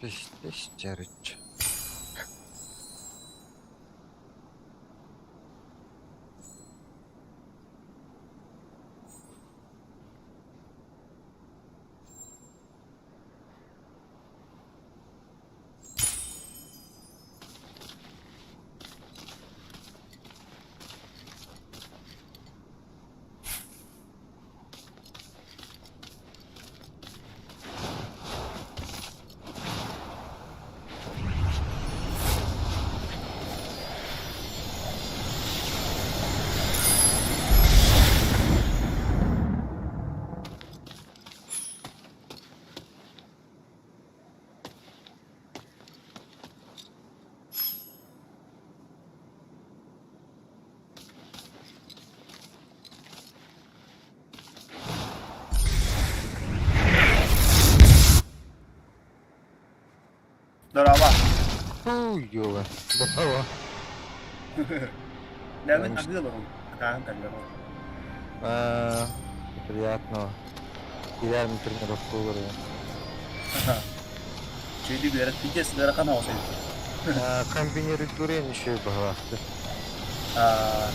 Түс чарыч. Дорообо. Хуй-ёла. Браво. Лэвин аһыы олорун. Акааһын кэллэ. А, Приятного. Киирээр тренировка олорон. Чүйдү үөрэх пиздец ыарахан оҕус эбит. Комбинируйдуурен еще баҕалаахтар. Аа,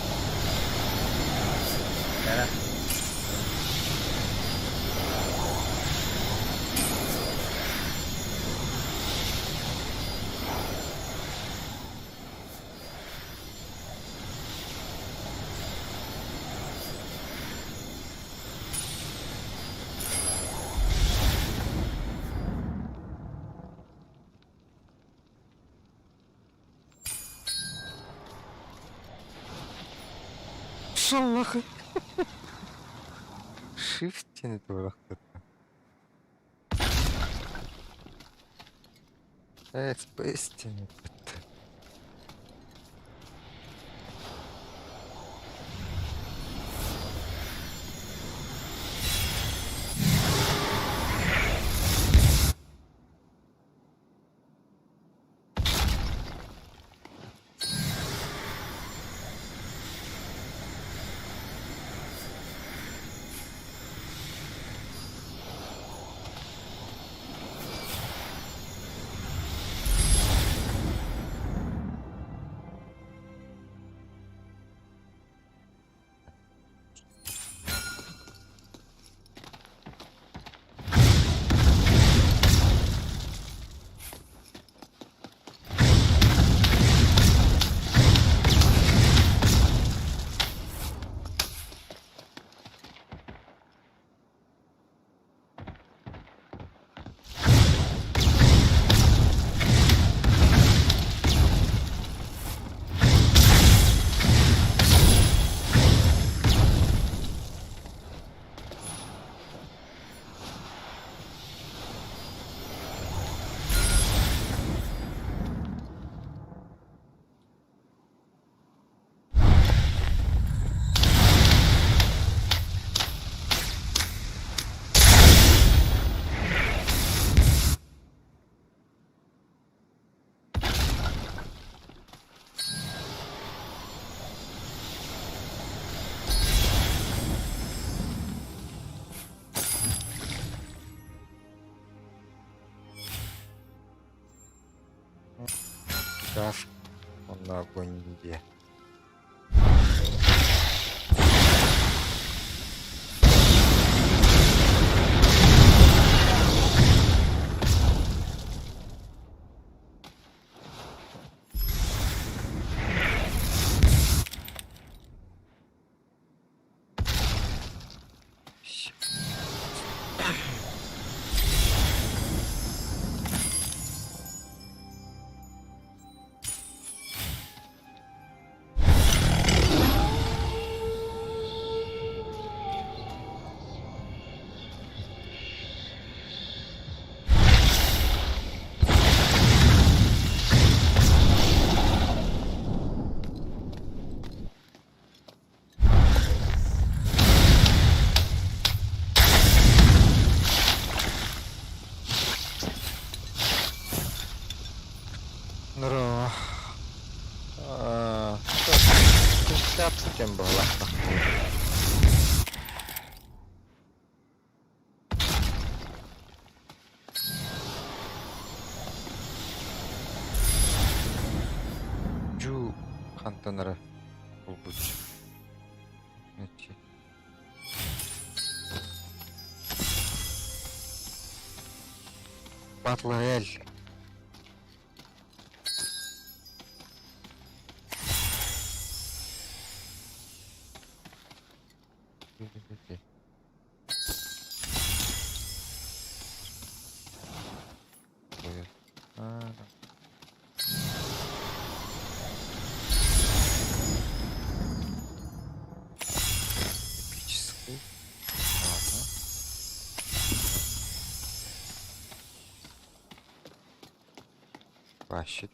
Кэрэ. Шаллахы. Shift диэн туорахтатта. Э, Space диэн эппит. Газ онно огонь диэ. Здорово. Кем была? Хантан эрэ булбучча. Батл Рояль. Эпический. Ладно. Вообще.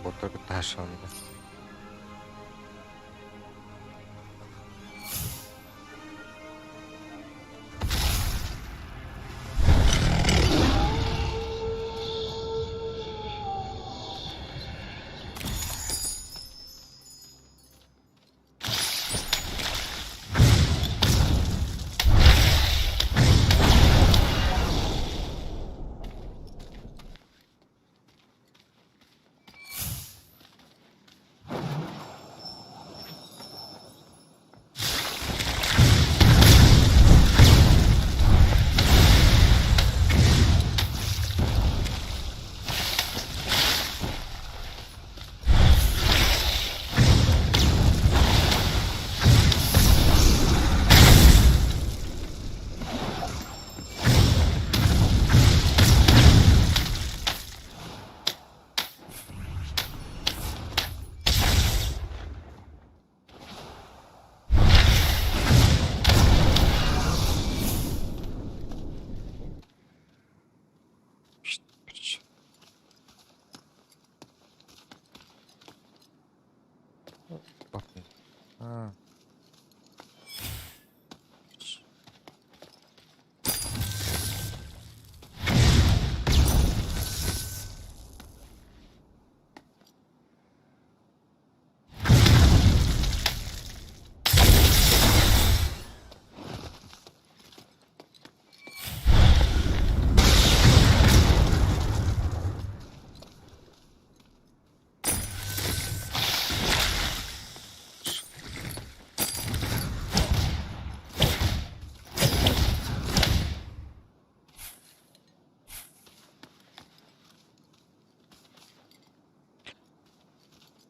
Утарытаашалла.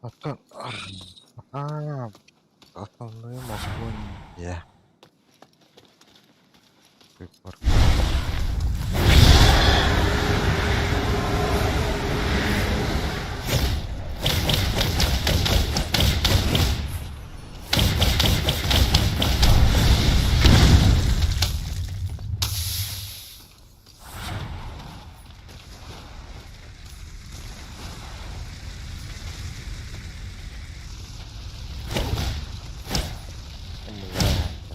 Оттон аа основной мохуон Выбор. Бля.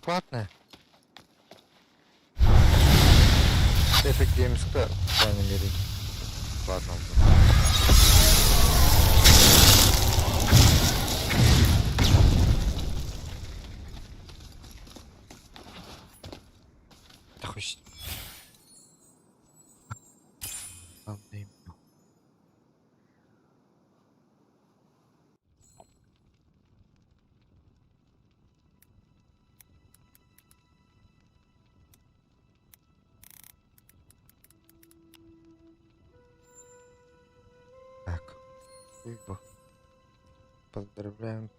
Бесплатная. Epic Games'ка, по крайней мере, бесплатно был. Да хоть... Так, служба. Поздравляем.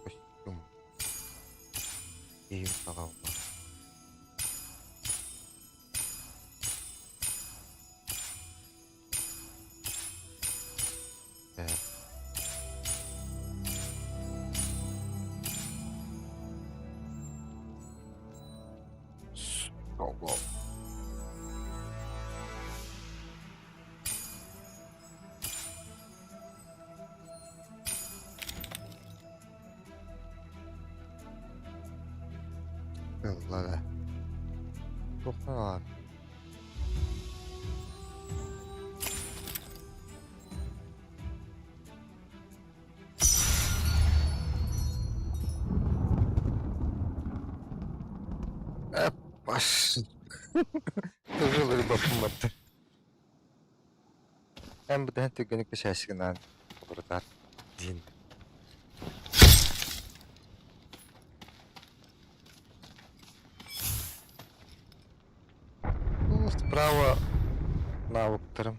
Костюм. И голова. Так. Ого. Ылла да. Туохтан Бас. Тылы баппымматтар. Эн бытаһын түргэнник кэсээсигинаан обурутаар диин. Ну, справа навыктарым.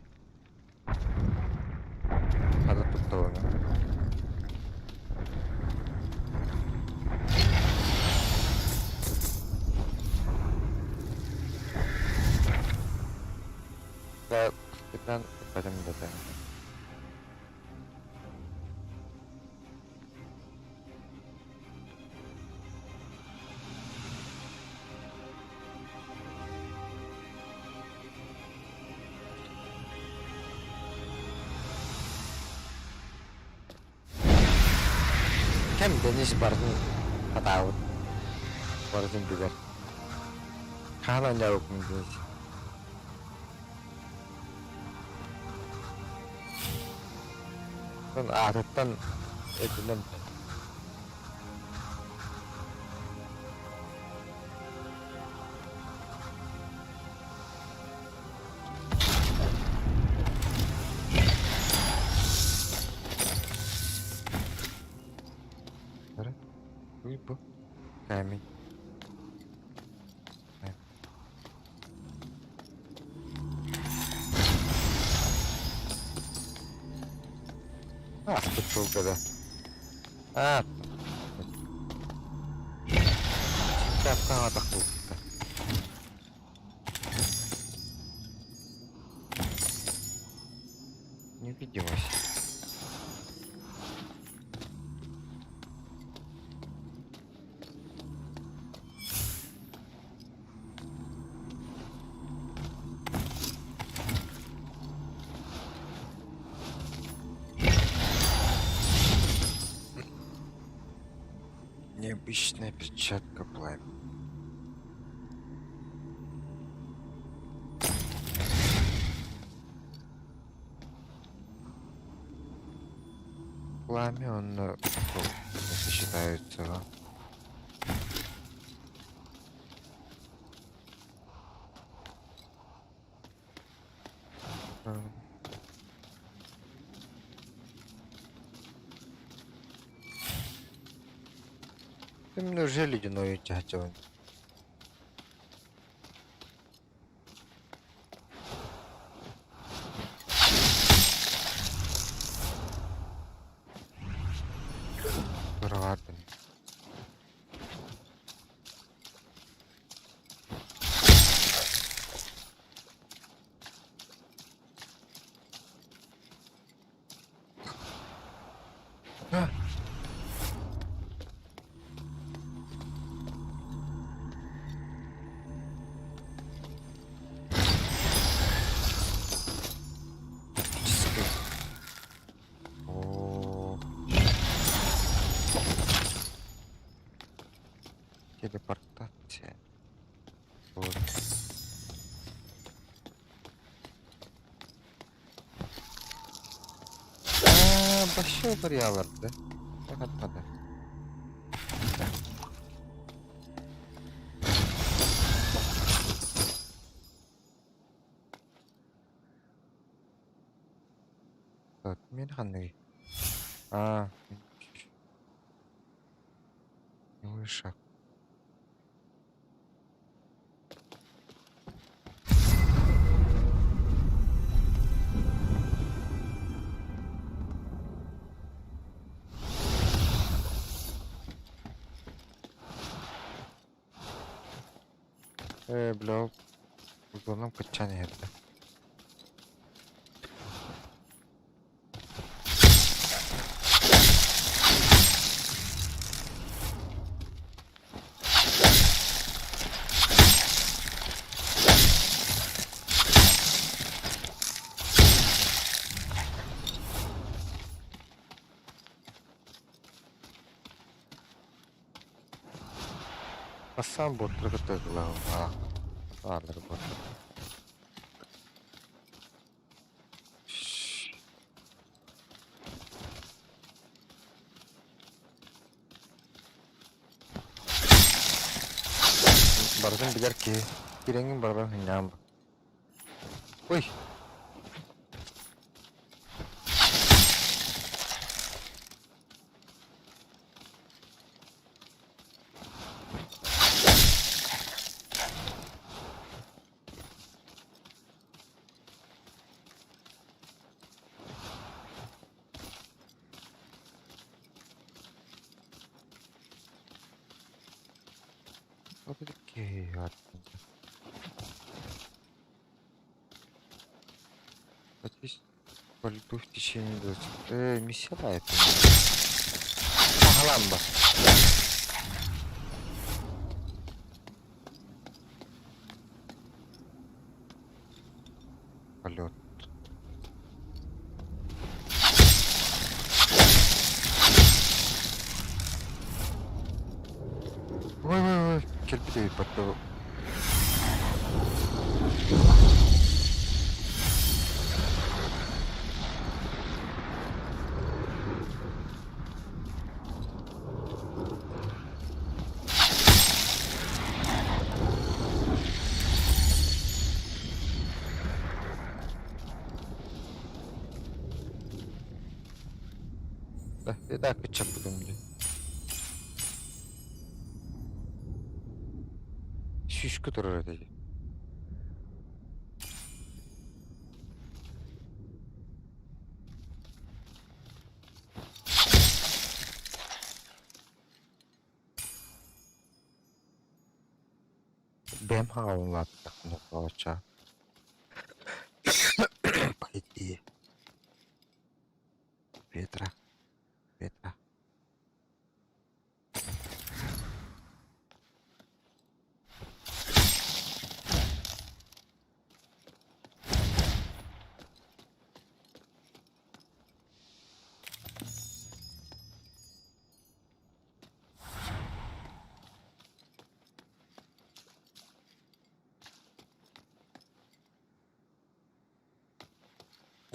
Хана тутталана. Да, капитан да. Кэм Денис барытын хатаабыт, барытын билэр. Хаһан оонньообуккун Денис? Аатыттан өйдөнөн Бу камень. Ааспыт сылга да. Аа. Таптаҥатах буолбута. Невидимость. Необычная перчатка пламя. Пламя, он не сочетаются. Ты мне уже ледяной тяготел. Бырҕаатын. Телепортация. Вот. Аа, башы барыяларды. Хатпады. Так, мен ханныгый? Аа, Новый шаг. Ээ, бля, узоном кыччаан иһэрдэ. Бастаан буоттары кытта ыһыылаах ааллары буоттар. Барытын билэр киһи кирэҥҥин барыбар хынньаан Ой! По льду в течение 20. Миссия это. Пагаламба. Полет. Ой, ой, ой, кэлбит эбит Да, кыччаппытым дии. Сүүскэ турар этэ дии. Бэйэм хаалан улааттахпына оччо по идее Петра Петра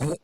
Ой!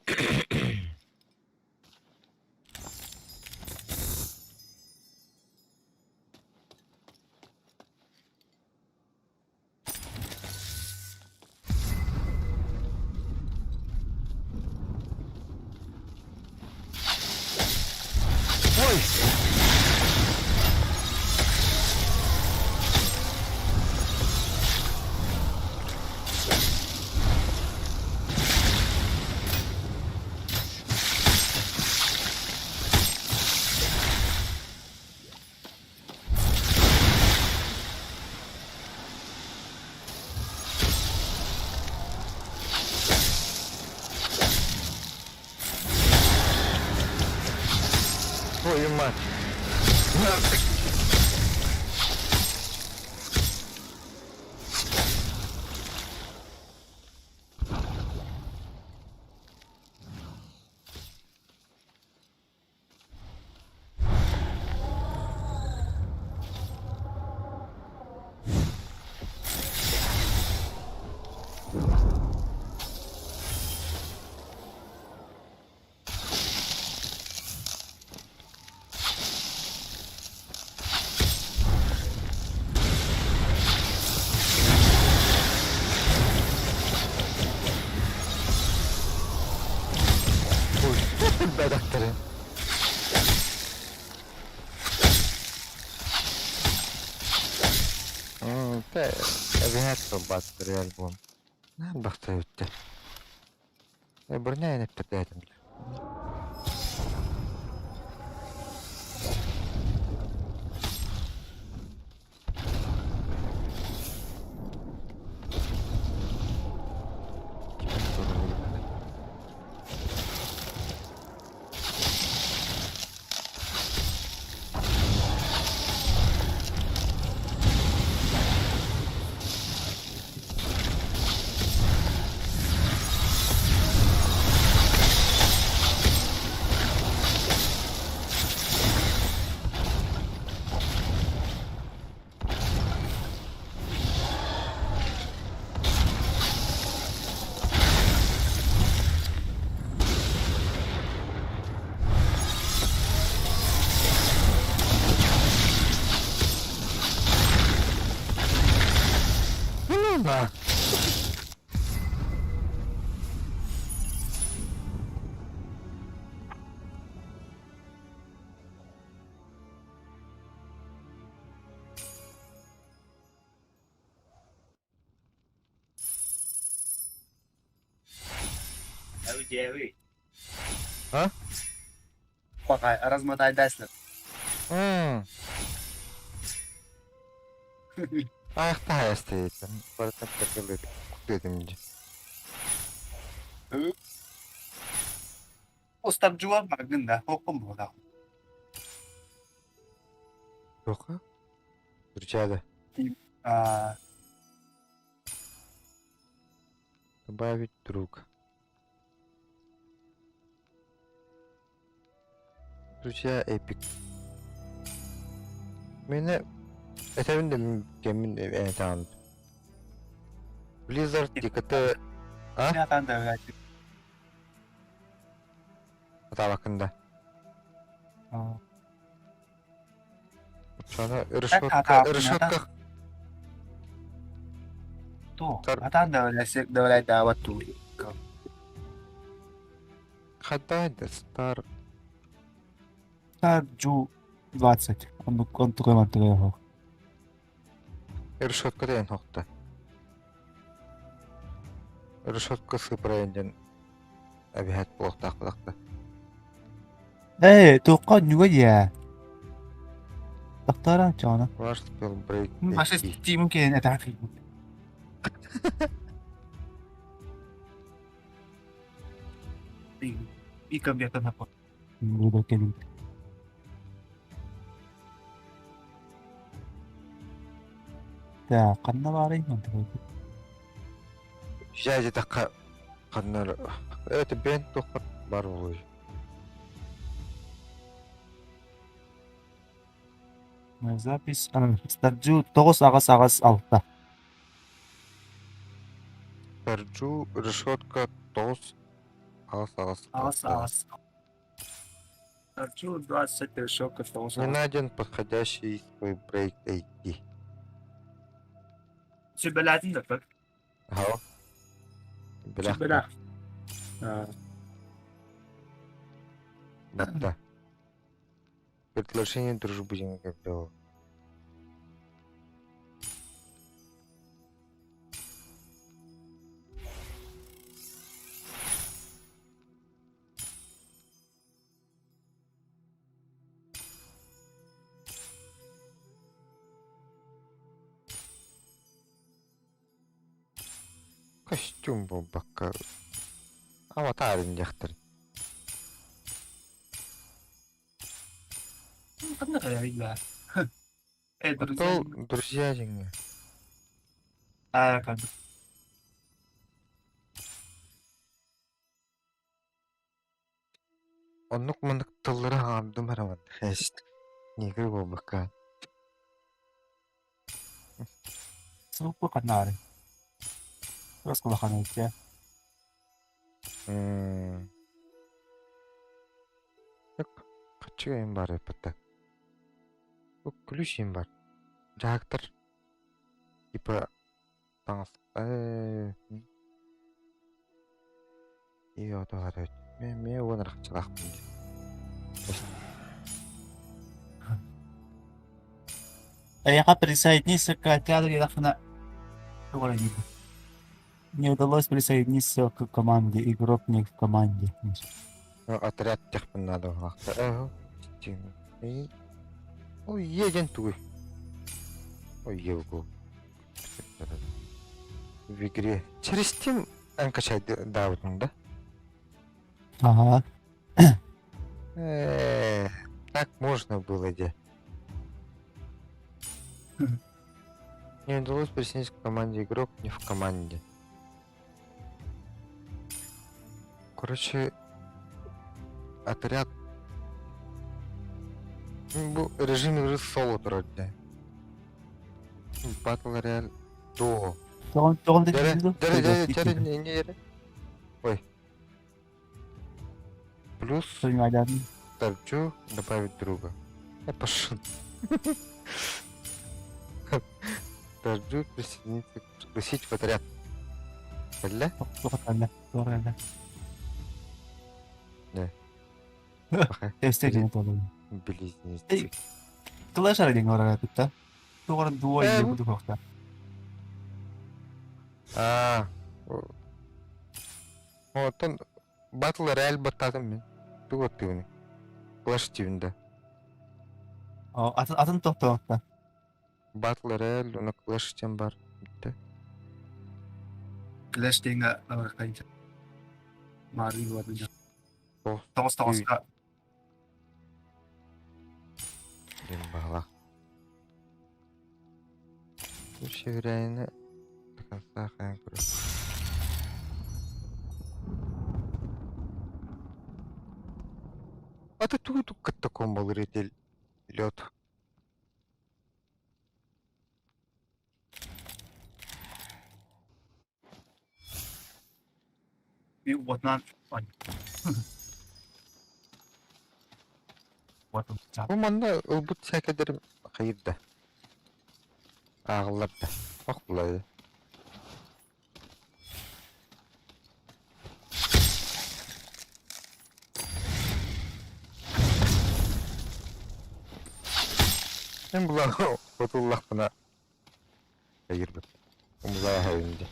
Твою мать! Өлбөтөхтөрүн. Тэ эбиһээт тылбааттар альбом. Наан бахта бүттэ. Броня эппэтээтим. Да. А? Пока размотай Дайслер. Ayakta hayastaydım. Барытын takıldı. Dedim. Устаржуа магында хокум бола. Yok. Rica А, Добавить друг. Друзья Эпик. Мені этэбин да кемин этаан. Blizzard DKT А? Атан да Атабакында. Sonra решетка, решетка. То, атан да давай давать ту. Хадайда стар. Стар Джу 20. Он такой мантыгы. Решетка деген хокта. Решетка сыпырайын әбиһәт буолуохтаах буолахта. Эй, тоққа нүгө я. Тақтара чана. Ваш spell break. Маша Steam кен это И компьютер на пол. Так, қанна барай Жа таққа қаннар. Это бен тоққа бар болой. Запись. Старджу 9 ағас ағас 6. Старджу решетка 9 ағас ағас. Ағас ағас. Старджу 20 решетка 9 Не найден подходящий свой брейк ID. Сүбэлээтин да бак. Ха. Сүбэлээ. Да. Предложение дружбы не было. Костюм был бакка. Аватарын дьахтар. Ханна калярilla. Э, друзья. Друзья деңе. А, как. Оннук мындык тыллары хаамдым хараман. Эст. Негр был бакка. Суп канары. Раскулахана итте. Качыга им бар эппетте. Бу ключ им бар. Жаактар. Типа таңас. И ото. Эмиэ уон арахчалаахпын дии. Эйиэхэ присоединиться к отряду диэтэххинэ Не удалось присоединиться к команде, игрок не в команде. Отряд диэхпин наада буоллахта. Ой, еден тугуй. Ой, елгу. В игре. Через Steam эн качайдаабытын да? Ага. Так можно было де. Не удалось присоединиться к команде игрок не в команде. Короче, отряд бу режим игры соло турар дии. Battle Royale дуо. Тоҕон тоҕон Дьэрэ, дэтин дьэрэ, дьэрэ, дьэрэ, не не дьэрэ. Ой. Плюс торчу добавить друга. Я пошел. Торчу присоединиться, пригласить в отряд. Кэллэ? Туох кэллэ? Туох кэллэ? Не. Тэстэ туолан. Близнецы. Клэш диэн барар да? Туох дуо Э, иэ кутук Аа. Оттон Battle Royale баттаатым мин. Тугу оттуубуный? Clash диибин да. Атын атын тохтоохто. Battle Royale уонна Clash диэн баар. Бүттэ. Clash диэҥҥэ барыахтайын Маарыын барбын. Тоҕус тоҕуска. Диэн баҕалаах. Северянина до конца хаан көрөр. А ты тугу кытта комбалыр этил лед. Уотунан Бу манна ылбыт сээкэдэрим хайыр да ааҕыллар да ох булай Мин булан отуллахпына хайырбыт умулааһайын дии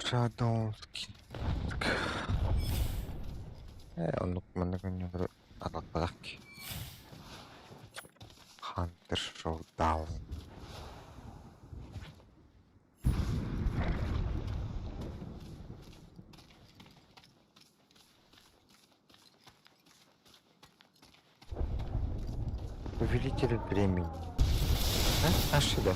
Шадонский. Ээ, оннук маннык оонньуулары атахтаах киһи. Хантер Шоудаун. Повелитель времени. А? Наши, да?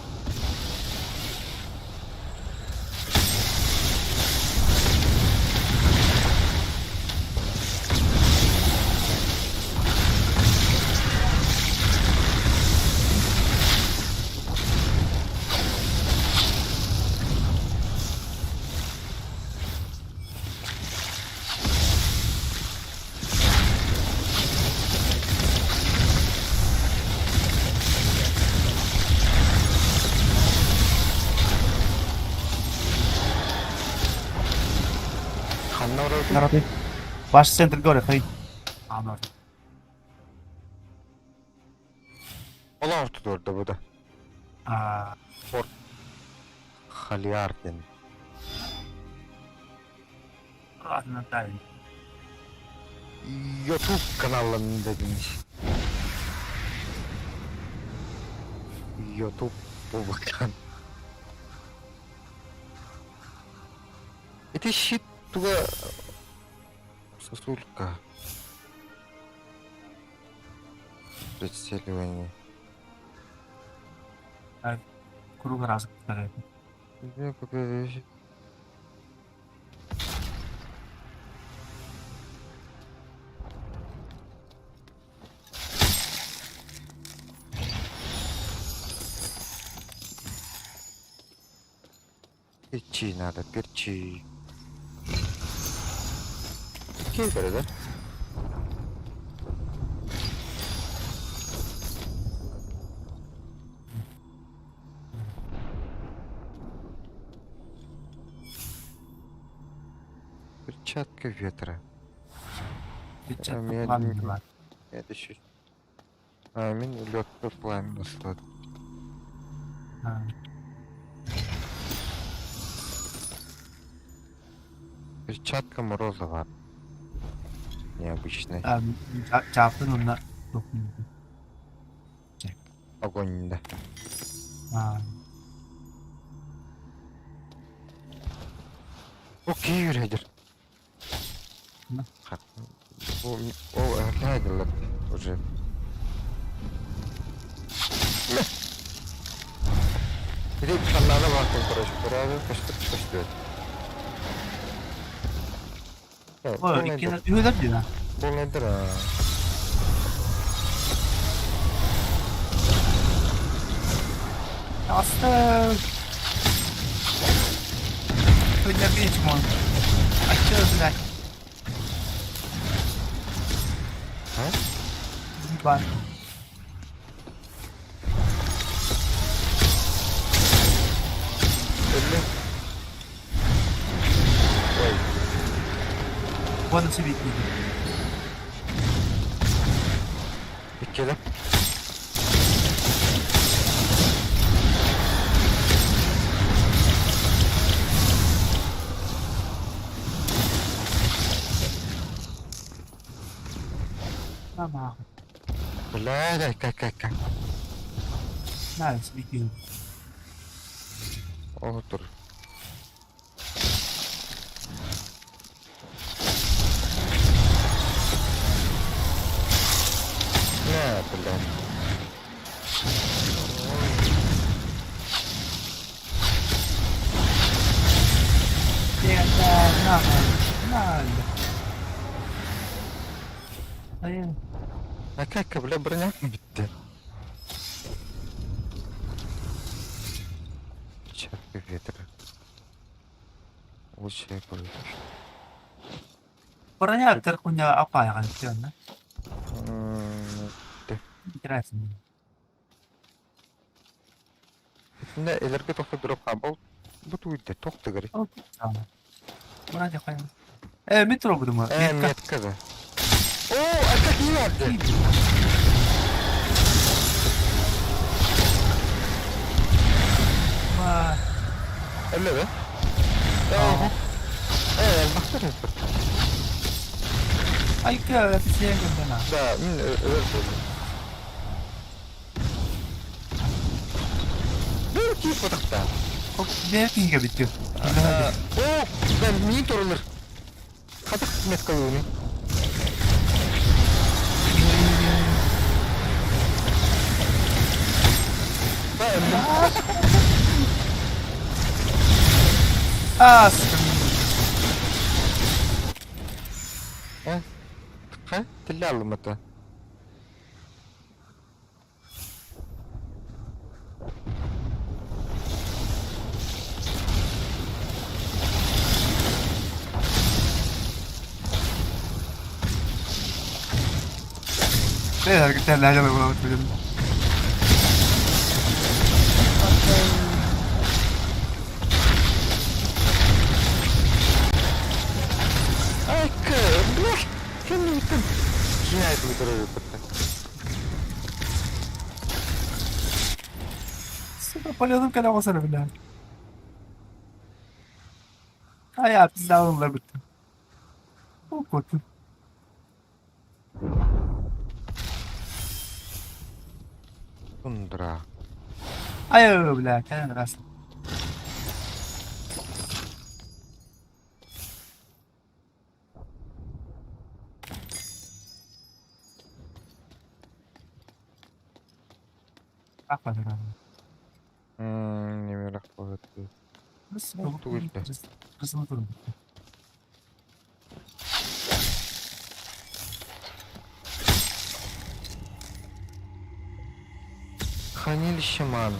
Ханна олордуҥ? Народ. Ваш центр горы, хай. Олох ортотугар бу да. А, Халиар диэн. ладно, тайм. YouTube каналларын дедиңиз. YouTube бу Ити щит туга сосулька. Прицеливание. Круг раз. Перчи надо, перчи. Киирдэрэ да? Перчатка ветра. Перчатка пламени баар. Это еще... А, мин лёгкое пламя услад. Перчатка мороза баар. Необычный. Чааппын уонна Огонь да. Окей, Рейдер. Ол эһэрдэһэ уже. Ити саннаана баартын короче, көрөөбү көстөр көстүөт. Үһүлэр дии Полнайдар Аста Хуйня А чё, блядь? А? Ебать. Өллө. Ой. Вон себе книги. Иккилэ. Мама. Бля, как как как. На, себе Отур. На, бля. На, на, на. А как, бля, броня битте. Перчатка ветра. Лучшая будет. Броня теркуня апайған все, Интересно. Итиннэ элэргэ тохто дроп хаабал бу туйда тохтугар. Броня хайын. Э, метро будем. Э, метка да. О, а как не надо? Элле да? Э, бахтар. Айка, сен гана. Да, мин өлөр болдум. Бу кип потахта. Бер киһигэ бүттү. О, да мин торулар. Хатах метка юни. А, сука. Э? Ха? Тилля алымата. Айка, бля, кэнниттэн киһи көрөр Сука, полезным кэлэ оҕосоро бля. Ай, пизда бүттү. О, кот. Тундра. Ай, бля, кэлэн раз. Ах, Немерах болады. Тугуйда. Хранилище маны.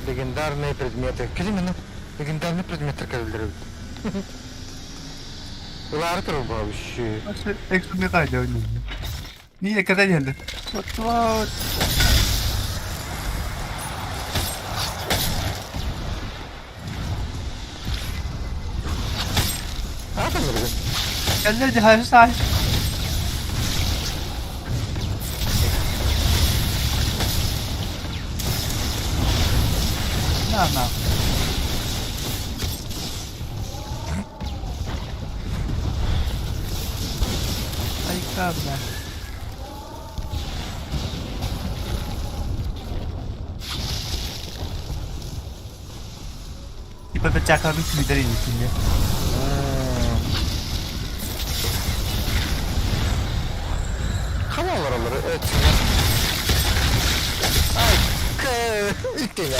Легендарные предметы. Кэлин аны легендарный предметтэр кэлэллэр эбит. Ылаары турар вообще. Экстренный қайда ойнайды. Не, когда келді? Вот. Аата Кэллэ дьаһайы саай. На, на. Айка, бля. Типа бачаакабын күүтэр инникиннэ. Хам олороллор өтсүнэр. Ай, иккиҥ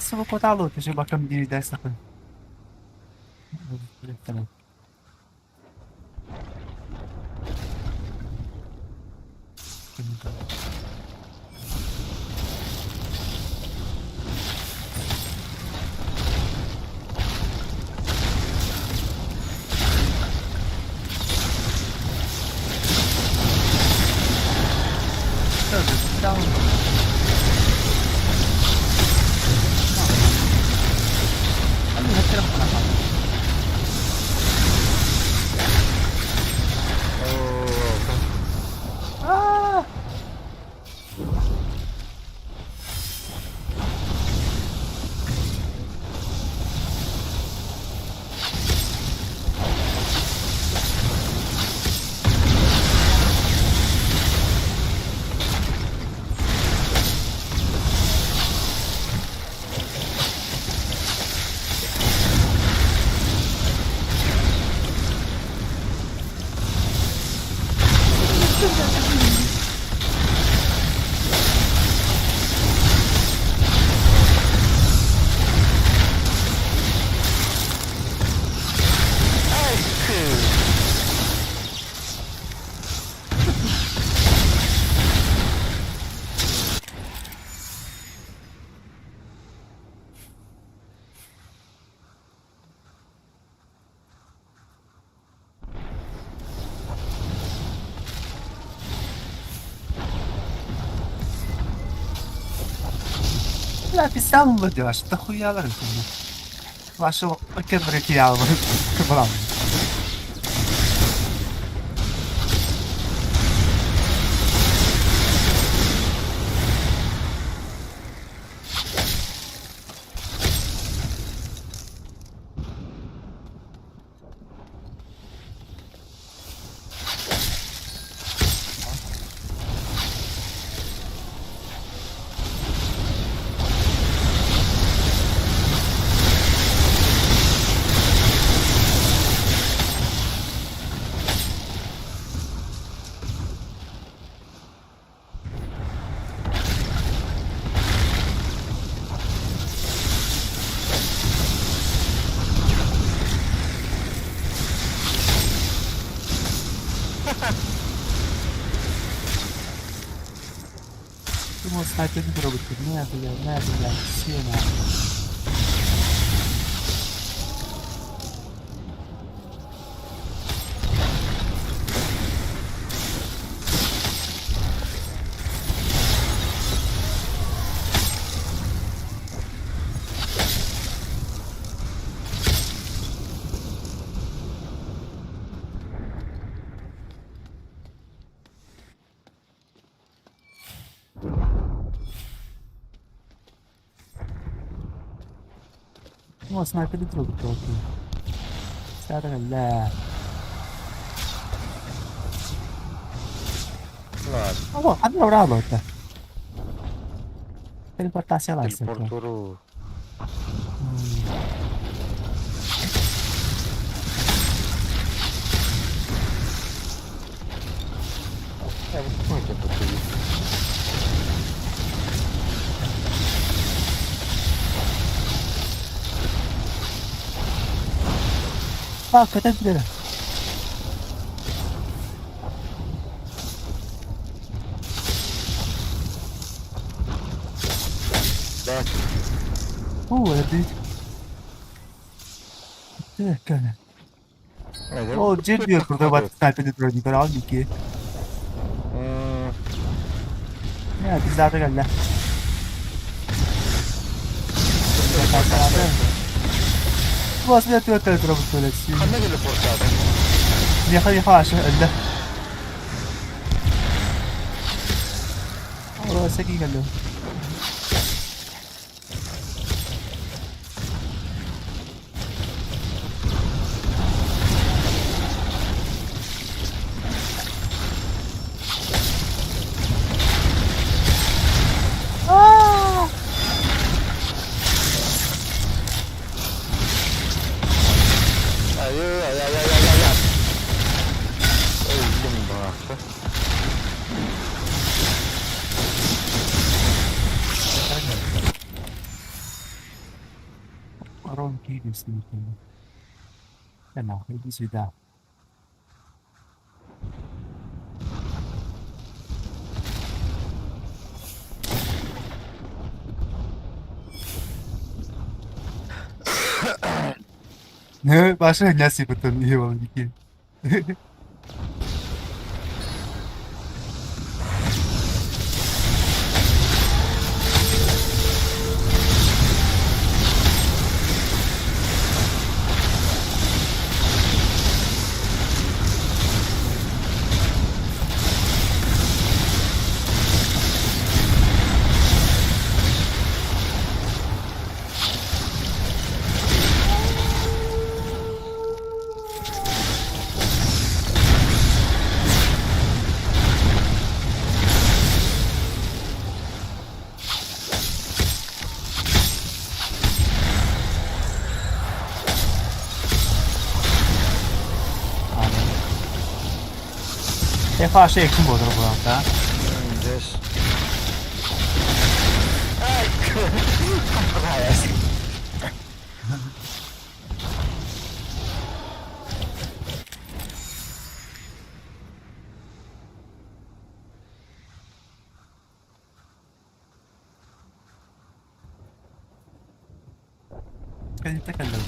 Суботалу, ты же бакам диридэсэхин. Аа! Бля, пизда делаешь, да хуя Вашего кембрикия брал. Думал, снайпер не трогать. На, бля, на, бля, все на. Думал, снайпер не трогать толком. Старая, бля. Ладно. О, одно это. Телепортация лайса. Телепортуру. Я вот помните, тут А, көтөн бля. Бэт. Оо, эрдит. Кэлэ. Оо, дьиэ биэр курдук бат снайперди турар көрөҕүн дии. Ээ, пиздата кэллэ. Бас мен түөттэ турабыт туалет. Ханна телепортаата? Миэхэ миэхэ Аша өллө. Оо, сәки кэллим. Айыы, ай, ай, ай, ай, ай. Өлдүм баҕахта. Рон киирбит Да нахуй, иди сюда. Паша няси потом его Никит. Паша экшн буолар буолта. Дьэс. Кэлитэ кэллэ.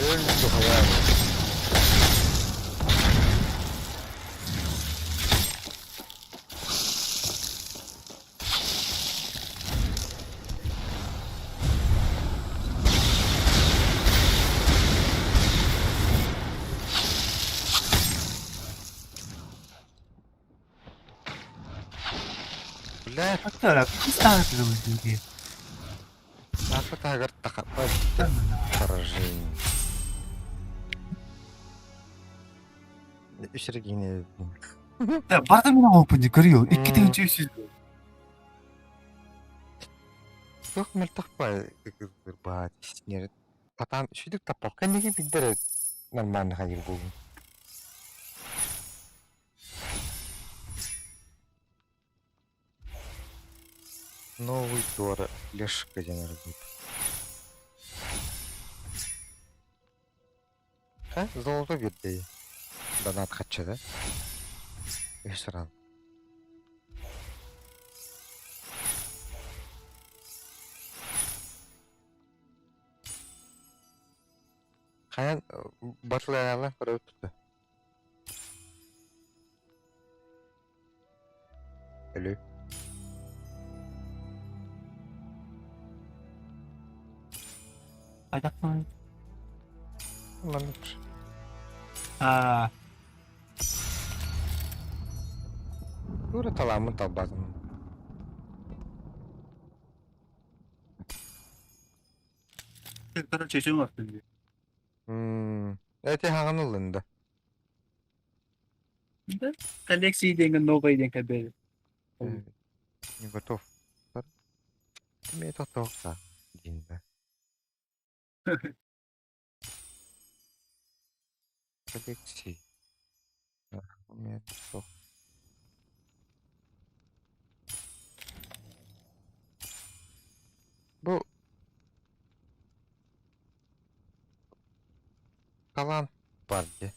Өлдү хайа. Бля, Актера, пизда ты Саха таһыгар тахаппат поражение. Үс эргиини Да, барда мен опыни көрüyor. Икки тыһыынча үс жүз. Туох мөлтөх баа Татаан үчүгдүк таппакка инники билдэр нормально хайыр буолун. Новый Дора Лешка диэн арбыт. А, золото биэрдэй. Донат хачча да? Үс ран. Хайан батлайалар көрөбүт. Өлүү. Хайдах Маннык. Аа, Тура талааммын талбатым. Короче, чечен ортын дии. Эти хаҕан ыллын да. Да, коллекции диэҥҥэ новый диэн кэбиһэр. Не готов. Кими тохтоохта диин да. Коллекции. Бу талант бар дии.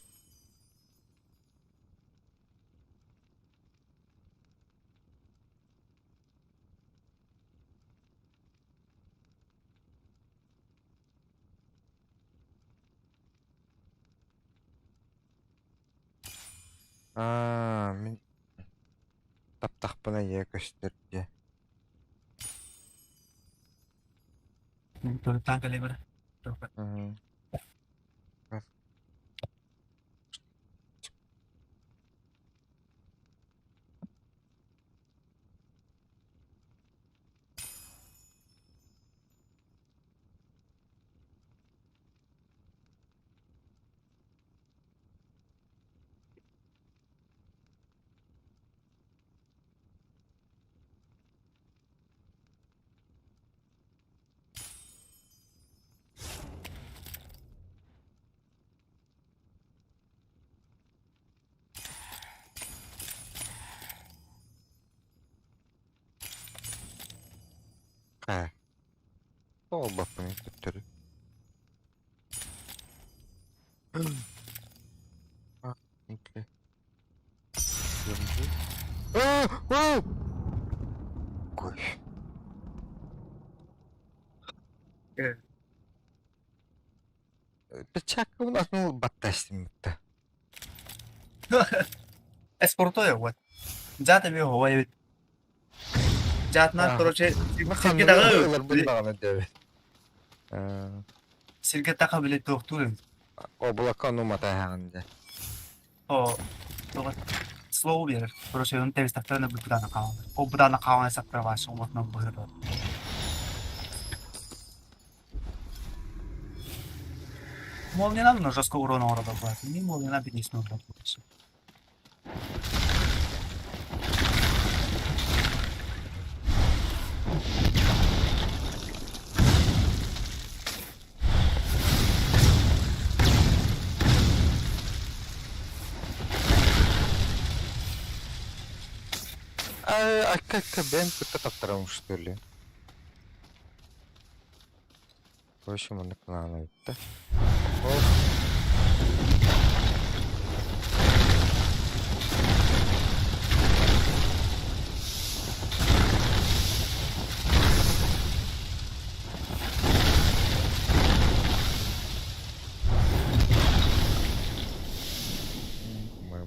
Аа, мин таптахпына ийэ көстөр дии. Таан кэлэбэр. Мм. Ээ, тоҕо ылбаппыный төттөрү? Кой. Перчаткабын атын ылбатта истиммитте. Эспортуя вот. Дьаат эмиэ оһуобай эбит. Дьаатынан, короче, сиргэ даҕы Ыларбын даҕаны диэбит. Сиргэ таха били туохтуур эбит. Облако ону матайһаҕын дьэ. О, тоҕо слово биэрэр. Короче, он тэбистэхтэринэ бытаана хаалар. Ол бытаана хаалан саппыравашы уотунан быһырар. Молниянан жестко урон оҥорор баҕайы. Мин молниянан билиэсмэ урон Акка бэйэм кытта таптарабын что ли? В общем, оннук плана бүттэ. Ол Мой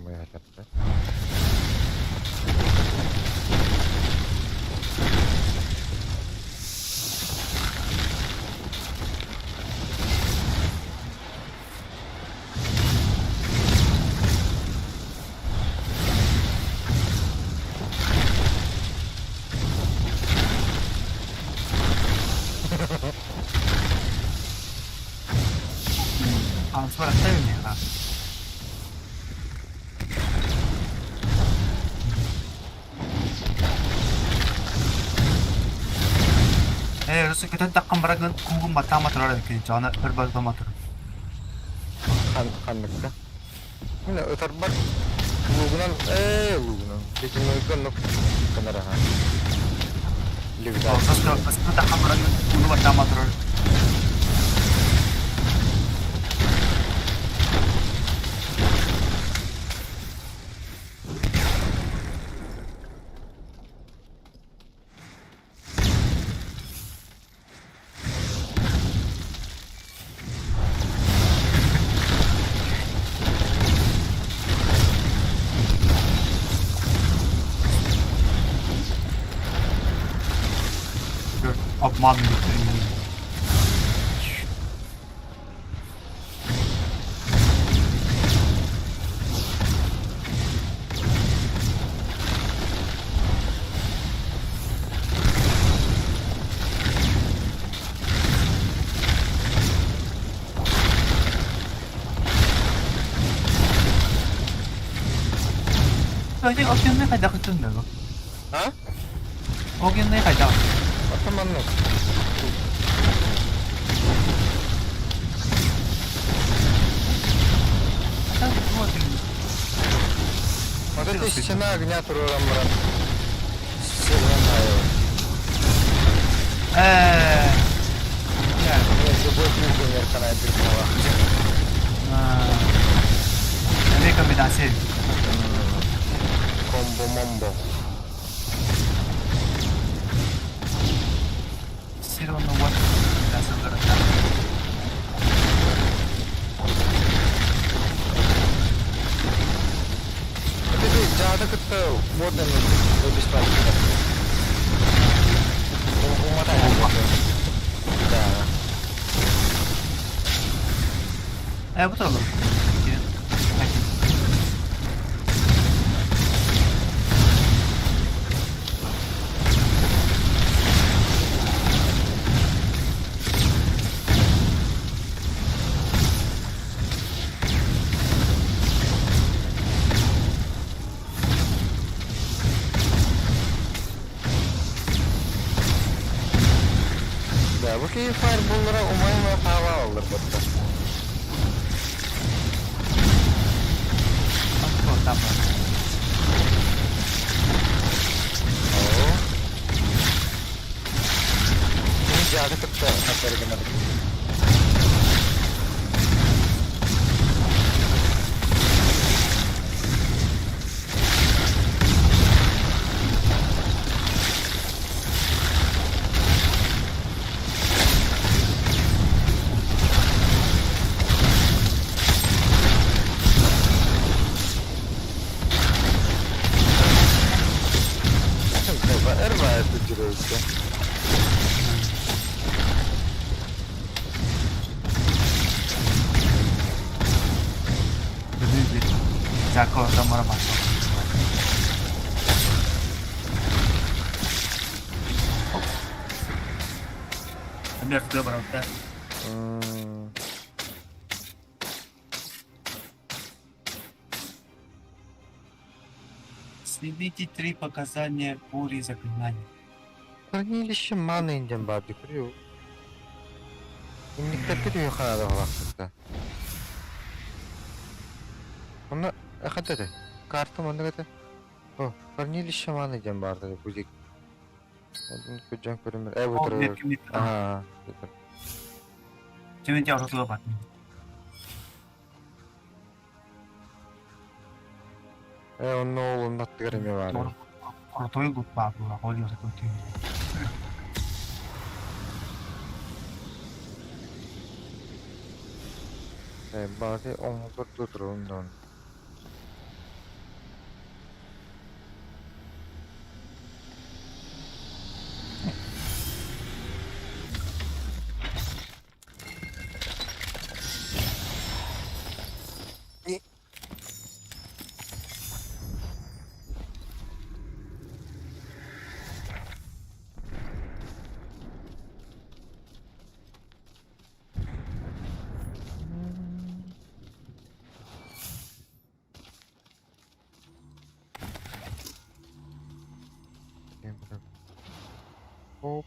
Хаамсыбарахтар миэхэ. Ээ, өссө көтөн таххан баран куугун баттаама турар эбиккин, дьоно өр барытама турар. Ханныкка? Мин ытарбар лугунан, ээ лугунан, ледяной оннук гынар аха. Өссө таххан баран куугу баттаама турар. Обман внутренний. Огненный хайдах үтүннэ бу? А? Огненный хайдах? Оттон маннык. Вот это стена огня туруоран баран сиринэн хаайабын. Ээ. Любой легионер канайдыр буолла. Эмиэ комбинация. Комбо-момбо. Сир уонна уот комбинацияларыттан. Это дьаада кытта уот бесплатно. Да. Ээ бу тураллар. Да, бу киһи фаерболлара умайма хаала аллар батта. Оо. Кини дьаады кытта хаттары гынар. Эрбаайы жүрөбүскө. М, Снимите три показания бури заклинаний. Хранилище маны диэн баар дии көрүө. Инниктэргэ түһүөххэ наада буолаахтар. Онно ханта этэ? Карта маннык этэ. О, хранилище маны диэн баар бузик. Күдьэн көрүмэр. Э, бу турар. Ага. Чемин ортотуга бар. Э, онно ол онно аттыгар эмиэ баар. Крутой лут баар буолла, ол Э, баҕаты оҥоһуллар дуо турарым даҕаны. Оп.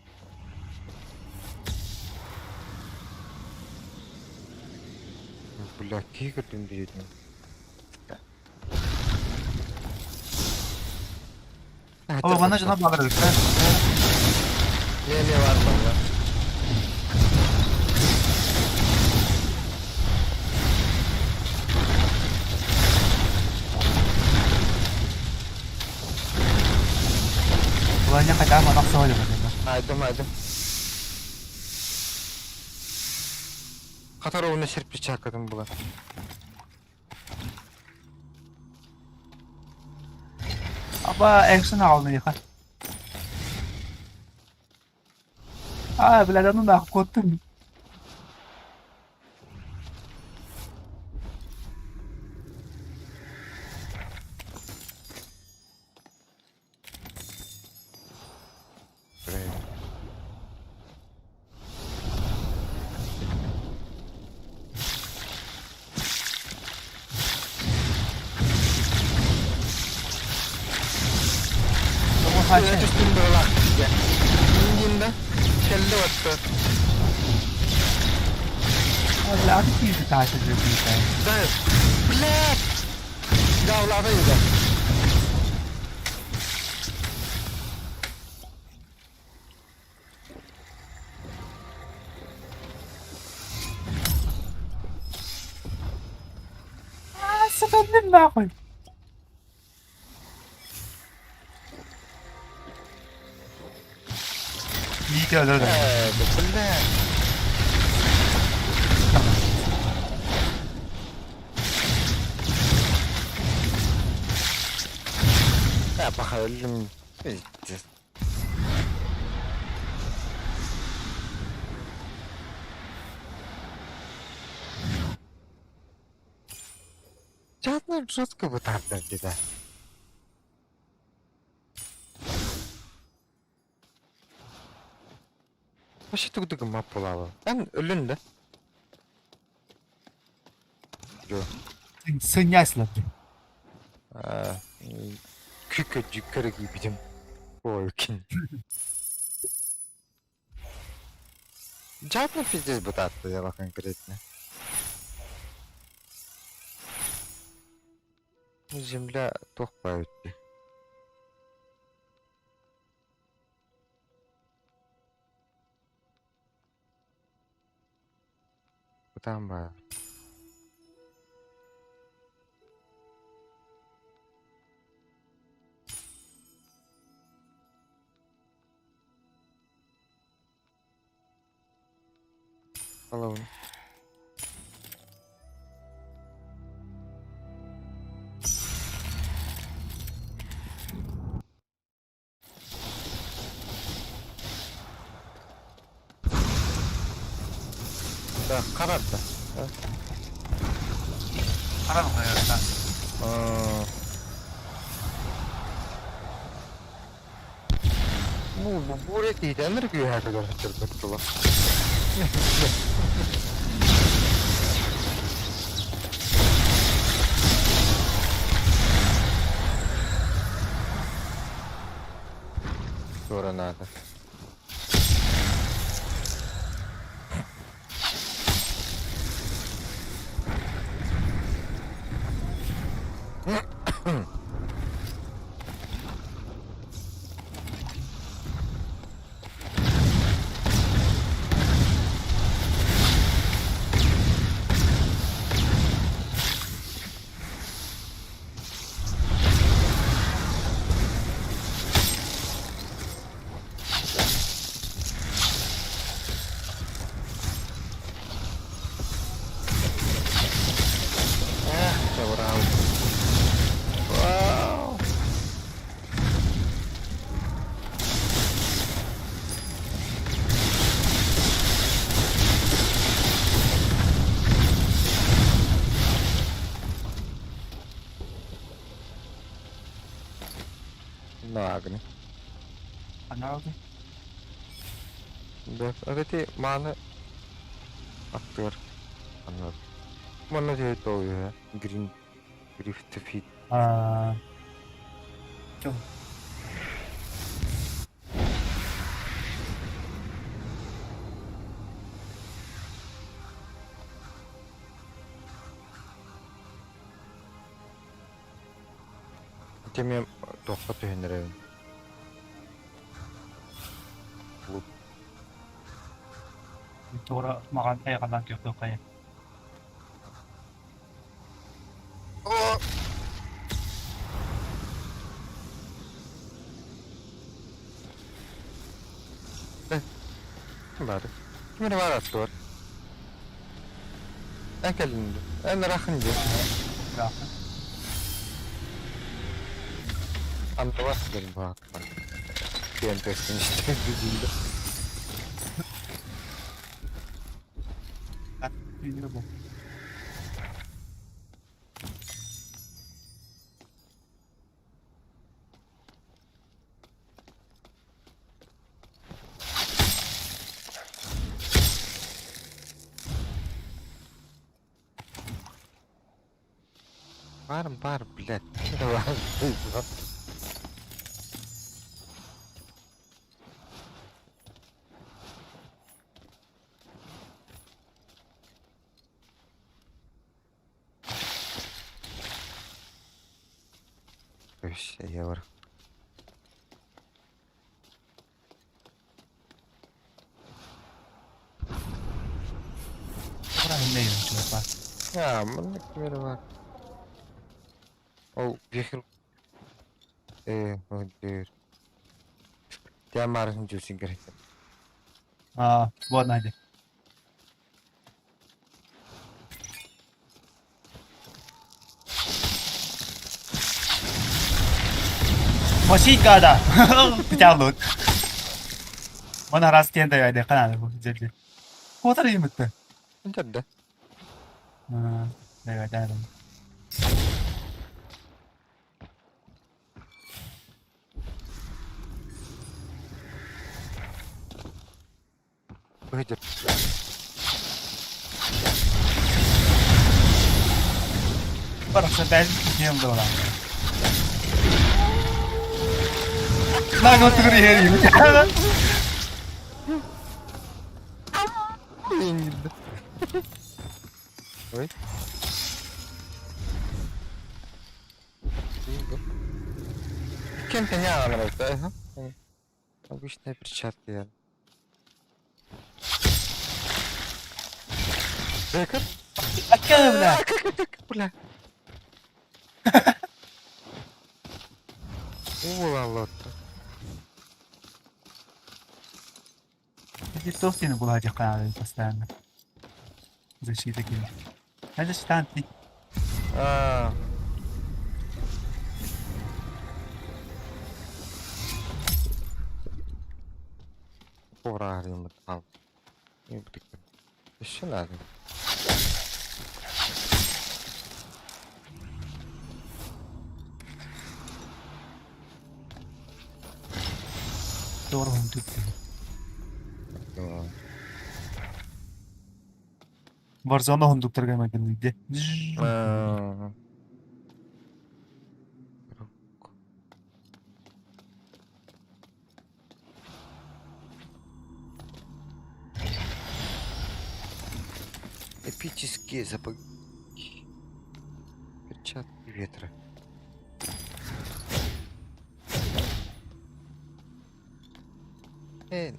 Бля, киһи көрдүм диэтим. О, манна дьоно баалар эбиттэр. Не, не бар манна. Улаанньа хайдах манах суох дьоно. Айдым, айдым. Хатар уонна серпичаккатын булан. Аба, экшен аҕална диэхэ. А, блядь, а ну нахуй, куоттум. Түстүм быһылаах сиргэ. Индин да кэллэ отто. Бля, киһи таата дьүрүтэ. Да, блядь! Даулаата юда. Сатанным нахуй. Видео да. Бля. Я похавал. Пиздец. Чатно жестко бытардар деді. Вообще тугдугу мап буолаабы. Эн өлүн да. Жо. Сынньа сылдьар. Күкө дьүккэрэ киирбитим. Ой, кин. Жадно пиздец бытаатты дела конкретно. Земля туох баайыт Бытаан баар. Алабын. Так, харарда. Харан хайа. Бу бу буря киһитэннэр күүһэ кэлэр тула. Туора наада. Эх, чабырау. Вау! Нагни. Аналоги. Да, эти маны актер. Анна. Манна дьэ Грин Грифт Фит. Аа. Чё? Теме туохха түһэннэрэбин. Туора маҕан айҕалаан көхтөөх хайа. Ким баар? Ким эрэ баар аттыбар. Эн кэллин дуу? Эн ырааххын дии. Ыраахпын. Антыбас диэн бааттан. Диэн көстөн истэ. Бар, бар, блядь. Бар. Вообще, евро. Маннык кимэрэ баар. Ол вихрь э Тямарын дьүсүн кэрэтэ. Аа, вот Надя. Машинкада! Пыталут. Мана раз тен да яйде канады бу жерде. Котар иймитте. Интерде. Аа, да да. Выйдет. Барахса бәл кем да Наго тыгыр иһэр Ой. Кем-то не нравится, ага. Обычная перчатка я. Бекер? Акка бля. Бля. Ула лотта. Иди тофтины была дихана постоянно. Защита кем. Это штанты. А. Өссө наада. Здорово тут. Warzone хундуктарга майгынныйде. Эпические сапоги. Перчатки ветра. Э,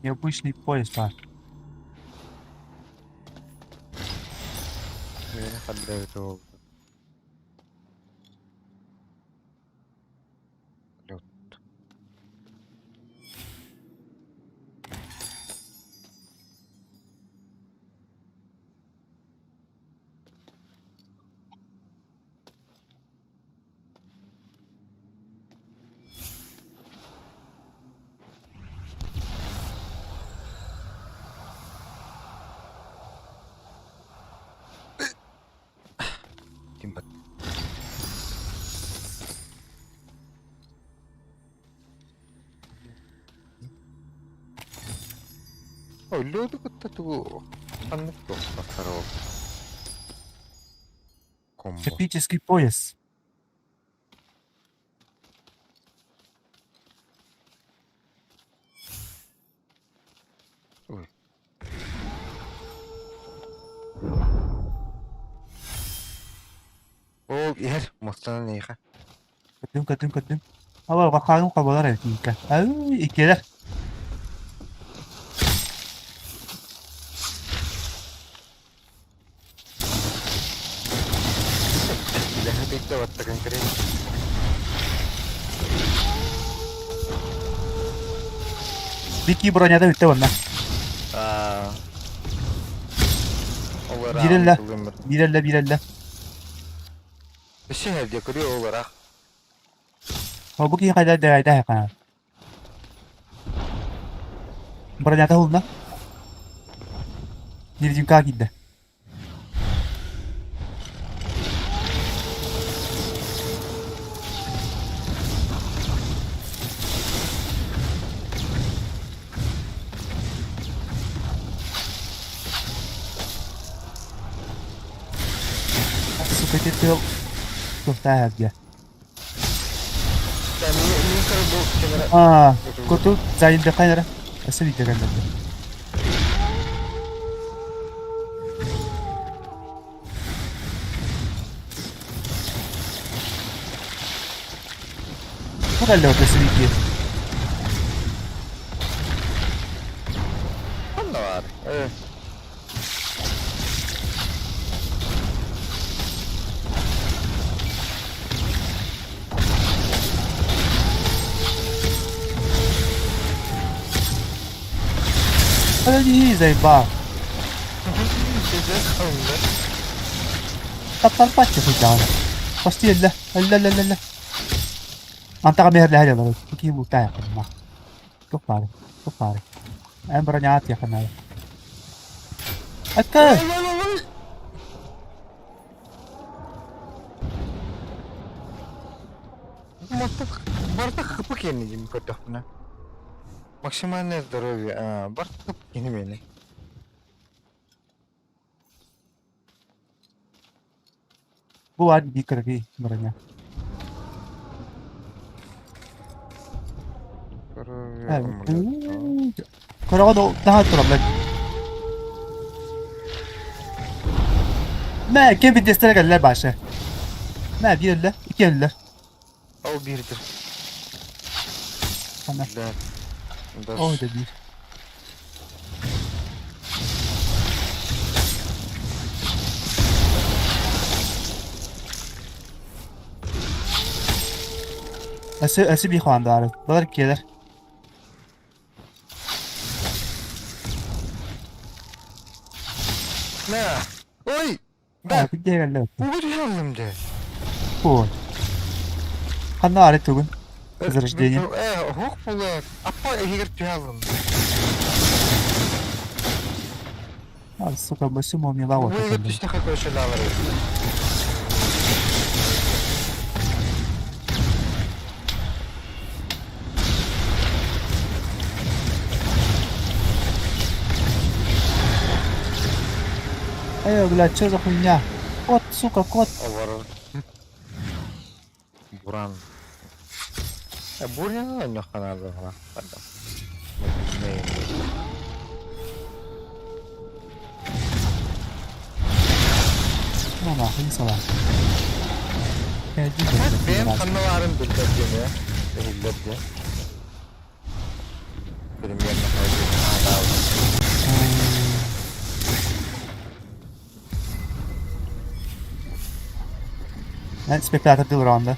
Необычный поезд бар. Мені хаддавит ол. Лёд. Тимбат. Ой, лёду кытта тугу ханнык туохтахтар ол. Комбо. Эпический пояс. Ой. Ол иһэр муостанан эйиэхэ. Көтүм, көтүм, көтүм. Ала баканым кабалар эбит Ай, иккилэр. Үлэһэ баттакан кэрин. Бики броняда бүттэ онна. Аа. Биирэллэ. Биирэллэ, биирэллэ. Өссө иһэр диэ көрүө ол ыраах. Ол бу киһи хайда дэйдэ хайкана. Бронята улна. Невидимкаҕа киирдэ. Сука, ити тыал туохтаах эргэ. Аа, куту зайдыхай эрэ. Өссө биирдэ кэллэрдэ. Бу кэллэ өссө биирдии. Ханна баар? Подожди, заебал. Таптарбаччы сылдьаҕын. Почти өллө. Өллө, өллө, өллө. Антаҕа миһэрлэһэ дьаллар. Бу киһи бултаайаххын. Туох баарый? Туох баарый? Эн броняҕа атыахха наада. Акка! Барыта хыпы киэнэ дии көрдөхпүнэ. Максимальное здоровье. Барыта хыпы киэнэ миэнэ. Бу баар дии кыракый броня. Көрөҕүн ол наһаа тураллар. Мэ, ким биирдэстэрэ кэллэр Баша. Мэ, биир өллө, икки өллө. Ол биирдир. Хана. Да. Да. О, да биир. Өссө, өссө биир хаандаары. Балар киэлэр. На. Ой! Да. Кэллэ. Угу түһэллим дэ. О. Ханна аары тугун? Возрождение. Э, оһох була. Аппа эһигэр түһэллим. А, сука, басюма мне лава. Угу түстэхэ көшөлалар. Эй, блядь, что за хуйня? Кот, сука, кот. Олорор. Буран. Э, буряны онньохханаады Ну нахуй, не сала. Бэйэм ханналаарын билбэт диэн ээ. Иһиллэр диэн. Примерно Эн спектатор дылраанда.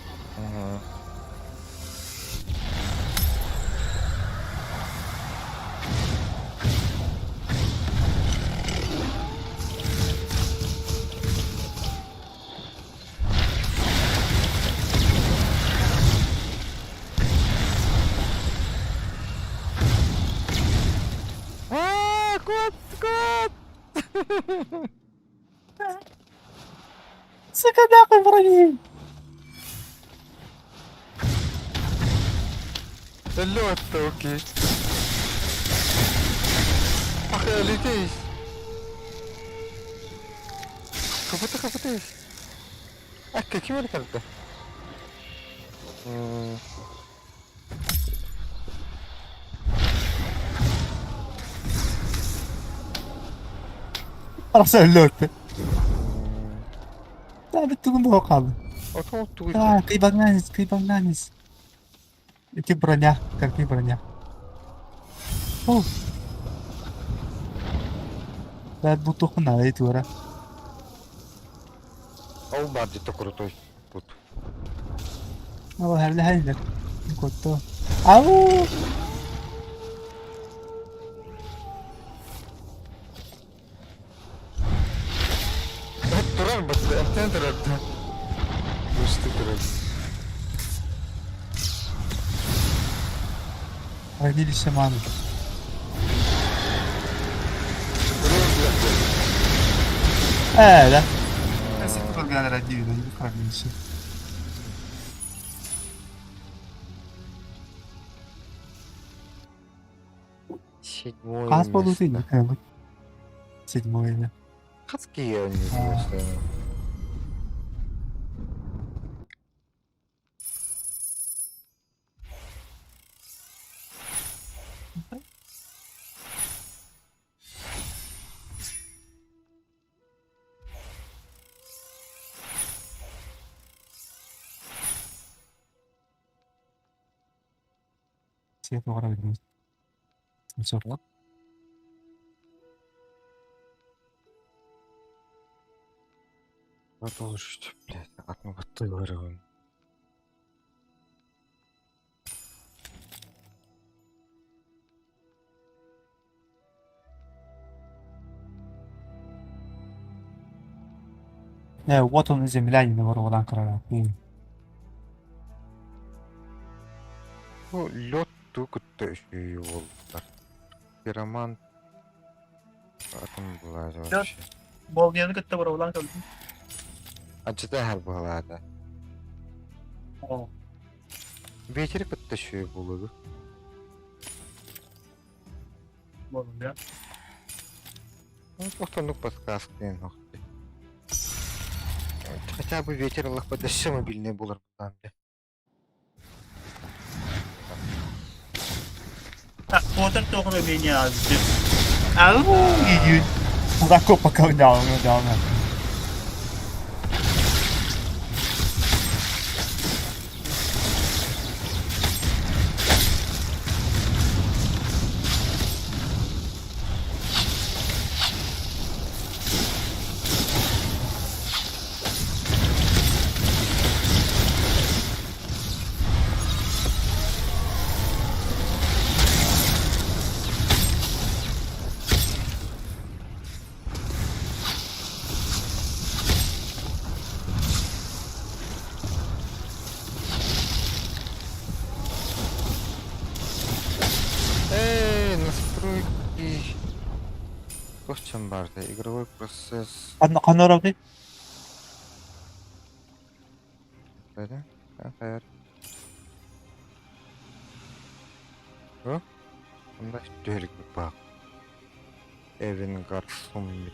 Аа, кот, кот! Сука, нахуй брони! Өллө окей. Ах, летишь. Капыта капыта. Акка ким эле калды? Арахса өллө өттө. Да, бүттүгүн боо хаалды. Отон тугу. Да, кыйбаҥнанис, кыйбаҥнанис. Ити броня, какие броня. О. Да, бутуху надо итура. Ол бар где-то крутой. Тут. Ол хәрле хәллер. Котто. Ау! Турар бытты, эптен турар. Густы турар. Хранилище маны. Ээ, да. Седьмое Хас буолуутуй? место. Седьмое. Хас киһи оонньуур Свет оҕоро билбит. Продолжить, блядь, атын баттыыларыбын. Э, вот он землянин воровадан көрөр. Бу лед туу кытта үчүгэй буоллар. Пироман атын булаары вообще. Молнияны кытта боровалаан көрдүм. Ачыта иһэр быһалаата. Оо. Ветер кытта үчүгэй буолуо. Молния. Ну, Тохтоннук подсказка диэн охты. Хотя бы ветер ыллахпа дөссө мобильный булар булаам дьэ. Так, Потер тоҕо меня азды. Ау, иди. Куда пока down, down. Эй, настройки. Туох баарда? Игровой процесс. Ханна оробный? Да, хайар. О? Онда түһэрик баах. Эвенгар Суммит.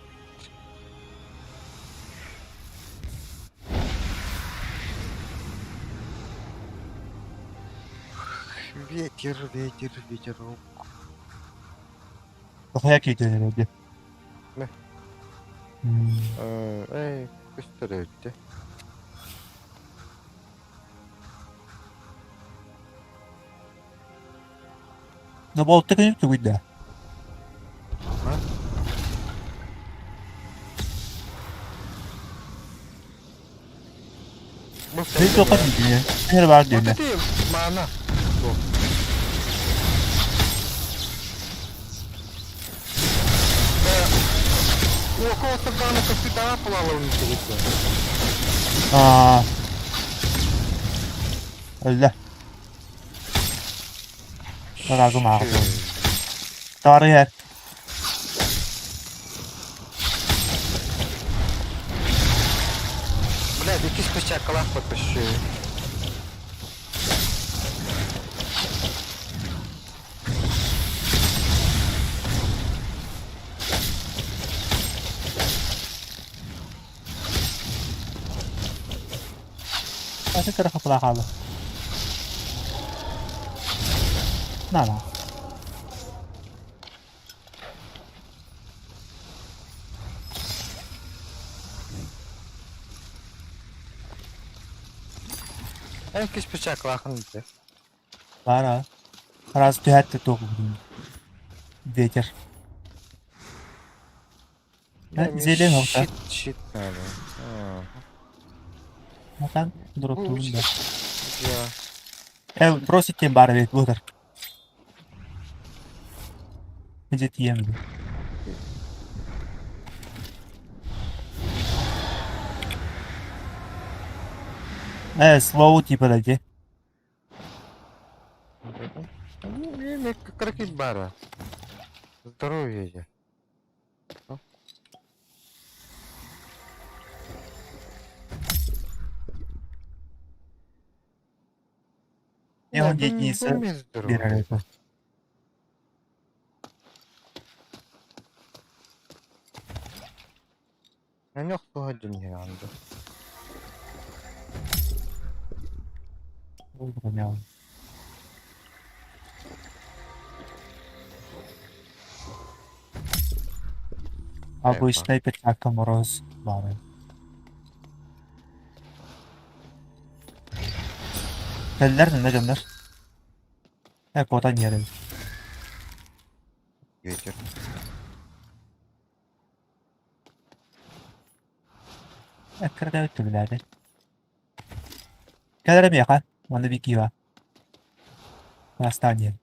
Ветер, ветер, ветерок. Тохая кийтен эрэ. Не. Эй, көстөр эбит. Но болтты күнүк тугуйда. А? Бу Бей тоқат дии. Эр бар Вот диэнэ. это мана. Бу. Около сардаана капитана пылала уничтожится. Аа. Өллө. Тараагым ааҕа. Тарыйар. Блядь, иккис печакалаах подпущу. Аты кыра хапыла хаалла. На-на. Иккис печакалаахын дии. Бара. Раз түһээт туох Ветер. Зелен орта. Щит, щит надо. А, Матан дроптуун да. Я. Э, бросить тем бар ведь будар. Где тием? Э, slow типа да где? Ну, как бара. Здоровье я. Не, он единица биэрэр этэ. Эн охсуһа дьин иһэн Обычный перчатка мороз баар. Кэллэр нэ дьоннор. Э, куотан иһэр эбит. Ветер. Эккирэтэ түбүлээтэ. Кэлэр миэхэ, манна Викива. Бастаан иһэн.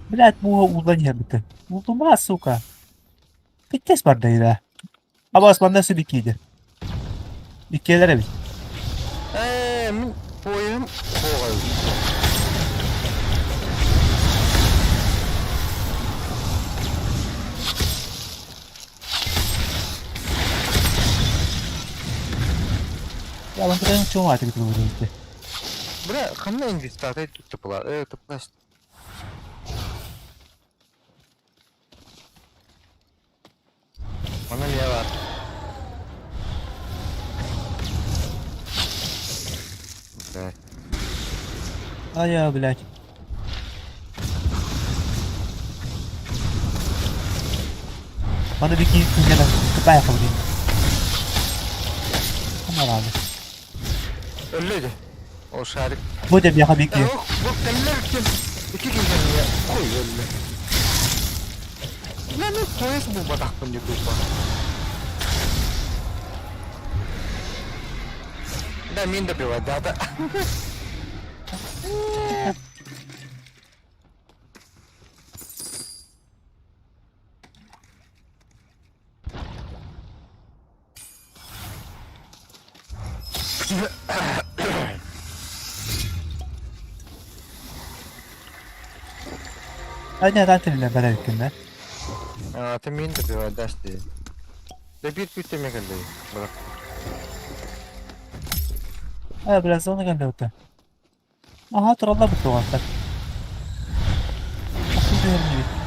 Блядь, муха ууллан иһэрбитэ. Ууллума, сука. Питтес барда да. Абаас манна өссө киирдэ. Иккиэлэр эбит. Ээ, мин поеһым суоҕа. Я вам чума ты говорите. Бля, ханна инвестатай тупла, тупла. Она лево. Да. А я, блядь. Bana bir iki күннен кытай қылдым. Камарады. Өллөйдө. Ол шарик. Бу деп яха бики. Ох, бу кэллэр ким. Ики киһи я. Хуй өллө. Бля, ну поезд бу батахпын деп тупа. Да, мин добивать, да, да. Айна тиле бәрәккенде. А, ты мин добивать, да, что Да бир күтеме кэллэ. Бірақ. А, бля, зона кэллэ өтө. Аха, туралла бу туғаттар. Ахы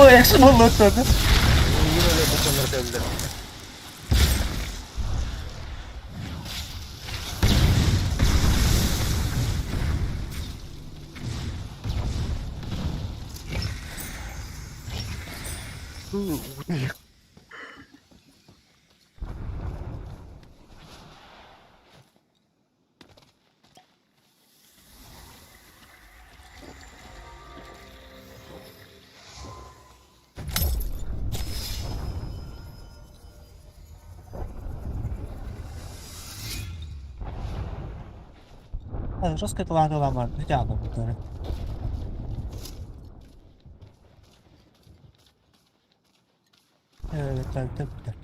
Ой, экшн болду өттөдү. Мин өлө бу кэллэ. Жестко таланты ламар, не буттары. Evet, evet, evet.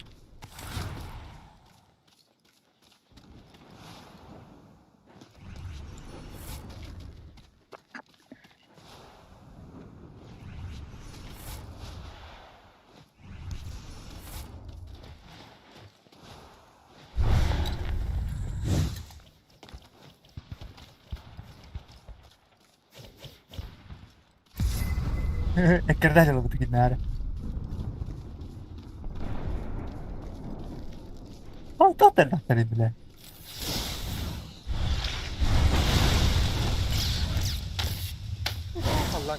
Эккердә жылы бу киннәре. Aa, тахтар бile. Allah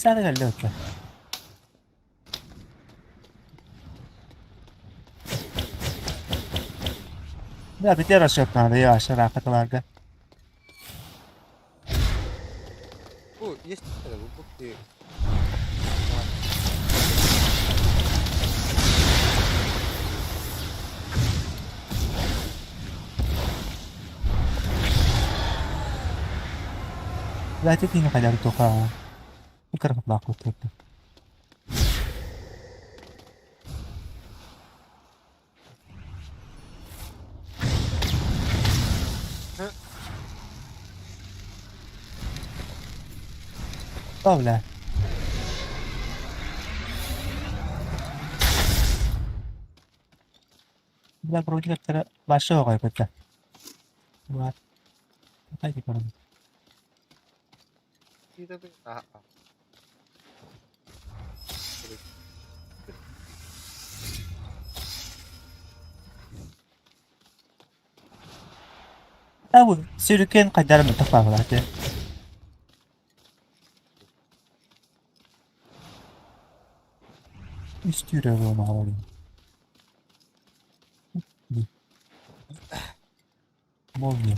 Саана кэллэ отто. Да, бити расчет надо, я шарахатыларга. Бу есть бу бу لا تديني قدر توقع فكرة تطلع كنت. طاولة لا بروجيكت باشا غيبته. أو سيركين قدر من تفاعلاته. Istiyorum alayım. Молния.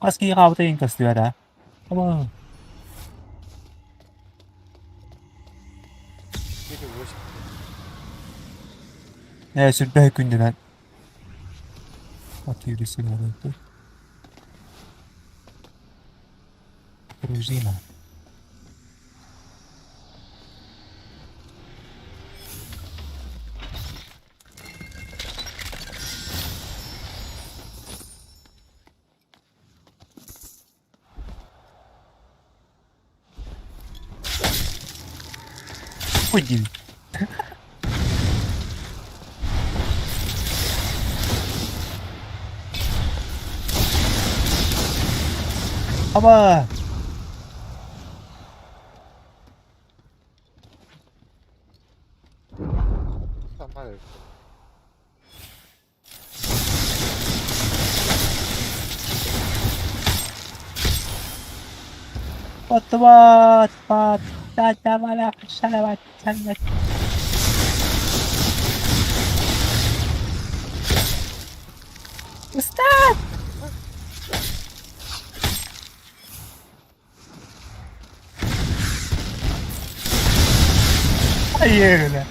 Хаски хаабытын көстүөрэ. Оба. Ээ, сүрбэһэ күндүнэн. Атыыры Пружина. Уйди. Аба! What what Stop! Hayır.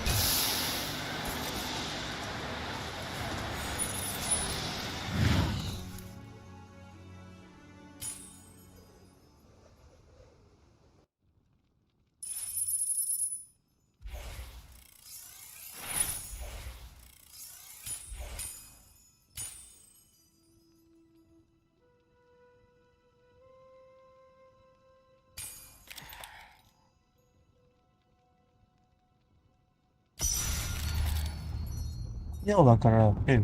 Яла карапел.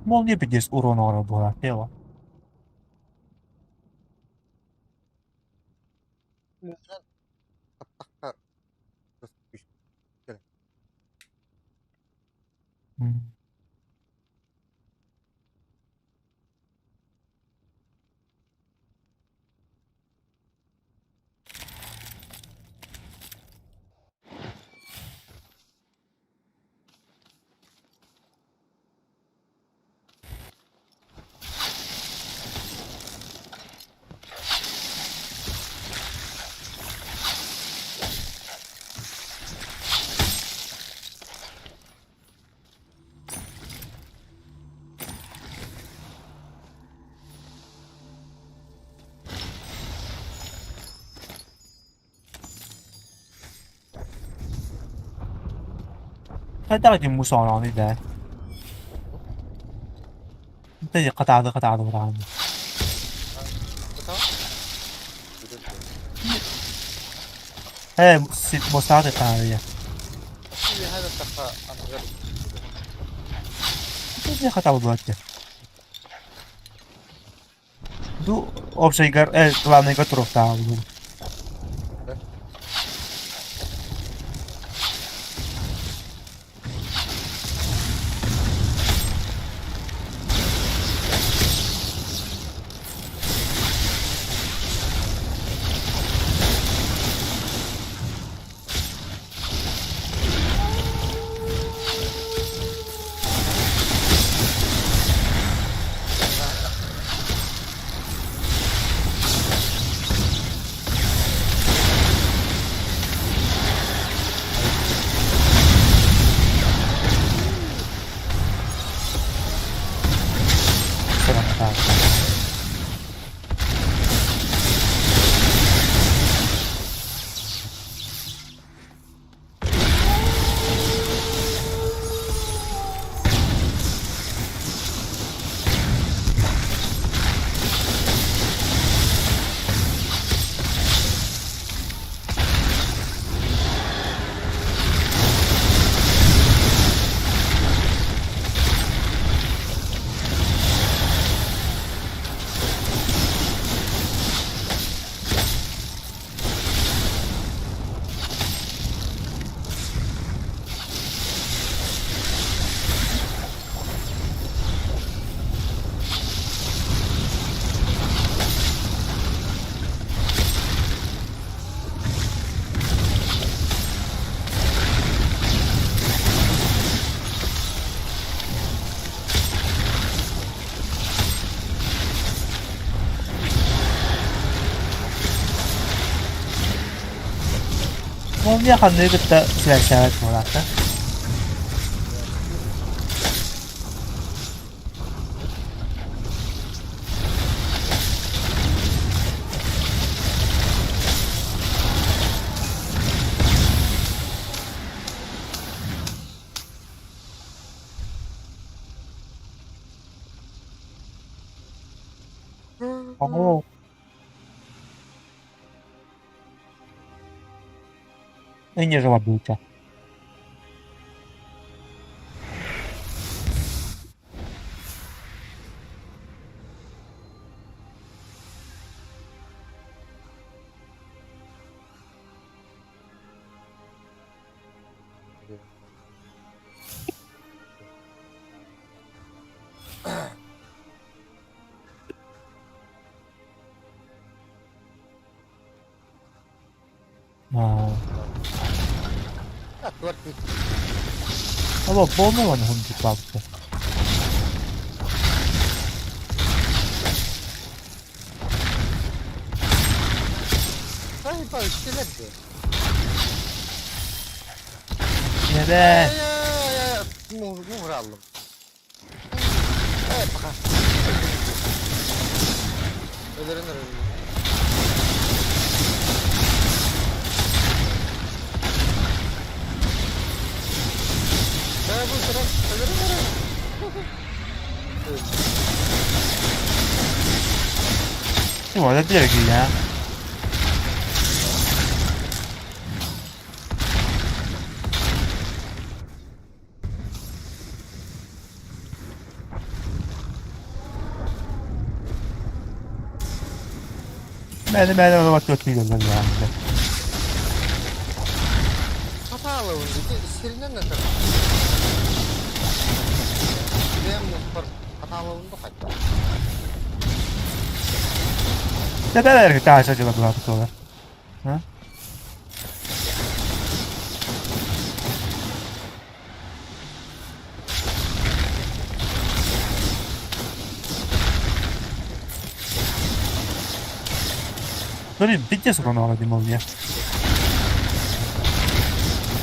Мол не пидес урон була пела. هذا غادي موسى ده. انت قطع قطع قطع. ايه مساعدة قطعية. هذا قطع وضوء. Ду общий гар, главный готов там. Молния ханныгы кытта связьтээбэт буолаата. Оо, и не жлобился. Allora, buono vanno con più parte. Neden? 我在第二局呀。Мэлэ-мэлэ вот тут видел. Tätä tähän se sillä tuolla. Ха? Блин, пиздец урон не молния.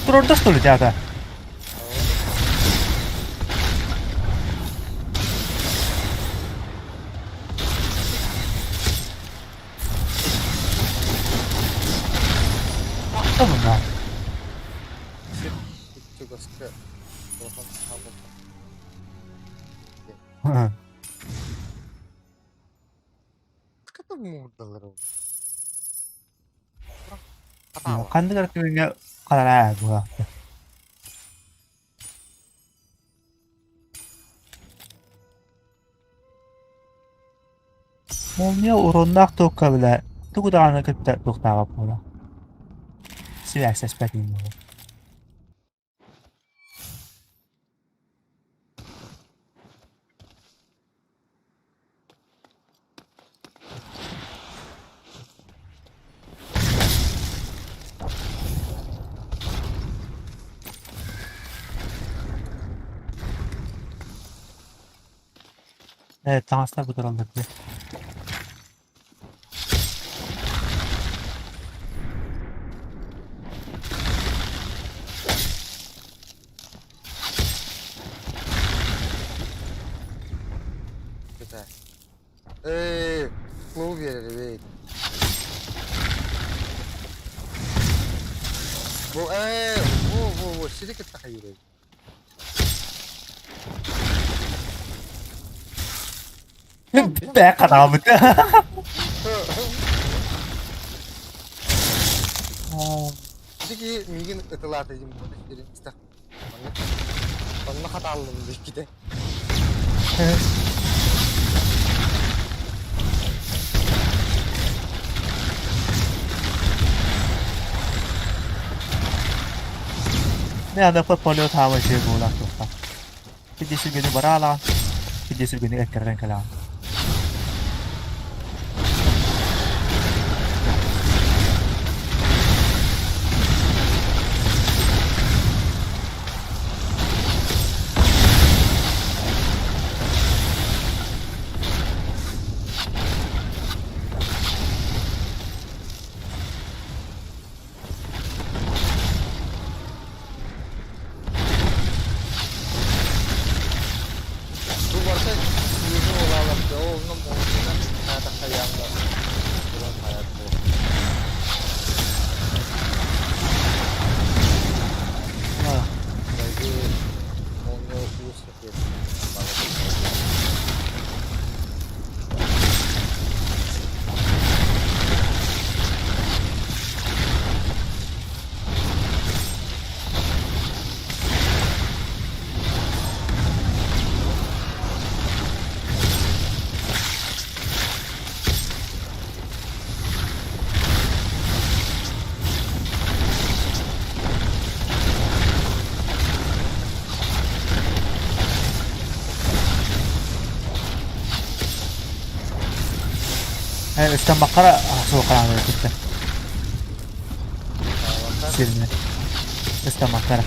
Турорда что ли дяда? Мына. Ханнык күҥҥэ харараа буолаахтар. Молния уроннаах туокка билэ тугу даҕаны кытта туохтаабат буола. Сибээстэспэт буолуо. Ээ, таҥастар бу тураллар дии. Бээ хараабыт. Ne аны полет хаама жер буолар туохта. Киди сүгүнү бараалаан, киди сүгүнү эккэрэн кэлээн. Ыстаммаккара суох хараҥа кытта сиринэн ыстаммаккара.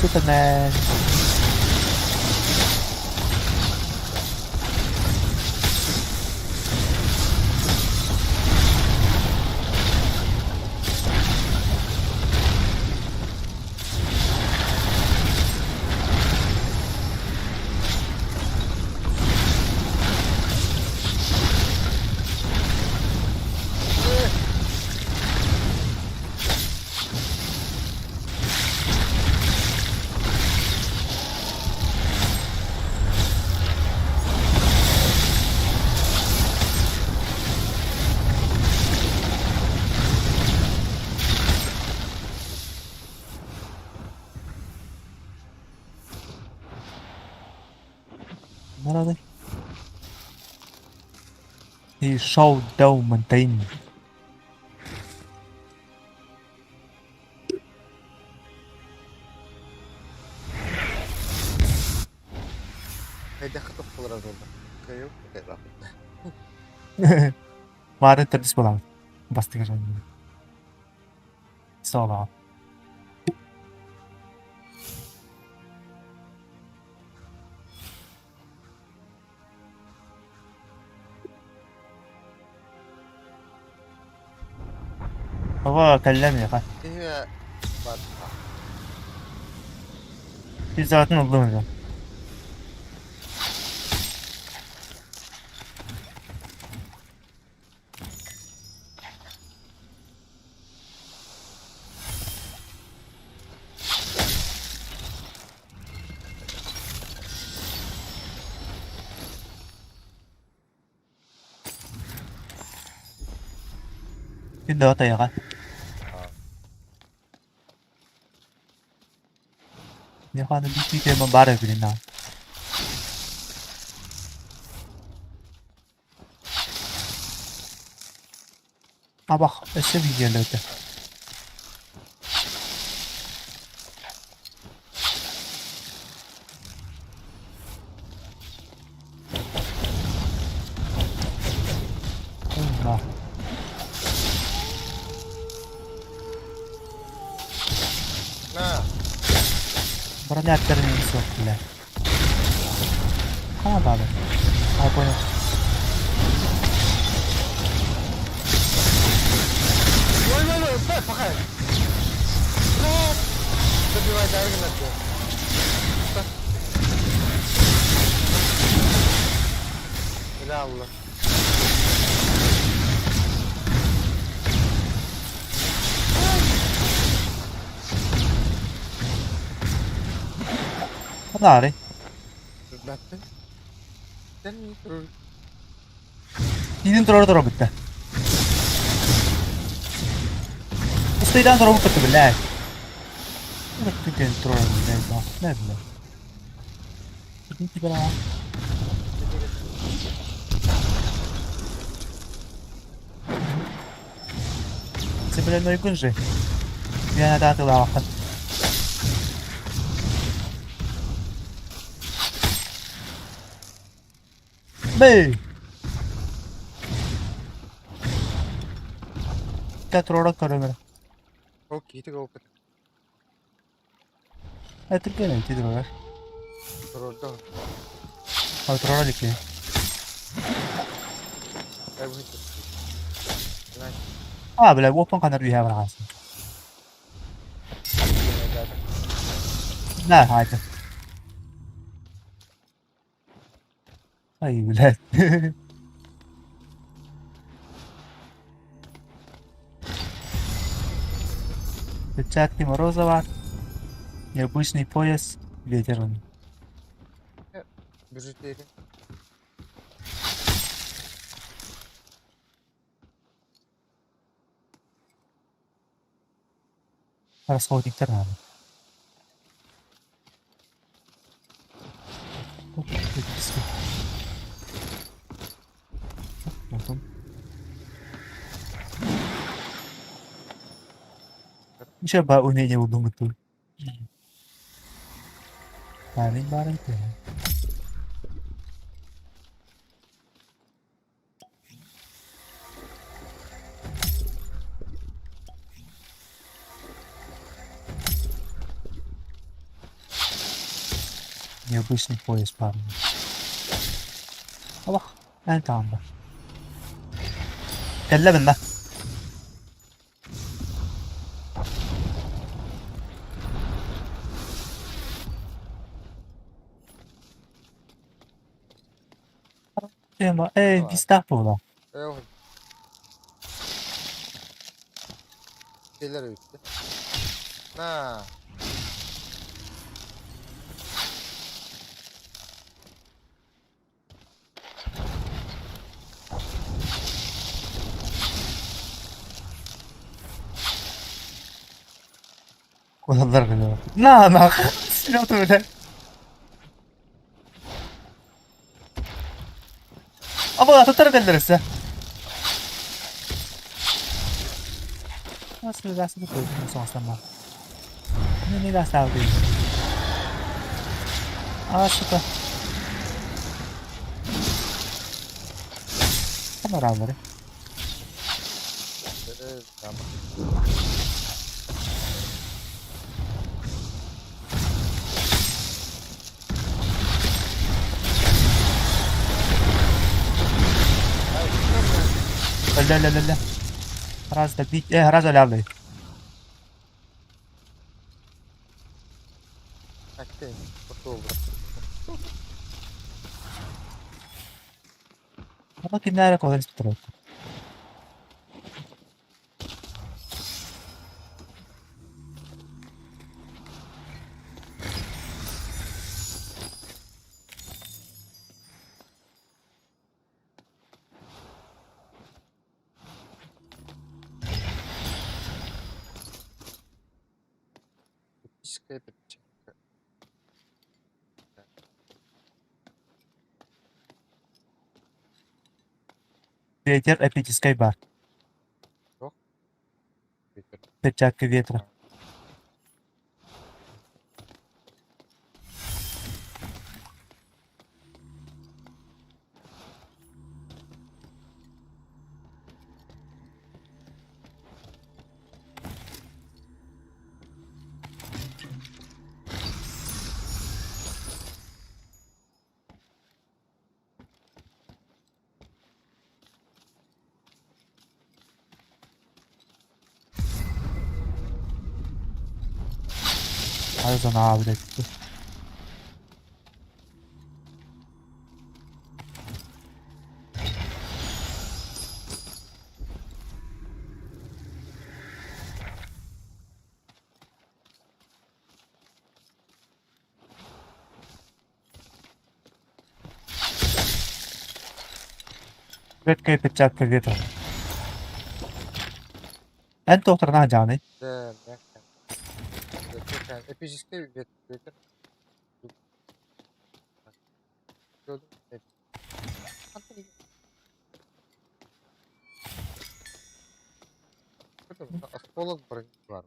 Superman. Нарадый. И шоу Mountain. Хайдах тохтолоро буолла? Кыайыы Баары төрдүс буолабыт. Бастакы жоннор. Соло. Ого, кэллэ миэхэ. Киһи бар. Пизатын ыллым уже. Күн да тайаҕа. Миэхэ аны биир тема баар эбит на. Абах өссө видеоларда. Уна. На. Броня суох бile. Хана баалы. А, понял. Ой, ой, ой, бля, пахай. Добивай, дорогу на Бля, Алла. Хана Бәттин. Тиидин турар тура бүтэ. Устайдан тура бүттэ бля. Түкен турар бля, да. Не бля. Тибера. Себелен ойгун же. Я надо тылаахын. Бэй! Катрора көрөмөр. Ол киити опыт. Это кene тидро. Турордо. Катрора дики. А, бля, уоппан канар үйә баргансың. На, хайда. Ай, блядь. Перчатки Морозова. Необычный пояс ветеран. Бюджетери. Расходниктар надо. Еще ба умение булдуҥҥут Парень баарын тыаһа. Необычный пояс парня. Олох, эн таанда. Кэллэ гынна. Эй, бистах буола. Кэлэр эбит. На. Куһаллар гына. На, на, сүрэх Аба атыттар этэллэр өссө. А, сука. Камералары. Өллө, өллө, өллө. Раз добить. Раз өлө Ама кимнээре колор испитэр Эпическая перчатка. Ветер эпическай бар. Ветер. Перчатка ветра. Arizona блядь. Редкая перчатка ветра. Эн туохтарына дьааны. Да, мягко. Эпический ветер. Осколок брони бар.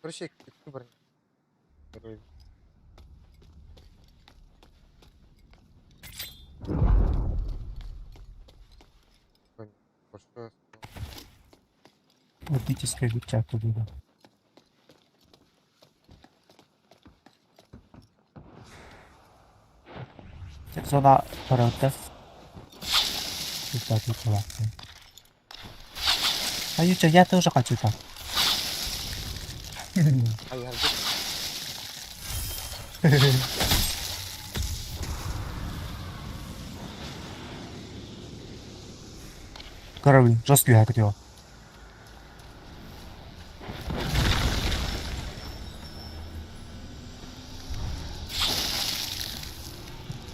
Короче, икки брони. Эпическая перчатка ветра. Зона паралта. А Юча, я тоже хочу так. Корабль, жесткий хак его.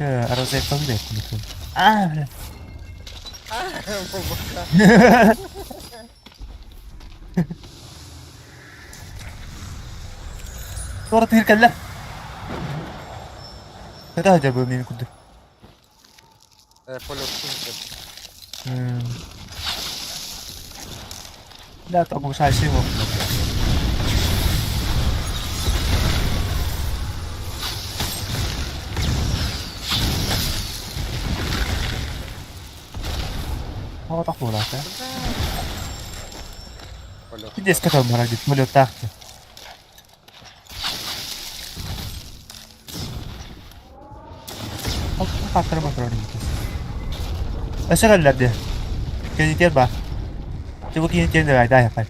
Розетка. А, бля. Туора тыыр кэллэ. Кытаа дьэ бу мин курдук. Полеттун Да, там шайсы. Тоҕо буолаата? Диэскэ толмара дит полеттаах. Хаттара мотор Өссө кэллэр дии. Кэнитиэр баар. Чубу киһи тиэн дайда яхай.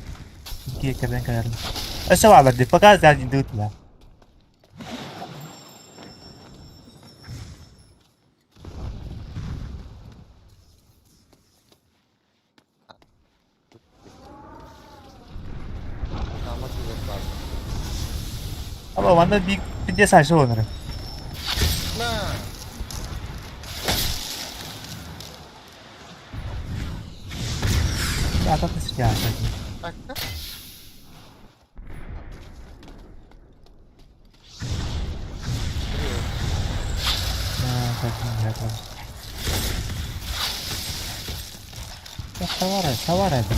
Киһи кэлэн кэлэрин. Өссө баалар дии. Пока за идут да. Аба манна биир пиздец айсы олорор. Ата Саварай, саварай, бля.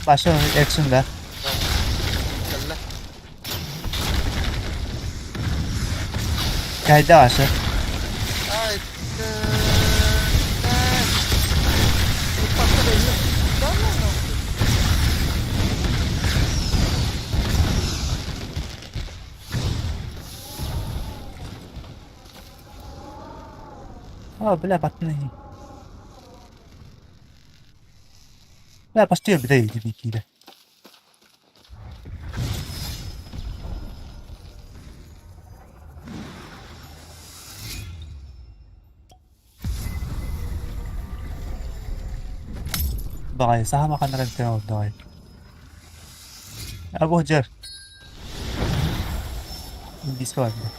Başla action'da. Кайда ваша? А, бля, пацаны. Бля, пошли, бля, иди, кида. Баҕайы, саха ханна кэлтэ олордоҕой? Або дьэр. Индийскэ барда.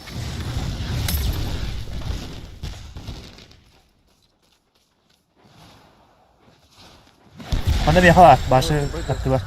Манна миэхэ баар, башы аттыбар.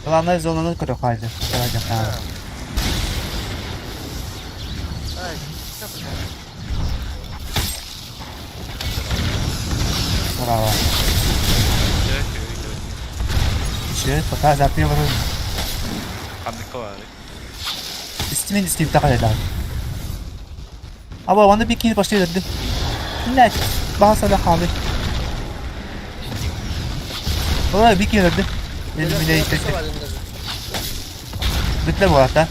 Главное зонаны көрө хаалды. Браво. Че, пока запил. Истимин истим тахаледа. Аба, оны бикини баштый деді. Блять, баса да халы. Ой, бикини деді. Элимине итте. Бүтле буолата.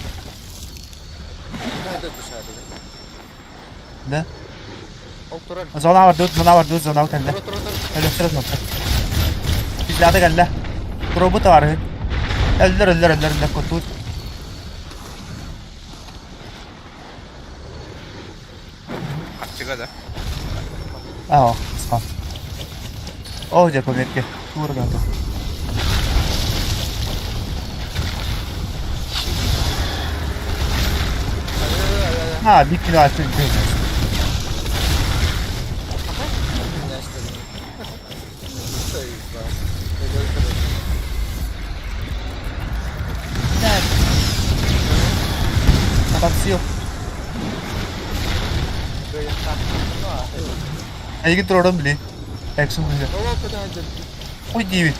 Да. Зона бар, зона бар, зона кэллэ. Өлөктөр зона. Bizlerde кэллэ. Робот бар. Өллөр, өллөр, өллөр, өллөр, кутут. Аччыга да. Аа, спам. Оо, дьэ, пометке. Туурга. А, биир кило атын. Такси. Эйгин турорун били. Экшн били. Хуй диибит.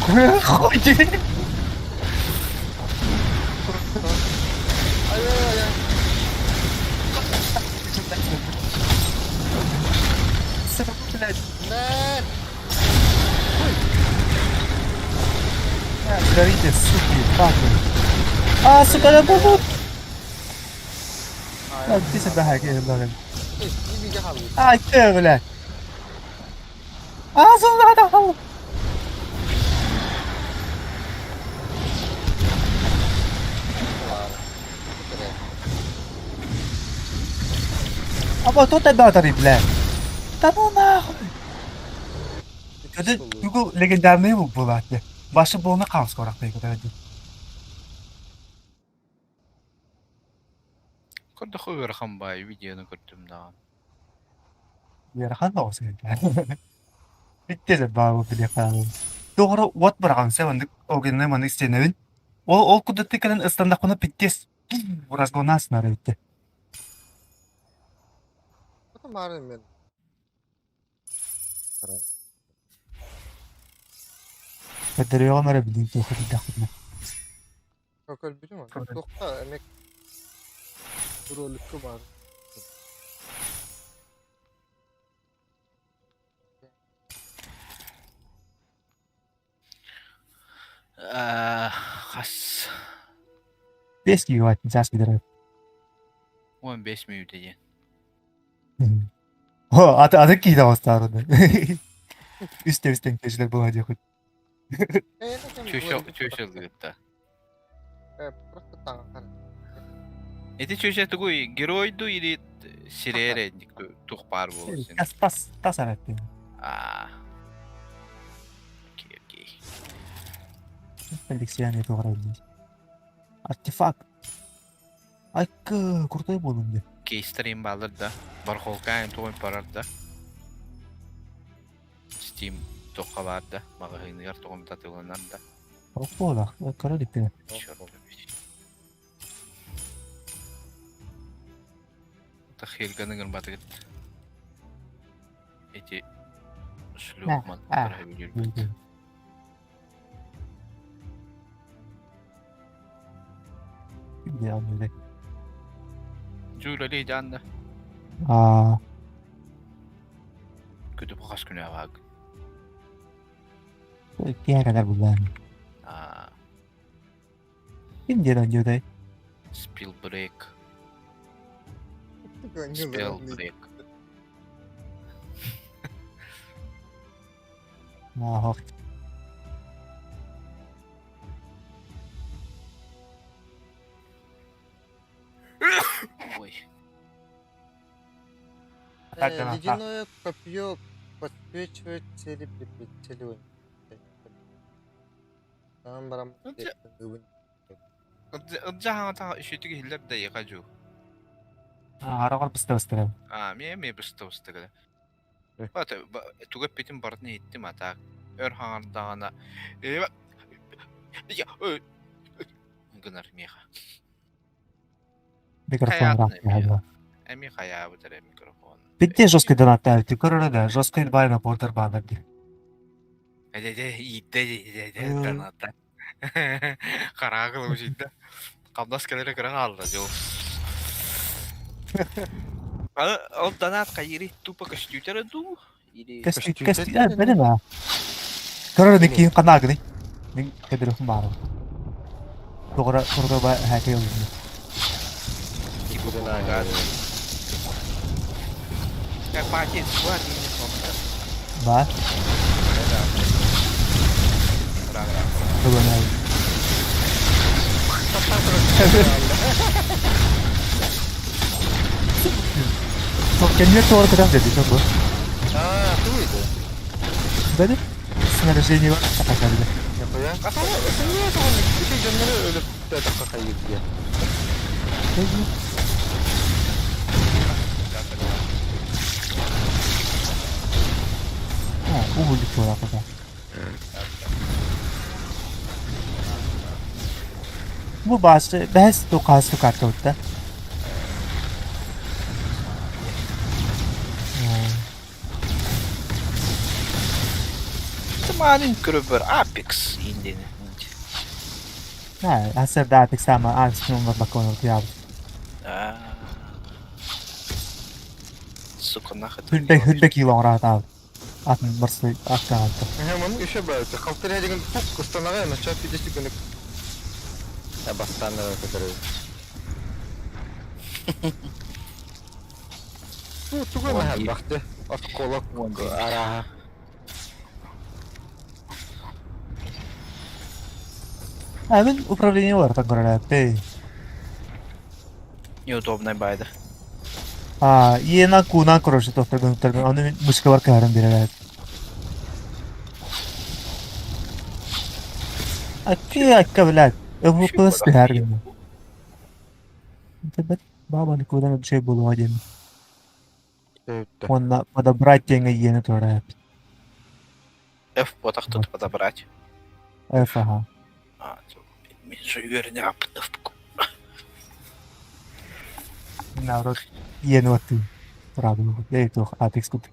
Хуй диибит. Блядь. Нет! Горите, суки, падлы. А, сука, да бу А, кö, блядь. А, сука, А вот тут обятори, блядь. Да ну нахуй. Это тугу легендарный буолаат. Башы буолна хаос корактай көтөрөдү. Көрдөххө ыарахан баайы видеону көрдүм даҕаны. Ыарахан соҕус Бүттэ баа билиэххэ Тоҕоро уот быраҕан сэ маннык огненный маннык истиэнэбин. Ол ол курдук кэлэн ыстаннахпына питтиэс разгонаас наар эбиттэ. Көрдөрүөҕүм эрэ билиим туохха тиийдэхпинэ. Көрбүтүм туохха эмэ роликка баар. Хас 5 гигабайт чаас бүтэрэр. 15 мүнүүтэ диэн. О, аты аты киһи таҕыстаарыны. Үс тэбистэн кэжлэр була диэххит. Чүөчэ ылгытта. Ити чүөчэ тугуй герой ду или сирэри тух баар буолуо Тас тас тас араттын. Аа. Окей, окей. Коллекционер тугара Артефакт. Айкы, крутой буолун дии. Кейстерин баалар да, бархолкаан тугун барар да. Steam туохха баар да, маҕаһыыныгар тугун татыыланар да. Ох буолах, көрө иликпин. Черт. Тахилганы гырбатыгыт. Эти шлюхман көрө Дьүүлэлии дьаанна. Аа. Күтүп хас күнэ аҕааг. Киһи кэлэр буллаан. Аа. Ким диэн оонньуутай? Spill break. Spell break. Ааһах. Ой. Ледяное копье подсвечивает цели при прицеливании. Там барам. Ылдьаһаҥа үсүтүк иһиллэр да иэхэ Араҕар быста быстарам. Аа, миэ эмиэ быста быста гына. Тугу эппитин барытын иһиттим а так. Өр хаҥардаҕына гынар миэхэ. Микрофон Эмиэ хайаабыт эрэ микрофон. Битте жесткий донаттаабыт. Көрөрө да жесткий баайна портер баанар дии. Эдэ иитте донатта. Хараҕа кылыбычыйда. Хамнас кэлэрэ кыра хаалла дьол. Аны ол донат хайыырый тупо көстүүтэрэ дуу или Көстүү бэрэ баа. Көрөрө киин ханаагыный. Мин көдөрөхүм баарым. Тоҕора тоҕора ба хакей олунна. Типа Как пати, Ба. Тугунай. Кэннигэр тоҕо кытах деді бу. Аа, тугуй Бэди? Снаряжение бар сакакабыда. Нихуя. Эмне тугун ити дьоннору өлүп такка хайыр диye. А, угулик буолар пока. Бу баасы бэс тукаас тукааттабытта. Маанын көрөбөр Apex индини. Nej, jag ser det Apex samma Apex nummer bakom jag. Сука, нахуй. Хүрдэ хүрдэ кило оҥороо атын барсы аккаанта. Маны еще баар. Халтыр деген пук кустанаҕа нача пидести күнүк. Бастааннара көтөрөбүт. Бу туга наһаа бахты. Осколок арааһа. Мин управление уларытан көрөрөөппүй. Неудобная байда. А, иена куунан короче тохторгун ону мин мышкабар кыһаран биэрэрээт. Акки акка блядь. ФПС түһэр гына. Баба никуда вообще было один. Уонна подобрать диэҥҥэ иэни туораат. F ботахтыт подобрать. F аха. А, мен же үөрэнэ аппыт F Наоборот, иэни баттыы. Тураабын. Эй, туох, Apex кут.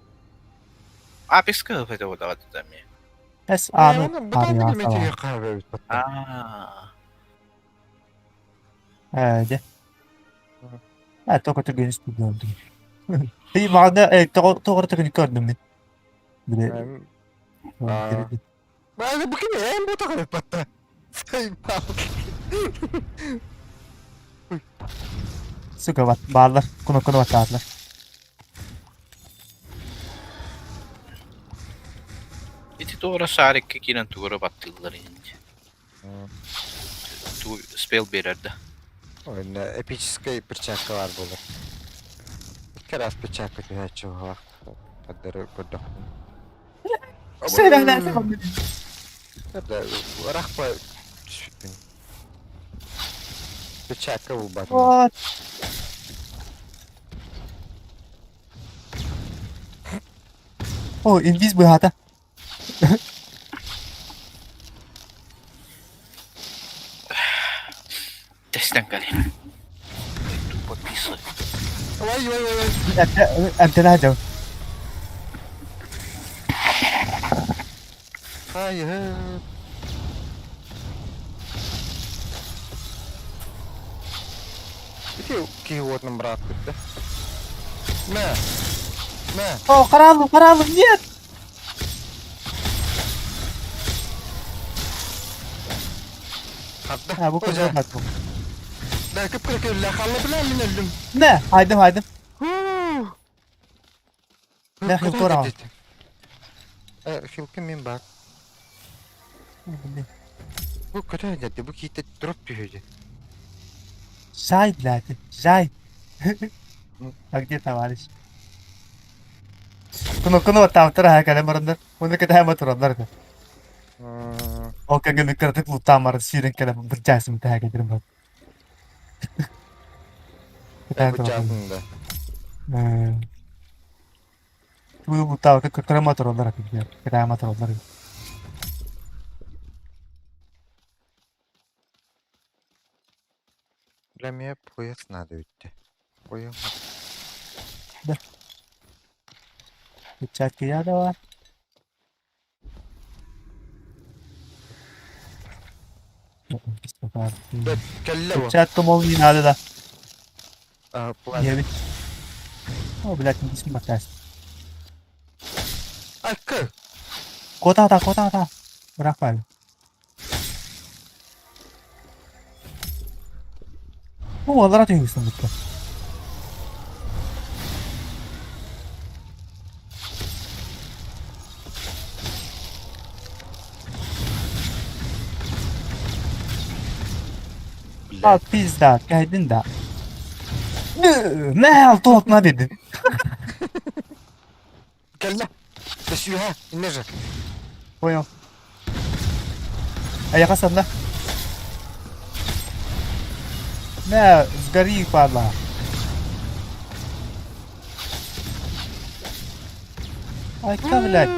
Apex кыһыт это вот S A-ны Аа. Ээ, дьэ. Ээ, тоҕо түргэн испит Ти маҕана э тоҕо тоҕо түргэн көрдүм мин. Били Бу ким эн бу тоҕо батта. Сука бат бааллар куноккуну баттаатылар. Ити туора шарикка киирэн тугура баттыыллар инди. Ту спел берер да. Ойна эпическая перчатка бар буолар. Икки раз перчатка түһээччи буолар. Тардары көрдөхпүн. Рахпа түспүппүн. Перчатка булбатым. Вот. О, инвиз быһаата. Тэстэн кэлин. Тупо писы. Ой, ой, ой, ой. Эмтэнэ дьон. Hayır. Ити киһи уотунан бырааппыт да. Мэ. Мэ. О, хараалым, хараалым, нет! Хатта. Ha, бу кырдьык хаттым. Да кып кыры халла билэн мин өллүм. Нэ, хайдым, хайдым. Нэ, хилкор аҕал. Э, хилкин мин бар. Бу көтө дьэ, бу киитэ дроп түһүдэ. Жай, блядь, жай. А где товарищ? Кнопканы баттаабыттар аһа кэлэн бараннар. Уонна кэтэһэн тураллар этэ. Ол кэннэ кыратык луттаан баран сиирэн кэлэн бырдьаасым тэһэ кэтирим бар. Кэтэһэн тураллар. Бырдьаатын да. Тугу луттаабакка кырама тураллар этэ. Кэтэһэн тураллар. Бля, мне пояс надо идти. Пояс. Да. Перчатки я дала. Перчатка, мол, не надо, да. А, Я ведь... О, блядь, не снимать. Айка! Куда-то, куда-то. Рафаэль. О, алара түһүстэн бутта. А, пизда, кайдын да. Мэ, толтна дедим. Кэллэ. Төсүүһэ, инне же. Понял. А я хасан, да? Мэ, сгори, падла. Ай, ка, блядь.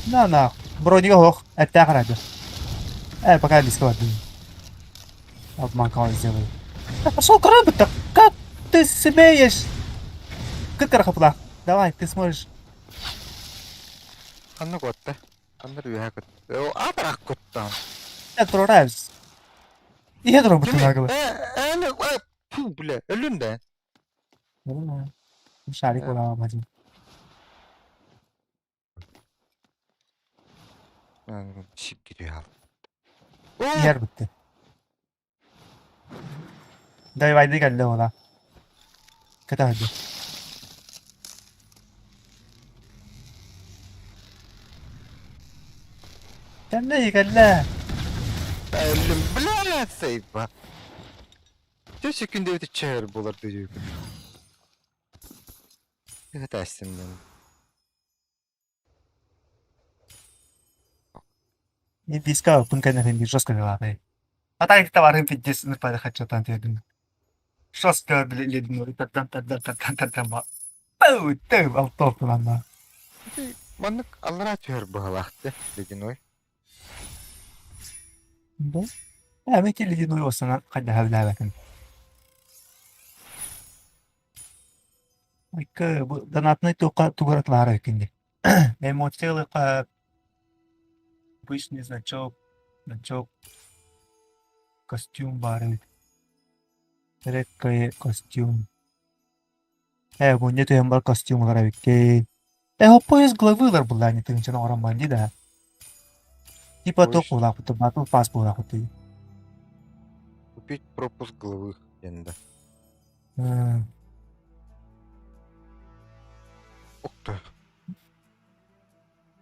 На, на. Бронига хох. Это ради. Пока не складываю. Обман кого сделаю. Пошел корабль-то! Как ты смеешь? Как Давай, ты сможешь. Ханна куотта. Ханна үөһэ көт. Атарах көттөм. Турарабыз. Иһэ турар Кими? бутунаагылы. Э, фу, бля, өлүн да. Шарик буолаҕа бадьын. Сикки ал. Иһэр бутты. Дайвайды кэллэ буола. Кэтэһэргэ. Кэллэ кэллэ. Өллүм, бля, сайба. Түс секүндэ чээр булар дүйүк. Кэтэстим мен. Диска ылпын кэннэтин биир жестко дылаатay. А так товарын пиздец нырпады хачатан тиэрдин. Жестко ледяной тардан тардан тардан тардан ба. Пау, тау, алтоптуланна. Маннык аллараа түһэр быһалаахты ледяной. Да? Э, мен ледяной осынан хайдаха билээбэтим. Айка, бу донатный тука тугуратлаара кинди. Эмоциялыка обычный значок, значок, костюм баар эбит. Редкое костюм. Э, бу не түһэн бар костюм ылар эбиккин. Э, поезд главы ылар буллаани тыгынчаны оҥорон баран да. Типа Поезд. туох буолаахпыт, батл пас буолаахпыт. Купить пропуск главы диэн да. Ух ты.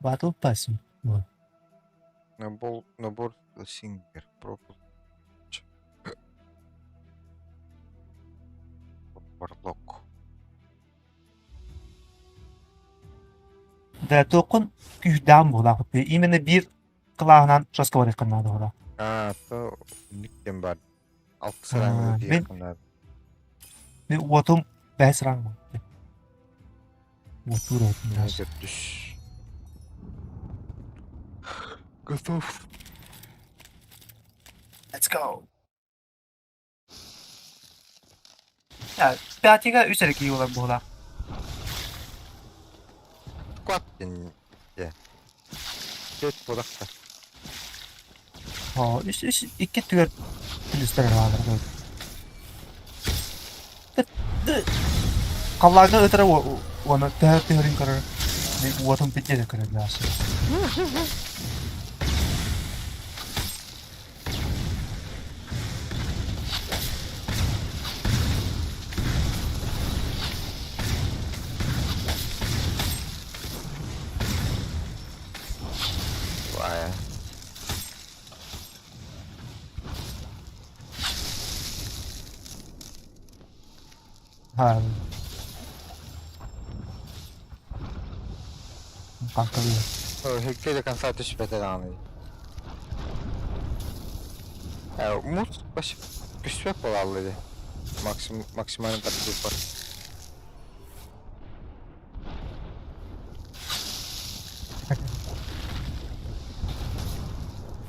Battle Pass. Вот. Набор, набор Сингер. Пропуск. Варлок. Да, туоххун күүстээх буолаахпыт. Именно биир кылааһынан жестко барыаххын наада буолар. А, то никтен бар. Алтыс рангы Мин диэххин наада. мин уотум бэһис ранг буолбут. Уотуур уотум Мин даже. төрдүс. Готов. Let's go. Пятига үс эрэ киһи буолар буолаах. Куат диэн дьэ. Төрт буолахта. Оо, үс үс икки түөрт плюстар баалар. Халлааҥҥа ытара уонна төһө түһэрин көрөр уотун пиздец көрөр даасы. Вая. Ha. Kankalıyor. Хикке до конца түспэтэ даҕаны. Мут вообще түспэт буолаалла дии. Максим максимально тардыыппар.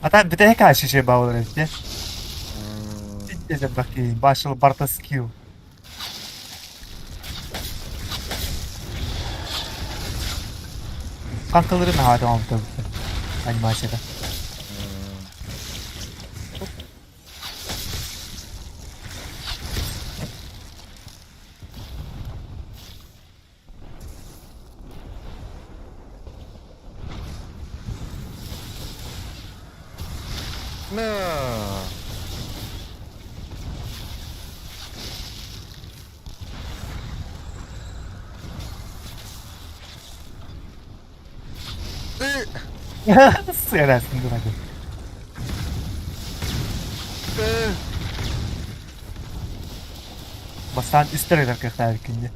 А там бүтэһик аашише баалар эбит дьэ. Баки башыл барта скилл. Kankaları наһаа оҥорбута анимацията. На. Сыарасын гынады. Бастаан үстэр ытар кыахтаах эбиккин дии.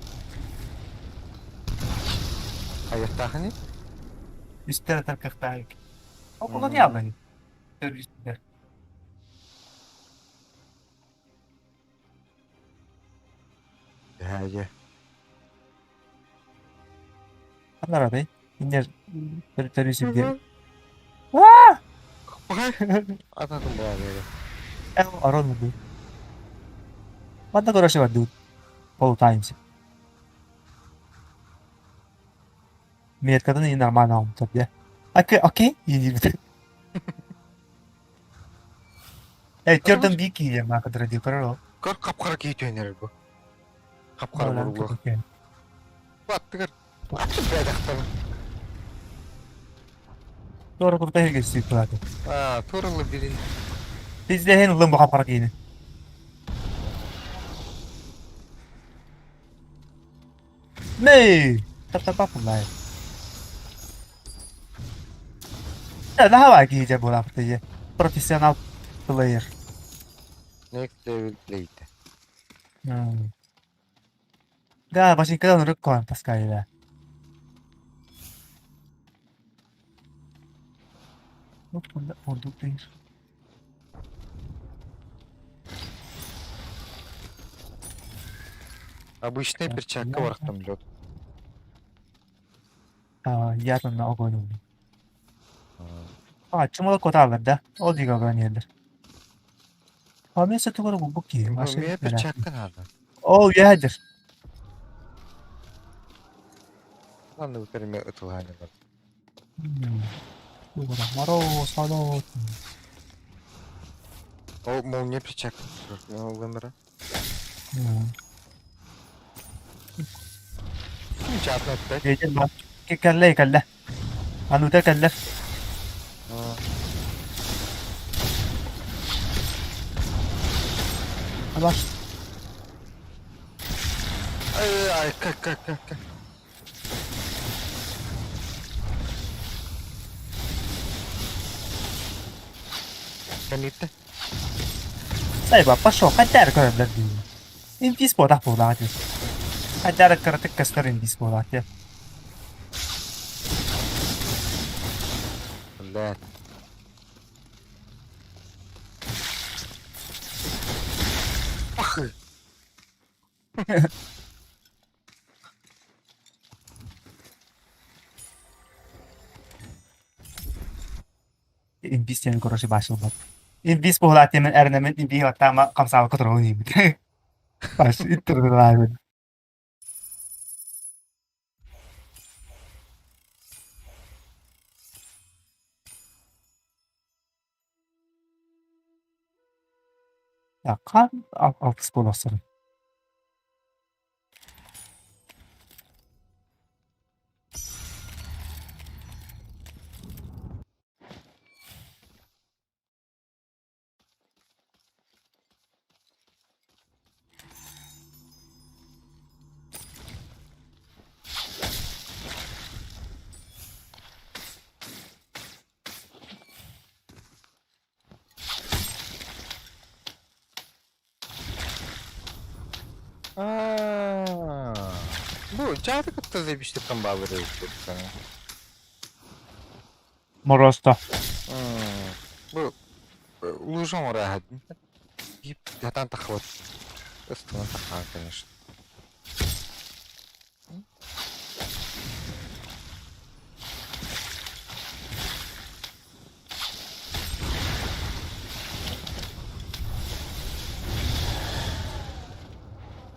Айахтаахыный? Үстэр ытар кыахтаах эбиккин. Ол не аллай? Үстэр. Дьэ. Ханна Иннер төрүсүргэ. Ататын буолар. Арон буду. Манна көрөшө бардыбыт. Полутаемся. Меткатын и нормально оҥтор дьэ. Окей, окей, диибит. Э, төрдөн бии киирэ маакадыра дии көрөр ол. Көр хап-хара киһи түһэн бу. Хап-хара буругуох. Баттыгар. Бэдэхтэн. Туора курта хергесси кылааты. Аа, туоралы бирин. Bizde ылым бу хап-хара киһини. Мэй! Тап-тап-тап Наһаа киһи дьэ буолаахпыт ийэ. Профессионал плеер. Next level play'de. Да, башикадан урукку куһаҕан таскаайда. Ордук диир. Обычная перчатка барахтан лед. Я там огонь. А, чумала коталар да? Ол дига огонь ерлер. А мен сатыгар бу ки. Мне перчатка надо. Ол ядер. Ладно, выперме ытылганы бар. Мороз, мороз. Ол молния перчатка. Лымыра. Чатна опять. Кэллэ, кэллэ. Анута кэллэ. Абаш. Ай, ай, как, как, как, как. Кэлиттэ. Сайба, пошел, хотя көрөллөр дии. Инвиз буолах буолаах дии. Хотя кыратык көстөр инвиз буолаах дии. Блядь. Ах! Инвиз диэн короче баашылбат. Инвиз буолаах диэмин эрэнэмин инвиз баттаама хамсаабакка турабын диибит. Баш иттырдылаабын. Хаан алтыс буолуохсарын. Аа. Бу дьааты кытта заебиштеттен баабыр Морозто. Бу лужа мораһат. Дип хатан тахыбат. Ыстынан тахаан, конечно.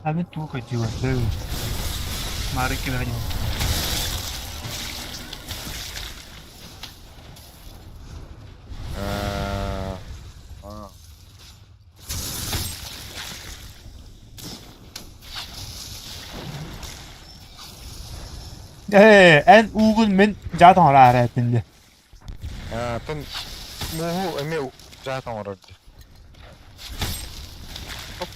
А мен тугу көрдүүбүн. Маары кимэҕэ Аа. Ээ, эн уугун мин дьаат оҥороор этин дии. Аа, тон мууһу эмиэ дьаат оҥорор дии. Оп.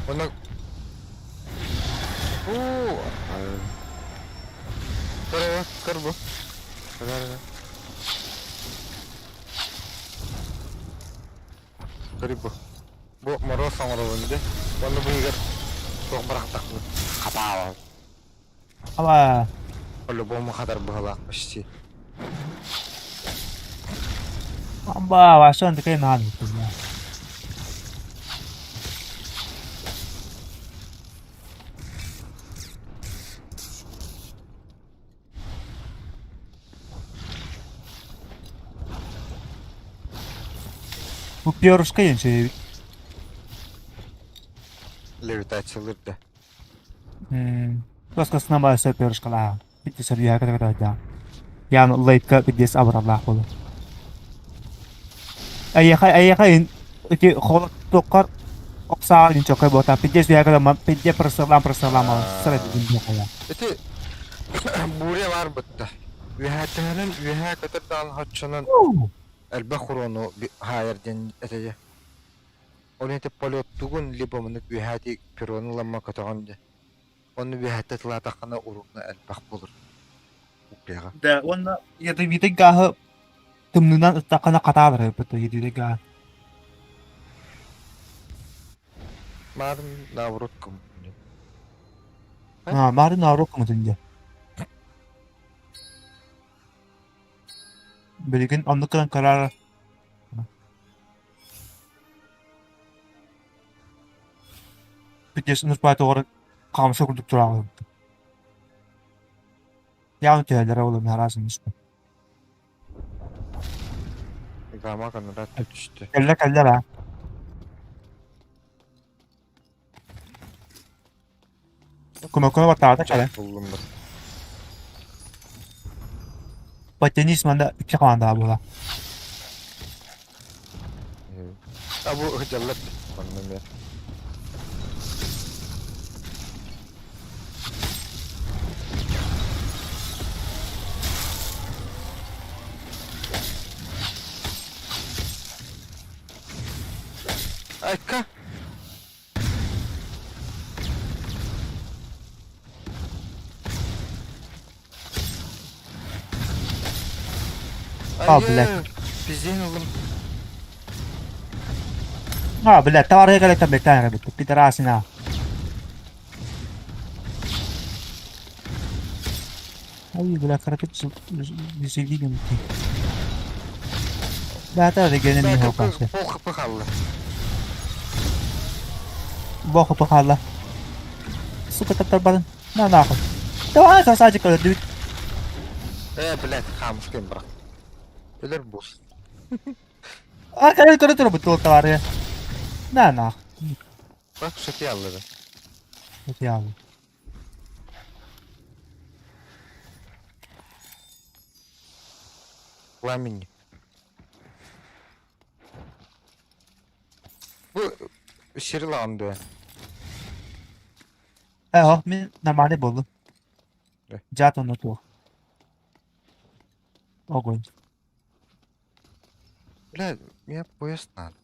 Онно Уу. Көр көр бу. Көр көр бу. Бу мороз оҥоробун дии. Онно бу иһигэр туох бырахтахпын хатаабан. Аба По-любому хатар быһалаах почти. Амба, вашон такой надо. Бу перышко енче. Левитациялыыр да. Тоскасына баа перышкалаа. Битти сөрүйэ кытта. Яны лейтка пиздец абыраллаах буолар. Эйиэхэ, эйиэхэ ити холотуоххар ох сааҕа ничокой буолта. Пиздец үйэгэ пиздец прысылаан прысылаан сыра дии Ити буря бар бытта. Үөһээттэнэн үөһээ көтөр даҕаны хоччонон элбэх урону хаайар диэн этэ. Ол ити полеттугун либо мынык үөһээти перону ламма көтөҕөн де. Онну үөһээттэ тылаатаххына уруна элбэх булur. Уппеҕа. Да, уонна ядовитый гааһы тымныынан ыттаххына хатаалар быта ядовитый гааһы. Марын наоборот кым. А, марын наоборот кымытын дьэ. Билигин оннук гынан карара Пиздец нурпаа тоҕор хаамса курдук тураҕын. Яғни түһэллэрэ ол араас эмиспин. Гама канара түстэ. Кэллэ кэллэ баа. Көмөккө баттаата кэлэ. Буллум бір. Потянись манда икки команда буола. А бу жаллар. Манна мен. Айка. А, блядь. Пизден ылым. А, блядь, товары кэлэттэн бэттään эрэбит. Пидорасина. Ай, бля, карапет зевигем ты. Да, да, дегенем Бә, не кп хокасы. пол хп қалды. Боху пахала. Сука, таптар На нахуй. Давай, красавчик, дуть. Э, блядь, хамышкин бірақ. Өлер бос. А, короче, короче, бутыл товары. На нахуй. Bak шөте алды. Вот я. Пламени. Бу Шри-Ланды. Э, мин нормальный болду. Жат оны туох. Огонь. Бля, мне поезд надо.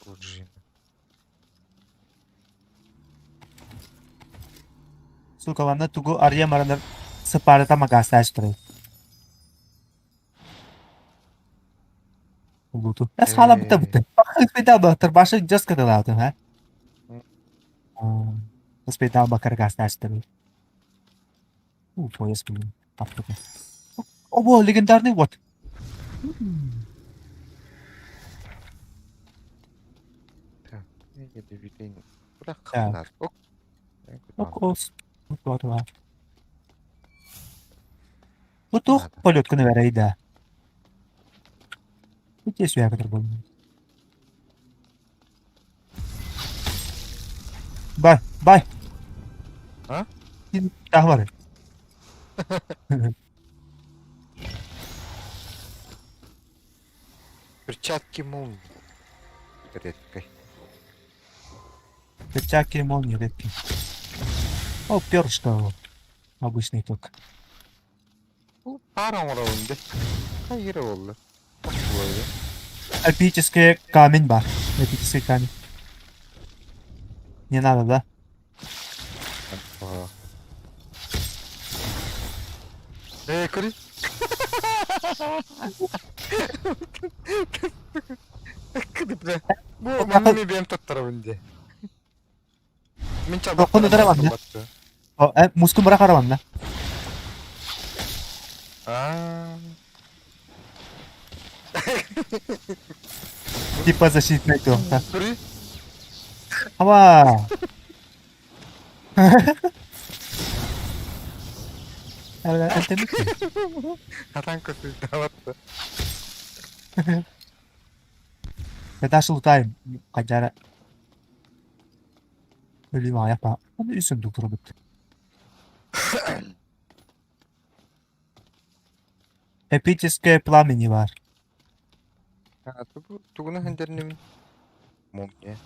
Куджина. Сука, манна тугу арыйа маранар сыпарыта магастааш турар. Улуту. Эс хаала быта быта. Спейтал бактыр башы жестко дылаатым, ха? Спейтал бакар гастааш турар. У, пояс, блин. Папка. О, легендарный вот. Так, ядовитый. Бля, Так. надо. Ок. Ок, ос. Бу туох полетканы бэрэй да. Ити сүһэ буолла. Бай, бай. А? Таах бар. Перчатки молнии. Редкой. Перчатки молнии редкие. О, перышко обычный только. Бу пара оҥоробун Хайыр олла. Эпический камень бар. Эпический камень. Не надо, да? Э, көр. Кыды Бу манны бэйэм туттарабын дии. Мин Тоххун ытарабын да? О, мускун бара харабан да? Аа. Типа защитный туохта. Көрүй. Аба. Антемик. Атан көсү даватты. Дальше лутаем. Хайдара. Өлүү аҕыйах баа. Аны үс сундук турбут. Эпическое пламени баар. А, тугу тугуна хендерним? Молния.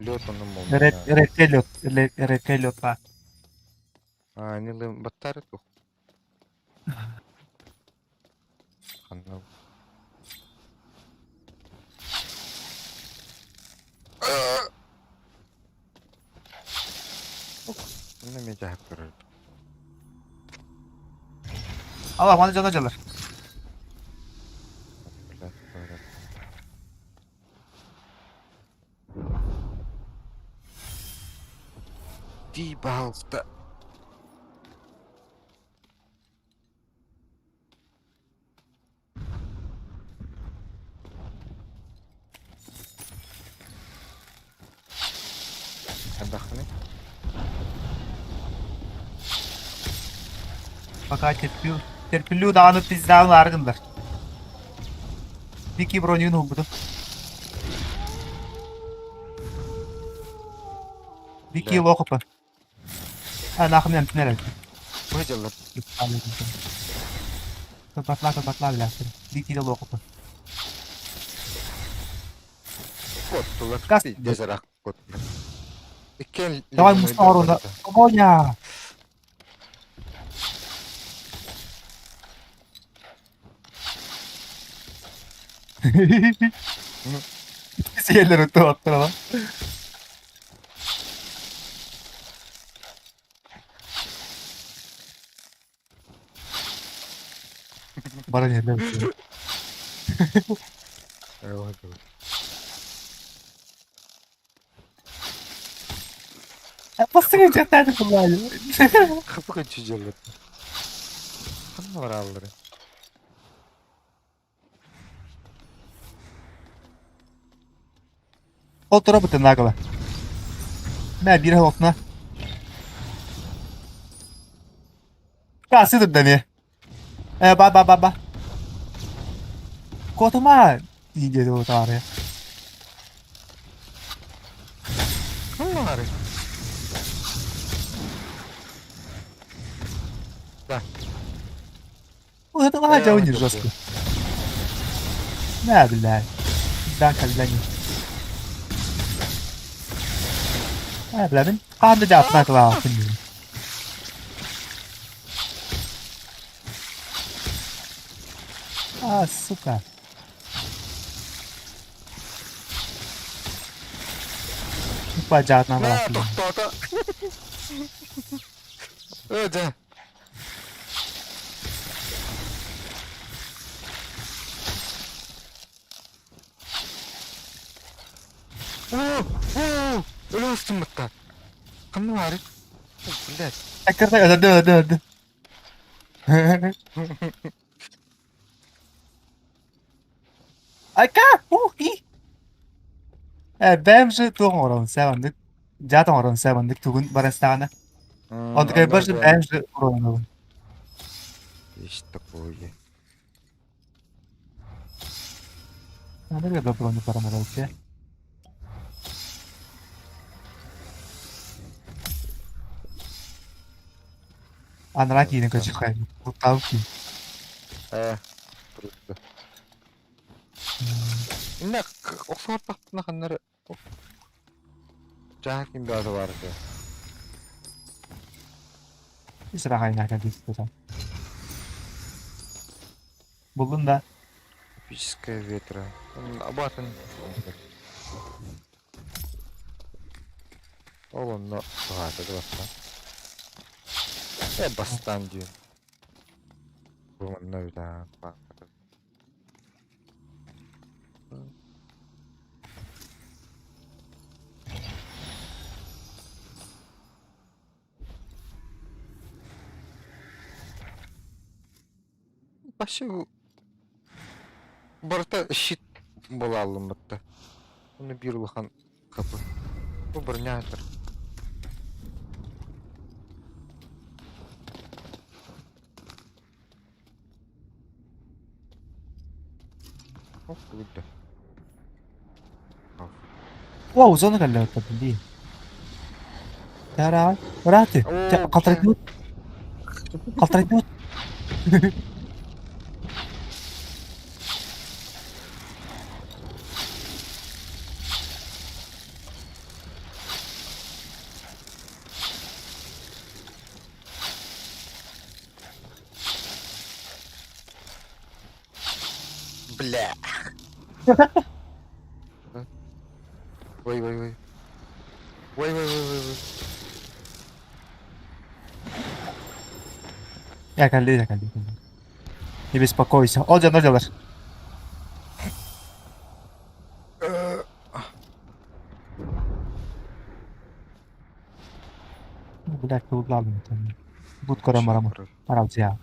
Лед онно молния. Рэкке лед, рэкке лед баар. А, не лым баттары тух. Ханна Онно эмиэ дьаһап көрөр. Алла маны дьоно дьалар. Дии баһалта. Хайдаххыный? Пока терплю. Терплю даҕаны пиздаҕын ылаары гыннар. Вики бронюн уһулбутум. Вики Да. лохопа. Анаахын эмтин эрэр. Бу дьаллар. Батла батла билээхтэр. Вики лохопа. Коттулар. Газ. Дезерак коттулар. Иккен Давай ледяной муста оруна. дорбата. Коня! Сиэллэр туоттара. Баран иһэллэр. Бастыҥ дьахтааты кулаайы. Хапы көчү Ханна бараллары? Ол тура бытынаагала. Мэ биир отна. Каасы даме. Э ба ба ба ба. Котума диде отаары. Ханна бары? Да. Это ладя у них жестко. Да, блядь. Да, когда не. А, бля, мин хаанды дьаатына кылааппын дии. А, сука. Тупо дьаатына На, кылааппын. тохтоото. Э, дьэ. Оо, оо, өлө ыстыммытта. Ханна баарый? Блядь. Аккарта өлөрдө өлөрдө өлөрдө. Айка! Ух, и! Э, бэм же туох оҥорон сэ маннык дьаат оҥорон сэ маннык тугун барастаҕына. Онтукайбар же бэйэм же уруһунабын. Есть такое. Надо брону параморалке. Анараа киирэн көчүххэ луттаабыт киин. Э, просто. Инна охсуортахпына ханнары Дьаһа ким бөҕөтө баар этэ. Ис ыраах кэлбит Буллун да. Эпическая ветра. Абатын. Ол онно туһаата да бастаан. Э бастаан диэн. Бу манна үтаан Вообще барыта щит буолааллыммытта. Уну биир улахан хапы. Бу бронятор. Оп, да. Wow, зона кэллэ дии. Тараан, ырааты. Оо, Халтарайдыбыт. Халтарайдыбыт. Бля. Ой, ой, ой. Ой, ой, ой, ой, ой. Я кэлли, я кэлли. Не беспокойся. Ол дьоннор дьалар. Блядь, кыллаабын. Бут көрөн барамын. Аралдьыйа.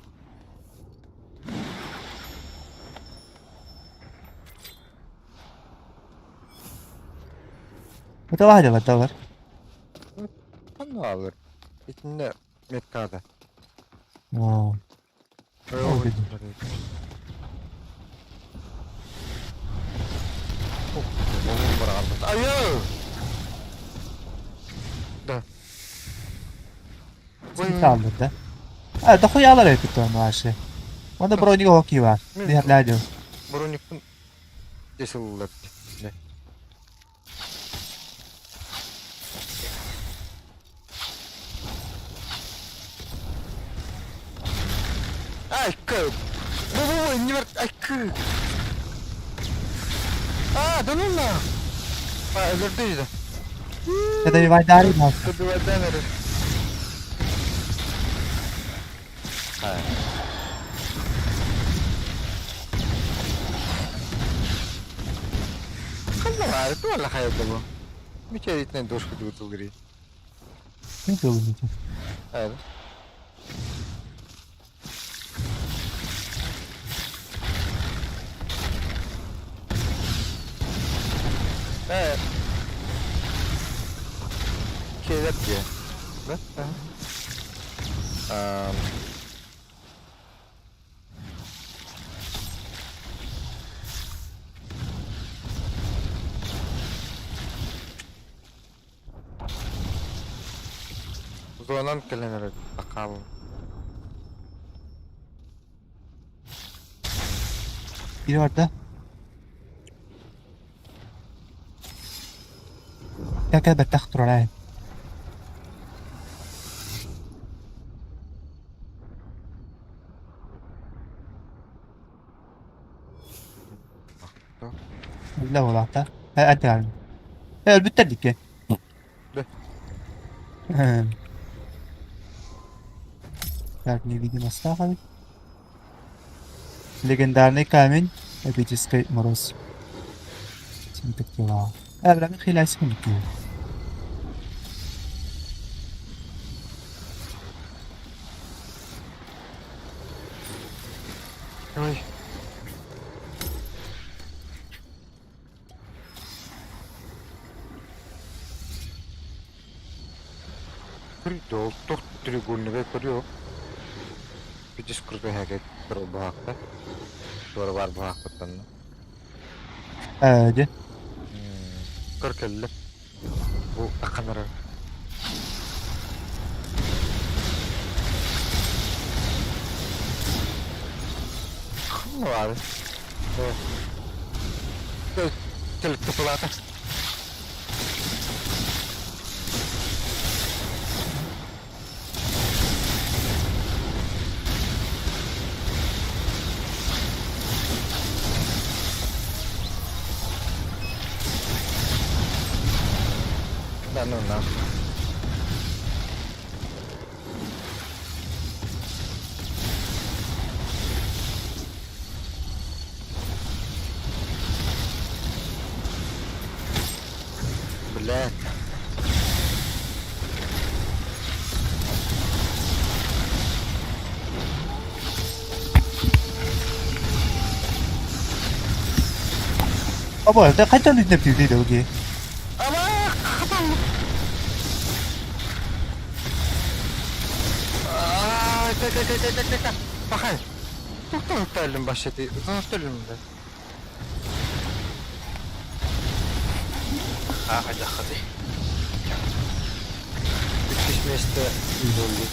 Ыталаһа дьалар далар. Ханна алыр? Итиннэ меткада. Оо. Ой, Айыы! Да. Хааллар да. А, дохуялар эбит вообще. Онно броник хоккей бар. Диһэрлээ Броникпын десыллар. Ай, кы! Бу-бу-бу, не бар, ай, кы! А, да ну на! А, өлөрдө да. Это вайдари нас. Добивайдан эрэ. Ханна баар, туох хайа бу? Мичээритинэн дошку дуу тылгыри. Мин тылым ити. Эр. Э. Келет дии. Да? Ага. Зонан кэлэн эрэр бакаалын. Biri var da. Gel gel бэттэх турар Биллэ буолаахта. Э, Э, өлбүттэр дикки. Да. Так, невидимость эбит. Легендарный камень, эпический мороз. Синтектила. Э, бля, мин хиляйсың дикки. Ой. Придол, тох треугольник көрүө. Пидис крутой хәкет бір баақта. Туора бар баақпыттан. Э, де. Көр кэллэ. Бу аканара. Ханна бар. Э. Тел тупалата. Да ну на. Блядь. Або, да қайтан үтінеп дейді оге. Ама, хатам. Аа, та та та та та та. Бахай. Тоқтон төлім башети. Тоқтон төлім да. Аа хайдаххытый? Иккис миэстэ буолбут.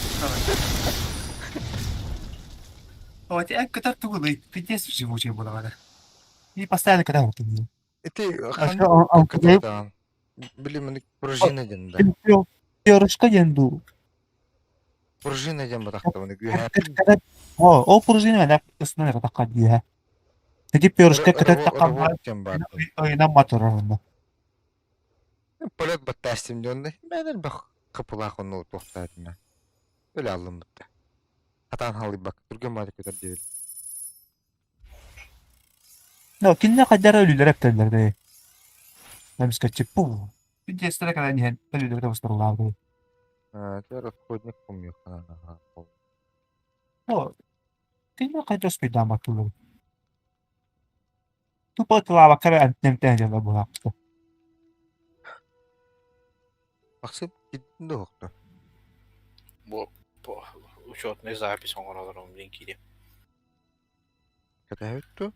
Вот я көтөр тугулый, пиздец живучий буолаҕына. И постоянно көтөр утунну. Ити хан көтөрдөөн. Били маны пружина диэн да. Перышко диэн дуу. Пружина диэн батахта маны үөһэ. О, ол пружина мэнэ ысынан эрэ тахха диэһэ. Ити перышко көтөр таххан Рывок диэн баар. ойунан матырар онно. Полет баттаастым диэн да. Мен элбэх кыпылаах онну туохтаатым. Өлө аллым бутта. Хатаан халыйбак. Түргэн баады көтөр диэбит. Но кинилэр хайдара өлүүлэрэ эптэллэр дээ. Эмискэччи пу. Пиздецтэрэ кэлэн иһэн өлүүлэрэ табыстарылаабыт. Тэр расходник помню О, кинилэр хайдах успейдаабаттылар. Тупо тылаабакка эрэ эмтэнэ дьалла буолаахпыт. Максим киддин да уһукта. Бу учетный запись оҥоролорум диэн киириэм. Кэтэһэбит дуо?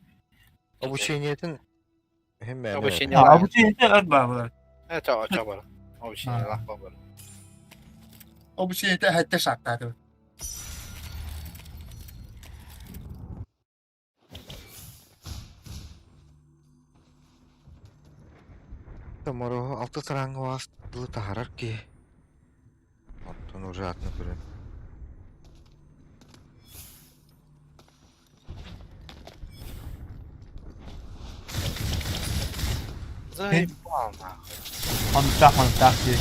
Обучениетын иһин мээнэ Обучение А, обучение өр баабылар. Это очо бар. Обучение лахпа бар. Обучение хэттэ шаттааты. Мороһу алты сараҥҥа уаас дылы таһаарар киһи. Оттон уже атын көрөн. Заебал нахуй. Манытаах манытаах дии.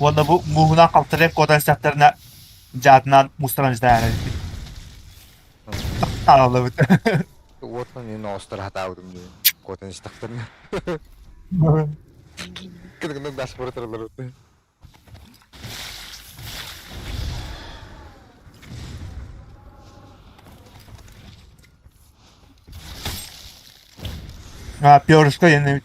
Уонна бу мууһунан халтарыйан куотан истэхтэринэ дьаатынан мустаран истэһэр эбиппит. Тааллыбыт. Уотунан мин оҕустара сатаабытым дии. Куотан истэхтэринэ. Кыдыгынан дас барытаралар. А, перышко диэн эбит.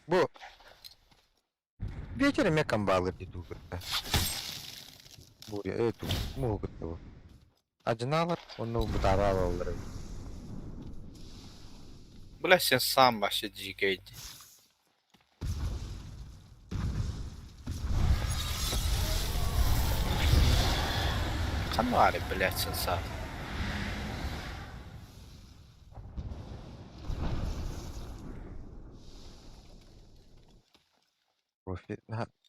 Бу Ветер эмиэ камбаалыыр дии дуу кытта. Буря э туу муоһу кытта бу. Адьынаалар уонна бытаара алаллар эбит. Бля, сен сам вообще дикий. Ханна блядь, сенсат. Профи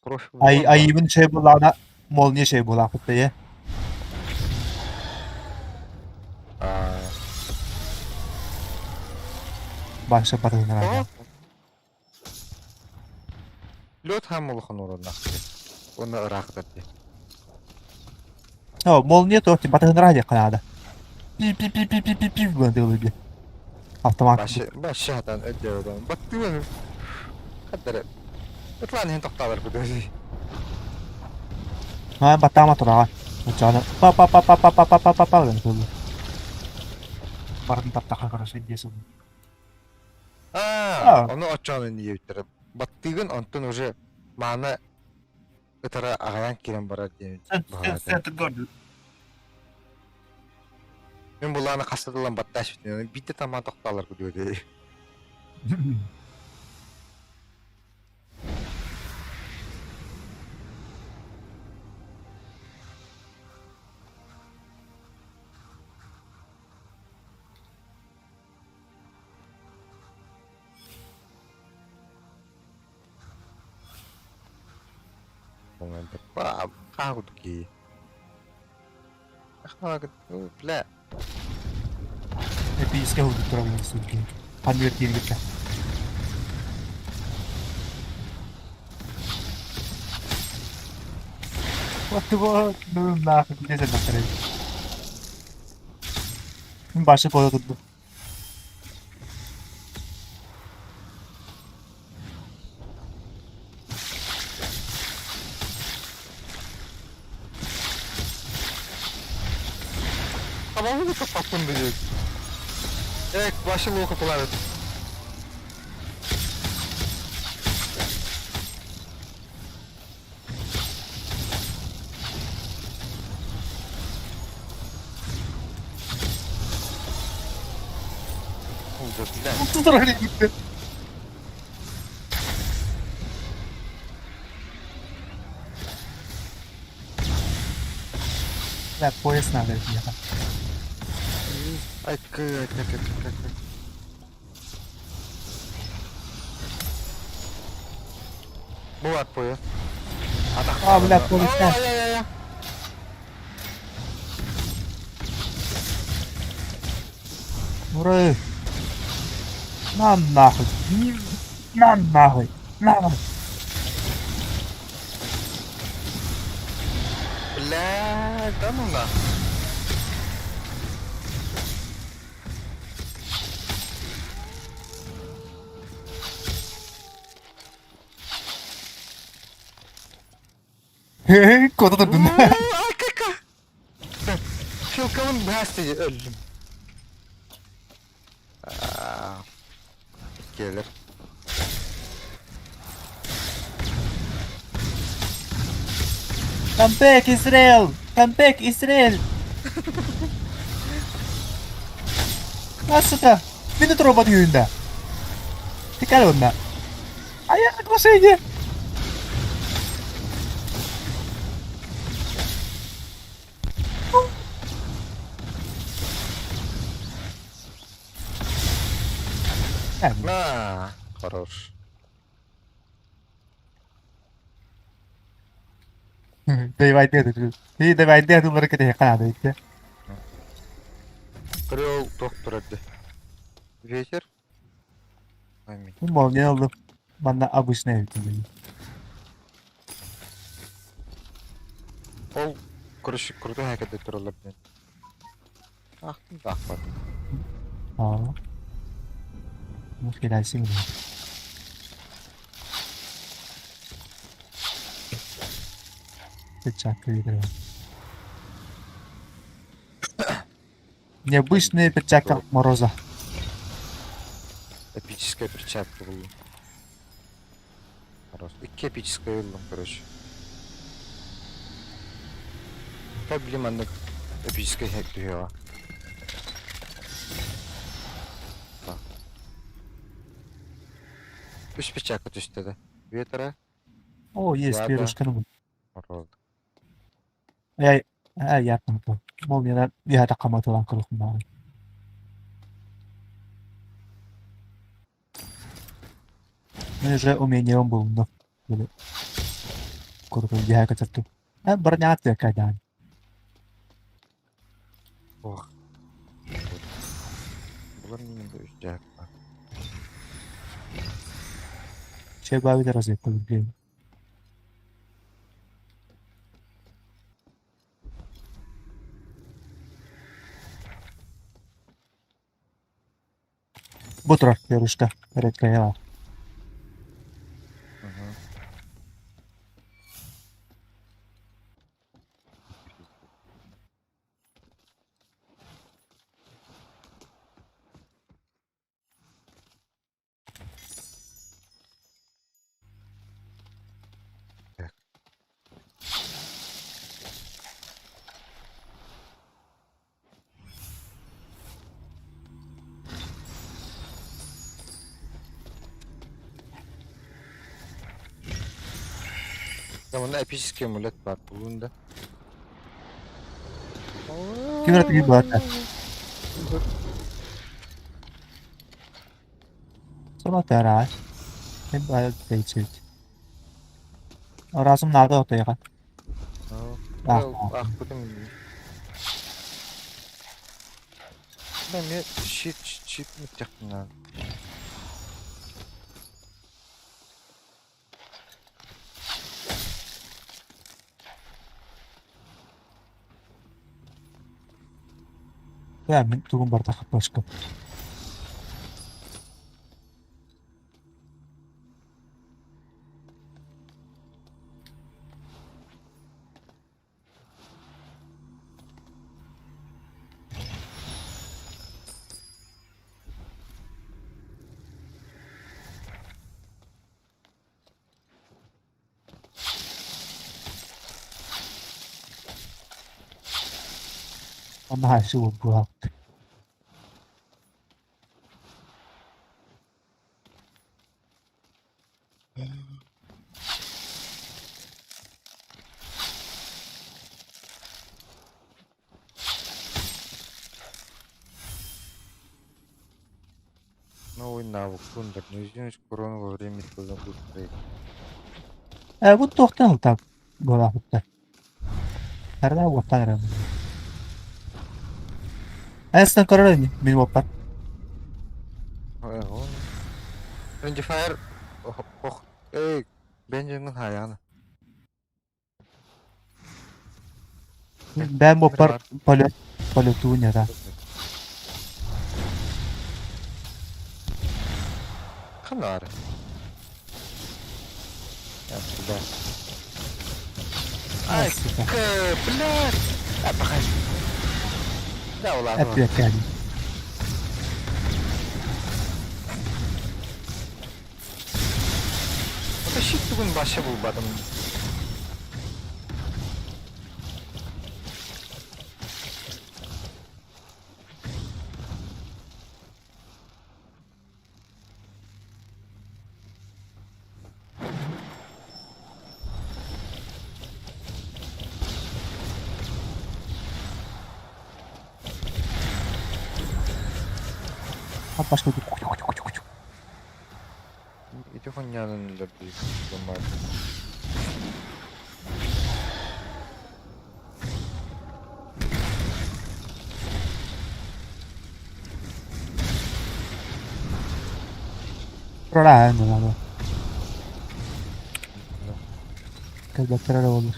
профи Ай буолан баар. айыбын şey булаана молния şey булаахпыт ээ. Аа Баша барыһыннаран. Лед хаам улахан оруоллаах уонна ыраахтар дии. О, молния то батыһыннара диэххэ наада. Пи пи пи пи пи пи пи буолан тыалыыр Автомат. Башы башы хатан өйдөөдөн баттыгын хаттары ытлаан иһин тохтоолор кудуй. Аа баттаама тураҕа. Оччоҕуна па па па па па па па па па па гынан тыалыыр. Барын таптаха короче дии сылдьар. Аа, ону оччоҕуна диэбиттэрэ. Баттыгын онтон уже маана ытара аҕайан киирэн барар диэн баҕалаата. Мин булааны хаста да ылан баттааш бүтүнэн биирдэ тамаан тохтоолор кудуй дии. Хаа курдук киһи. Бля. Эпическэй курдук турабын сылдьыы. Ханныгар тиийбиккэ. What the fuck? Нахуй, где это нахрен? Баша кола турду. Tamamını kapattım dedi. Эх, вообще лоха плавает. Да, блядь. Туттарар gitti. Бля, пояс надо ехать. Ай, как, как, как, как, как. Булат пояс. А, бля, пояс. Ай-яй-яй. Ура! На нахуй! На нахуй! На! Бля, да ну на. Куда ты Ай, кака. Филкалын бәсті өлдім. Келер. Come back, Israel! Come back, Israel! А, сука! Минут робот юнда. Ты корона. А я оглашение! На, хорош. Давай, давай, думаю, кете канада итте. Крыл доктор әбді. Ветер. Аминь. Молния алып. Манна обычная бит. Ол, короче, крутой хакет туралар мен. Ақтым да ақпады. А. Ну, херасим. Перчатка ветрова. Необычная перчатка Мороза. Эпическая перчатка была. Хорош. Икки эпическая ыллым, короче. Как блин, маннык эпическая хэк түһүөҕэ. Так. Үс перчатка түстэ да. Ветра, О, есть, Ладно. перышко. Ну, мороз. я, а, я там. Молния, я так каматылан кылык. Ну, уже умение он был, но... Курду, я как-то... А, броня ты когда. Ох. Булар минем бу үс дьаак. Че бабит разведка, блин. Бутро, перышко, редкая. Мгм. Так. Да, мында эпический амулет бар булун да. Ким эрэ баата. Сола тара. Ким баа дейчит. Разум надо отойга. Ах, ах, бүтүн. Да, мен щит, щит миттяхтына. Да, мен тугун барда хапашка. Онно хаайсыы буолбут. Новый навык Тундер. Неуязвимость к урону во время использования быстрой. Э, бу туохтан ылтаап буолаахыттар. Тарда уоттан эрэ. Эстен көрөр ини, мин уоппар. Friendly Fire. Ох, ох. Эй, Бенджамин Хайана. Бэм уоппар полет полетуунера. Ханар. Я сюда. Ай, Сука. к, блядь. А, пахай. Да, ладно. Эппиэккээни. Щит бүгүн баша булбатым. Башка Ити хоннянын өлөрдүү бар. Прорано. Кэлбэттэр эрэ буоллар.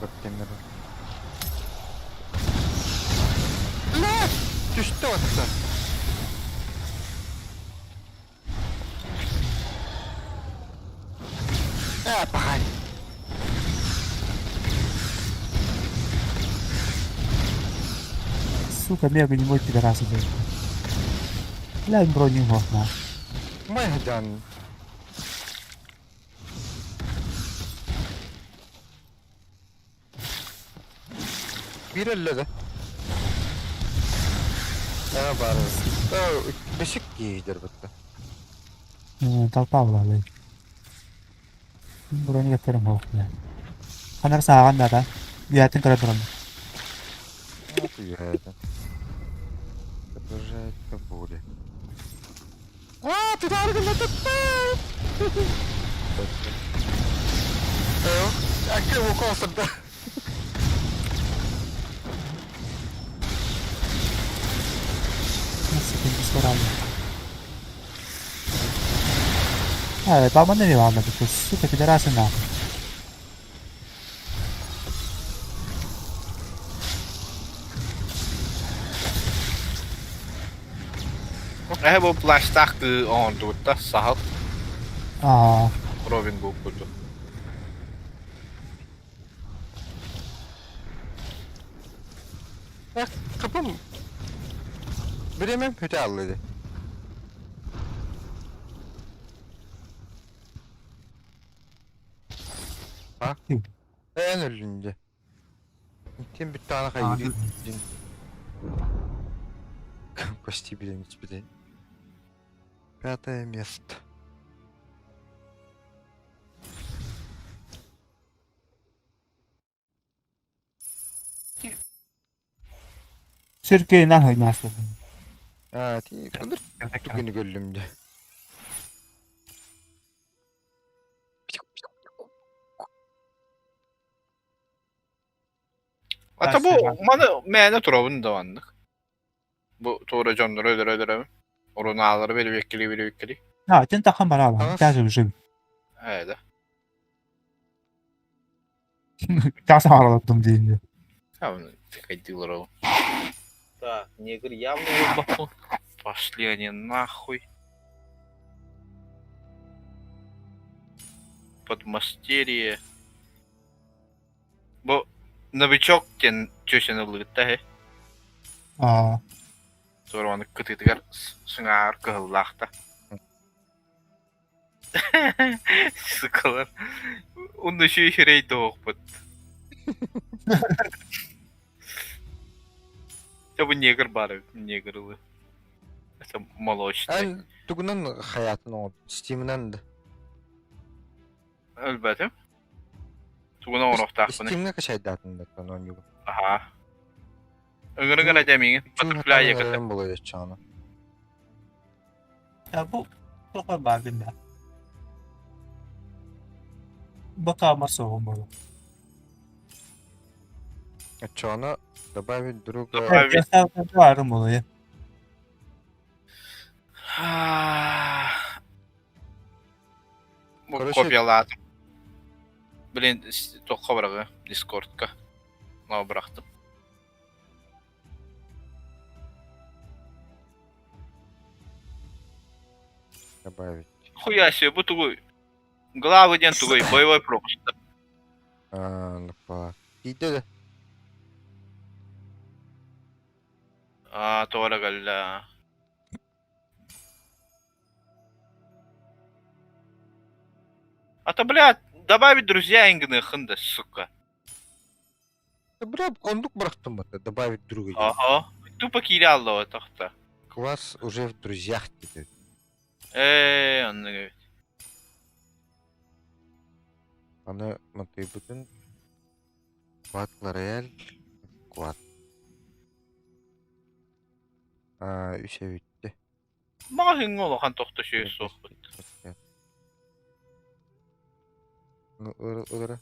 Баттемир. Түстэ отта. Э, пахай. Сука, мега не мой пидорасы блядь. Бля, броню на. Майдан. Биир өллө да. Aa баар. Бешик киһидер бытта. Толпа буолалый. Броню кэтэрим суох бля. Ханар сааҕан да Үйэтин көрө туран. Это. Отображается буря. А, ты Акы уколсырда. Э, по-моему, не ладно, сука, пидорасы нахуй. Эһэ бу плащтаах кыы оҥордубуттар саһыл Аа, Робин Гуд курдук. Капым. Биремем хөтө аллыды. А? Эн өлүнде. Ким бүттэ ана хайы дин. Почти билен билен. Пятое место. Сергей нахуй нас. А, ти кындыр түгені көллүмдө. Ата бу маны мээнэ туробун да маннык. Бу туора дьоннору өлөрө-өлөрөбүн. Урунаалары бэрибиэккэлии бэрибиэккэлии. А, тен тахан бараба. Даже жив. Ээ да. Таса баралаттым дейин. Кайдылар Так, негр явно глубоко. Пошли они нахуй. Подмастерье. Бу новичок диэн Чүөчэн ыллыгытта эһи. Аа. Туора кытыытыгар сыҥааҕар кыһыллаахта. Сыкалар. Онно үчүгэй хирей доҕохпут. Дьэ бу негр баар эбит, негр ылы. Это молочный. Эн тугунан хаятын оҥор? Стимынан да. Өлбөтүм. Тугунан оҥоруохтаахпыный? Стимҥэ качайдаатын да оонньуугун. Аһаа. Ыҥырыгын этэ миигин. Butterfly яката. Буолуо чаана. Я бу тоҕо баарбын да. Бакаамар соҕум буолуо. Оччоҕуна добавить друга Добавить. Баарым буолуо. Бу Короче- копиялаатым. Блин, туохха быраҕы? Дискордка. Маа бырахтым. Добавить. Хуя себе, бу тугуй? Главы диэн тугуй? Боевой пропуск. А, ну па. Тиийдэ да. А, туора кэллэ. А то, блядь, добавить друзья иҥгыныаххын да, сука. Да, бля, оннук бырахтым бата, добавить друга диэн. Аха. Тупо киирэ аллаҕа тохто. Класс уже в друзьях диэтэ. Ээ, оннук эбит. Аны матыйбытын Батл Рояль Квад. А, үс эбитте. Маҕаһыыҥҥа улахан тохто сүөс суохпут. Ну, ылара.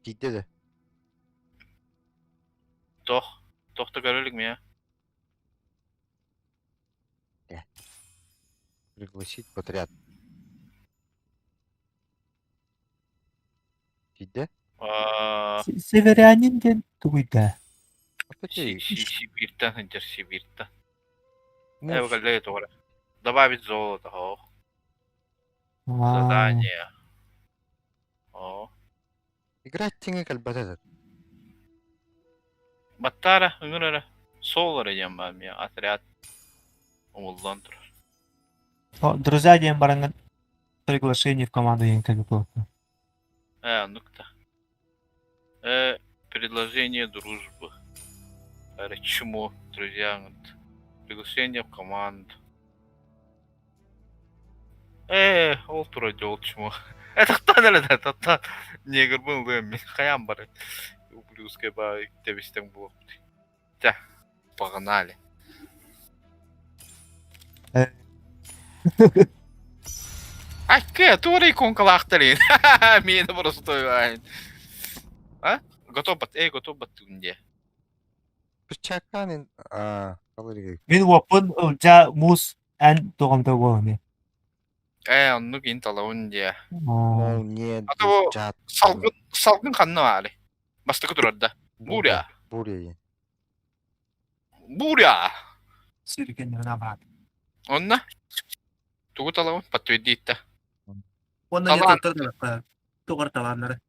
Тиийдэ да. Тох. Тохто көрө илик миэ. Пригласить подряд. Тиийдэ? Аа, Северянин диэн тугуй да? Сибиртэн сылдьар Сибиртэн. Э, кэллэ тоҕо Добавить золото, ох. Задание. О. Играть тэҥэ кэлбэтэ да. Баттаара, ыҥыр эрэ. Сол эрэ диэн баар миэ отряд умуллан турар. Друзья диэн бараҥҥын приглашение в команду диэн кэлбит Э, оннук да. Э, предложение дружбы. Эрэ чмо, друзья, приглашение в команду. Ээ, ол турар дьэ ол чмо. Э, тохтоон эрэ да, тохтоон. Негрбын ылыам мин, хайаан барай. Ублюдскай баай тэбистэҥ буолуохпут. Чэ, погнали. Айкы, туора иконкалаахтар иин. Миэнэ боростуой А? Готов бат, эй, готов баттыгын диэ. Перчатканы а, калорий. Мин уоппун ылдьаа муус эн тоҕомто буолуо Ээ, оннук ин талабын диэ. Мол не А то жат. салгын, салгын ханна баары? Бастакы турар да. Буря. Буря. Буря! Сиргэннэрин абаат. Онно? Тугу талабын? Подтвердить-то. Уонна Талаан. тугар талааннары.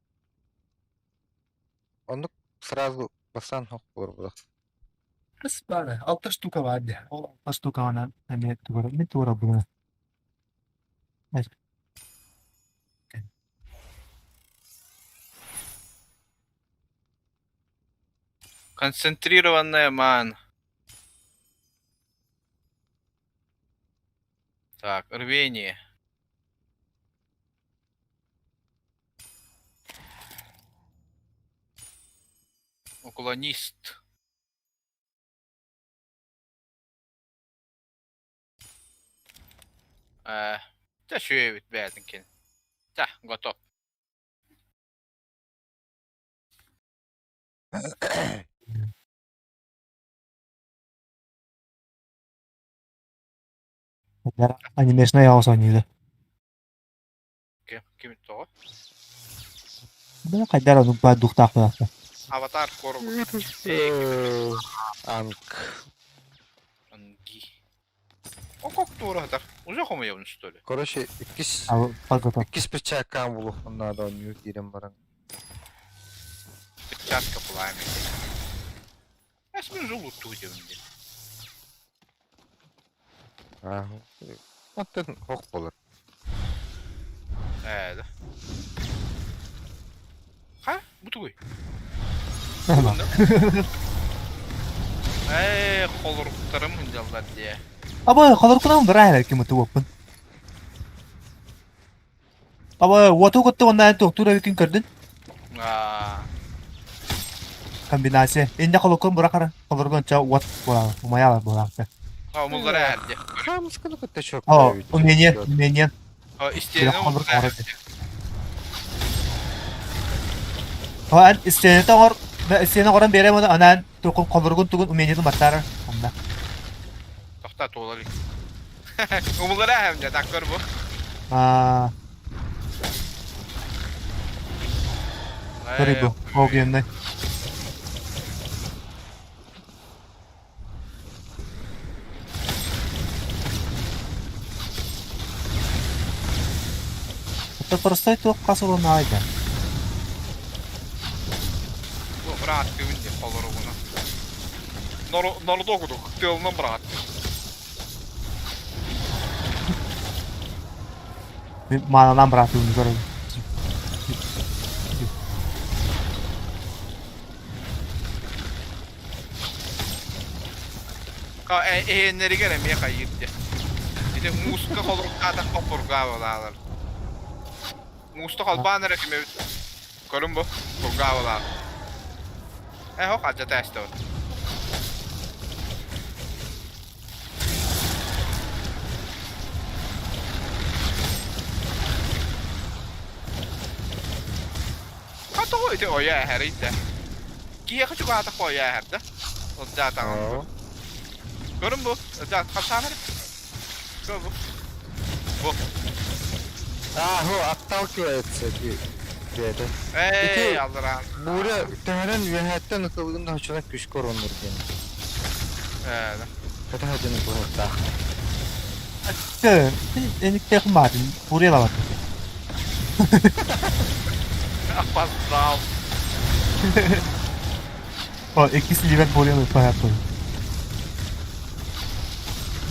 Оннук сразу бастаан хох буолар Хас баара? Алта штука баар дии. Ол алта штукаҕынан эмиэ тугура мин тугура була. Концентрированная ман. Так, рвение. Уклонист. Э, Чэ, үчүгэй бэйэтин кини. Чэ, готов. Анимешнай аҕыс оонньуута. Ким, ким тоҕо? Бля, хайдах оннук баар духтаах буолаахта. Аватар корбу. Анг. Анги. О как туораһытар? Уже хомуйабын что ли? Короче, иккис Подготовка. иккис перчаткаан булуохпун наада оонньуу киирэн баран. Перчатка пламя. Эс мин уже луттуу диэбин диэн. Ааһы. Оттон хох болар. Ээ да. Ха? Бу тугуй? Ээ, холоруктарым мунньаллар дии. Аба, холорукунан быраа ким утуоппун. Аба, уоту кытта уонна туохтуур эбиккин көрдүн? Аа. Комбинация. Инде холокун бырахара. Холоргон ча уот буолаҕа, умайаала буолаахта. А, умуллара эрди. Хаамысканы кытта чөк. О, умение, умение. О, истиэнэ Холорук умуллара оҥорор. О, эн истиэнэ оҥор, истиэнэ оҥорон биэрэм уонна анаан тугун холоругун тугун умениетын баттаарар. Онно. Тохта туолар. Умуллара эһэм дьэ, так көр бу. Аа, көрүй бу. Огненный. Это простой туох хас уланаайда. Бу бырааттыыбын диэн холоругуна. Народу кудук, тыалынан бырааттыы. Маананан бырааттыыбын көрөбүн. Эһиэннэригэр эмиэ хайыыр диэ. Ити мууска холоруктаатахха пургаабалаалар. Мууста холбоон эрэ кимэбит. Көрүн бу, пургаабалаах. Э, хок алдьата эстэбит. Хатого ити ойо эһэрий да. Киһиэхэ чугаһаатахха ойо эһэр да. Ылдьаатаҕын. Көрүн бу, ылдьаат хапсаан эрэ. Көр бу. Бу. Ааһу, отталкивается диэтэ. Эй, аллараа. Буря төһөнөн үөһээттэн ытылыгын да оччонон күүскэ оруоннур диэн. Ээ, да. Кэтэх дьону быһыттаах. Тэ, эниктээх маатын, буря лават. Опоздал. О, иккис ливер буря лыппаһаппын.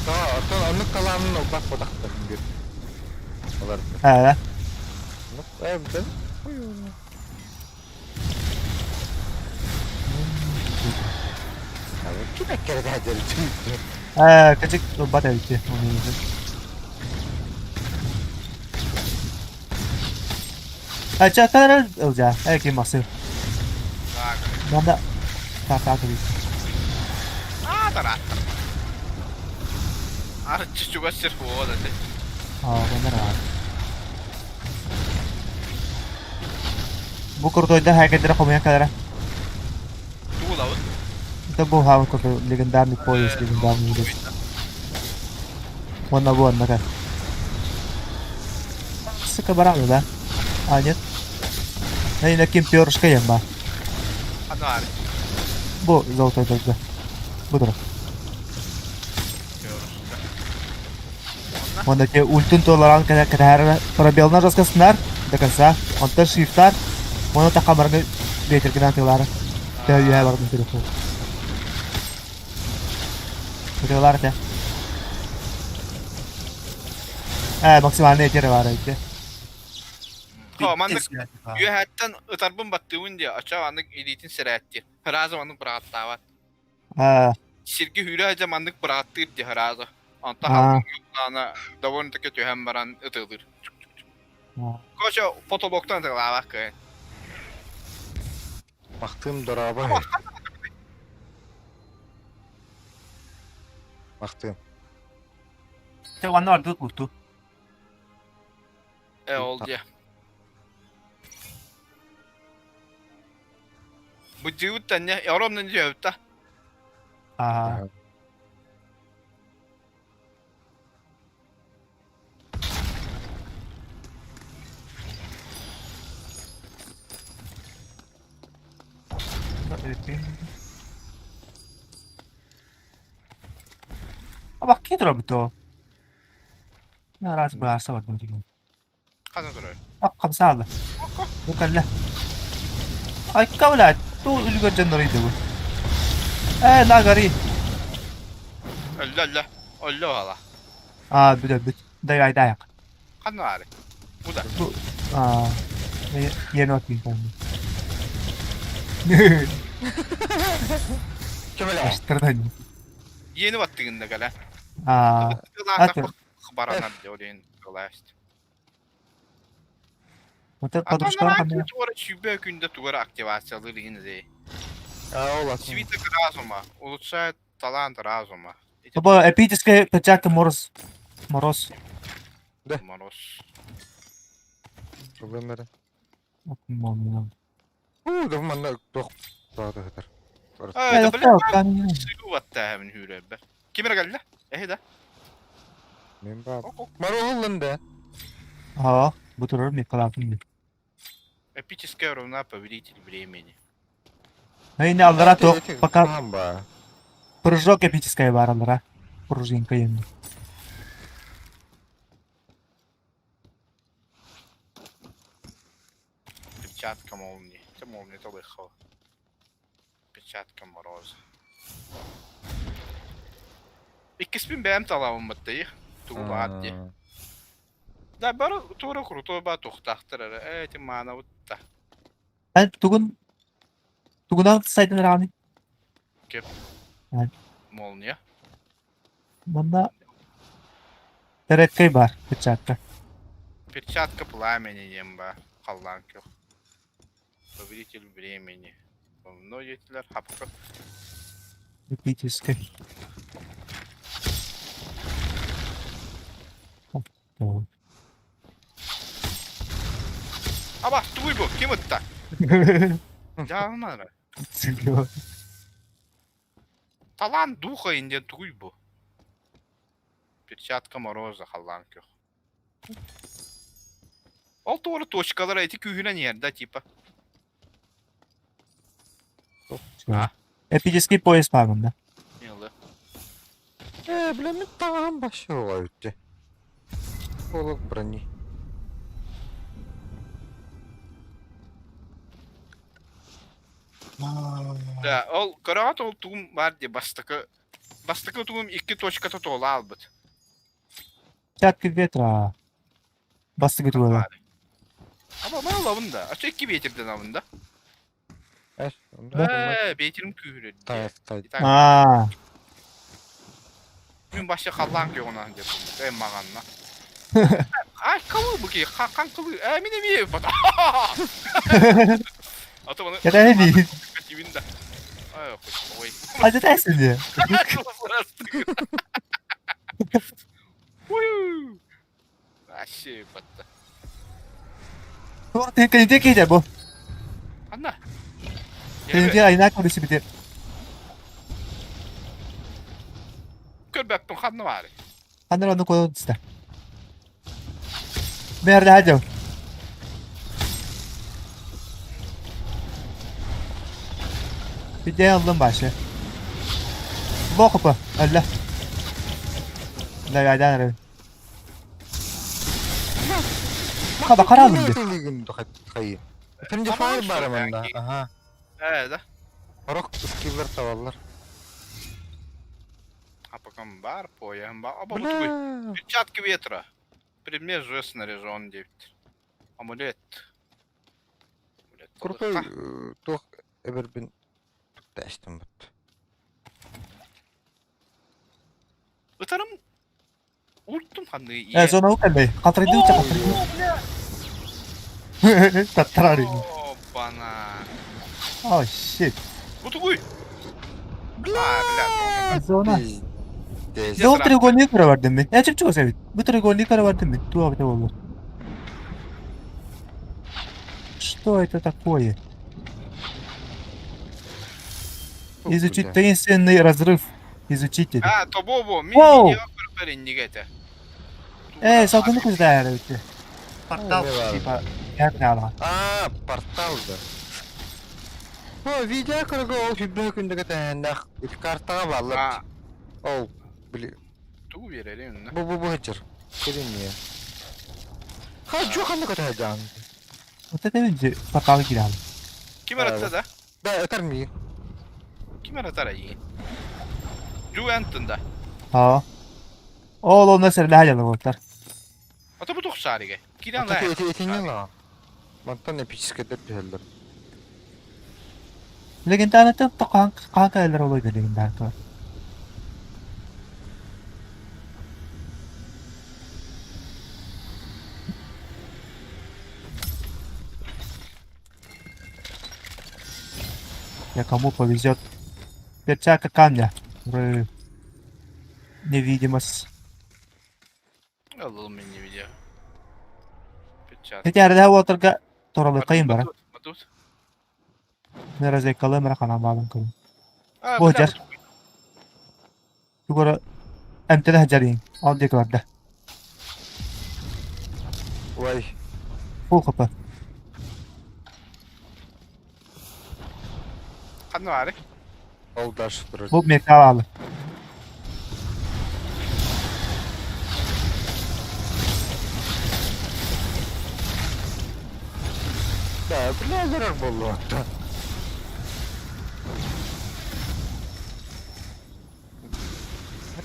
Тоо, оттон оннук талаанын ылбах бодахтар бир. Олар. Ээ, Э, бүтэн. Ким эккэрэтэ ээ, качык ылбат эбити. Ачатар ылдьаа, э ким Максим. Манда та та Аа, тарааттар. Арчы чугас сир буолуо да ти. Аа, манна Бу крутой хакердere хомуйан кэлэрэ. Тугулабыт. Это бу хаабыт курдук легендарный поезд, легендарный үлэ. Уонна бу онно кэл. Сука, бараны, да? А, нет. Эй, ким перышко ем ба. Анаар. Бу золотой догда. Бу дура. Онно те ультун туоларан кэтэһэр пробелна раскаснар до конца. Онтон шрифтар. Оны тахамарга ветеркинан тылары. Тö үһэ бардым телефон. Тылар те. Э, максимальный этер бар эти. Хо, маннык үөһэттэн ытарбын баттыыбын диэ, оччо маннык илиитин сэрээттиир. Ыраазы маннык бырааттаабат. А, Сирги хүүрэ сылдьан маннык бырааттыыр диэ ыраазы. Онтон а, халлаана довольно-таки түһэн баран ытыалыыр. Короче, потолоктан ытыалаабат кыайан. Махтыым дорообо. Махтыым. Те уанна бардыбыт булту. Э, ол диэ. Быдьыыбыт да оромнан дьиэбит да. А, А бакки турабыт. Араас быһаарса бардым дигин. Хана турар. Ак хамсаалла. Бу кэллэ. Айка блядь, ту үлүгэр дьоннор ыйдыбы. Ээ, нагори. Өллө өллө. Өллө ола. Аа, бүт бүт. Дай ай даяк. Ханна баары? Бу да. Бу аа енот мин Кемеле. Аштырдан. Yeni battığında gele. Аа, аты. Баранар диэн кылааст. Вот подружкалар ханна. Тугара сүүбэ күндэ тугара активациялыыр иһин зей. А, ол атын. Свиток разума. Улучшает талант разума. Бу эпическая перчатка мороз. Мороз. Мороз. Проблемнары. Мороз. Уу, да манна туох тоото сытар. Э, да блин, баттааһын хүүрөббэ. Ким эрэ кэллэ? Эһи да. Мен баар. Мороз да. Аа, бу турар Миколаевтың. Эпическая руна повелитель времени. Эйне аллара туох пока Ба. прыжок эпическая бар аллара. Пружинка енді. Перчатка молнии. Это молния, это лыхо. Перчатка мороза. Иккиспин бэйэм талаабын баттайы. Тугу баар дии. Да, бары туора крутой ба тухтахтар эрэ. Э, эти маанабытта. Эн тугун тугунан сайдан рааны. Кеп. Молния. Манна Тэрэккэй бар перчатка. Перчатка пламени диэн ба. Халлаан көх. Повелитель времени. Онно диэтилэр хапка. Эпический. Аба, тугуй бу, ким ытта? Дьаалмара. Талант духа инден тугуй бу. Перчатка мороза халлаан көх. Ол туора точкалара эти күүһүнэн иһэр да типа. Эпический пояс баар да. Милы. Э, бля, мен таҥаһым башыла үтте. Полок брони. Да, ол көрөҕөт ол тугум бар дии бастакы бастакы тугум икки точката туола албыт. Перчатки ветра. Бастыгы тула. Аба мен олабын да. Ача икки ветерден абын да. Э, Э, ветерим күүһүрэр дии. Тай, тай. Аа. Мин башы халлаан күйөҕүнэн деп э маҕанна. Ай, кылы бу ки, хан кылы. Э, мин эмиэ бат. А то маны Кэтэһэ тибин да. Ай, ой. Ай, тэсин дии. Уй. Вообще батта. Туох тэнкэнитэ киһитэ бу. Анна. Тэнкэ айнаак көрүсүбүтэ. Көрбөппүн ханна баары. Ханна ону куотан түстэ. Мэрдэ хадьав. Бидэ аллым башы. Лохопа, алла. Да, да, да. Хаба каралым ди. Şimdi fire бар манна. Аха. Э, да. Орок скиллер табаллар. Апакам бар, поем бар. Аба бу тугуй. Перчатки ветра. Предмет же снаряжен дейт. Амулет. Амулет. Крутой туох эбербин тэстем бут. Ытарым Уртум ханны. Э, зона укаллей. Катрыды уча катрыды. Таттарары. Опана. Oh shit. Бу тугуй. А, бля. Зона. Пиздец. Дол треугольник көрө бардым мен. Э, чүпчү көсөбүт. Бу треугольник көрө бардым мен. Туа бите болду. Что это такое? Изучить таинственный разрыв. Изучить это. А, тобо мин Воу! видео көрбөр инниге этэ. Э, салгыны көздөр өтө. Портал. Типа, как надо. А, портал да. О, видео көргө ол хүббэ күндүгө тэһэннэх картаға баллар. А, Ол, били, тугу берери үннө. бу бу бу хачыр. Кирин Ха, ханна көтө Вот это види, портал киирэн. Ким эрэ да? Да, этэр миин. Ким эрэ тарайын? Дьуэнтын да. Аа. Ол онно сэрэлэһэ дьалабыттар. Ата бу тохсаарыга. Кирен лаа. Этиңе лаа. Мантан эпическэдэр түһэллэр. Легендарныттан хаан хаан кэлэллэр ол ойда легендарка. Я кому повезет. Перчатка камня. Ры. Невидимость. Аллым мен не видео. Перчатка. Эти арда уотарга торолыкайын бара. Матут. Неразекалы мара ханан баалын көрүн. А, Бу бля, дьар. Тугара эмтэлэ жарин. Ал диэки барда. Ой. Фул хп. Ханна баары. Ол дальше турар. Бу металл алы. Да, бля, зарар болду атта.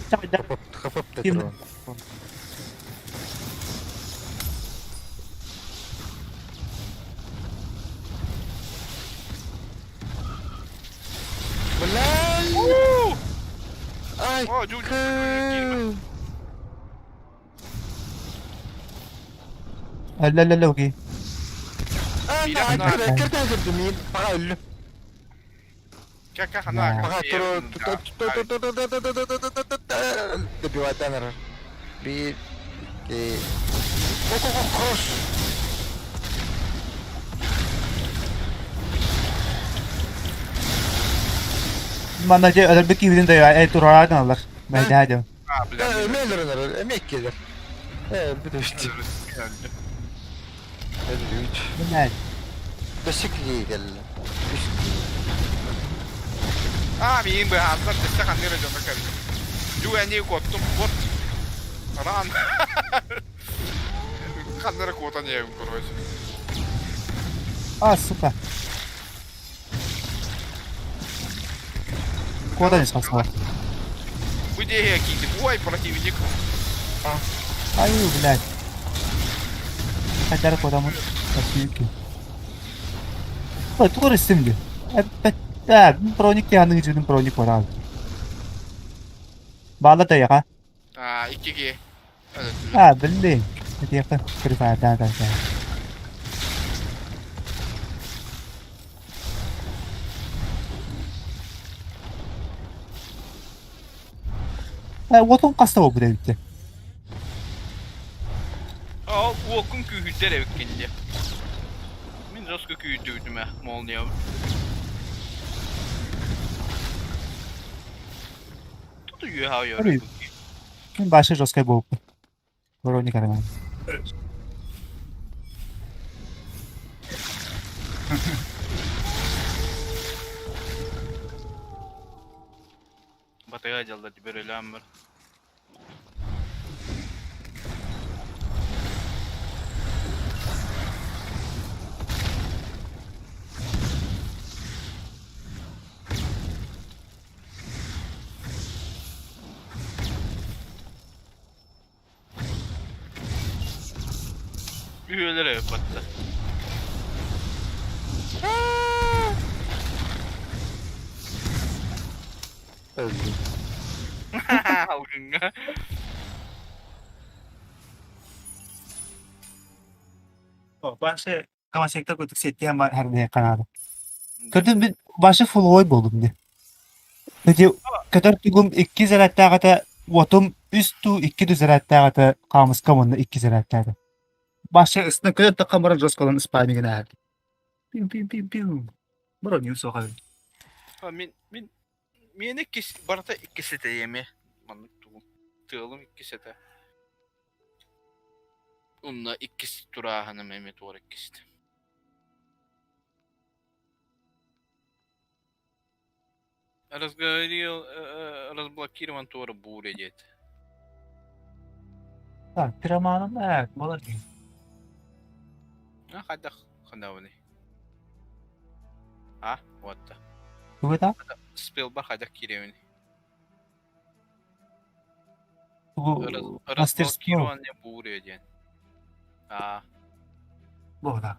Хапап, хапап да Ким? турар. Бля! Ай! О, жу, жу, жу, киирбэ. Әллә окей. Ай, кирден кирдим мин. Пага өллүм. Кэ ханна. Пага туру. Добивайданар. Бир, икки. О, хорош. Манна же өлөрбүт киһибитин да эй турараатын алар. Бэйдээ дем. А, бля. Эмелер эмек келер. Э, бүтүштү. Өлүч. Билмэт. Бешик келди. А, миин быһааннар дэссе ханныра дьоно кэллим. Дьүгэни куоттум, куот. Ран. Ханныра куотан иэбин короче. А, сука. Куда не спасла? Бу диэһиэ киирдим. Ой, противник. Ай, блядь. Хотя куда мы Посилки. Ой, тугар истим ди. Эппет, броник яны жүдүн броник бар ал. Бала да яга. А, иккиге. А, блин. Это я Free Fire да да да. Э, отун каста бу дебитти. Ол уоккун күүһүрдэр эбиккин дии. Мин жестко күүһүрдүбүтүм ээ, молниябын. Тут үөһэ Ой. Мен башы жесткай болуп. Броник арман. Батыга дьалла дибер өлөөн бар. Үһүөлэр эбит батта. Öldü. Алгыңҥа. Башы камасектер көтүк сеттиэн бар хәрдэ канады. Көрдүм мин башы фуллой болдум ди. Деди көтөр тугум 2 зараттагата отум үс ту 2 ду зараттагата камыска монна 2 зараттага. Башы ысына көтөр таккан баран жосколон спамигин ар. Пим пим пим пим. Броник соха. А, Мин мин миэнэ иккис барыта иккис этэ эмиэ. Маннык тугум. Тыалым иккис этэ. Онно иккис турааһыным эмиэ туора иккист. Разговорил, разблокирован туора буря диэт. Так, пироманым буолар дии. А хайдах ханабыный? А, вот да. Тугу Спилбар хайдах киирэбиний? Тугу мастерские Разблокирование буря диэн. А, буолар.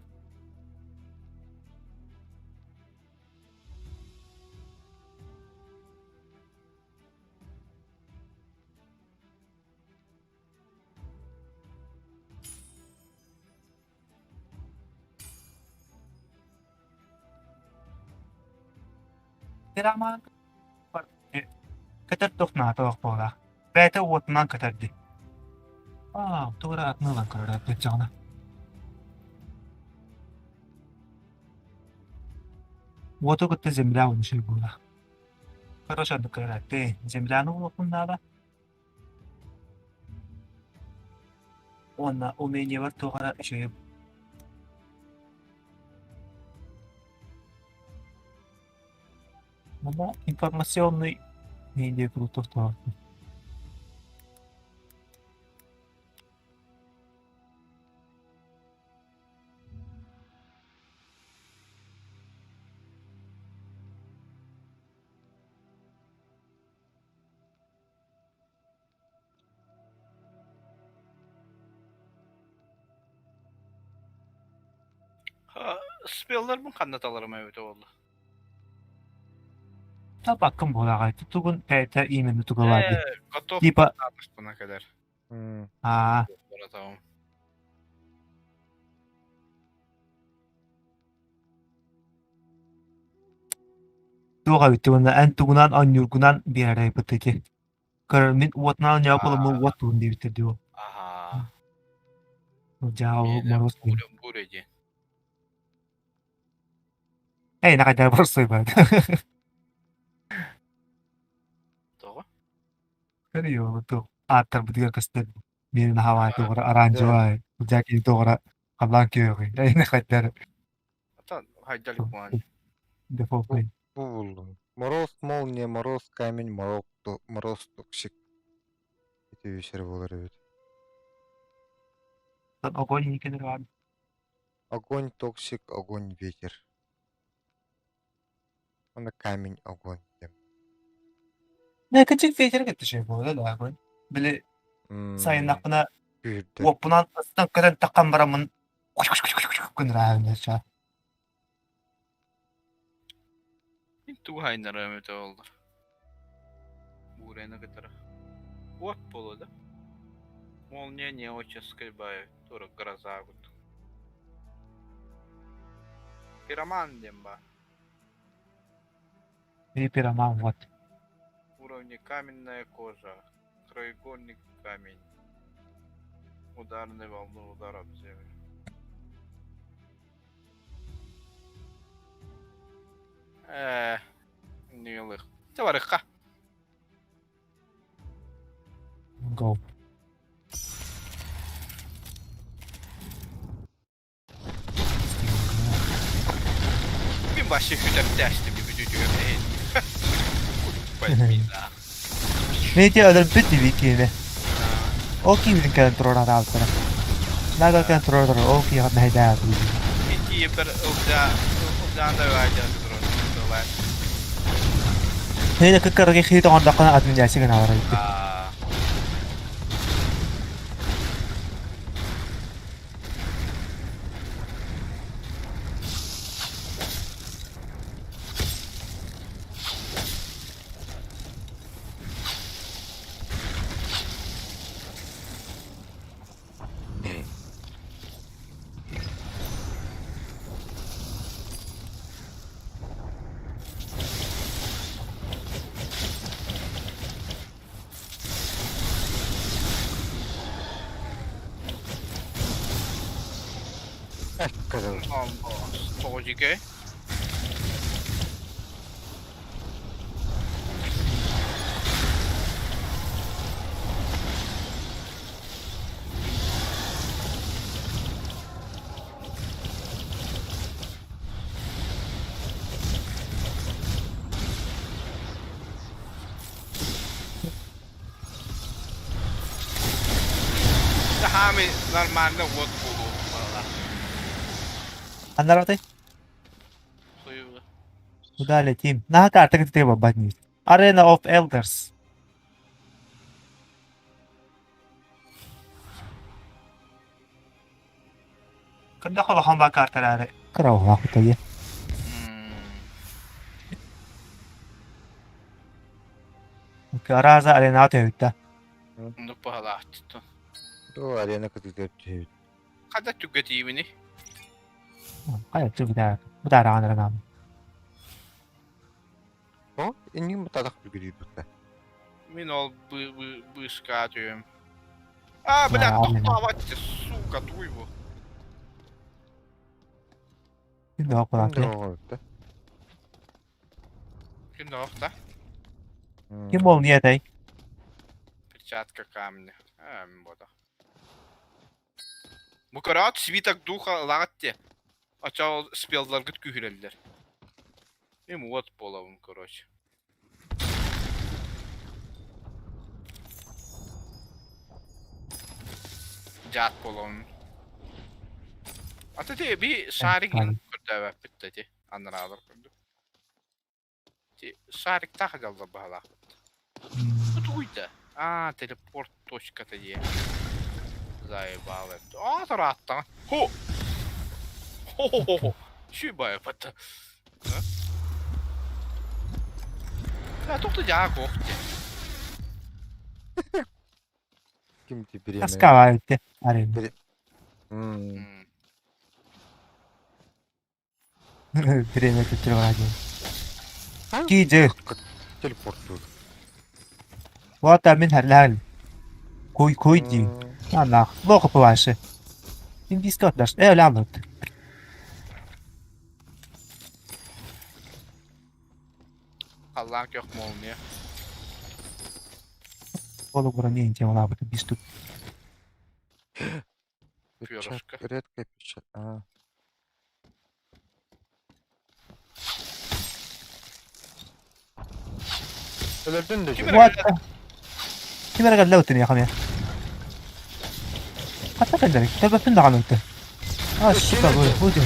Пироман көтөр туох наада буолар. Бэйэтэ уотунан көтөр дии. Аа, тугу эрэ атын ылан көрөр эбит. Уоту кытта земля унушуй буолар. Короче, оннук көрөөттүй. Земляны уотун наада. Уонна умениебар туох эрэ үчүгэй Манна информационный медиа круто. Спелларбын ханна таларым эбитэ буолла? Табаккын буолаҕай тугун бэйэтэ именно туга баар дии. Готов Типа статуспuna кэлэр. Аа Братаҕым. Туох эбит уонна эн тугунан оонньуургунан биэрэр эбит ити. Көрөр мин уотунан оонньообут буоламмын уот туһун диэбиттэр дии ол. Аһаа. Дьаабы Миэнэ Моруос диэн. буря буря диэн. Эй, нахайдаа борсуй баар. Тоҕо? Көрүө туох ааттарбытыгар көстөр миэнэ наһаа туох эрэ оранжевай, дьаки туох эрэ халлаан күөҕүй. Эй, нахайдаа Ата хайдалик буолан. дефолтный. Бу буллум. Мороз молния, мороз камень, мороз, мороз токсик. Ити үсэр буолар эбит. Огонь никелер бар. Огонь токсик, огонь ветер. Уонна камень огонь диэн. Нэ кычык ветер кытта şey буолар да огонь. Били сайыннахпына Күүрдэр. уоппунан ыстан көтөн таххан бараммын гыныраа Мин тугу хайнарым эбитэ буолла? Буряны кытары. Уот буолуо да? Молния неоческай баай тура гроза курдук. Пироман диэн баар. И пироман вот. Уровни каменная кожа, краеугольный камень, ударной волны удар об землю. Не Товарища. Go. Мин вообще хүтэрдээстим бүтүүтүгэр Куруппай. Видите, өлөрбүт дии киһини. Ол киһибитин кэлэн туруоран аалбыттара. Наада кэлэн туруорар, ол киһи мэһэйдээх Ити бір ылдьаанда ыаайдьан турар. Хейде кыккарыгы хейт оҥордоххуна атын дьээси гынаалар эбит. Аа. Кадал. Тоҕо. Хаамый нормально уот буолуо буолла. Аннаратай? Хуйуга. Куда летим? На карта ты бабать. Arena of Elders. Кырдах улахан баа карталаары. Кыра кутайы. Араза арена төһүттэ. Оннук баһалаахчыттан. Тоо арена кытыытыгар түһэбит. Хада түгэтиибини. Хайа түгүдэ. Бутаараҕан эрэ О, иннин бутаадах бүгүрүйбүттэ. Мин ол быыскаа түһүм. А, блядь, тохтообот, сука, туй бу. Ким да Ким да Ким да да? Ким ол не этэй? Перчатка камня. А, мин бода. Бу көрөөт свиток духа ылаҕыт те. Оччо ол спелларгыт күүһүрэллэр. Им уот буолабын, короче. Дьаат буолабын. Ата ти би шарик көрдөөбөппүт да ти анараалар курдук. Ти шариктаах дьаллар баһалаахпыт. Бу тугуйда? Аа, телепорт точката диye. Заебал это. Аа, тарааттаҕа. Хо! Хо-хо-хо! Шибай бата. Да, туох да дьаа куох диye. Ким ти бириэмэ? Таскаҕа ити арена. Бириэмэ көтүрү диэн. Киджи. Телепорттуур. Вот мин харлаал. Куй куй ди. Анах, лоха паваше. Индийская даш. Э, лямут. Халлаан көх молния. Полуграни тема лабы бисту. Перышко. Редкая печать. А. Өлөрдүн да Ким дьэ. Вот. Ким эрэ кэллэ я хамя. Хатта кэллэр. Төбөппүн даҕаны ытты. А, сука, бу бу дьэ.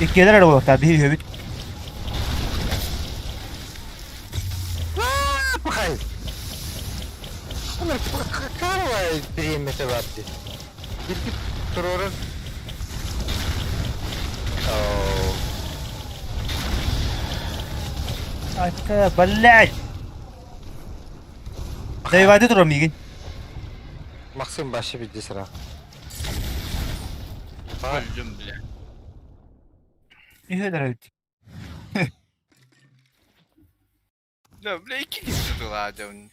Иккиэлэр эрэ буолуохтаах биһи үһүбүт. Пахай! Какая бириэмэтэ бар дии. Билбит туруоран. Оо. Айка, блядь! Дайвайды турар миигин. Максим башы бидде сыра. Өлдүм, бля. Үһүөлэр эбит. Да, бля, икки киһи дьон.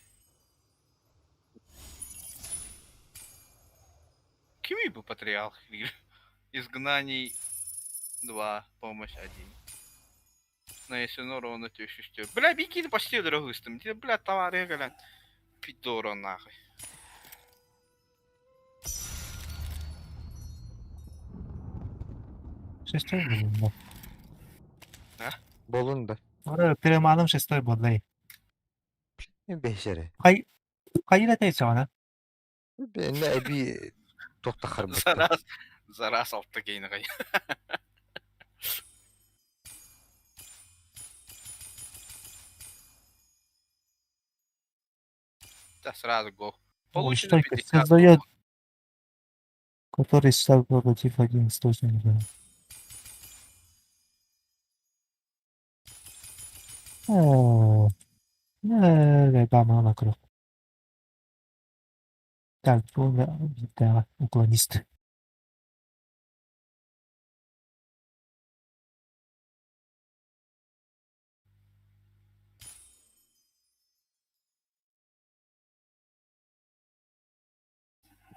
Кимий бу патриарх? Изгнаний 2, помощь 1. Нанесено ровно 1000. Бля, бикини почти дорогустым. Бля, товар кэлэн. Пидоро нахуй. Шестой был. Болун да. Ора переманым шестой был. Бэшэре. Хай хайра тайсана. Бэнэ эби тохтахар Зараз, зараз алта кейнагай. Да, сразу го. Получено Стойка 50 создает, который стал против один источник. О, э, вокруг. Так, да, уклонист.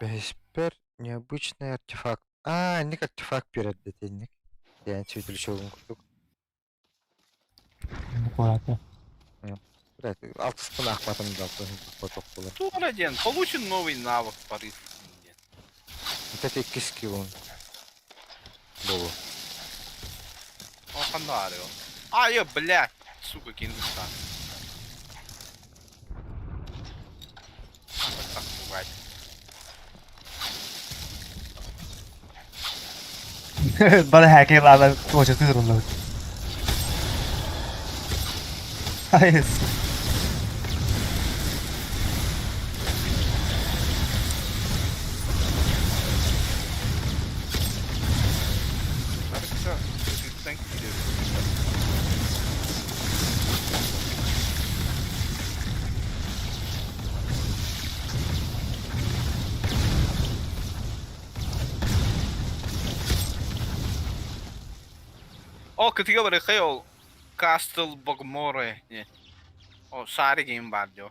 Бэспер необычный артефакт. А, ник артефакт перед детенник. Я цветлячогун курдук. Аккуратно. Блядь, алтыспын ахпатым да поток болар. Тура диэн, получен новый навык порыв. Это икки скиллун. Болу. О, хандарио. А, я, блядь, сука, кинулся. Так пугать. Бары хакерлаалар туочатыы тураллар. Айс. Арыкса көтүттэн киирэр. О, кытыга барыхай ол Castle Bogmore не. О, шарик им бар дьо.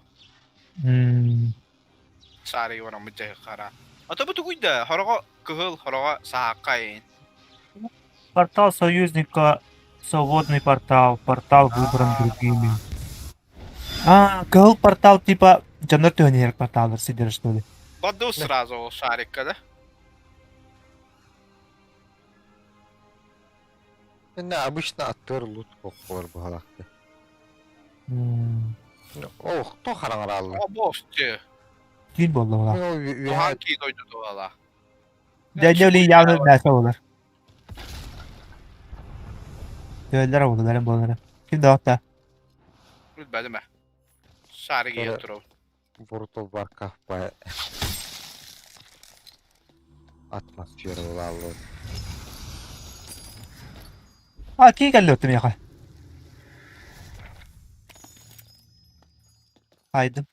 Шарик баран бу хара. Ата бу тугуйда, хороҕо кыһыл, хороҕо саакка Портал союзника, свободный портал, портал выбран другими. А, кыһыл портал типа дьоннор түһэн иһэр порталлар сидер что ли? Баду сразу ол шарикка да. Инне обычно аттыыр лут кокколор быһалаахты. Ох, то хараҥарааллар. О, босте. Түүн буолла була. Туһан кии дойду туһала. Дьэ, оли явно мясо болар. Төөллөр болар, болар. Ким да отта. Билбэтим ээ. Шарик ийэ турабын. Буртул барка атмосфера булааллар. А, кии кэллэ отту миэхэ. Хайдым.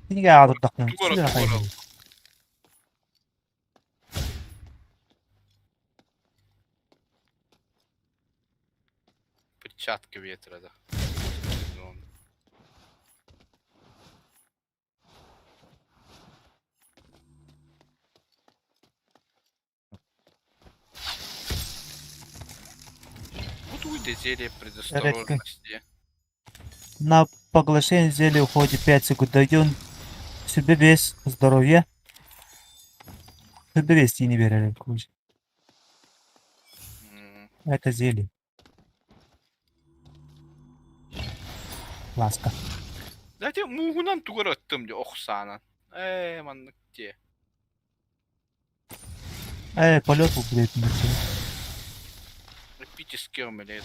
Кинигэ аҕалырдахпына Тугу эрэ, тугу эрэ. Перчатка ветра, да. Вот уйди зелье предосторожности. На поглощение зелья уходит 5 секунд. Дойден себе без здоровья. Себе без не берели. Это зелье. Ласка. Дайте мууһунан тугу эрэ ыттым дии ох саанан. Ээ маннык дии. Э, полет был, блядь, Эпический омлет.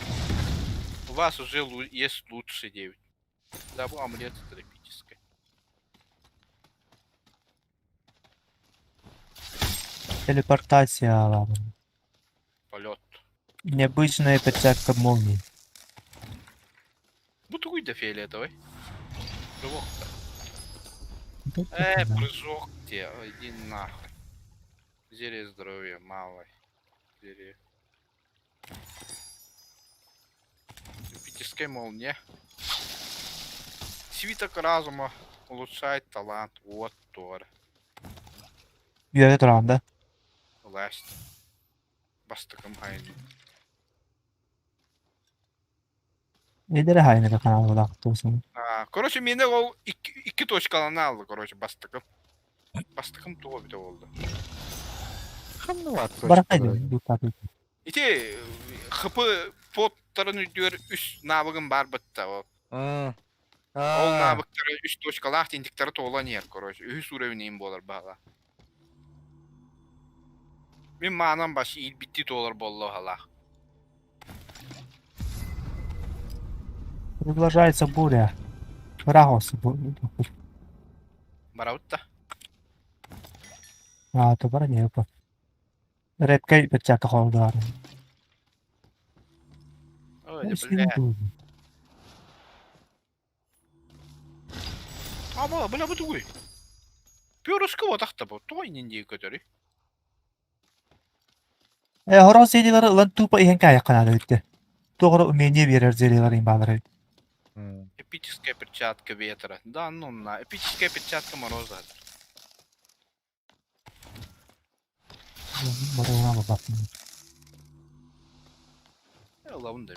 У вас уже есть лучше 9. Да, бу омлет тропический. Телепортация, ладно. Полет. Необычная перчатка молнии. Бу тугуй да фиолетовый. Прыжок. Э, прыжок где? Иди нахуй. Зелье здоровья малой. Зелье. Эпическая молния. Свиток разума улучшает талант. Вот тор. Үөрэ тураҕын да? Власть. Бастакым хайын. Эдэр хаайын каналлаах туусун. Короче, миэнэ ол икки, икки точкалана алла, короче, бастакым. Бастакым туга бүтэ буолла. Ханна Барахай дуу Ити ХП поттарын үрдүгэр үс навыгым бар бытта. Ол Ол навыктары үс точкалаах тинтиктары туолан иһэр, короче. Үһүс уровень буолар баала. Мин маанан бас иирбиттии туолар буолла баһалаах. Приближается буря. Ыраах Барабыт да. А, то бара не Редкай перчатка холдаар. Ой, бля. А, бля, бу тугуй? Перышко вот ахта бу. Тоҕо иннин дии көтөрүй? Э, хорон зельелары ылан тупо иһэн каайахханаада бүттэ. Туох эрэ умение биэрэр зельелар баалар эбит. Эпическая перчатка ветра. Да, ну на. Эпическая перчатка мороза. Ылабын да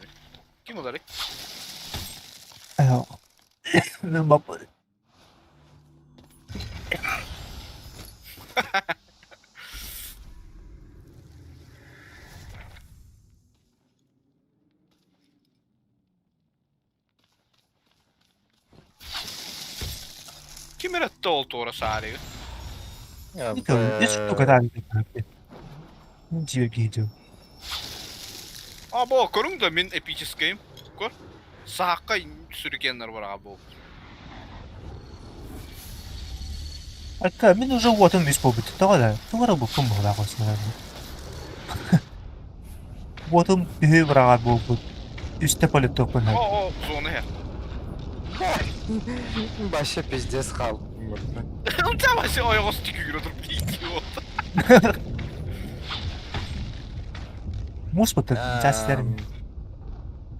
Ким ыларый? Ким эрэ ол туора саарыгы. Үс штука Дьиэ киһи А бо көрүҥ да мин эпическэйим. Көр. Саакка сүрүкеннер бар бу. Акка мин уже уотум үс буолбут. Тоҕо да? Тоҕо эрэ буккум буолаах осмалар. Уотум үһү быраҕар буолбут. Үстэ полиптоппун. О, о, зона һэ. Вообще пиздец хал. У вообще ойоҕос түкүүрэ туруп идиот. Муус бутта частерин.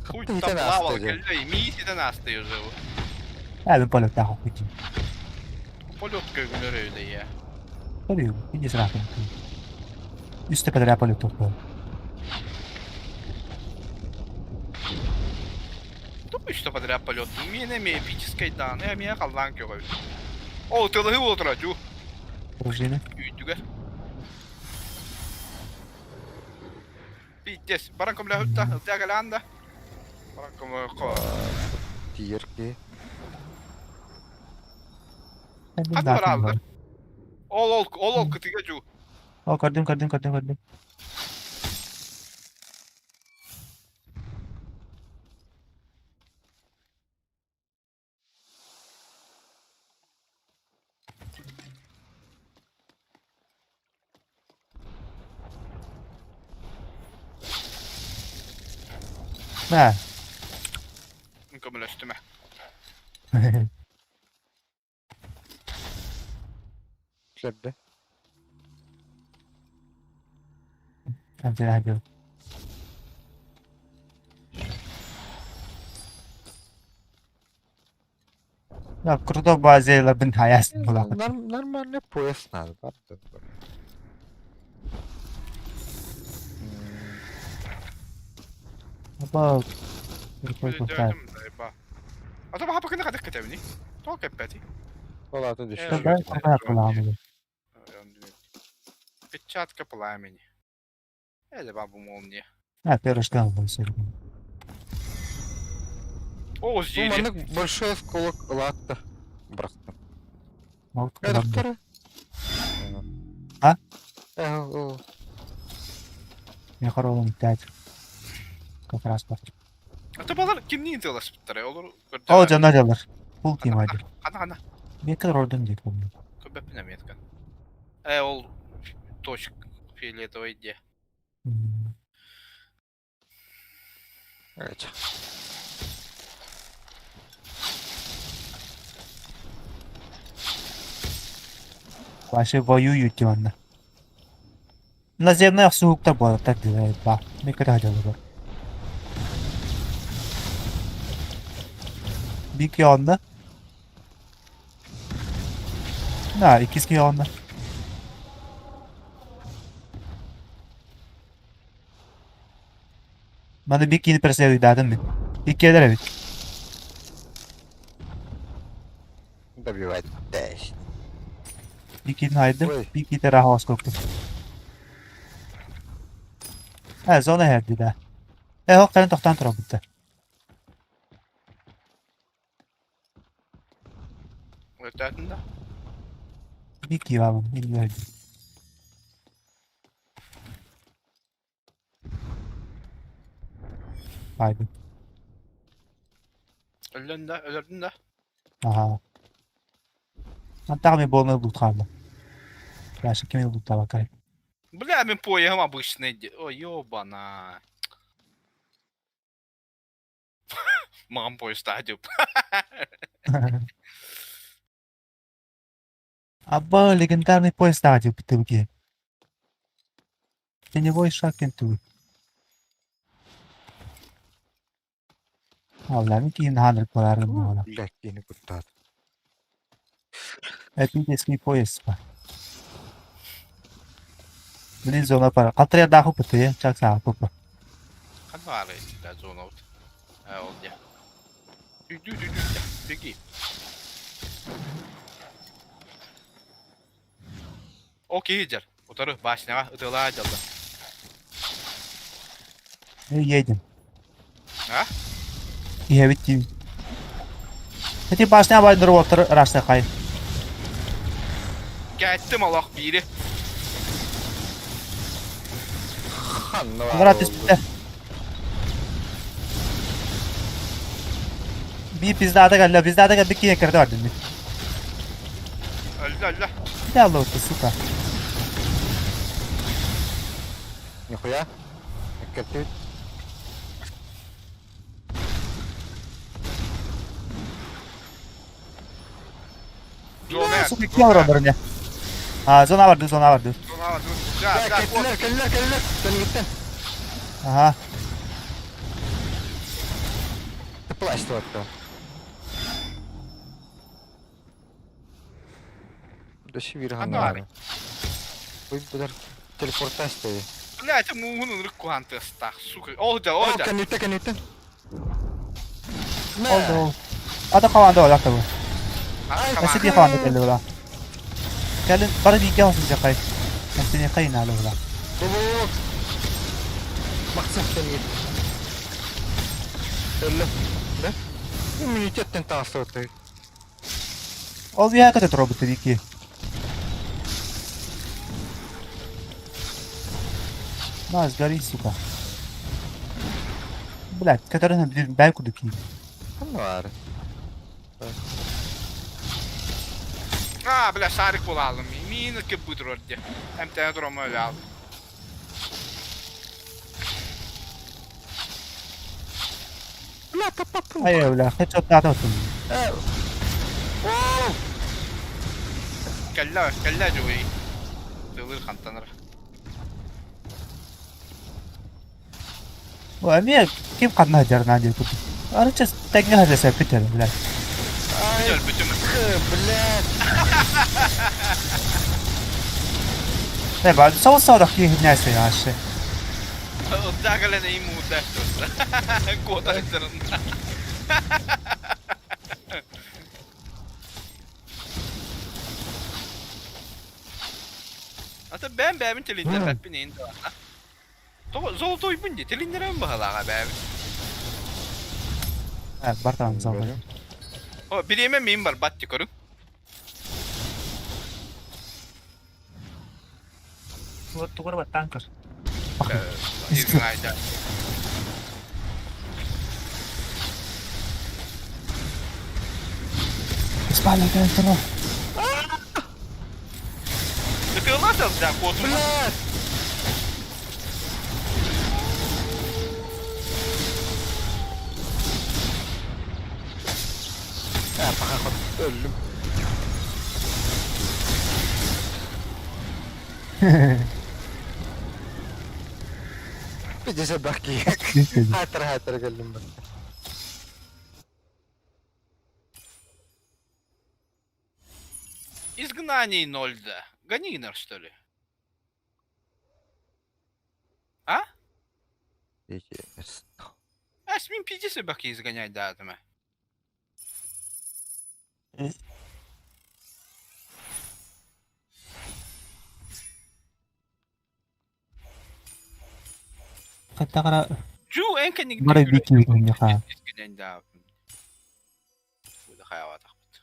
Хуй там плавал, кэллэ, мииситен аасты уже. Ээ, полеттаах оккутин. Полет көгүлөр өйдө я. Көрүм, иди сразу. Үстэ подряд полеттоппун. Туп үстэ подряд полет. Миэнэ эми эпическэй дааны, эмиэ халлаан көҕөбүт. О, тылыһы буолтура, жу. Пружина. Үүтүгэр. Пиздец, баран көмөлөһүттэ, ылдьаа кэлээн да. Баран көмөлөххө. Тиер ки. Ханна барааллар? Ол ол ол ол кытыга жу. О, көрдүм, көрдүм, көрдүм, көрдүм. Мэ. Көмөлөстүмэ. Кэллэ. Әбден әбден. Я круто базелабын хаясын булакыт. Нормальный пояс надо, правда? Аба крутой крутой. А то баха кына кадык кетебини. То кеппети. Палата Да, дешевле. да, пламени. Печатка пламени. Это бабу молния. А, первый штамп был серый. О, Ну, здесь. маннык большой осколок латта. Брахта. Молотко Доктора? А? Э, Я хоролом 5. Как раз бар. А то балар кимнин тыласпыттар, олор О, жана жалар. Фул тим один. Хана хана. Метр орден дейт помню. Көбөпүнө метка. Э, ол точка фиолетовый де. Короче. Вообще воюют диванна. Наземная суукта буолар так делает ба. Микро бар. Bir kıyonda. На, иккис кıyonda. Маны bir кини преследуйдаатым мин. Иккиэлэр эбит. Добивать дальше. Bir кини хайдым, Ой. bir кини раха оскоктум. Э, зона herdi да. Э, хок кэлэн тохтоон турабытта. Өтөтүн да. Bir киибабын, билбэйм. Хайдым. Өллөн да, өлөрдүн да. Аха. Антах мен болмай булт хаалла. Дальше кими бултаабаккай. Бля, мин поеһым обычный. Ой, ёбана. Мам поезд деп. Абба легендарный поезд деп бутылки. Теневой шаг кентуй. Алла мен кейін ханыр боларын бола. Блядь, кини куттаат. Эпический поезд ба. Блин зона пара. Калтыря даху пыты, чак саа пупа. Ханвары да зона вот. А ол де. Ду ду ду Беги. Окей, дер. Утары башняга ытыла жалда. Мы едем. А? Я ведь Эти башня байдыр отыр рашта кай. Кээттим олох биири. Ханна баар Аллараа буолбут? түспүттэр. Биир пиздата кэллэ, пиздата кэлбит киһи кэрдэ бардым мин. Өллө, өллө. Киһи аллыбытты, сука. Нихуя. Эккиртибит. Зона, Сука, ким олороллор не? А, зона барды, зона барды. Зона барды. Да, да, Кэллилэр, кэллилэр, кэллилэр. Кэннигиттэн. Ага. Ты плащ туотта. Дөші бір ханна. Ой, бұлар телепортация. Блядь, мууһун ынырык куһаан тыастаах, сука. Ол да, ол да. Кэнниттэн, кэнниттэн. Ол да ол. Ата команда ол ата бу. Ай, Өссө биир команда кэллэ була. Кэлин бары бииргэ хосулдьаххай. Эмтэниэххэ инаалы була. Бу-бу. Мақсат кэнниттэн. Өллө. Да? Иммунитеттен таҕыстыбыт. Ол үөһэ көтө турабыт ики. На, сгори, сука. Блядь, который бэйм курдук киһи. Ханна баар? А, бля, шарик булалым. Мин кеп бутырор де. Эмтәне турама өлө ал. Бля, тапапу. Ай, бля, хедшот наада отун. Оо! Кэллэ, кэллэ жуй. Тылыр хантанар. Эмиэ ким ханна сылдьарынан диэн курдук. Арыча тэҥҥэ сылдьа сыппыт эрэ, блядь. Ай, Өлбүтүм. блядь. Э, ба, соус-соодох киһи нээсэ яашы. Ылдаа кэлэн эйим муурдаах турда. Куотар Ата бэм бэбин телиндербэппин эйин да. Золотойбун дии, телиндерэн баһалааҕа бэбин. Э, бартан золотой. О, бириэмэ мин бар бат көрүҥ. Вот тугар баттаан көр. Изгнайда. Спали, кэлэн турар. Ытыалаа сылдьа куотума. Блядь! А, пока хоть өллүм. Пиздец, баки. Хатыр хатыр кэллим бак. Изгнание ноль да. Гони что ли? А? А с мин пиздец баки изгонять да атыма. Хаттагара Жу энкеник бары бики үтүннэха. Изгонять да. Бу хаяватахпыт.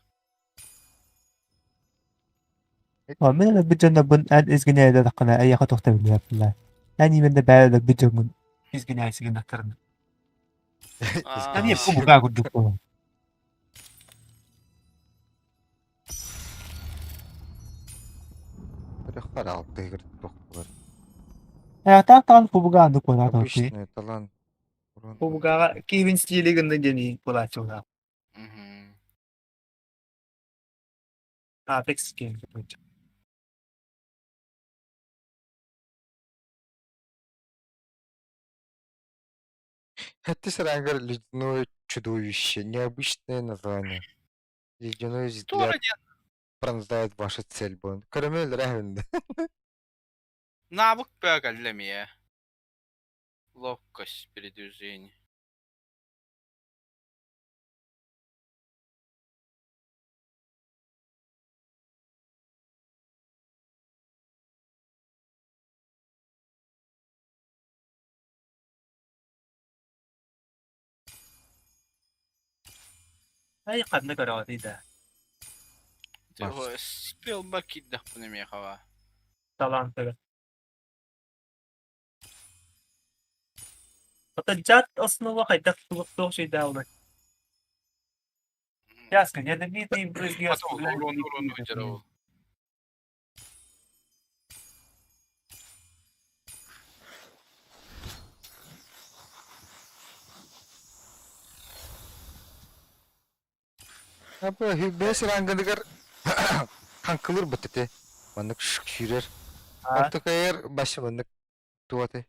Мин бит дьоннорбун эн изгинээдэтэххинэ эйиэхэ туох да биллибэт Эн именно бэйэ бит дьоҥҥун Изгиняйся гыннаттарын. Эмиэ кубугаа курдук буолан. Алтыгыр тохпулар. Э, таах даҕаны кубугаа андык буолаат Обычный талант. Урон. Кубугаҕа киһибин стили гынны диэни буолааччылаах. Apex game. Это сарангар ледяное чудовище. Необычное название. Ледяной Туора взгляд диэн пронзает вашу цель. Бон. Карамель рахвинда. навык бөгаллэмиэ. Ловкость передвижения. Ай ханна көрөҕүтүй да. Спелба киирдэхпинэ миэхэ баа. Талантыгар. Ата дьаат основа хайдах туох шейдаалар. Яска, ядовитые брызги оставляют Урон Апа бэс рангыныгар хаҥкылыр быт ити. Маннык сүүрэр. Онтукайар башы маннык туоты.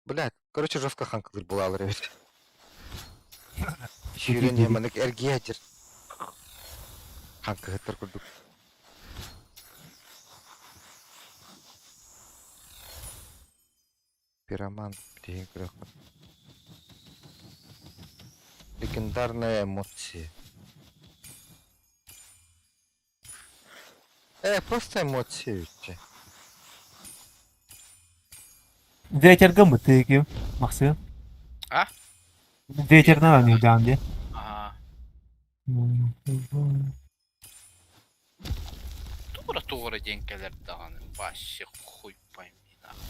Блядь, короче, жестко хаҥкылыр булаалар эбит. Сүүрэн иһэн маннык эргийэ сылдьар. Хаҥкыһыттар курдук. Пироман тиһин көрүөххэ. Легендарная эмоции. Просто эмоции ведь. Ветерга мытыгы, Максим. А? Ветерна оонньуурдаан дии. Аа. Тура-тура диэн кэлэр даҕаны вообще хуй пойми нахуй.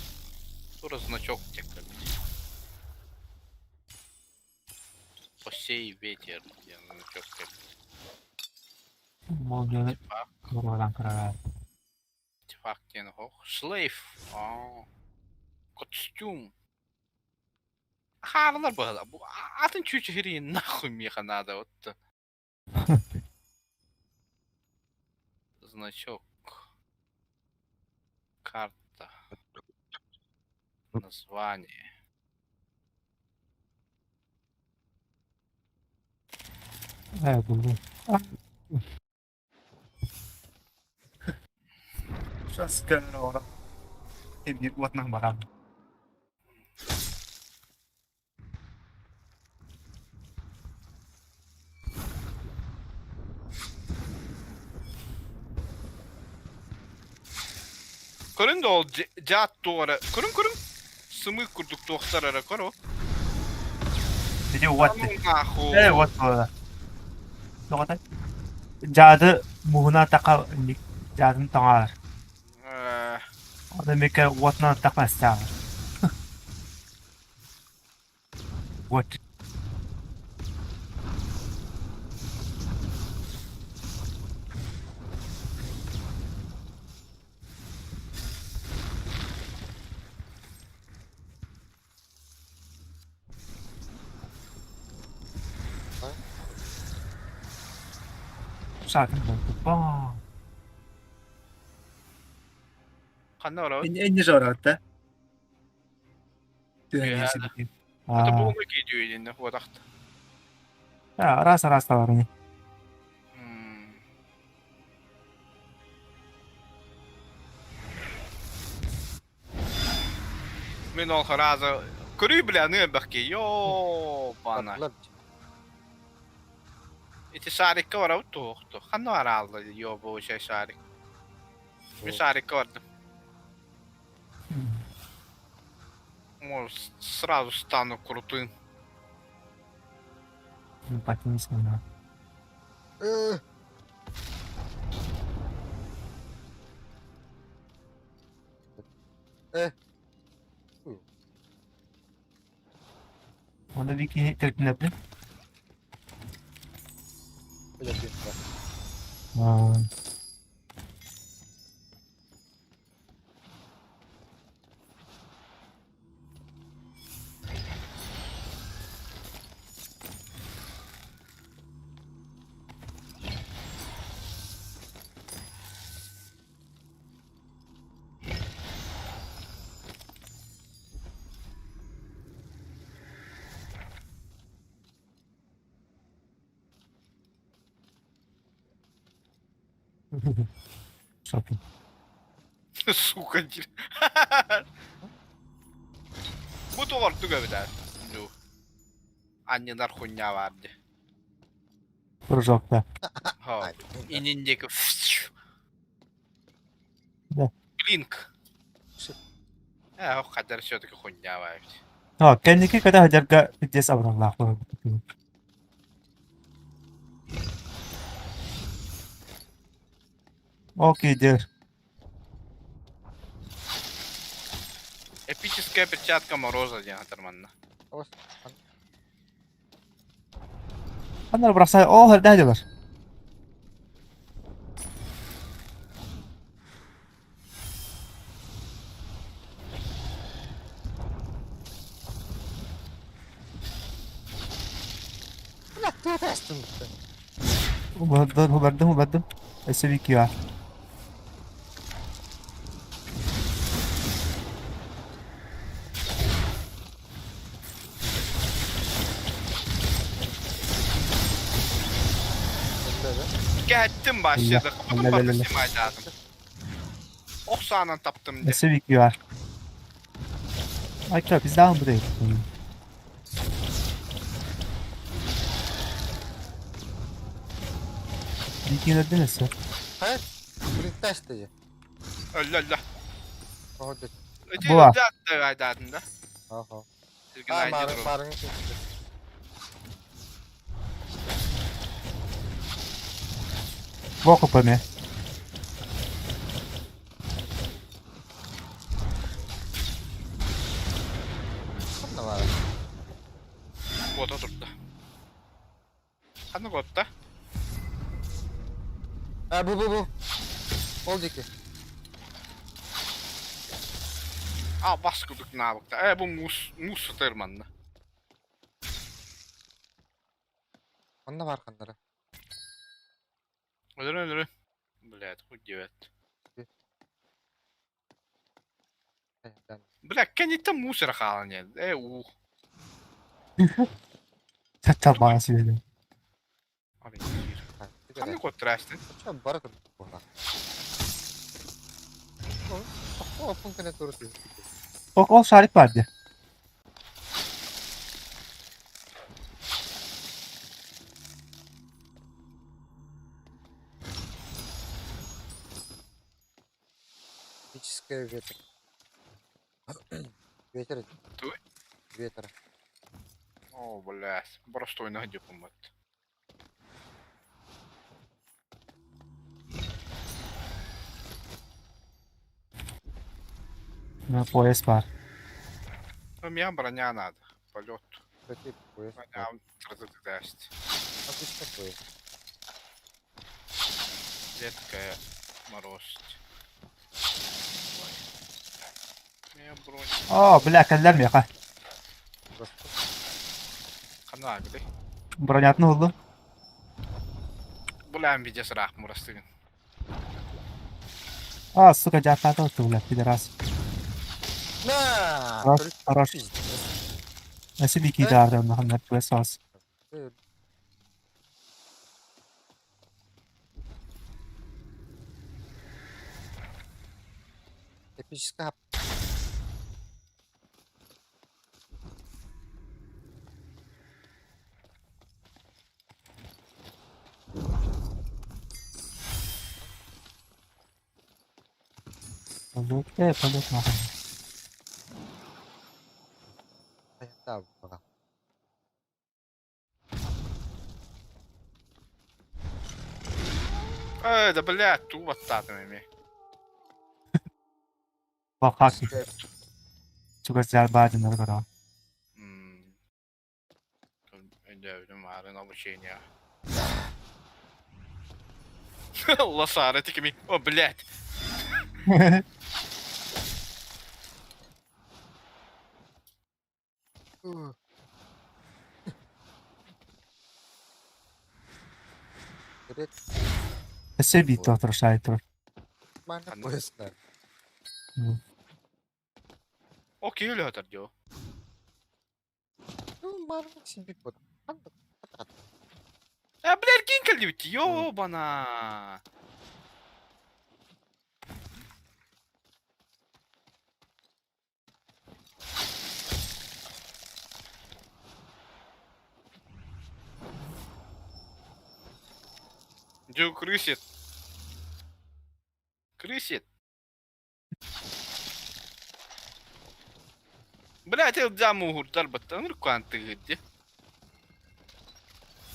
Тура значок диэн кэлбит. Посей ветер диэн значок кэлбит. Молдияны Артефакт. куруолаан көрөр. Артефакт диэн оһох. Шлейф. Аа. Костюм. Хаалалар быһыла. Бу атын чүчүһүрүйүн нахуй миэхэ наада вот. Значок. Карта. Название. Ээ, буллум. Сейчас кэлэр Эбир уотунан баран. Көрүн да ол дьаат туора. Көрүн көрүн. Сымык курдук туохтар эрэ көрө. Ити уот Нахуй. Ээ, уот буолла. Тоҕотой? Дьаады муһуна таха дьаадын тоҥоор. Ону микэ уотунан таха астааҕар. Уот. Саатын булбуппа. Ханна барабыт? Энни жораатта. Это бугуҥҥу киирдүү уотахт. Араас араас товарыны. Мин ол хараза көрүй бля аны элбэх ёбана. Ити шарикка барабыт туохту. Ханна бараалла ёбу чай шарик. Мин шарикка бардым. Может, сразу стану крутым. Потиснено. Оны бикини терпинэппин. Шопинг. Сука диир. Бу тоҕордук эбит ээ. Анньынар хуйня баар дии. Прыжок, да. Инин диэки Да. Блинк. Ээ, хадар все-таки хуйня баар эбит. А, кэнники когда хадьарга пиздец абыраллаах буолбут. Окей, дер. Эпическая перчатка Мороза диэн атар манна. Ханна бырахсай, оо, хэрдээ дьалар. Убардым, убардым, убардым. Өссө биир QR. Кэһэттим баасчыда, хотун барда симайдаатым. Ох саанан таптым дии. Өссө биир QR. Айка, biz daha mı buraya? Биир өссө. Хайа, блин, Өллө өллө. Ити Була. айдаатын да. Ага. Сиргин айди туру. Марын Бу көмө. Куота турда. Ханна куотта? А, бу бу бу. Ол диэки. А, бас курдук наабыкта. Э, бу муус, муус сытар манна. Онно баар ханнара. Өлөрүн өлөрүн. Блядь, хуй девять. Бля, кэнниттэн муус эрэ хаалан иһэр. Э, уу. Чача баа сиэдэ. Ханна куоттара астын? Бары Ок, ол шарик бар дии. Эпическая ветер. Ветер. Туй? Ветер. О, блядь, простой надюпумат. Пояс бар. У меня броня надо. Полет. Какой пояс? Броня даст. Отлично пояс. Редкая мороз. Меня броня. Оо, бля, кэллэр миэхэ. Хана гды. Бронятын буллум. Бля, видео срах мурастыгын. А, сука, дьааттаата отту, бля, пидорас. На! Хорош, хорош. Өссө биир киирдэ онно ханна пояс аас. Эпическая. Полет, полет нахуй. Э, да блядь, ту баттаатым эми. Бахак. Чугас баадыннар көрөҕүн. Өйдөөбүтүм арын обучение. Лошара тикими. О, блядь. Өссө биир тоҕо шарик турар. Манна пояс. Окей, өлө дьо. Ну, марна себе вот. Э, блядь, кин кэлдибит. Ёбана. Дю крысит. Крысит. Блядь, ылдьаа мууһурдар баттан ыркуан тыгыдди.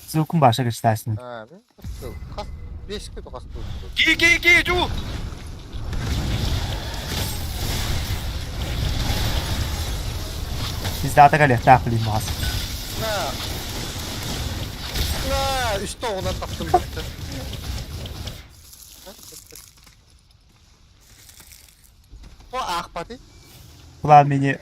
Звукун баша кычтаасın. А, ну, хас. Беске тухастыы. Ки ки ки жу! Пиздата кэлиэхтээх билим баҕас. На. На, үстэ оҕунан таптым бэттэ. О, аахпаты. Пламени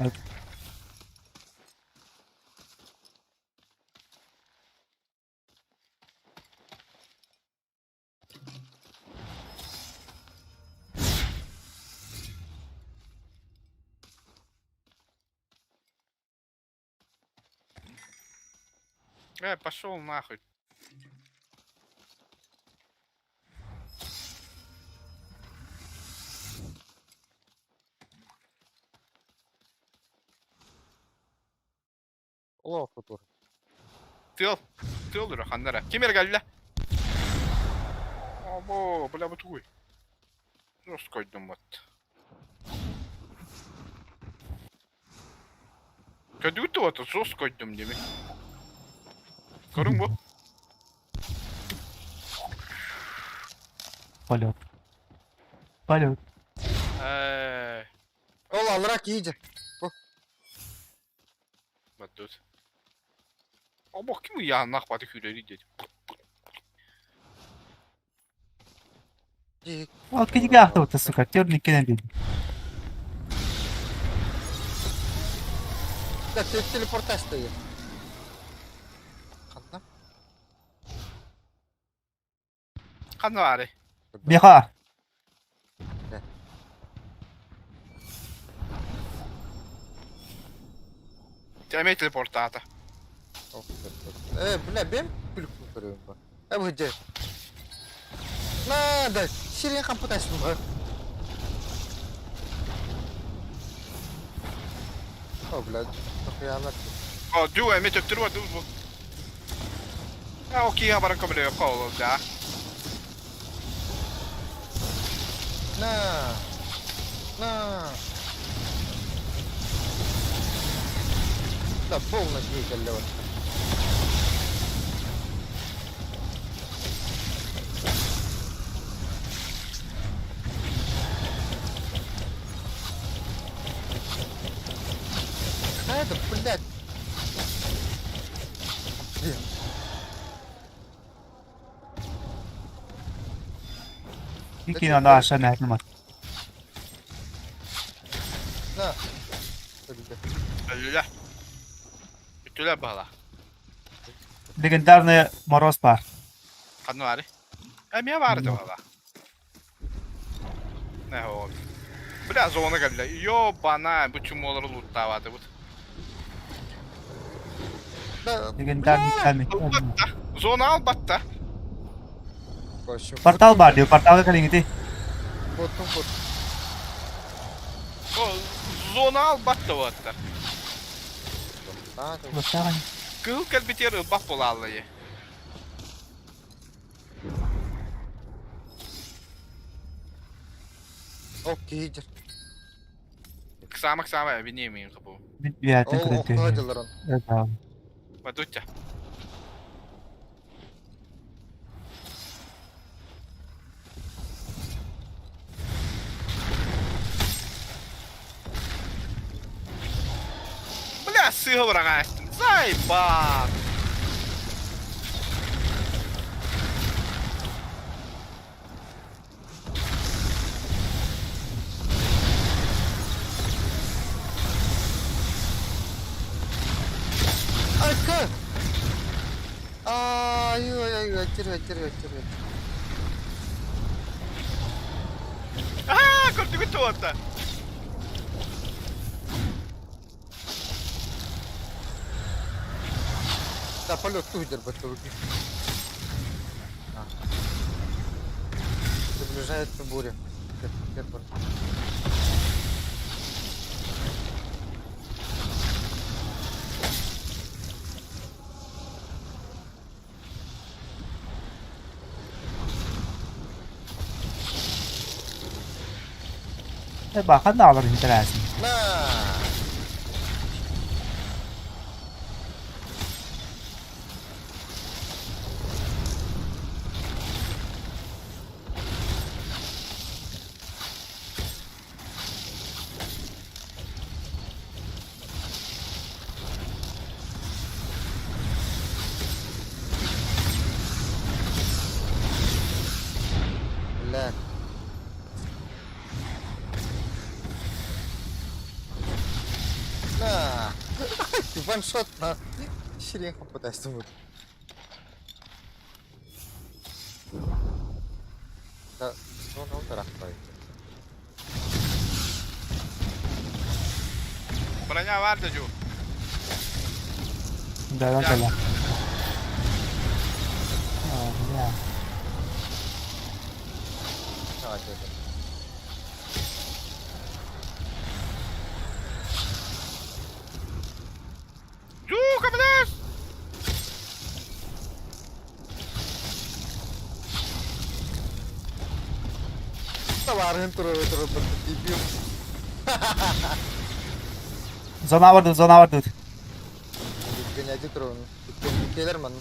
Пошел нахуй. Олох тур. Тыал. Тыал үрэ ханна эрэ. Ким эрэ кэллэ? Обо, бля бу тугуй? Роскойдуммут. Көрдүгүт дуо сос койдум дими. Көрүҥ бу. Полет. Полет. Э, Ол алра киидэ. Баддут. Обох ким ыйааннаах баты күүрэрий диэт. Дии. Ол кинигэ ахтыбыта, сука, төрнүккэнэн биэрдим. Да, телепортация. Ханна? Ханна баарый? Миха! Эмиэ телепортаата. Э, бля, бэм күлүк көрөбүн ба. Э, бу дьэ. Надо, сирин хампытасың ба. О, блядь, нахуя О, дүү эмиэ төттөрү бар дуу бу. А, окей, баран көмөлөйө ол да. На. На. Да, полный двигатель вот. А это, блядь. Блин. Икки аны аша мэһэтин На. Өлдө. Өллүлэ. Бүттүлэр баһыла. Легендарный мороз баар. Ханна баарый? Эмиэ баар да баһыла. Не ол. Бля, зона кэллэ. Ёбана, бу чумолары луттаабатыбыт. Да, Легендарный камень. Ылбатта. Зона албатта. Короче, Портал баар дии, порталга кэлиҥити. Куоттум, куоттум. О, зона албатта буотта. Луттааҕын. Кыыл кэлбитигэр ылбат буолааллайы. Окей, дьэр. Ксама, ксама, эбини бу. Үөһэттэн Ол көрөн охтоҕо дьылларын. Бадучча. Бля, сыыһа быраҕаастым. Заебал! Айка! Ай, ай, ай, ай, ай, ай, ай. Аа, көрдүгүт туота. Да, полет туйдер баттылык. Приближается буря. Бахан да алар интересно. На! Бля. На. Ваншот на. Сирен попытайся вот. Да, зона удара. Броня бар да жу. Да, да, да. А, бля. Жу, көмөлөс! Табаарыһын турары турар дебил. Зона бардыбыт, зона бардыбыт. Геннадий турабын. Келер ман.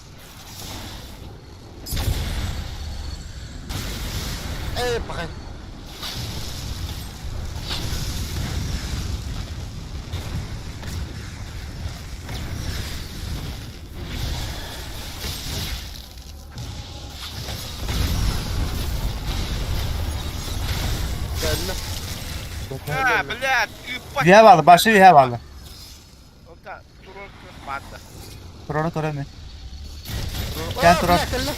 Эй, пахай. Кэллэ. А, блядь, ыппат. Виһэ баалла, баши виһэ баалла. Онта турар кыах баар да. Турара турар ми. Кэл турар. Кэллэ.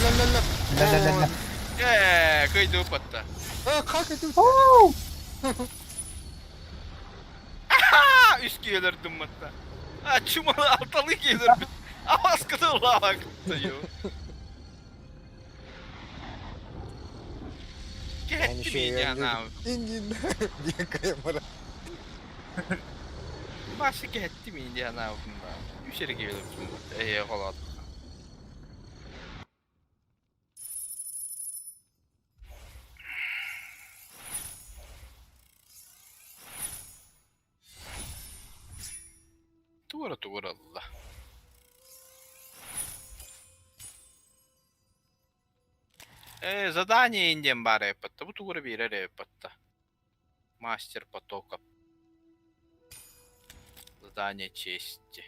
Лэ лэ лэ. Лэ лэ лэ лэ. Ээ, кыйды ыппатта. А, как это? А, үс киһи өлөрдүм матта. А, чумалы алталы киһи өлөрбүт. Аваскыты ылаабак. Кэһэтти меня Индин. Диэн Басы кэһэтти меня на Үс эрэ киһи өлөрдүм. Ээ, холоот. Туора туора ылла. Э, задание индиэн баар эппатта. Бу тугура биэрэр эппатта. Мастер потока. Задание чести.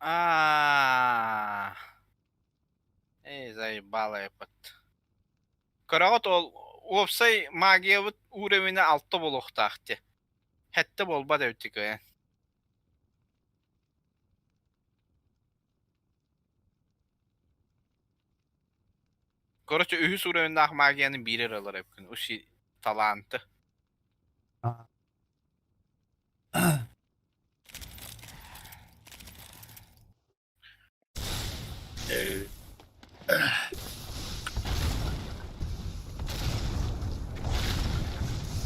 А. Эй, заебало эппат. Көрөҕүт ол уопсай магиябыт уровенэ алта буолуохтаах дии. Сэттэ буолбат эбит кыайан. Короче, үһүс уровеннаах магияны биир эрэ ылар эбиккин. Уси таланты.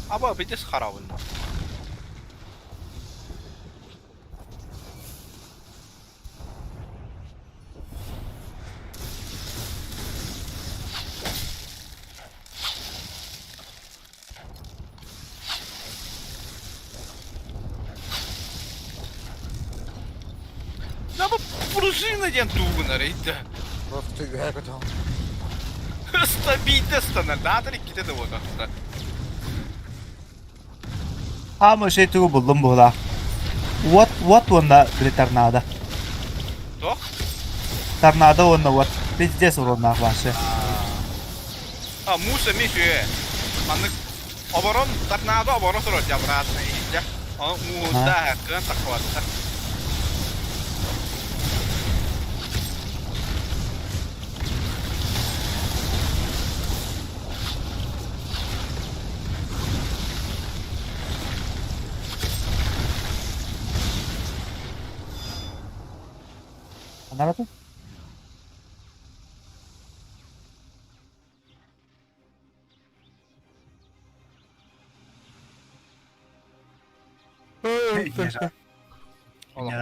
Аба, пиздец харабын. Да бу пружина диэн туугунар ыйда. Просто үһэ көтөҕүн. Стабильно станар. Даатар иккитэ да буолуохта. Хаама şey тугу буллум буолаа. Уот, уот уонна били торнадо. Туох? Торнадо уонна уот. Пиздец уруоннаах вообще. А, муса эмиэ үчүгэй. Маннык Оборон, торнадо оборо турар дьабыраатына иһирдьэ. Ону мууһурда, кыан таххыбатта. Анараты?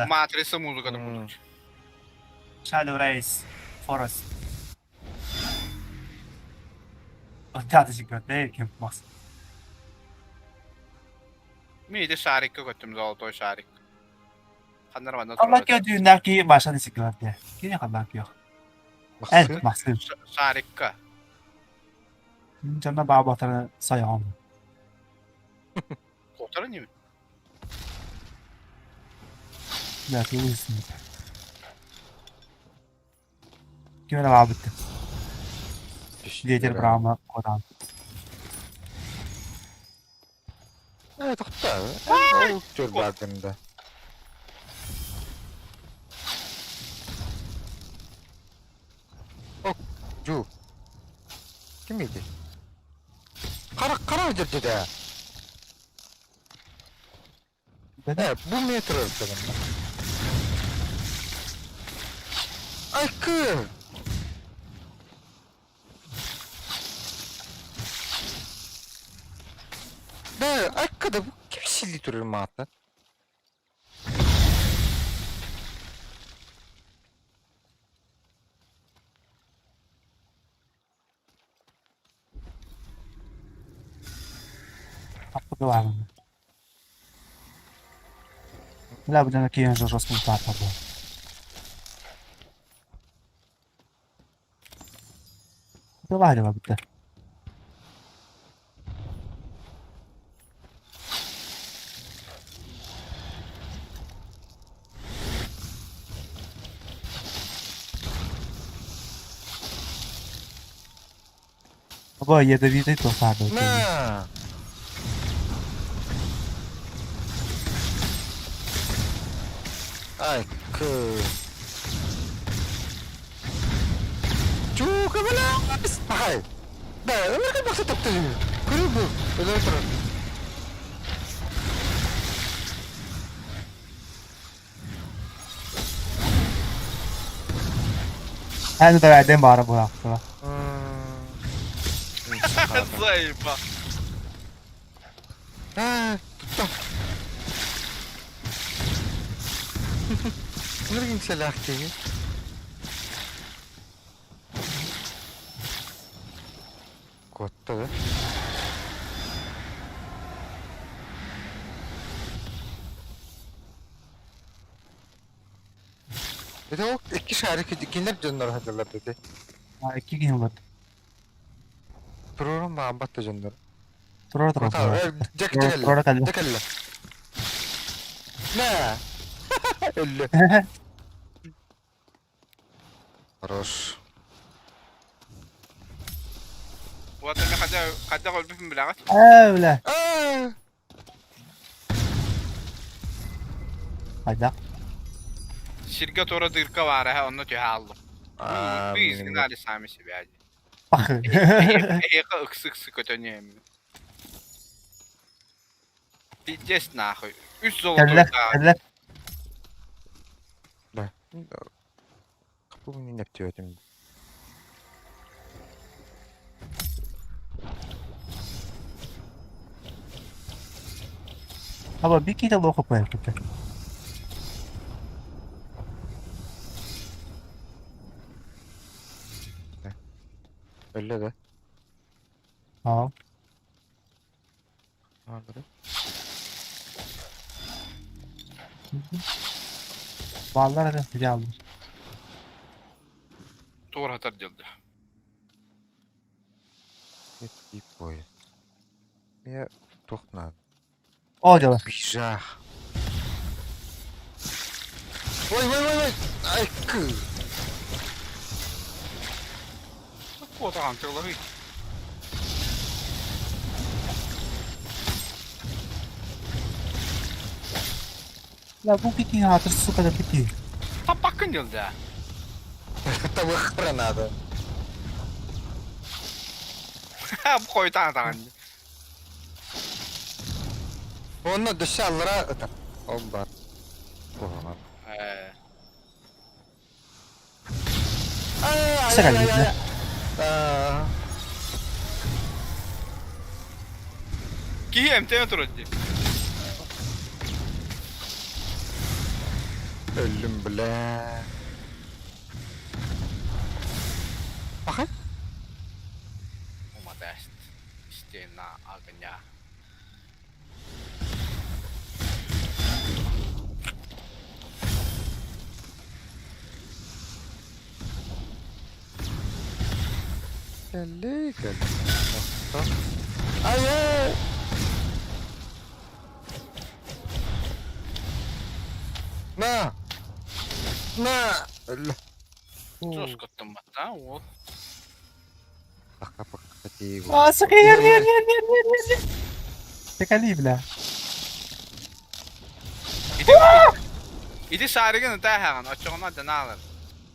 Матрица музыканы курдук. Shadow Race Forest. Оттааты ким мас. Миди шарикка көттүм золотой шарик. Ханнар манна Алла турар. кө дүүннәки башаны сиклар Кини ханнак yok. Эн Максим. Шарикка. Жана баа батары сайган. Котары не? Да, ты уйсын. Ким эле баа битти. Ветер брама кодан. Э, тохта. Ол төр багында. Ок, жу. Ким edi? Кара кара жерде да. Э, бу метр өлтөгөн. Ай, кыр. Да, айккада бу ким силли турар маата? Аппы Бля, бу жана кийин жоржос бу. Давай, давай, битте. Баба ядовитый тофа был. На! Ай, к. Чука, бля! Ай! Да, өмірге бақсы тапты. Көрі бұл, өлі тұрар. Хәне да әдем бары бу яктыла. Заеба. А, тутта. Нұрген сәлі ақтегі. Котта да. Dedi o iki şarkı кинер дьоннор хадылар dedi. А, икки кин булат. Турурун баамбатта дьоннор. Турар турар. Жак Турар калла. Жакалла. На. Өллө. Хорош. Вот мен қада қада өлбүпүн билэҕит. Э, бля. Аа. Хайда. Сиргэ туора дырка баар эһэ онно түһэ хааллым. Аа, Вы изгнали сами себя. Пах. Эһиэхэ ыксы-ыксы көтөнүөм. Пиздец нахуй. Үс Кэллэ, золотой да. кэллэ. Да. Капы не өтüm. Аба бир кийде локо кояр кете. Өллө да. Аа. Ардыры. Баллар это филиаллар. Туор хатар дьылда. Ет бой. Я тохна. О, дело. Бижах. Ой, ой, ой, ой. Ай, кы. Куотаҕан тыллаһый. Бля, бу кики аатыр, сука, да кики. Таппаккын дьылда. Табых граната. Бу хойутаан атаҕын. Онно дөссө аллара ытар. Ол бар. Куһаҕан. Э, Ай, Сыра ай, ай, бля. ай. Аа, Киһи эмтэнэ турар дии. Өллүм бля. Пахай. Уматаст. Стена огня. Кэлли кэлли. Ай ай. На. На. Өллө. Соскоттон батта уол. А, сука, ер, ер, ер, ер, ер, ер, ер. Текали, бля. Ити Ити шаригын ытаа хаҕан, оччоҕуна данаалар.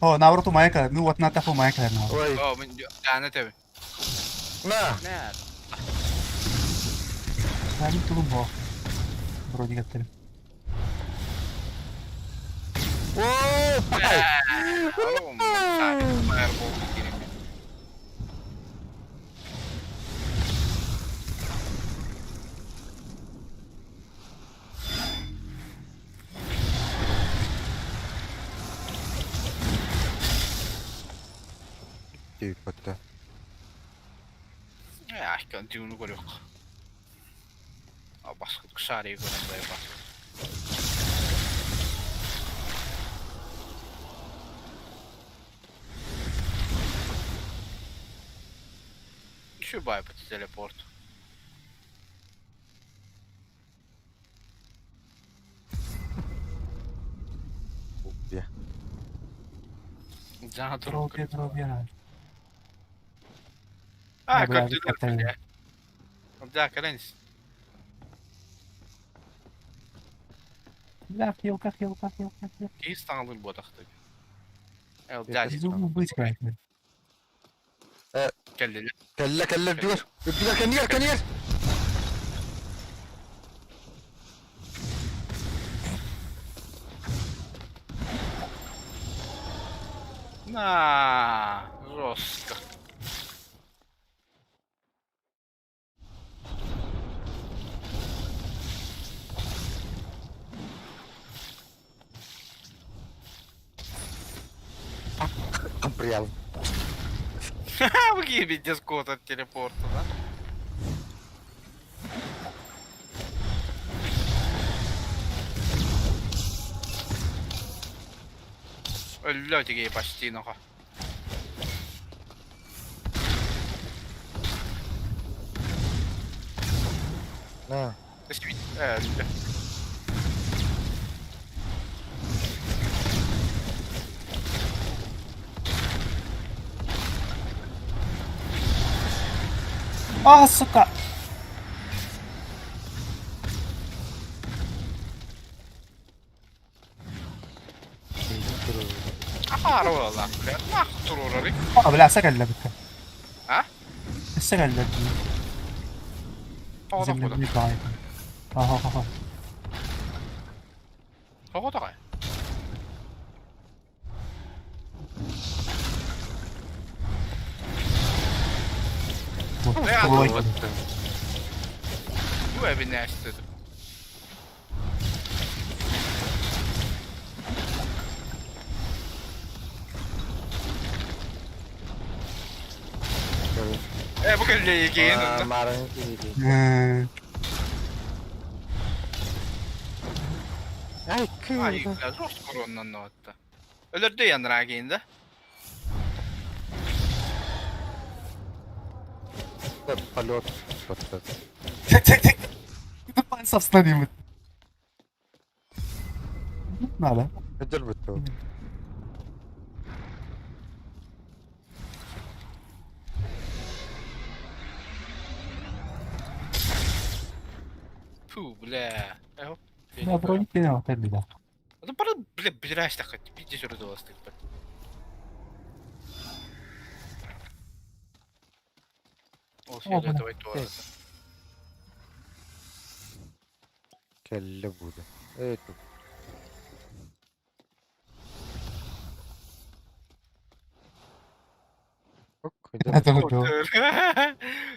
О, наоборот, умайка. Ну вот на тафу умайка, на. Ой. О, мин даана тэбин. На. Нэ. Мин тулум бо. Вроде как ты. Оо, пахай. Фаербол киирин. Тииппэтэ. Э, түүнү көрүөх. Баскыт шарик көрөн бай бас. Şu bay bu teleport. Бе. Жана турук. Тропия, тропия. А, Бля, көптүлөр. Да, кэлэнис. Бля, хилка, хилка, хилка, хилка. Киис таҥалыр буотахтык. Эл дядя Зубы быть как-то. кэллилер. Кэллэ кэллэ үрдүгэр. Үрдүгэр кэннигэр кэннигэр. На, жестко. Комприял. Вы гибите скот от телепорта, да? Өллө тигей почти ноха. На. Өллө. А, сука! Ахаар бля. Нахуй турурары. А, бля, сакалла битка. А? Сакалла. Тоҕо Земля не знает. Ага, ага. Тоҕо тоҕо. Вот, Бля, ой. Бу эбинээстэди. Э, бу кэллэ киин. Марын киһи. Ай, Ай, кыыда. бля, жестко короннан отта. Өлөрдө янра киин да. Полет. Тик, тик, тик. Собственно, не Надо. Өдөр бүттү. Фу, бля. Э, Да, броник не надо, да. Бля, билирээстэххит, биирдэ сүрү доластыыппыт. Ол фиолетовый туората. Кэллэ бууда. Эй, ту.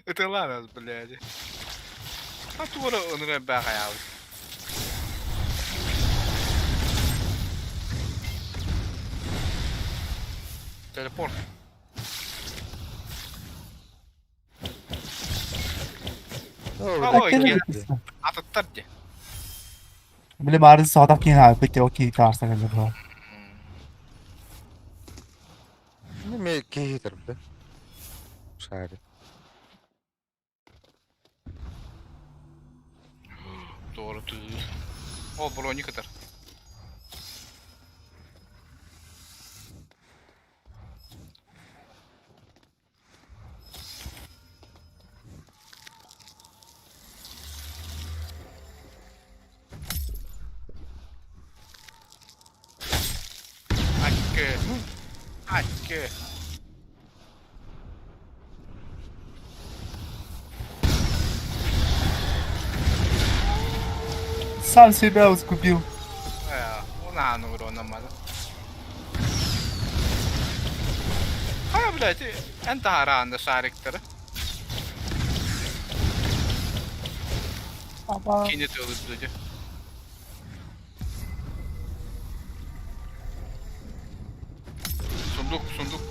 Ытылаанас, блядь. А туора ыныры бэҕэйэбит. Телепорт. Атыттар дии. Били баарын соҕотох киһи аайбыт дии, ол киһи таарса кэллэ бро. Неме киһи турда. Шарик. Doğru tığır. О, броник ытар. Аккы. Аккы. Сам себя усгубил. Унаан уруонаммата. Хайа, блядь, эн таһараанда шариктары. Кини тылыдды. Сундук, сундук.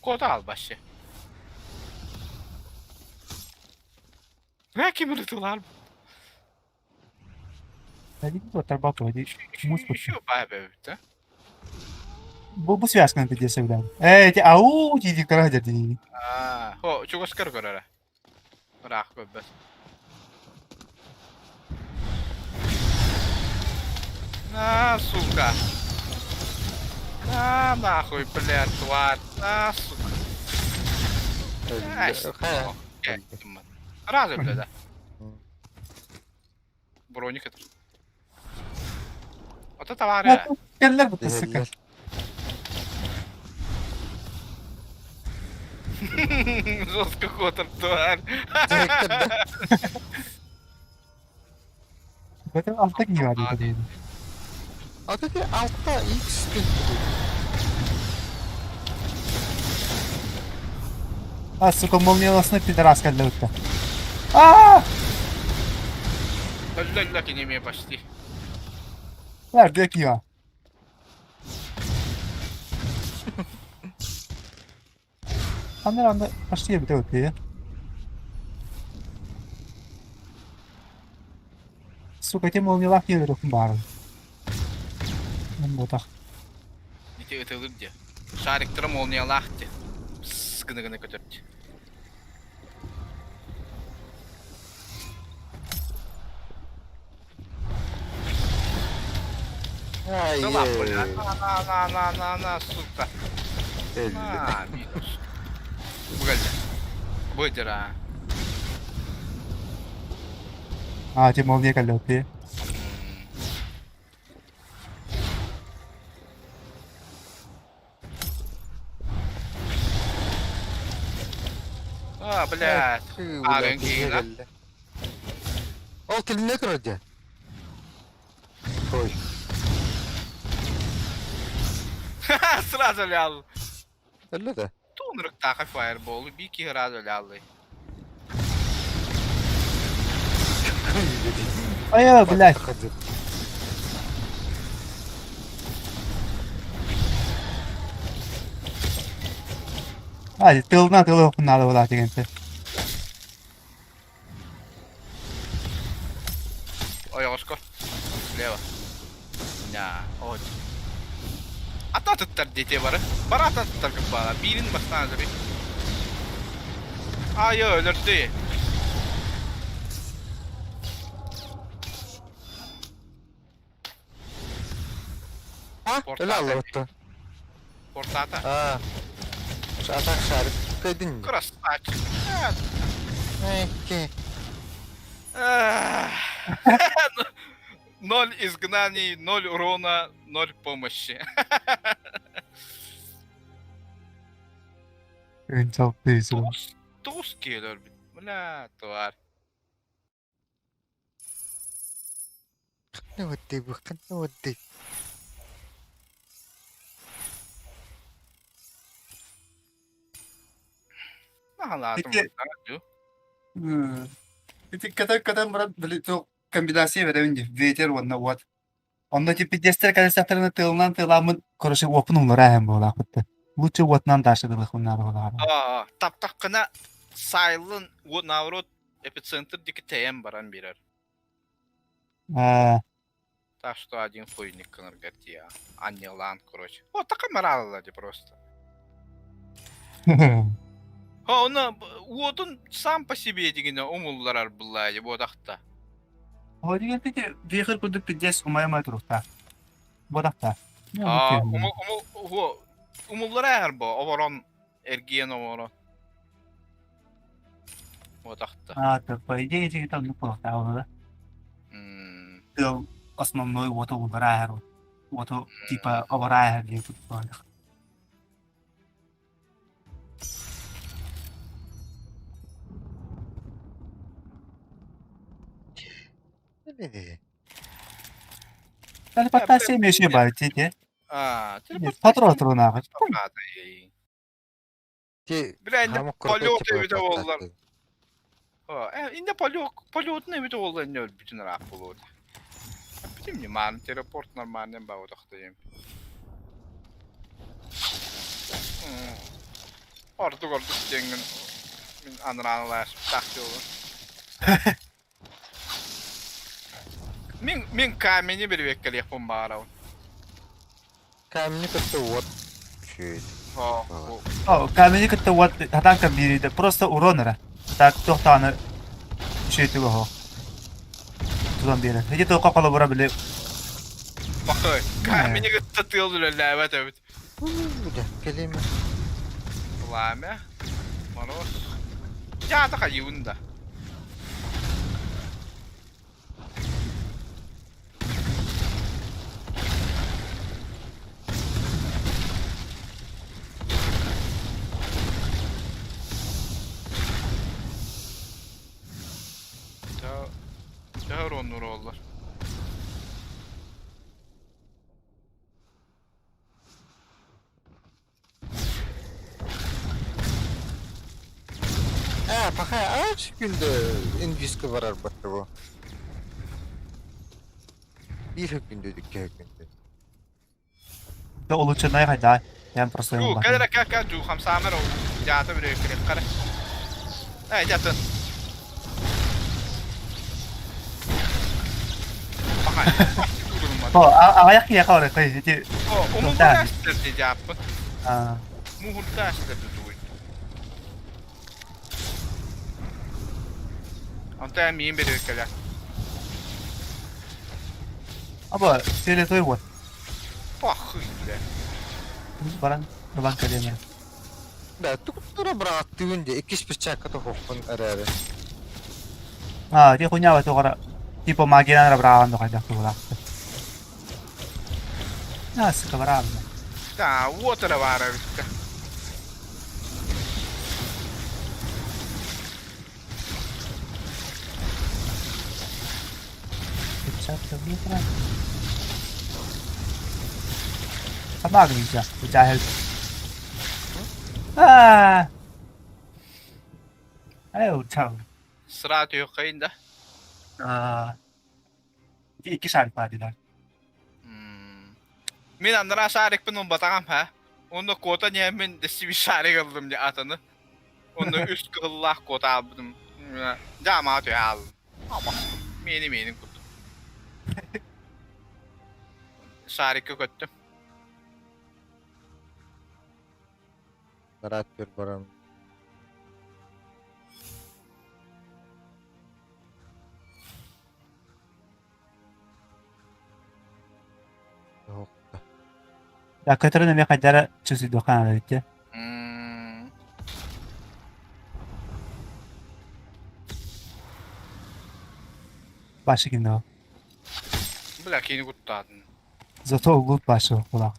Кода ал башы. Нэ ким ырытылар? Еще баабэбит Бу бу связканы пиздец сөбүлээн. Ээ ити ау дии кара дии. Аа, хо чугаскар көрөрө. Ыраах көрбөт. На, сука. На, нахуй, блядь, тварь. На, сука. Разы, блядь, да. Броник это. Вот это авария. Кэллэр бу сука. Жестко хотор, тварь. Это алта киһи бар дии. А ты алта X А, сука, молниеносно пидорас кэллэ ытта. Аа! Өллө кинемие почти. Nerede ki ya? Анна анда почти эбитэ өтпүйэ. Сука, те молниялаах киһилэрин баарын. Ботах. Ити ытылыр дии. Шариктара молниялаах дии. Пс гына-гына көтөр дии. На, на, на, на, на, на, сука. На, минус. Бу Бу А, те молния кэллэ өтпүйэ. А, блядь. А, Ол тилинне турар дии. Ой. Сразу лял. Өллө да. Туунруктаха фаерболу би киһи сразу ляллый. Ай, блядь. А, тылына тылы надо было дегенсе. Ойоҕоско. Слева. Да, вот. Ата туттар дети бары. Бары ата туттар кыппаала. Биирин бастаан сөбүй. Айы өлөрдү. А? Өлө аллабытта. Портата. А. А так шарик кыдын. Красавчик. Эке. Ноль изгнаний, ноль урона, ноль помощи. Ынчалты Туус киэлэр Бля, тварь. Ханна бу, ханна Наһалаатым Ити Ити кэтэн баран били комбинация беребин дии ветер уонна уот. Онно типпидиэстэр кэлсэхтэринэ тыалынан тыаламмын короче уоппун умнара эһэм буолаахпытта. Лучше уотунан дальше дылыхпын буолаҕа. Аа, таптаххына сайлын уот наоборот эпицентр диэки тэйэн баран биэрэр. Аа. Так что один хуйник гынаргар тиийэ анньыалаан короче. Вот такая моралла дии просто. Оны уотун сам по себе дигине умулларар буллаа буотахта. О деген пити вихрь курдук пиздец умайма туруктаах. Буотахта. Аа, умул умул умуллара бо оборон эргиэн оборон. Буотахта. А, то по идее эти там не буолуохтаах да. Тыал основной уоту улараар уоту типа обораар диэн курдук. Телепортация эмиэ баар ити. Аа, Патрон турунааҕы. Бля, инде полет эбитэ буоллар. Инде полет полетун эбитэ буоллар инде өлбүтүн ыраах буолуо. Бүтүм ньымаан телепорт нормальный баҕатахтайым. Ордук ордук диэҥҥин мин анарааласпытаах буолуо. Мин мин камени бирибиэккэлиэхпин баҕарабын. Камни кытта уот үчүгэй. О, камени кытта уот хатаан бириде просто урон эрэ. Так туох даҕаны үчүгэйдик оһо. Тутан биэрэр. Ити туохха холобура били Бакы, камени кытта тыал үлэлээбэт эбит. Да, кэлиме. Пламя, мороз. Дьаата хайыыбын да. Төһө уруоннуур уоллар? Ээ, пока ач күндө инвиска барар бу. Биир күндө икки күндө. Да улучшенный хайда. Я просто Жу, кэлэрэ кэ кэ жу хамсаамар ол дьаата бүрүөккүрүк Ээ, дьатын. О, аҕыйах киһиэхэ барар ити О, умуллар астыр дьааппын. Аа. Муһурда астыр дуй. Онто миин бүрүөккэлэр. Аба, фиолетовый вот. Похуй, бля. Баран, ылан кэлиэмэ. Да, туктура бырааттыгын де, иккис перчатката хохпун эрээри. А, ти хуйня тугара типа магиянан эрэ быраҕан дохайдах туһулаахтар. А, сука, быраҕан. Да, уот эрэ баара эбиттэ. Перчатка ветра. Хамаага нельзя, у тебя А! Ай, чау. Сыра түһүөххэйин да. А, икки шарик баар дилэр. Мин анараа шарикпын ылбатаҕым ха. Онно куота ньэммин дэсиби шарик ыллым дьэ атыны. Онно үс кыһыллаах куота аалбытым. Дьэ амаа түһэ ааллым. Амастым. Миэни миэнин курдук. Шарикка көттүм. Нараад бир баран. Да, который эмиэ хайдара чувствуйдуохха наада эбит М. Башы кино. Бля, кини куттаатын. Зато лут башы кулак.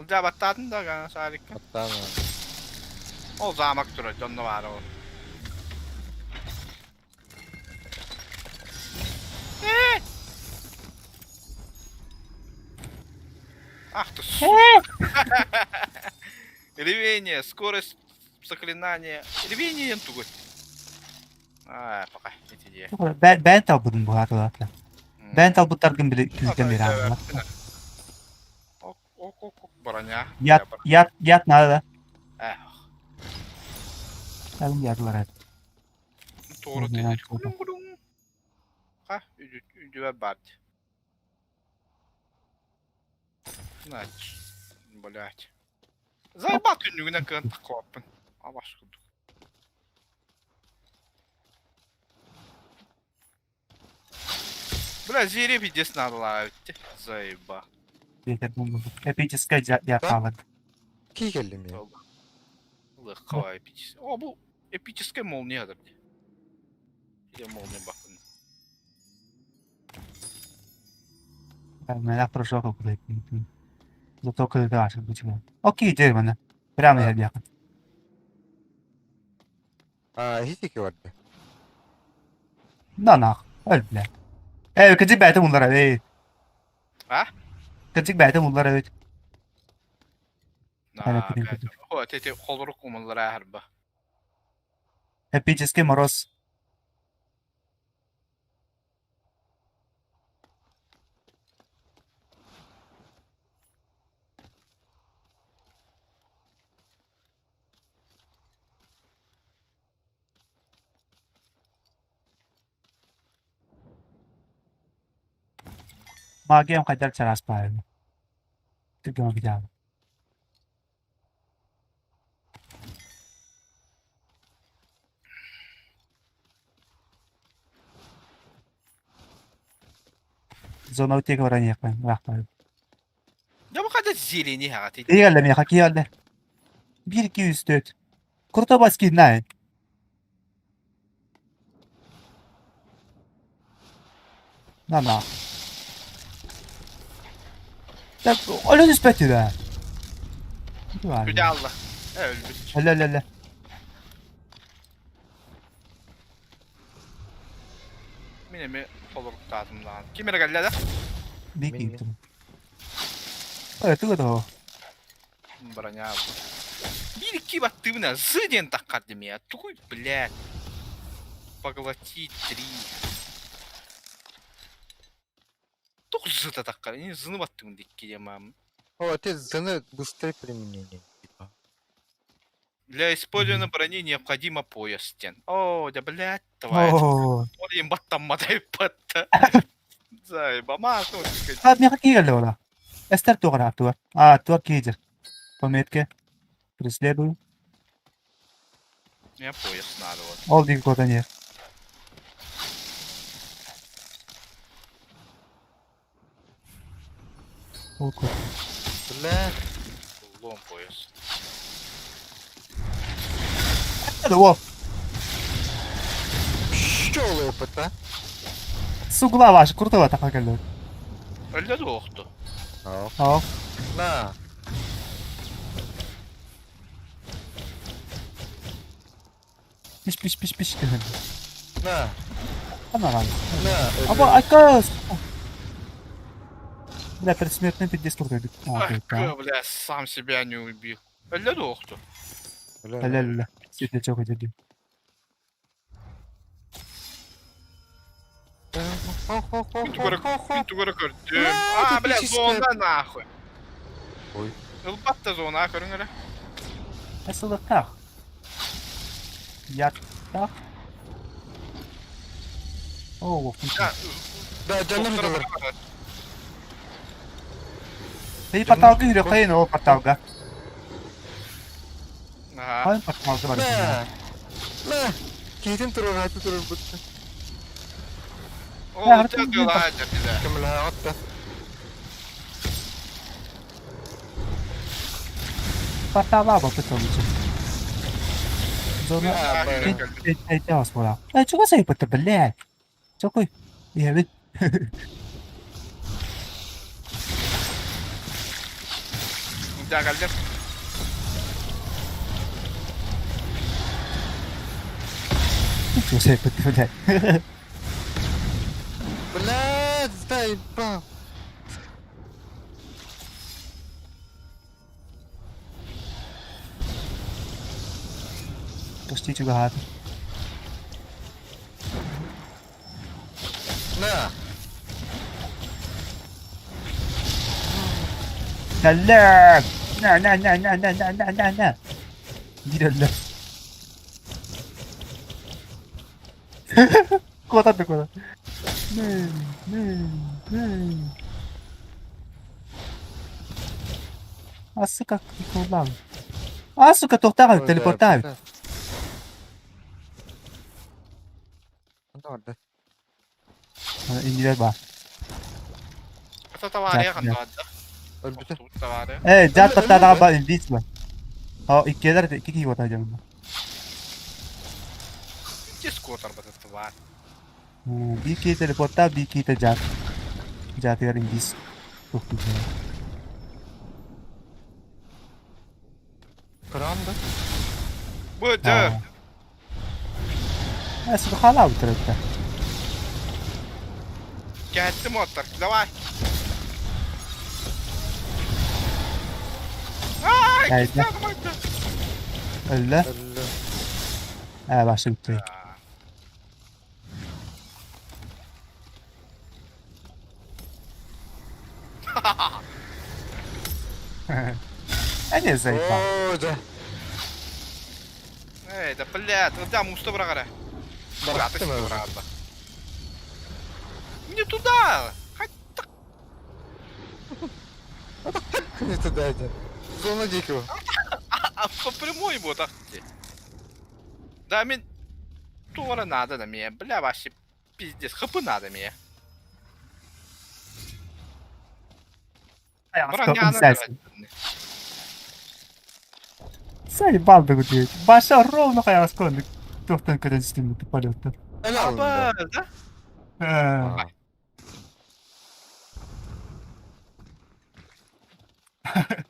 Дьэ баттаатын да гана саарикка. Баттаан. Ол замок турар, дьонно баара ол. Ах ты Ревение, скорость заклинания. Ревение ен тугут. Аа, пока ити дии. Бэйэн талбытын быһаатылаата. Бэйэн талбыттаргын били күүтэн биэрээҕин. Ок, ок, ок, ок, броня. Ят, ят, ят надо да. Эх. Әлім ядылар Туору тиһэр. Ха, үдүбэр баар дии. Нач, блядь. Заебал түннүгүнэн кыан таххыбаппын. Абаш курдук. Бля, зире пиздец надо ловить. Заеба. Эпическая дьяпаабыт. Кии кэллим я. Лыххава эпическая. О, бу эпическая молния дии. Или молния бахын. Мэлэх прожога куда Зато когда бучуга. Окей, деревно. Прямо я бяха. А, хитики барда. На нах. Өл бля. Э, кырдьык бэйэтэ муллара эй. А? Кырдьык бэйэтэ муллара эбит. На, О, тети холорук умуллара харба. Эпический мороз. Магиям хайдар чараас баайым. Түргэн видео. Зона утека баран рахтар. Дьэ бу хата зелени хаҕатый. Игалле миэхэ кигалле. 1 2 3 4. Крутобаский знает. На на. Так, өлөн түспэт үбэ. Күдэ алла. Өлбүт. Өлө өлө өлө. Мин эмиэ толоруктаатым даҕаны. Ким эрэ кэллэ да? Бик Э, туга того. Броня. Биир икки баттыыбына зы диэн таххар димия. Тугуй, блядь. Поглотить три. Тух зыта таххар. Не зыны баттыыбын дикки диэмам. О, ты зыны быстрее применение. Типа. Для использования брони необходимо пояс стен. О, да блядь, твоя. Оо. Ол иһин баттамматай батта. Заебама, А, миэхэ киирэллэ ола. Эстер туох туар. А, туар киирэр. Пометке. Преследую. Мне пояс надо вот. Ол диги куотан иһэр. Ол куот. Бля. Лом пояс. О, Что опыта? сугла ваш, крутого таха кэллэ. Өллө дуохту. О. О, На. пиш пиш пиш пиш. На. Анаран. На. Аба айкас. Бля, предсмертный пиздец крутой. Ах, бля, сам себя не убил. Өллө дуохту. Бля. Ля ля ля. Светлячок идет. Мин тугара көрдүм. А, бля, зона нахуй. Ой. Ылбат да зона көрүҥ эрэ. Асылыктах. Яттах. О, Да, дьоннор дылар. Ты порталга yürü, кайын о порталга. Ага. Кайын порталга бар. На. На. Киитин турар, аты турар бутта. О, дела, дела. Кемлэ атта. Портала ба пыталычы. Зона А, б. Эйдэҕэс буолаах. Э, чугас айбыта, блядь. Чокуй. Иһэбин. Дьагаллар. Чугас айбыта, блядь. Блядь, заебал. Почти чугаһаата. На. Кэллэк! На на на на на на на на на. Биир өллө. Куотар да куотар. Нэ, нэ, нэ. А сука, кулан. А сука, туохтаах телепортаабыт. Онно барда. Иннилэр баар. Ата таваарыйа ханнаҕадда. Өлбүтэ. Таваарыйа. Э, дьаат таттаадаҕа ба инвиз ба. О, иккиэлэр икки киһи уота дьон. Дискотар батат баар. Биир киһи телепортаах, биир киһитэ дьаат. Дьаатыгар инвиз. Кыраан да. Бу дьэ. Э, сука хаалаабыттар эбит. Кэттим оттар. Давай. Ай, Эй, Өллө. Өллө. Э, башы бүттү. Эне заебал. Оо, да. Эй, да блядь, да муста бырагара. Барахтым өллө. Не туда! Не туда иди. Зона дикого. А по прямой вот ах ты. Да, мен туора надо на меня, бля, вообще пиздец, хп надо мне. Броня надо. Заебал да гудеет. Баша ровно хайаскон. Туохтан көрөн системни полетта. Эле Аба, алынды. да? Э,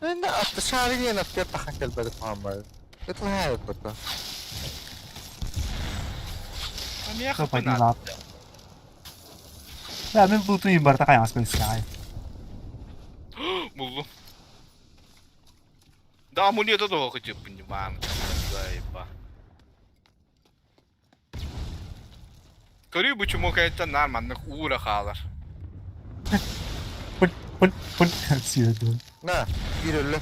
Енді атты шарыген атты тахан келбеді мамай. Это хайып бата. А меня Кто хп пойди надо. лап. Да, мен бултуйм барта хайаскон сай. Булду. Да, амулета того хоть понимаю. Заеба. Көрүү бу чумок это нормально уура хаалар. Пуль, пуль, пуль. Сүйөдү. На, bir өллө.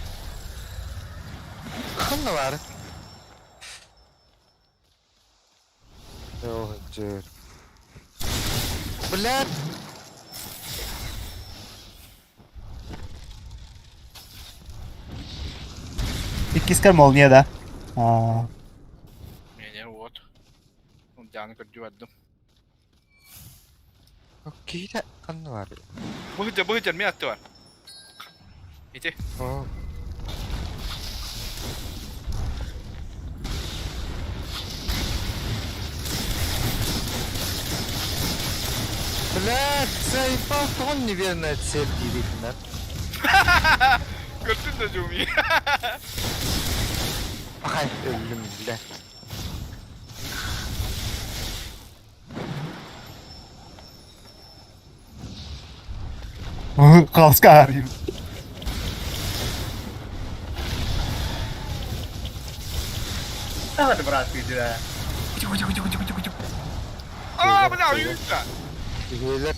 Ханна бар. Ох, жер. Блядь. Иккискер молния да. А, Мене вот. Дианы көрдү Кейде ханна бар. Быһыдьа быһыдьа мен атты бар. Ити. О. Блядь, заебал, он неверная цель действительно. Көрдүн да жуми. Ай, өлдүм, бля. Хаоска арыйм. Давай, брат, иди. А, бля, уйта. Үһүөлэр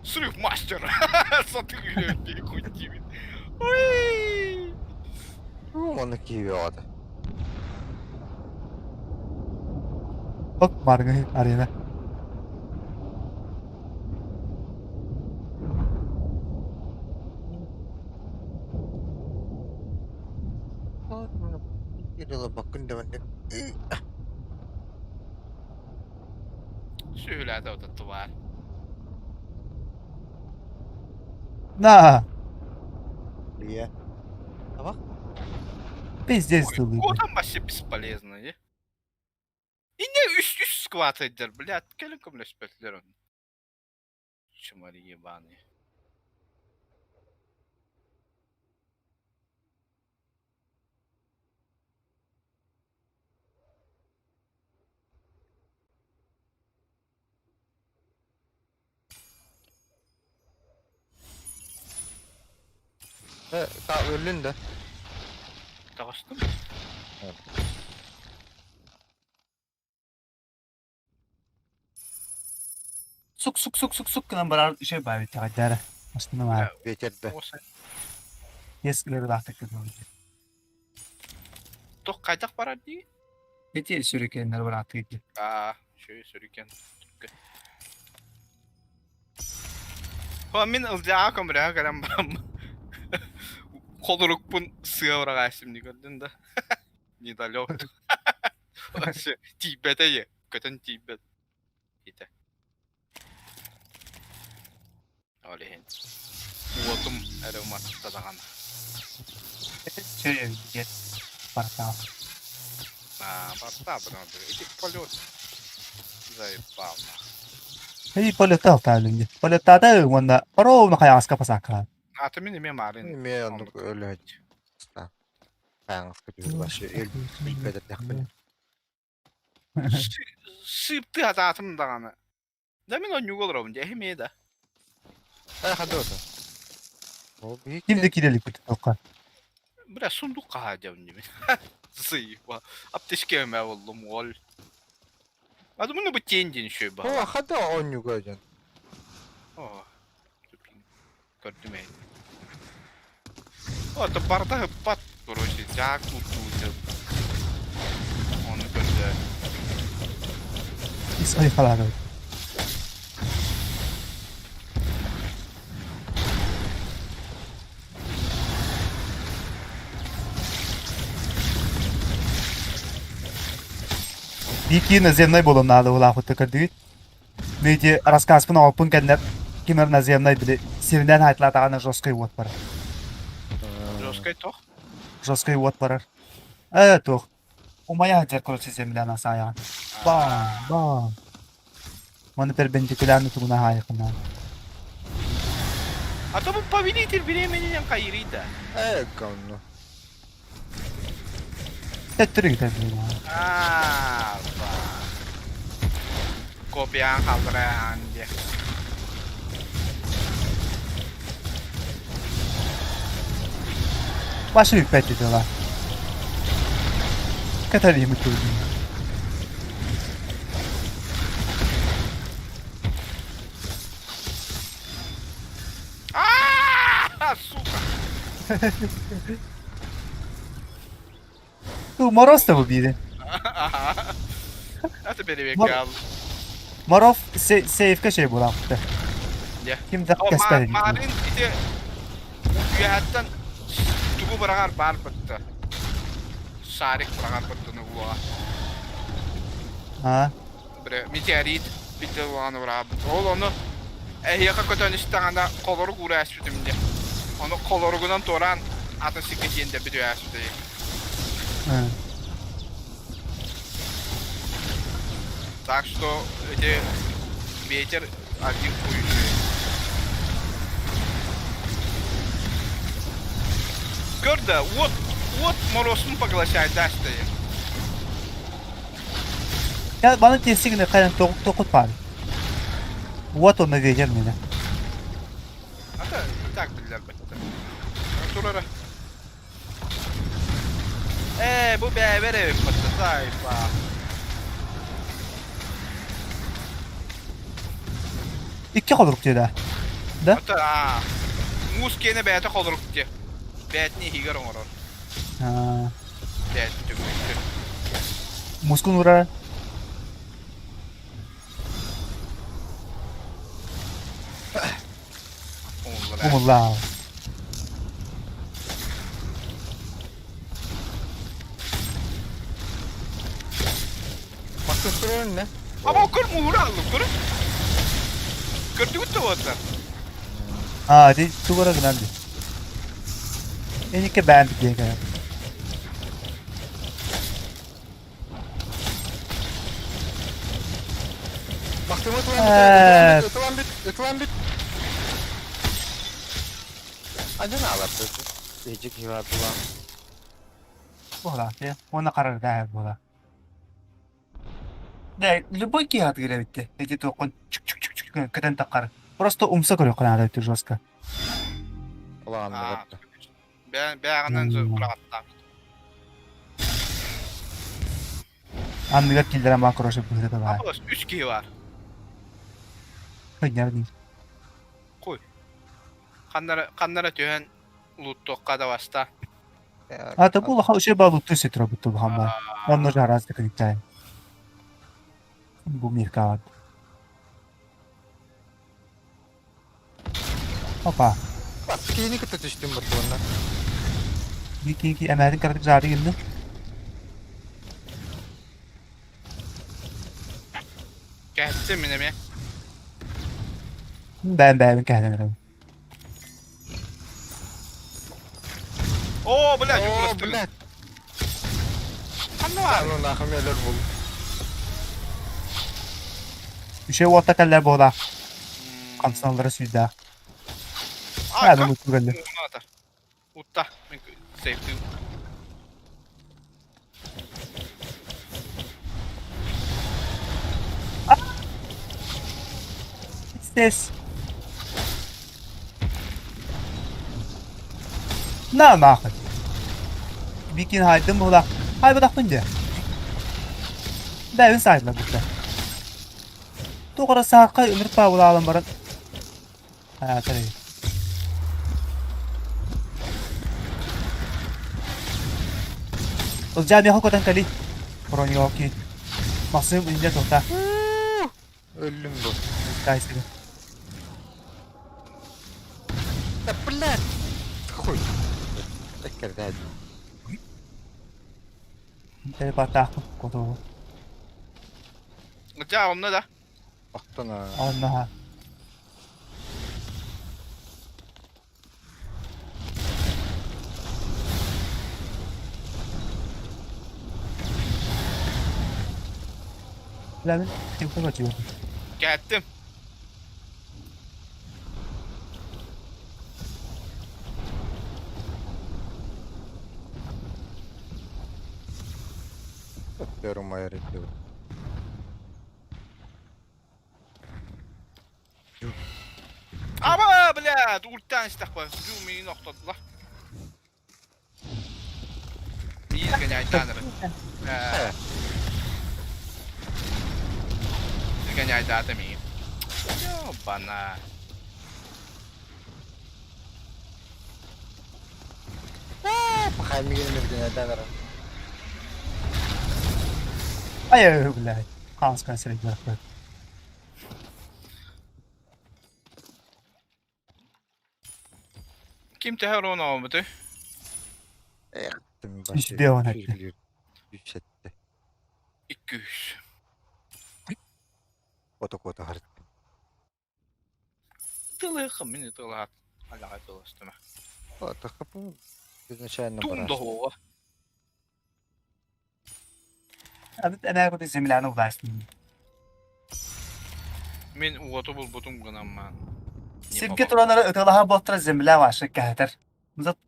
Срыв мастер. Сатыр хуй Ой. оны кийип алды. Оп, баргы арена. Сүүлäätä otettu vaan. На. Иә. Таба? Пиздец дылы. Куотан вообще бесполезно, не? Инне үс скват эдер, блядь, кэлин көмөлөспөтүлэр оны. Чумари ебаный. Э, та өллүн да. Таҕыстым. Сук сук сук сук сук гынан барар şey баар итэҕэйдээрэ. Астына баар. Ветер да. Yes ыарыылаахтык гынан. Туох хайдах барар дии? Ити сүрүкэннэр барааттык дии. Аа, шөй сүрүкэн. Хо мин ылдьаа көмүрэһэ кэлэн бараммын. Холорукпун сыа быраҕаайсым дии көрдүн да. Недалек. Вообще тиийбэтэ е, көтөн тиийбэт. Итэ. Ол иһин уотум эрэ уматта даҕаны. Чэй диэн портал. Аа, портал Ити полет заебал. Эй, полетал таалынги. Полетата уонна ровно хайаҕаска пасааккаан. Аты мин эмиэ маарын. Эмиэ оннук өлөһөт. Хайаҥаска түһүр вообще өлбөт эттэхпин. Сыыпты атаатым даҕаны. Да мин онньуга олоробун дьэ эмиэ да. Э, хадыта. Ол биһик Ким да киирэликпит тоққа. Бля, сундук хаһаадьабын димин. Сыйба. Аптечка эмэ боллум уол. А думаю, бу тень день еще ба. О, хада онньуга дьон. О, көрдүм ээ. О, то барда ыппат, короче, жаак туттуу Ону көрдө. Ис ой халаары. Биир наземнай буолан наада улаахутта көрдүгүт. Мити рассказпын оҥоппун кэннэ ким эр наземнай били сиринэн хаайтылаатаҕына жесткай уот барар. Жесткай тох? Жесткай уот барар. Э туох. Умайа сылдьар короче земляна саайаҕын. Бам бам. Маны перпендикулярно тугуна хаайыкына. А то бу повелитель времени хайырый да. Э, говно. Төттөрү гитэр Аа, Копиян халлараан диэ. Башы бүппэт дела. Каталиһы көрдүм. Аа, сука. Ту Мороз да бу биири. Это перевекал. Моров сейфка şey буолаахта. Ким да кэспэр. Марын ити үөһэттэн тугу быраҕар баар бытта. Шарик быраҕар быттыны уоҕа. Аа. Бре метеорит битте улахан ураабыт. Ол ону эһиэхэ көтөн истэҕинэ холорук уура ээспитим диэ. Ону холоругунан туораан атын сиргэ тиийэн дэбит ээспитэ. Так что эти ветер один хуй үчүгэй. Көр да, вот, вот морозун поглощает дастайы. Я баны тиэсигин хайан тоқут баар. Вот он ветер меня. Ата и так биллэр бэтте. Турара. Ээ, бу бэйэбэр эбит батта сайпа. Икки холорук диэ да? Ата аа. Муус киэнэ бэйэтэ холорук диэ. Бэйэтин иһигэр оҥорор. Аа. Бэйэтин түгүктүр. Мускун урар. Умуллаа. Мастер не? Ama көр муура аллым көрү. Көрдүгүт да буолар. Аа, ди тугара гынан ди. Эникке бээн битиэ кэлэн. Максим ытылан бүт, ытылан бүт, ытылан бүт. Адьын аалар Ижик хиватылан. Буолаах дии. Уонна харардаах буола. Да, любой киһи атыыр эбит Эти туоххун чүк-чүк-чүк көтөн таххар. Просто умса көрүөххэ наада эбит жестко. Улаанныгар. Бэҕинэн быраҕаттаах. Анныгар киллэрэн баа короче быһыта баар. Үс киһи бар. Хыннар дии. Куй. Ханнара ханнара түһэн луттуохха да баста. А то бу улахан үчүгэй баа луттуу ситро бутtu бахан баар. Онно жараас да кыйтай. Бу миркаат. Опа. Киһини кытта түстүм бутуонна. Ки ки эмээтин кыратык жаары гынны. Кэһэттим мин эмиэ. Бэйэм бэйэбин кэһэтэн эрэбин. Оо, блядь, Оо, укурастыгын. блядь. Ханна баар? Аны нахам өлөр бул. Үчүгэй уолта кэллэр буолаах. Хамсаналлара сүүрдээх. А, Бэйэм утугаллар. Утта. Мен сейфтим. Здесь. На нахуй. Бикин хайдым була. Хай бадахпын дьэ. Бэйбин саайдылар бутта. Туох эрэ сааххай ынырык паабылаалан баран Аа, Ылдьаа миэхэ көтөн кэлий. Броньоки. Максим инньэ тута. Өллүм бу. Кайсыга. Да блядь! Хуй. Эккердээд. Телепортаахпын котугу. Ылдьаа онно да. Оттон Онно Ләмин телефон açıyor. Кэһэттим. Öpüyorum ayar ediyorum. Аба, блядь, ультан истэхпэ. Дүү миигин охтотулар. Миигин гоняйдаан эрэ. Ээ. Гоняйдаата миигин. Ёбана. Пахай миигин миргенеден эрэ. Ай, блядь. Хаос сирэй Ким төһөр ону оҥорбутуй? Үс бион этте. Үс этте. Икки үс. Ото-кото харт. Тылыхым мин тылаат. Аляга тылыстыма. Ото хапу изначально Тум барас. доһуоҕа. Абит энерготы земляны властны. Мин уоту булбутум гынан Сиргэ туранары ытылаһа буолтара земля ваша кэһэтэр.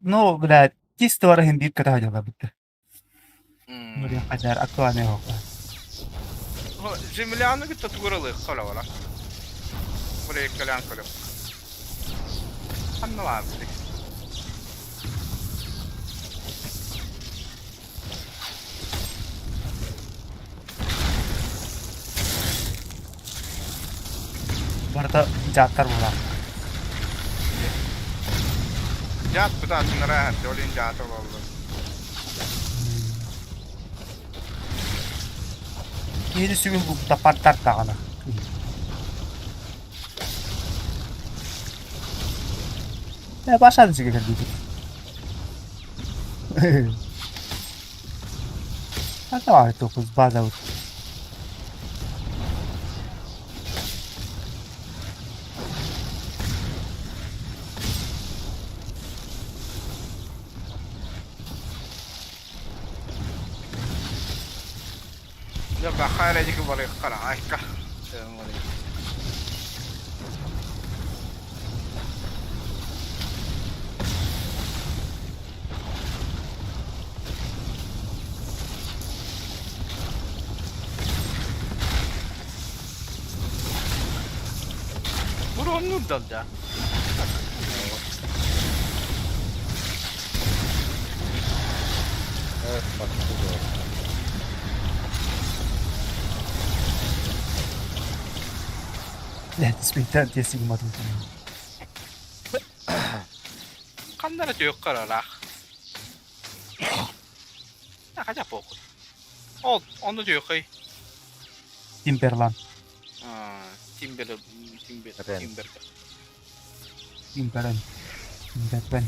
Ну, блядь, чисто барахин биир көтө дьыла бүтте. Мурия хазар актуальный хоқла. Земляны кытта тугуралык кола бара. Бурaya кэлэн көрөм. Ханна баар били. Барыта дьааттар буолар. Дьаат бытаатыннара олин дьаата ололлор. Киһини сүгүн бултаппар тартаҕына. Э, башаны сүгэ кэлбитим. А давай тупус база вот. Дьэ бахаа эрэ диэки барыахха айка. Уроннуур да. Спинтер диэсигим атын. Ханна эрэ түөх каралаах. Хотя похуй. Ол, онно түөххэй. Тимберлан. Тимбер, Тимбер, Тимбер. Тимберен. Тимбербен.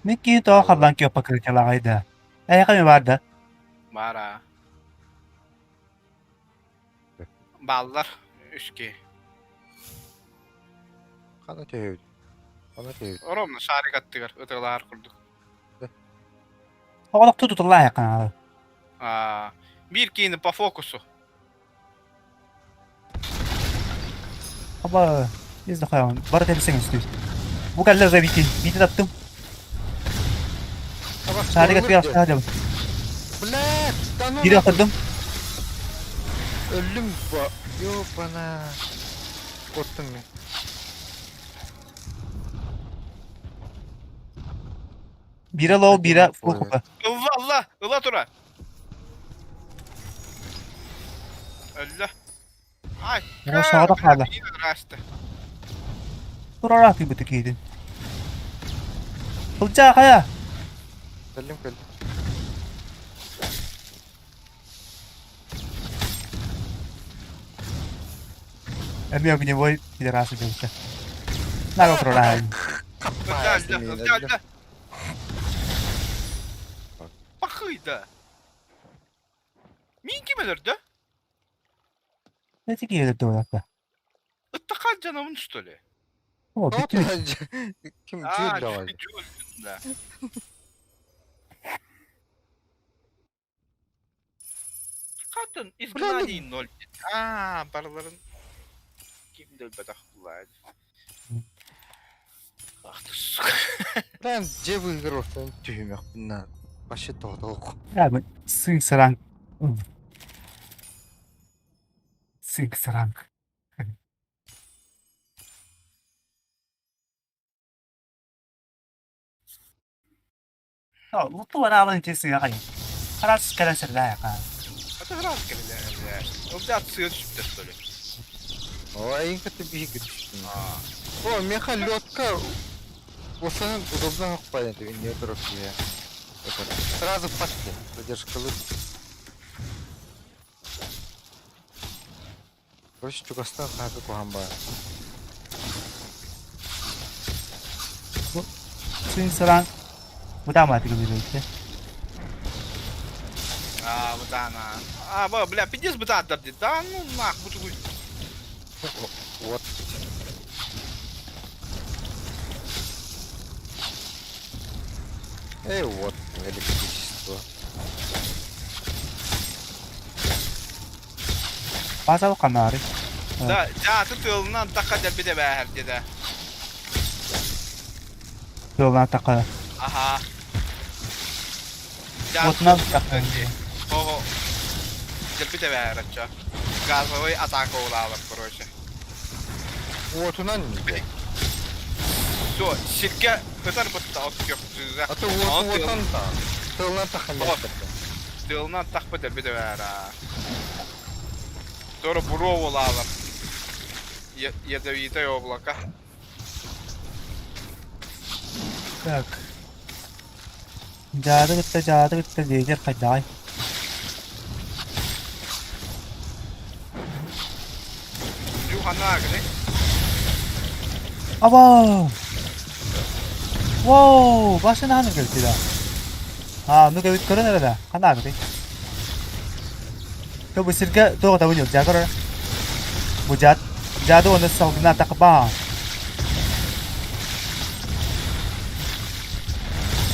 Мин киһи тоҕо халлаан киоппа кырыкалааҕай да? Эйиэхэ эмиэ баар да? Баара. Бааллар үски. Хана түһүбүт. Хана түһүбүт. Ровно шарик аттыгар ытыалаһар курдук. Оҕолохтуу тутуллаа ханаалы. Аа, биир киини по фокусу. Оба, из да бары тэбисең үстүү. Бу кэллэ уже бити. Бити таптым. Шарик аттыгар ахтаа Блядь, да ну Бири аттырдым. Өллүм бо. Ёбана. Корктум мен. Бире лоу, бире фул хп. Ылла, ылла, ыла тура. Өллө. Ай, Оҕо саҕата хаала. Здрасте. Турара тыыбыты киһитин. Сылдьаа хайа. Кэллим кэллим. Эмиэ огневой пидорасы дьылта. Наго турара. Өллө, өллө. Пахыйда. Мин ким өлөрдө? Эти киһи өлөрдө буолла. Ыттакан жанабын что ли? О, бүттү. Ким А, дьүл дьүл да. Хатын изгнание ноль. А, барыларын ким да өлбөтөх буллаа. Ах ты сука. Прям же выиграл, түһүмэхпин вообще тоҕотоох. Я сын саранг. Сын саранг. Луту бараалын тесига Харас кэлэн сэрдээ Это раз кэлэн. Ол да сыа түспүтэ что ли? О, эйин кытта биһиги түстүм. О, меха лётка. Осанын удобно хоппайын не турар киһи. Сразу пасте. Задержкалы. Короче, чугастан хаһы куһаҕан баар. Сын саранг. Бутаама тигилибейте. А, вот она. А, бля, бля, пиздец бы да, да, ну нах, бутугуй. Вот. Эй, вот, электричество. Базал канары. Да, жааты тылынан такка дэлби бээһэр диде. Тылынан такка. Аха. Отунан такка. Ого. Дэлби бээһэр ачча. Газовый атака улаалар, короче. Уотунан не. Все, сиргэ ытар бытта от көх. А то уот уотан та. Тылынан таххан Тылынан тахпа дэлби бээһэр. Тора буруо улаалар. Ядовитое облако. Так. Жаады кытта жаады кытта лидер хайдай. Юхана гыны. Аба! Воу, башына ханы кэлтида. А, ну кэбит көрөн эрэ да. Хана агды. То бу сиргэ тоҕо табын жа көрөр. Бу жат жады оны салгына такба.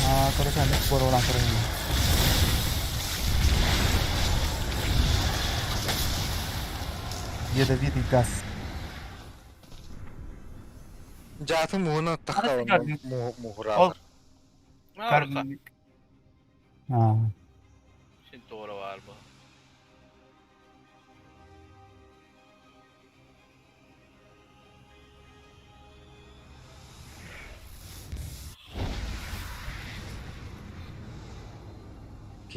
А, короче, аны боролан көрөн. Ядовитый газ. Жааты муһуна тахха муһураалар. А, Син туора баар бу.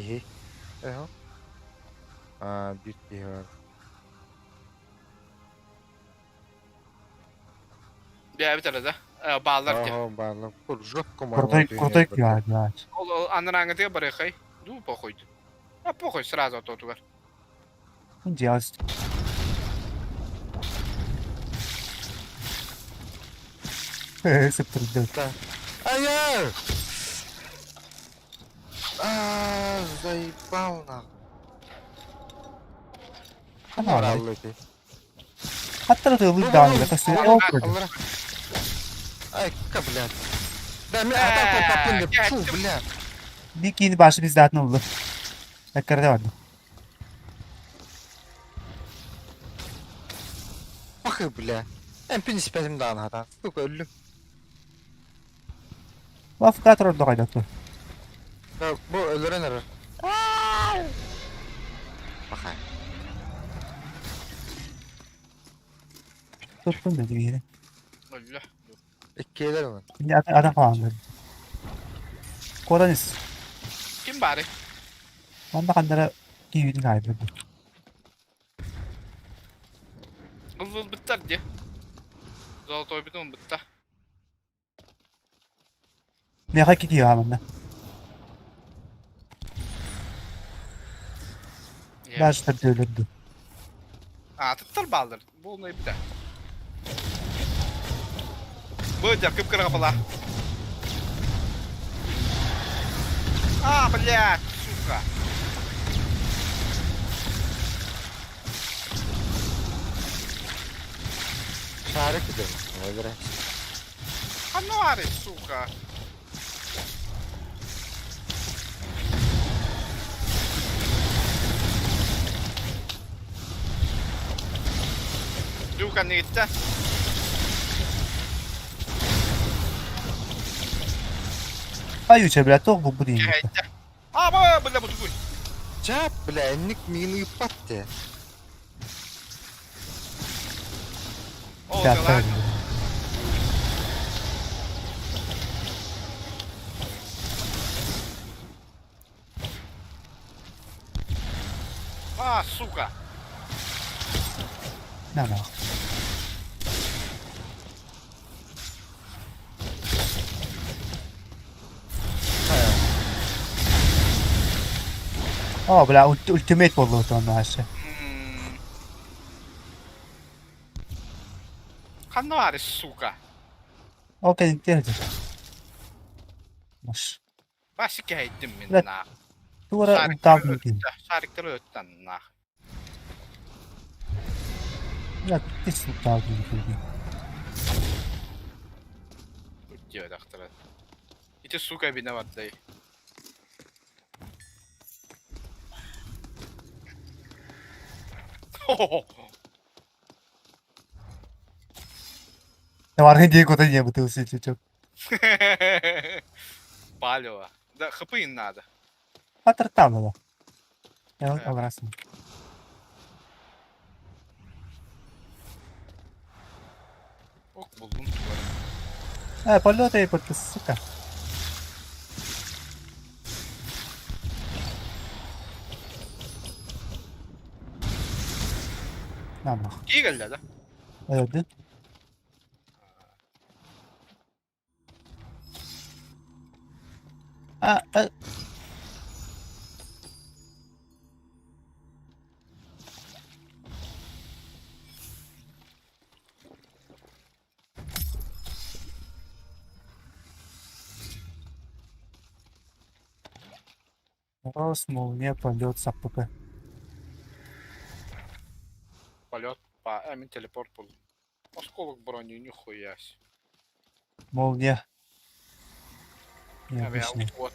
Киһи. Эһо. Аа, биир киһи бар. Бэйэбит эрэ да. Э, бааллар дии. Ага, бааллар. Жестко Крутой, крутой киһи, блядь. Ол ол анарааҥҥытыгар барыахай. Дуу похуй. А похуй сразу ототугар. Делать. Сыптырды. Ай-яй! Аа, заебал нах. Ханна ити. Хаттара тылы дааны касы ол көрдү. Айка, блядь. Да, мен атаку попын деп, фу, бля. Би кийини башы биз даатын oldu. Әккәрде барды. Пахы, бля. Эмпин испетим дааны хата. Сука, өллүм. Лафка турар догайдатты. Бу өлөрөн эрэр. Пахай. Туттун dedi bir yere. Өллө. Иккиэлэр онон. Şimdi adam falan Коранис. Ким баары? Онда кандара кийбитин айдырды. Ылбыттар дии. Золотой битун бытта. Меха кити амында. Даже төрдөлөрдү. А, тыттар баалар. Буолнай битэ. Быдьар кып-кыра была. А, блядь, сука. Шарик идем. Өлөрө. Хануари, сука. Дука нигитте. Ай үче бля тог бу дейм. Кэйдэ. А, ба, бля, бу тугуй. Чап, бля, энник миин ыыппат. О, дела. А, сука. На на. О, бля, ультимейт болду онда ашы. Хануари, сука. Окей, интересно. Маш. Башы кэйдим мин Бля, на. Тура утал мүмкүн. Шариктер өттөн на. Бля, тис утал мүмкүн. Үттүө дактара. Ити сука бине бардай. Варга дие кота не бутылся чучок. Палево. Да, хп им надо. Патарталова. Я алрасым. Ок, булдум тугара. Э, полеты под сука. На нах. Кигэллэ да. Öldü. А, а. Мороз, молния, полет, САПП. Полет по... А, мин телепорт был. Осколок брони, нихуя себе. Молния. Необычный. Вот.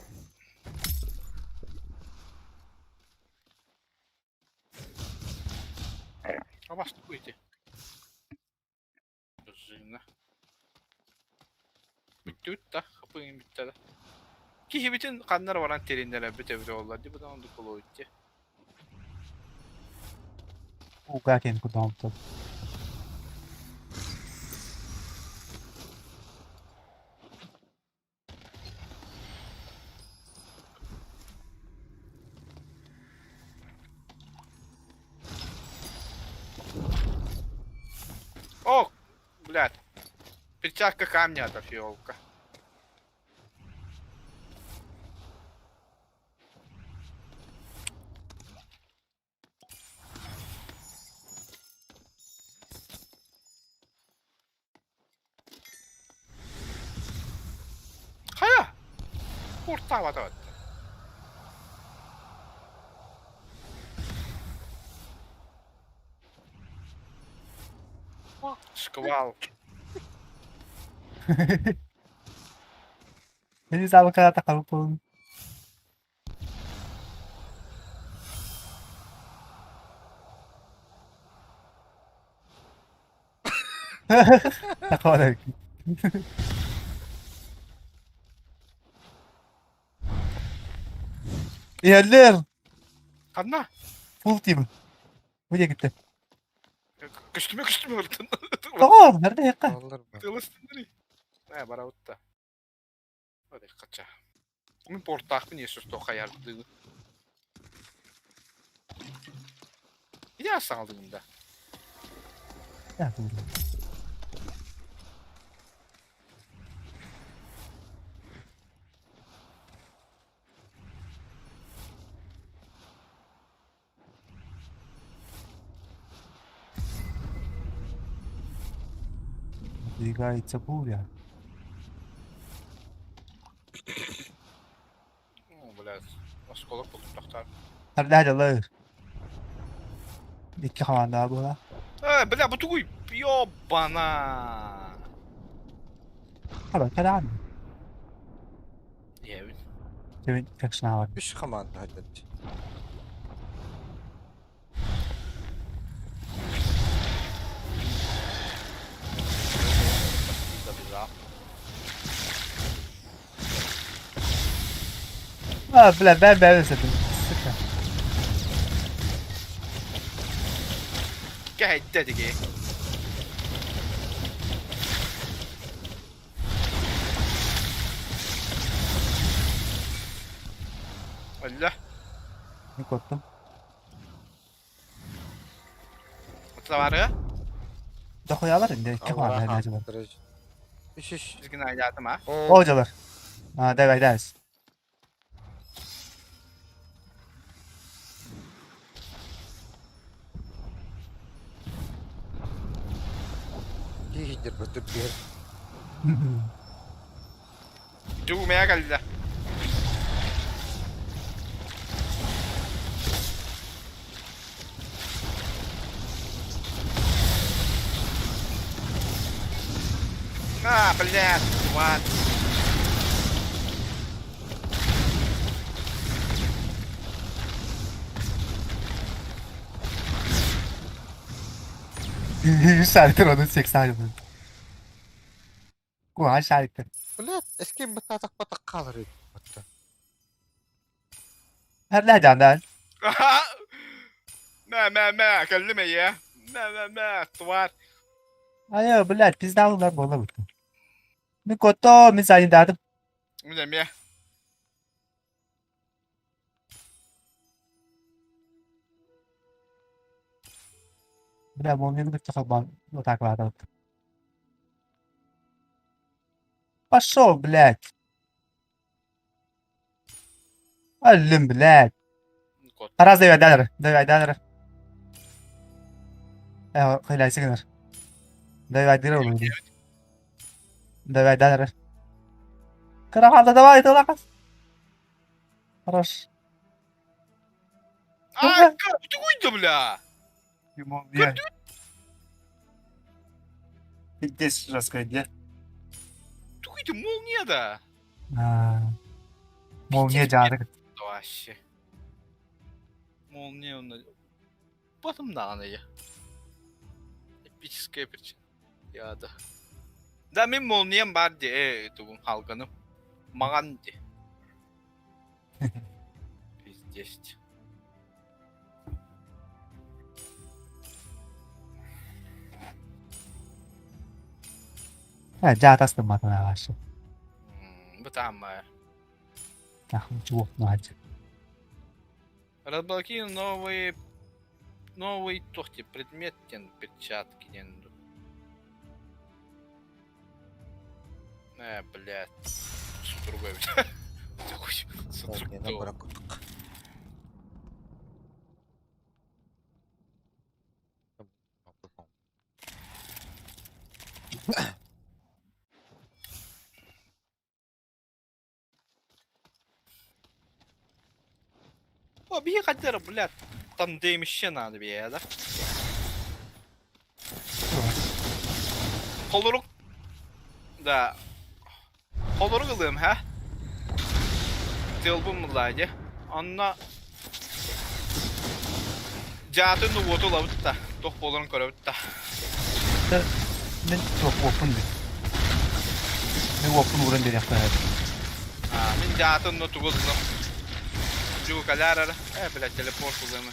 А вас туйте. Жина. Бүттүт да, хапыгын бүтті да. Кихи бүтін қаннар баран терендер бүте бүте олар. Ди бұдан онды колу өтте. Уга кен куда он тут. Перчатка камня это фиолка. Хайа! Куртаабата бат. Шквал. Мени саабыкка тахалпын. Такого Иһэллэр! Ханна? Full team. Бу диэкиттэн. Көстүмэ көстүмэ ыртын. Тоҕо? Нэрдэ иһэххэ? Аллар ба. Тылыстыннары. Э, барабытта. Хача. Мин портаахпын Иисус хайардыы. Иде саҥалдыгын да. Двигается буря. О, блядь. Осколок бултахтар. Хардалар. Икки хамаанда буола. Э, бля, бу тугуй? Ёбана. Хара, кадан. Иэбит. Кевин экшнавар. Үс хамаанда хатат. А, бля, бля, бля, сэтин. Сука. Кэһэйдэ диги. Өллө. Не коттум. Отсавары. Дохуялар инде икки хамаанда хадалар. Үс үс. Бизгин айдаатым а. О, О, жалар. А, давай, давай. киһидер бөтүр биэр. Дьуумэйэ кэллэ. А, блядь, what? Шаритер onun 80 yılı. Куһаҕан шариктар. Блядь, эски бытаатах батак хаалар эбит. Харлаа жаандаан. Мэ, мэ, мэ, кэллим эйэ. Мэ, мэ, мэ, тварь. Айа, блядь, пиздаалар буола бутта. Мин кото, мин сайындаатым. Мин эмиэ. Бля, молнияны кытта холбоон атаакалаатабыт. Пошел, блядь. Аллым, блядь. Араас дэвайдаанар, дэвайдаанар. Э, хыйлайсыгынар. Дэвайдыр олур. Дэвайдаанар. Кыра давай, тылакас. Хорош. А, тугуй бля! Молния. Пиздец жестко, где? Тугуй молния да! Молния жаады. Вообще. Молния он. Потом даҕаны я. Эпическая причина. Я да. Да мин молниям баар дии ээ тугум халганым. Маҕан дии. Пиздец. Жаатастым матына башы. Бытааммаа. Чуох наадьа. Разблокируй новые новый тохти предмет тен перчатки ден. Э, блядь. Судорога эбит. Огненно Судорога. быракытык. О, биһи хаддара, блядь. Там дэмище надо бия, да? Холорук. Да. Холорук ылыам, ха? Тыалбын мыллаа дьэ. Онно дьаатын уоту ылабыт да, туох буоларын көрөбүт да. Мин суох уоппун дии. Мин уоппун ууран биэриэххэ сөп. Аа, мин дьаатын но тугу ыллым. Дьуу кэлээр эрэ. Э, блядь, телепорт ылыамы.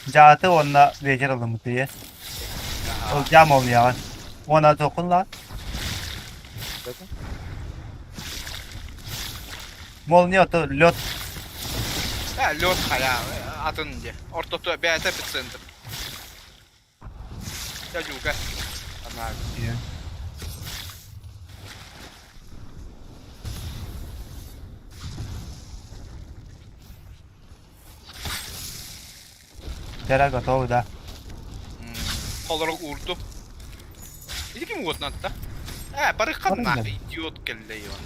Дьааты уонна ветер ылыммыт ийэ. Ол дьаам олуйаҕын. Уонна туоххун лаат? Молния ото лед. Э, лед хайа, атын дии. Ортото бэйэтэ эпицентр. Дьэ, дьуука. Анаа. Тера готовы, да. Холорук уурдум. Ити ким уотунатта? Э, барыххан нах идиот кэллэ Иван.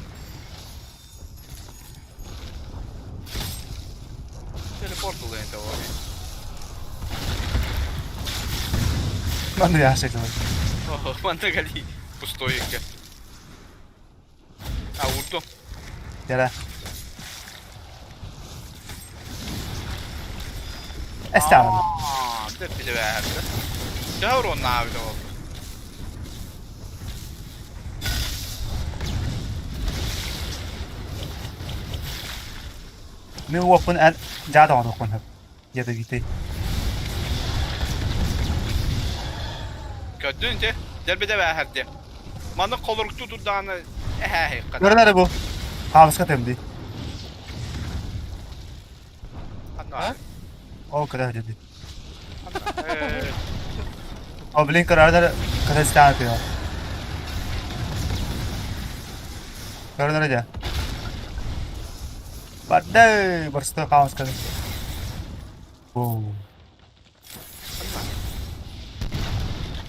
Телепорт ылыан этэ ол. Манна яшай Манна кали пустой эке. А уурдум. Тера. Эстаҕын. Деп билебээхэрдэ. Төһө уруоннаабыта буолла? Мин уоппун эн дьаат оҥоруохпун сөп. Ядовитый. Көрдүн ити? Дэрбидэ бээхэрдэ. Маны холоруктуу турдаҕына эһээһи Көрөн эрэ бу. Хаамыска тэмди. Ханна? Ол кыра деді. О, блин, көрөр кыра стаан тыа. Көрөр дьэ. Барды, барсты хаамыска. Оу.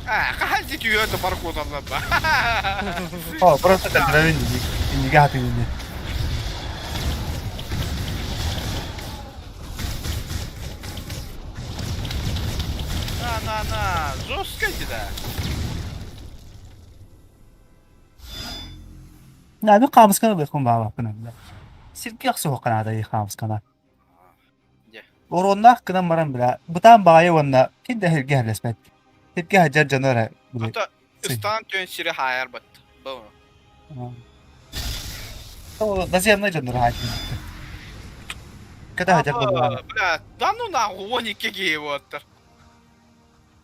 А, хаһан түһүө паркуоталлар ба. О, просто контролин инниге хатыгын. На, на, на, жестко да. Наби хаамысканы быхын баабаппын. Сиргэ охсуохха наада хаамыскана. Оруоннаах гынан баран бля, бытаан баҕайы уонна ким да сиргэ иһэлэспэт. Сиргэ сылдьар дьону эрэ били Ата ыстаан түөн сири хаайар бат. Бу. Наземный дьоннор хаайдым. Кэтэ сылдьар буоллаҕына. Бля, да ну нахуй, он икки киһи буоттар.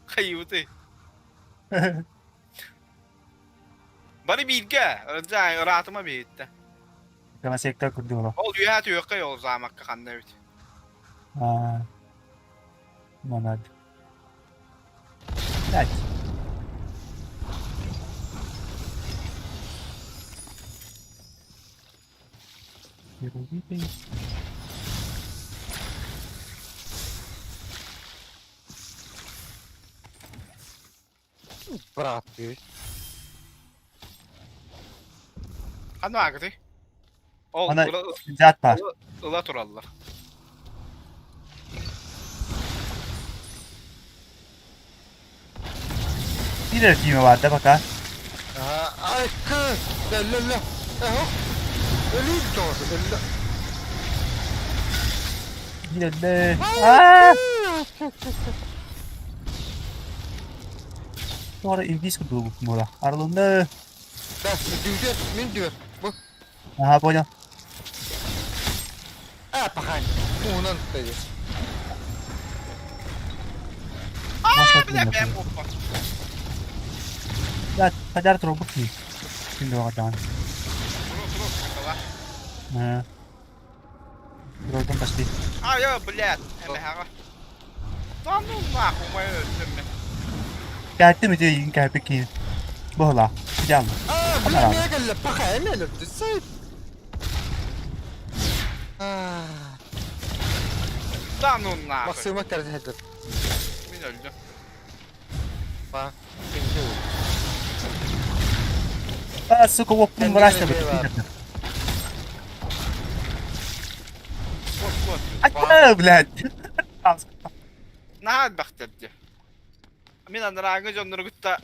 Хайыбыты. Бары бииргэ, ыраатыма биһиттэ. Гомосектор курдук олох. Ол үөһэ түһүөххэ ол заамакка ханна эбит. Аа. Монад. Блядь. Бырааттыы. Ханна аакытый? Ол Ана дьаат баар. ыла тураллар. Биир эрэ тиимэ баар да пока. Айкы! Өллө Эһо! Өлүү тоҕус өллө. Биир өллө. Аа! Туора илгиз курдук буола. Арылынны. Да, дүгдү, мин дүгөр. Бу. Ага, понял. А, пахань. Уунан тайы. Аа, бля, бэм оппа. Да, хадар турбут дии. Ким да даҕаны. Турук, турук, кытала. Аа. Турордун пошли. А, я, блядь, эмэһэҕэ. Да ну нахуй, мое өллүм. Кээттим ити игин кээппит киһи. Быһылаах. Дьаалла. Аа, бля, миэ кэллэ, паха, эмиэ өлөрдү, сыт. Аа. Да ну нахуй. Максима кэрдэ Мин өлдүм. Па. А, сука, уоппун бараста А, блядь. Наһаа элбэхтэр дии. Мин анарааҥҥы дьоннору кытта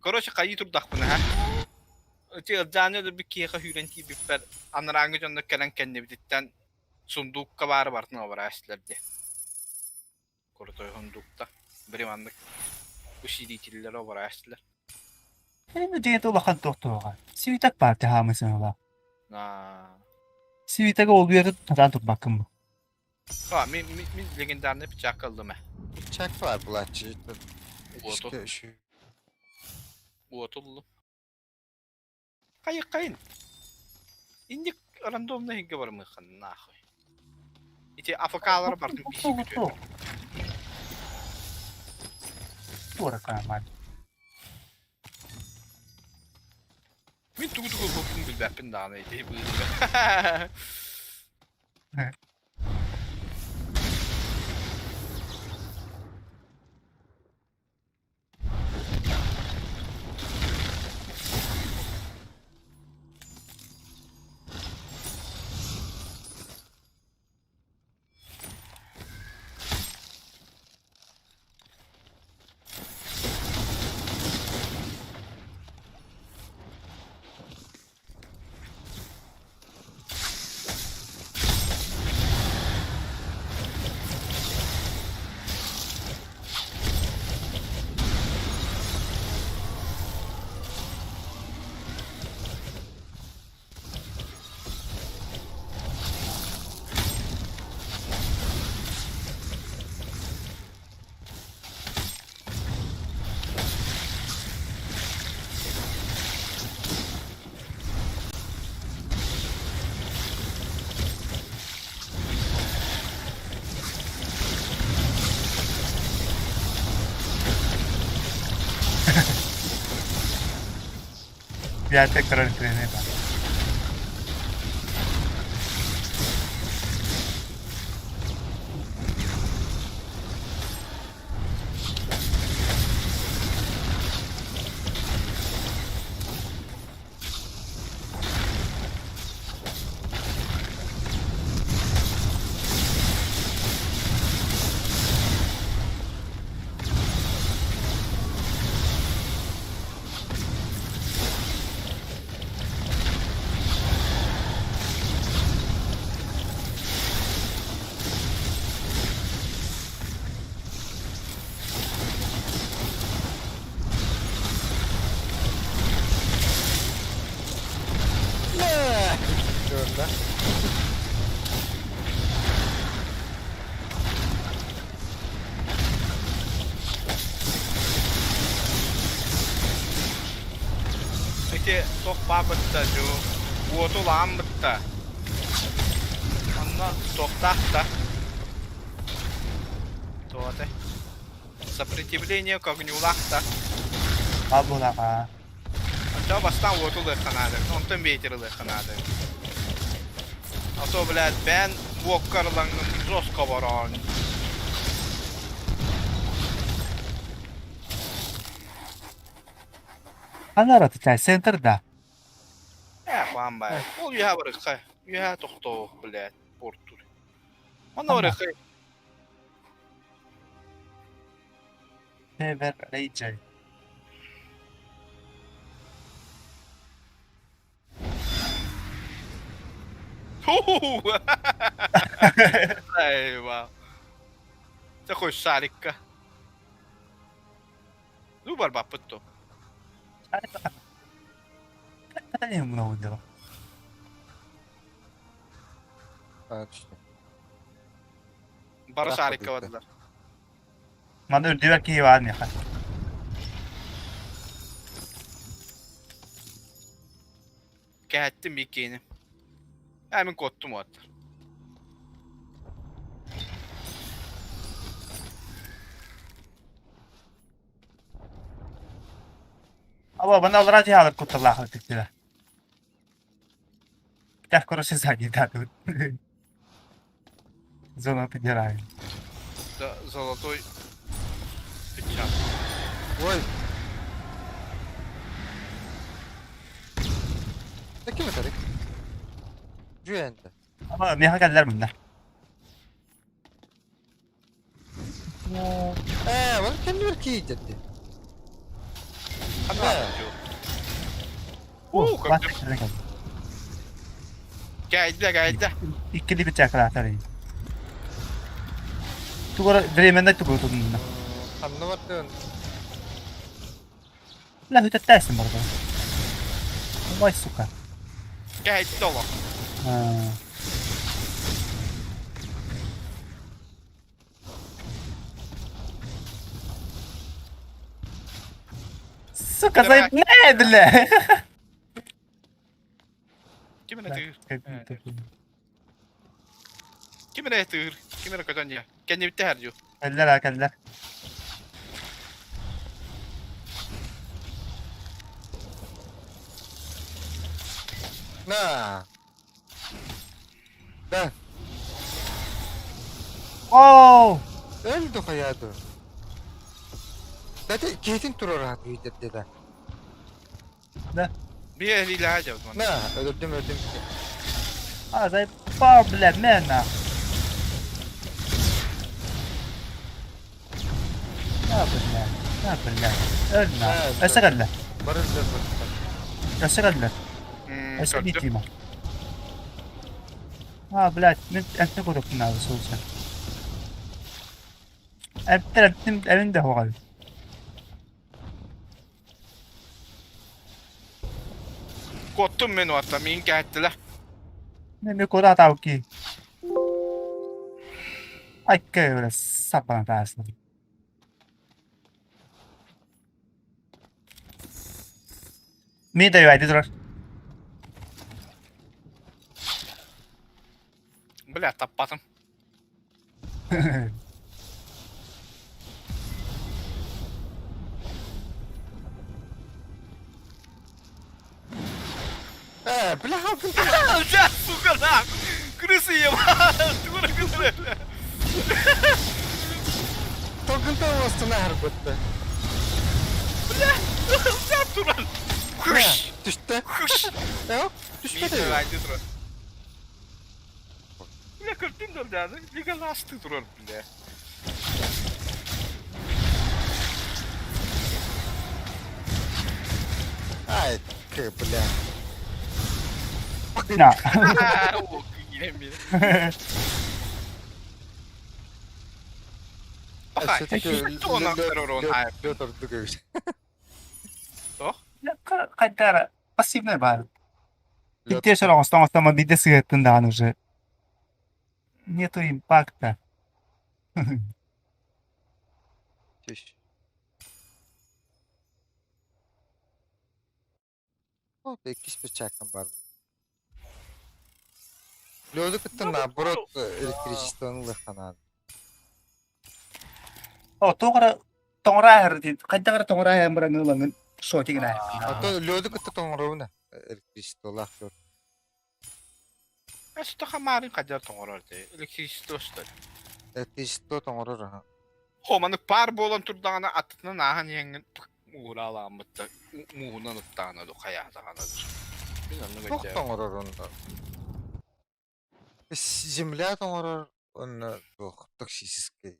короче хайыы турдахпына һэ. Ити Ылдьааны өлөрбүт киһиэхэ сүүрэн тиийбиппэр анарааҥҥы дьоннор кэлэн кэннибититтэн сундуукка баары барытын обораастылар дии. Крутой сундуукта. Били маннык усилителлэри обораастылар. Эми диэт улахан туохтуоҕа. Свиток баар хаамысыҥыла. Аа. Свитога ол үөрэ сатаан турбаккын бу. А, мин, мин, мин легендарный печак ыллым ээ. Печак бар булааччы. Уоту. Уоту ыллым. Хайыккайын. Инник рандомно иһингэ барымыххын нахуй. Ити АФК-лары бартын писи күтүө. Туора хааман. Мин тугу-тугу ылбыппын билбэппин даҕаны ити быыһыгар. Биятек көрөр тренер бар. Көрдө. Ити туох баабытта дьу уоту улааммытта. Онно туохтаах да. Туоты. Сопротивление к огнюлаах да. Бабулаҕа. Оччоҕо бастаан уоту ылыахха наада, онтон ветер ылыахха наада. А то, блядь, бэйэн уокка ылаҥҥын жестко обороон. Ханара чай центр да. Э, хуан бай. Ол үөһэ барыхха. Үөһэ тохтоо, блядь, портур. Онно барыхха. Never Rachel. Айва. Такой шарикка. Ну, барбаппыт то. Много Бары шарикка бардылар. Маны үрдүгэр киһи баар миэхэ. Кэһэттим иккиэни. Ээ мин куоттум уоттар. Аба, бана аллараа дьиһаалар кутталлаах тиктилэр. Так, короче, сзади, да, тут. Зона подбираю. Да, золотой печатка. Ой. Таким это Дьүэнтэ. Аба, миэхэ кэллэр мында. Ээ, ол кэннибэр киирдэрди. Ханна Ээ. Уу, көрдүм. Кайда, кайда. Иккили бычаакалаатар. Тугара временно тугу тунна. Ханна бардын? Бля, хүтэттээсин барда. Ой, сука. Кайда олох. Аа. Сука, заебне, бля! Ким эрэ тыыр? Ким эрэ тыыр? Ким эрэ көтөн дьэ? Кэннибиттэ һэр дьу. Кэллэр, а, кэллэр. На. Да. Оу! Өлдө хайаады. Дати киһитин турар аат да. Да. Биэ илиилэһэ дьэ На, өлөрдүм өлөрдүм. А, заебал, бля, мена. А, бля, а, бля. Өл на. Өссө кэллэ. Бары өлөр Өссө кэллэ. Өссө биир тима. А, блядь, мен эмтэ курукпун наада сууча. Эмтэр эмтим эмин да хоҕай. Куоттум мин уотта, миин кээттилэр. Мен куда атаабыт Айка бля саппана таасна. Мин да юайды турар. Бля, таппатым. Э, бля, Бля, сука, нахуй! Крысы ебать! Тура крысы, бля! Толкунтан устuna харбытты. Бля, бля, туран! Күш! Түстэ. Күш! Э, түспэт. Туран. Бля, көрдүм да, бля, леголасты турар, бля. Ай, бля. На. Хайдара пассивный бар. Питтеш оҥостон биирдэ сыһыаттын даҕаны уже нету импакта. Иккис печаткам бар. Лёду кытта наоборот электричествоны лыханаад. О, тоҕо тоҥораа хайдах эрэ тоҥораа баран ылаҥын шотигин А то лёду кытта тоҥоробуна электричестволаах лёд. Өстө хамаарын хадьар тоҥорор дии. Электричество что ли? Электричество тоҥорор аха. Хо, маннык паар буолан турдаҕына аттынан ааһан иһэҥҥин мууһураалааммыт мууһунан ыттаҕына ду хайаатаҕына ду. Мин оннук Туох өйдөөбүт. тоҥорор онно? Земля тоҥорор онно туох токсический.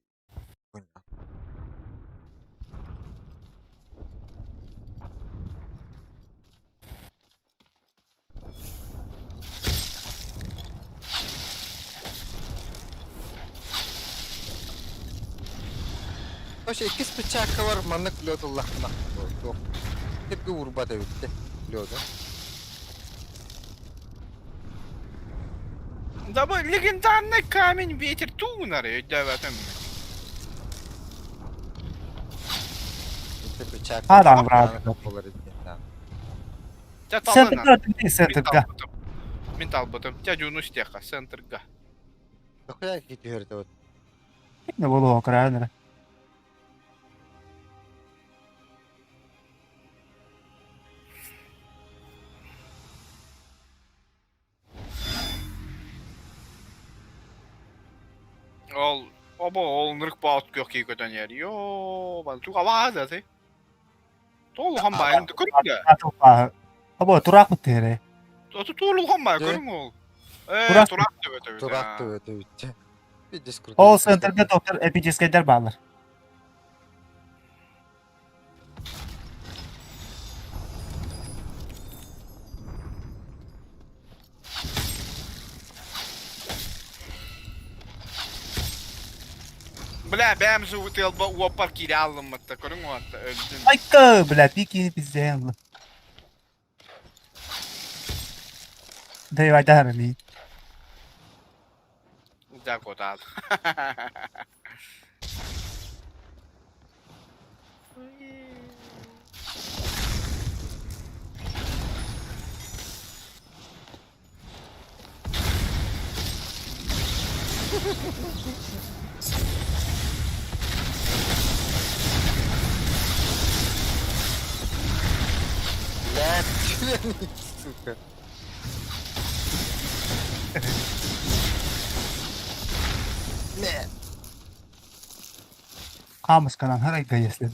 Вообще иккис печатка бар маннык лед ыллахпына туох типки уурбат эбитте леду. Да бу легендарный камень ветер туунары өйдөөбөтүм. Ити печатка А, да, брат. болар эбит. Дьэ талына. Центрга центрга. Мин талбытым. Дьэ дьууну истиэххэ центрга. Дохуя киһи вот. Не буолуо кыраан. Ол обо ол ынырык баҕат күөх киһи көтөн иһэр. Йоо, бан туга баада ты. Тоолухан баайын көрүҥ да. Або тураах быттыһэрэ. Оту туолухан баай көрүҥ ол. Э, Тураах. тураах төбөтө. Тураах төбөтө бүтчэ. Видишь, Ол центрга доктор эпическайдар баалар. Бля, бэм субутыалба уоппар киирэ аллыммытта, көрүҥ уотта, өлдүм. Айка, бля, пики пиздеянлы. Дай вайдарами. Да, котал. Бля, сука. Не. Хаамысканан харайга если.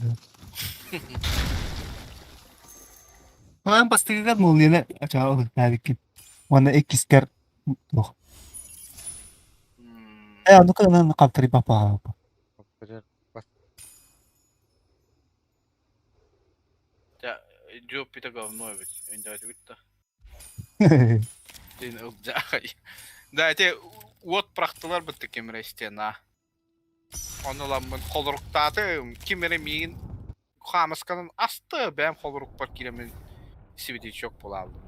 Хаан бастыгыгар молнияны ачаа ылыктаабиккин. Уонна иккискэр туох. Э, ну-ка, на қалтырый папа. Дьуоппита говно эбит. Өйдөөтүгүт да. Дин ылдьаай. Да, эти уот прахтылар бытты ким эрэ стена. Ону ыламмын холоруктаатым. Ким эрэ миигин хаамысканан асты, бэйэм холорукпар киирэммин сибидичок буолааллым.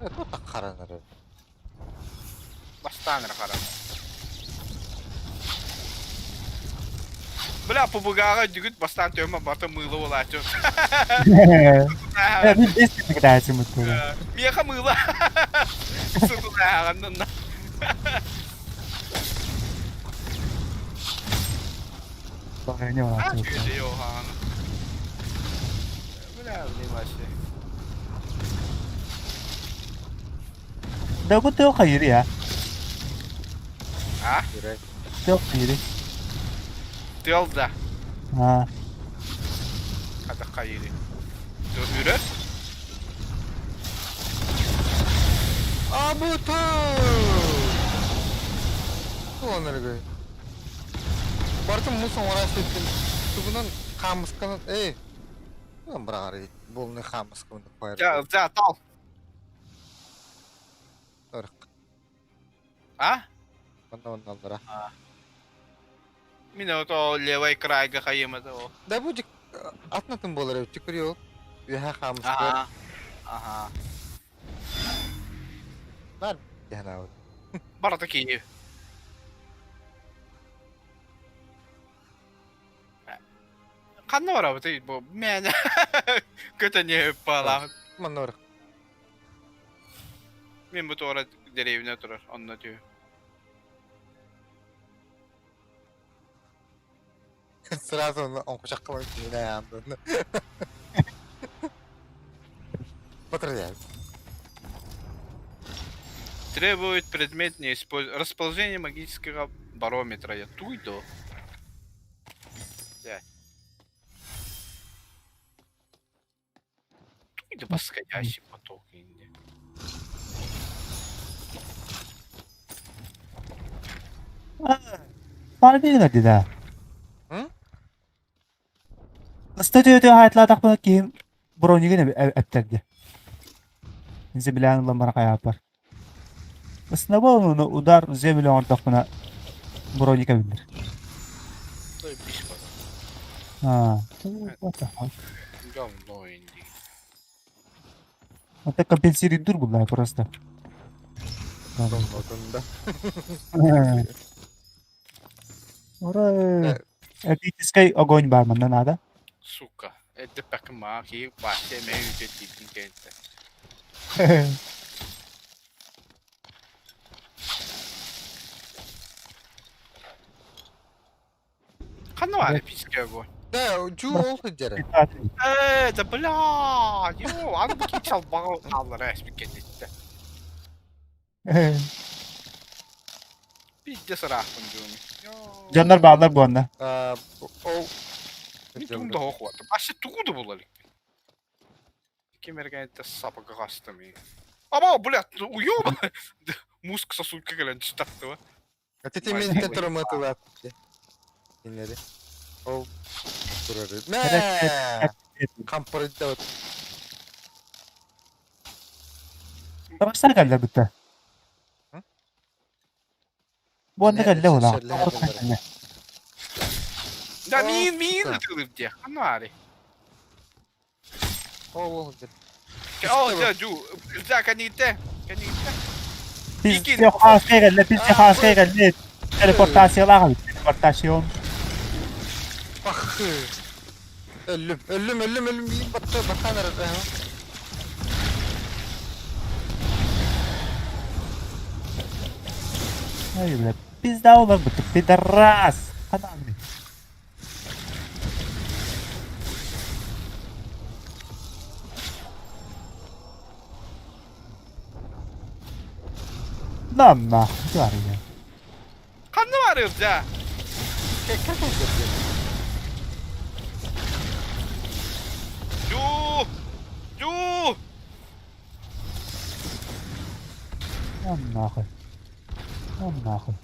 Это харанар. Бастаан эрэ харан. Бля, пубугааҕа дүгүт бастаан төмө бата мыыла буолааччы. Миэхэ мыыла. Сутулааҕаннанна. Бля, вообще. Да бу тыал хайыр я. А? Тыал хайыры. Тыал да. А. Хата хайыры. Үрөр? Абуту! Туонаргы. Бартын мусон орас этин. Тугунан хамысканан, эй. Бырағар болны хамысканы қойар. За, за, тал. Ырық. А? Онна онналара. Мин ото левый крайга хайымады о. Да бу дик атнатын болар эбит көрüyor. Үһә хамыскы. Ага. Ага. Бар яна. Барата киһи. Ханна барабыт бу мен көтөнү палаах. Манна ырық. Мен бу туора деревня турар, онно түү. Сразу он кушак кылып жинай. Потряс. Требует предмет не использ... Расположение магического барометра. Я туйду. Да. Туйду восходящий поток. Инде. Пар берді да. М? Статью хайтлатақ киим бронигин әптерді. Земляны ламар каяпар. Основал удар землю ортақпына броника билдир. Той биш бар. А, what the fuck? Говно инде. Это компенсирует дур булар просто. Отында. Ура! Эпический огонь бар манна надо. Сука. Это пакма ки баше мен үтө типтин кентте. Ханна бар эпический огонь. Да, дьуу ол сылдьара. Ээ, да бля, ё, аны бу киһи чалбаҕа хааллара эспит кэнниттэн. Пиздец ыраахпын дьуону. Дьоннор бааллар буонна. А, ол Мин тугум да суох буолла. Вообще тугу да була иликпин. Ким эргэнтэ сапыга хастым. Аба, блядь, уёба. Муск сосулька кэлэн түстахтыба. Ати мен троматылат. Иннери. Ол турары. Мэ! Кампырыдда. Табаштар кэллэр бүтэ. Буонна кэллэ ула. Да миин миин ытылып дии. Ханнаары. Ол О, дьэ, дьу, за кэнниттэ, кэнниттэ. Пизде хааскай кэллэ, пизде хааскай кэллэ. Телепортациялаах эбит, телепортацион. Пах. Өллүм, өллүм, өллүм, өллүм, миин батта, баттаан эрэр. Ай, бля, пизда олорбут, пидорас. Ханан. Намна, арыйа. Ханна барыыр дьэ? Дьуу! Дьуу! Нахуй. Нахуй.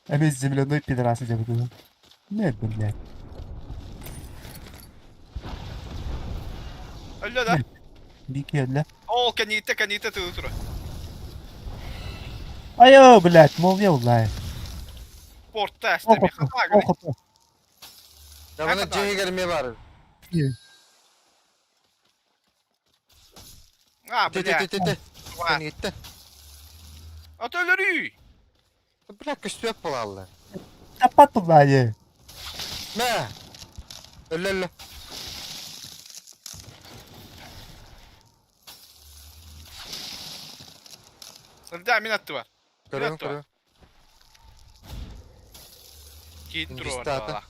Эмиэ земляной пидорасы деп ытыгын. Не, блядь. Өллө да. Бики өллө. Ол кэнниттэ кэнниттэ тылы тура. Айо, блядь, молния уллай. Портта эстэ. Ол Давана дьиэгэр эмиэ баар. А, Те бля. те те те. Кэнниттэн. Ата өлөрүй. Бля, көстүөк буолаллар. Таппат буллаайы. Мэ. Өллө өллө. Да, мин аттыбар. Көрөм көрөм. Киит Инвестата. туруор.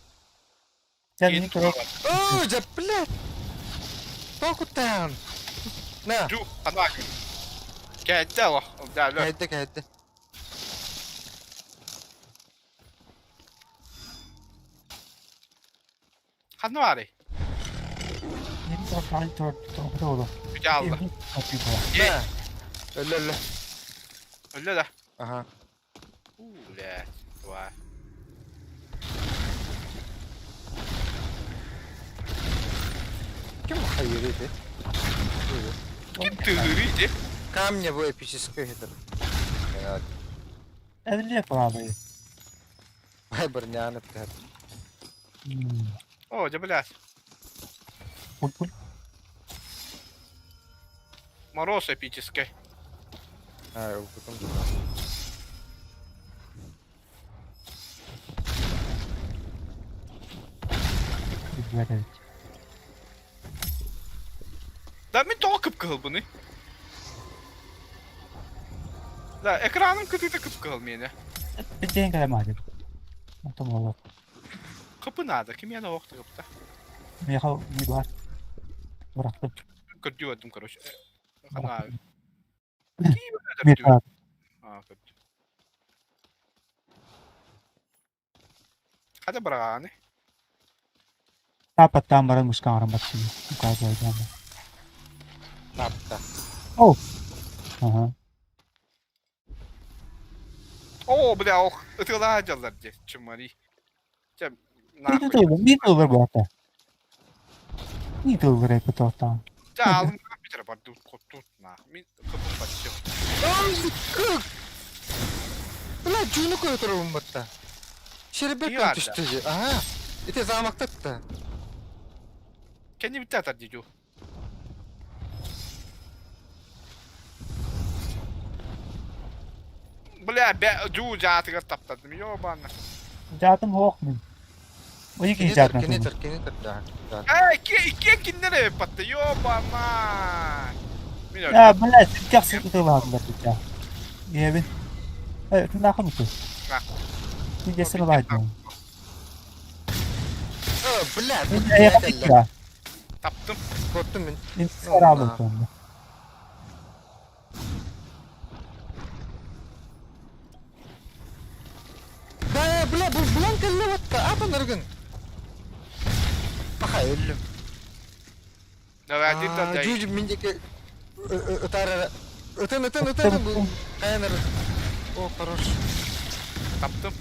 Sen Киит мин көрө. туруор. Оо, дьэ, блядь. Тоқутаан. На. Жу, ханак. Кәйтте алох. Да, лө. Кәйдде кәйдде. Ханна бары. Мин тоқтай тур тур Бүтэ алла. Мэ. Өллө өллө. Өллө да. Аха. У, блядь. Два. Ким хайыры ити? Ким тыгыры ити? Камня бу эпический хитер. Эвле правый. Бай барняны тэр. О, дьэ, блядь. Пуль пуль. Мороз эпический. А, потом. Блядь. Да мин тоҕо кып-кыһыл буный? Да, экраным кытыыта кып-кыһыл миэнэ. Битен кэлэмаадым. Отом олох. Кыпы наада, кимиэнэ оох тыгыпта. Миэхэ не бар. Бырахтым. Көрдүү бардым, короче. Ханаа. Миэхэ Аа, көрдүү. Хата быраҕааны. Тапаттаан баран мушкаҥаран баттым. Указывай. Тапта. Ага. Оо, бля, ох, ытыалаһа дьаллар дии, чумари. Чэ, Мин нахуй. тыллар, мин тыллар буолта. Мин тыллар эппит оттаан. Чэ, алын компьютер барды хотут на. Мин кыпы баччы. Ай, как? Бля, жуну көрө турабын батта. Шербет Кии барда. түстү же. Ага. Ити замактатта. Кэнни бүтэ атар дии, дьу. Бля, бэ, дьу дьаатыгар таптардым, ёбана. Жаатым хоох мин. Ой ки жаатым. Кини тер, кини тер, да. Да. Эй, икки киннер эппатта, ёбана. Мин Я, блядь, кэх сытылаатылар битэ. Иэбин. Тынаахы буту. Тиийэсин ылаайдым. Бля, Бля. Таптым. Korktum мен. Сарабын. Да, бля, бұл булан кэллэ батта. Атын ыргын. Аха, өллүм. Давай, один да дай. Жужу мен жеке ытар Ытын, ытын, ытын. Бұл каяныр. О, хорош. Таптым.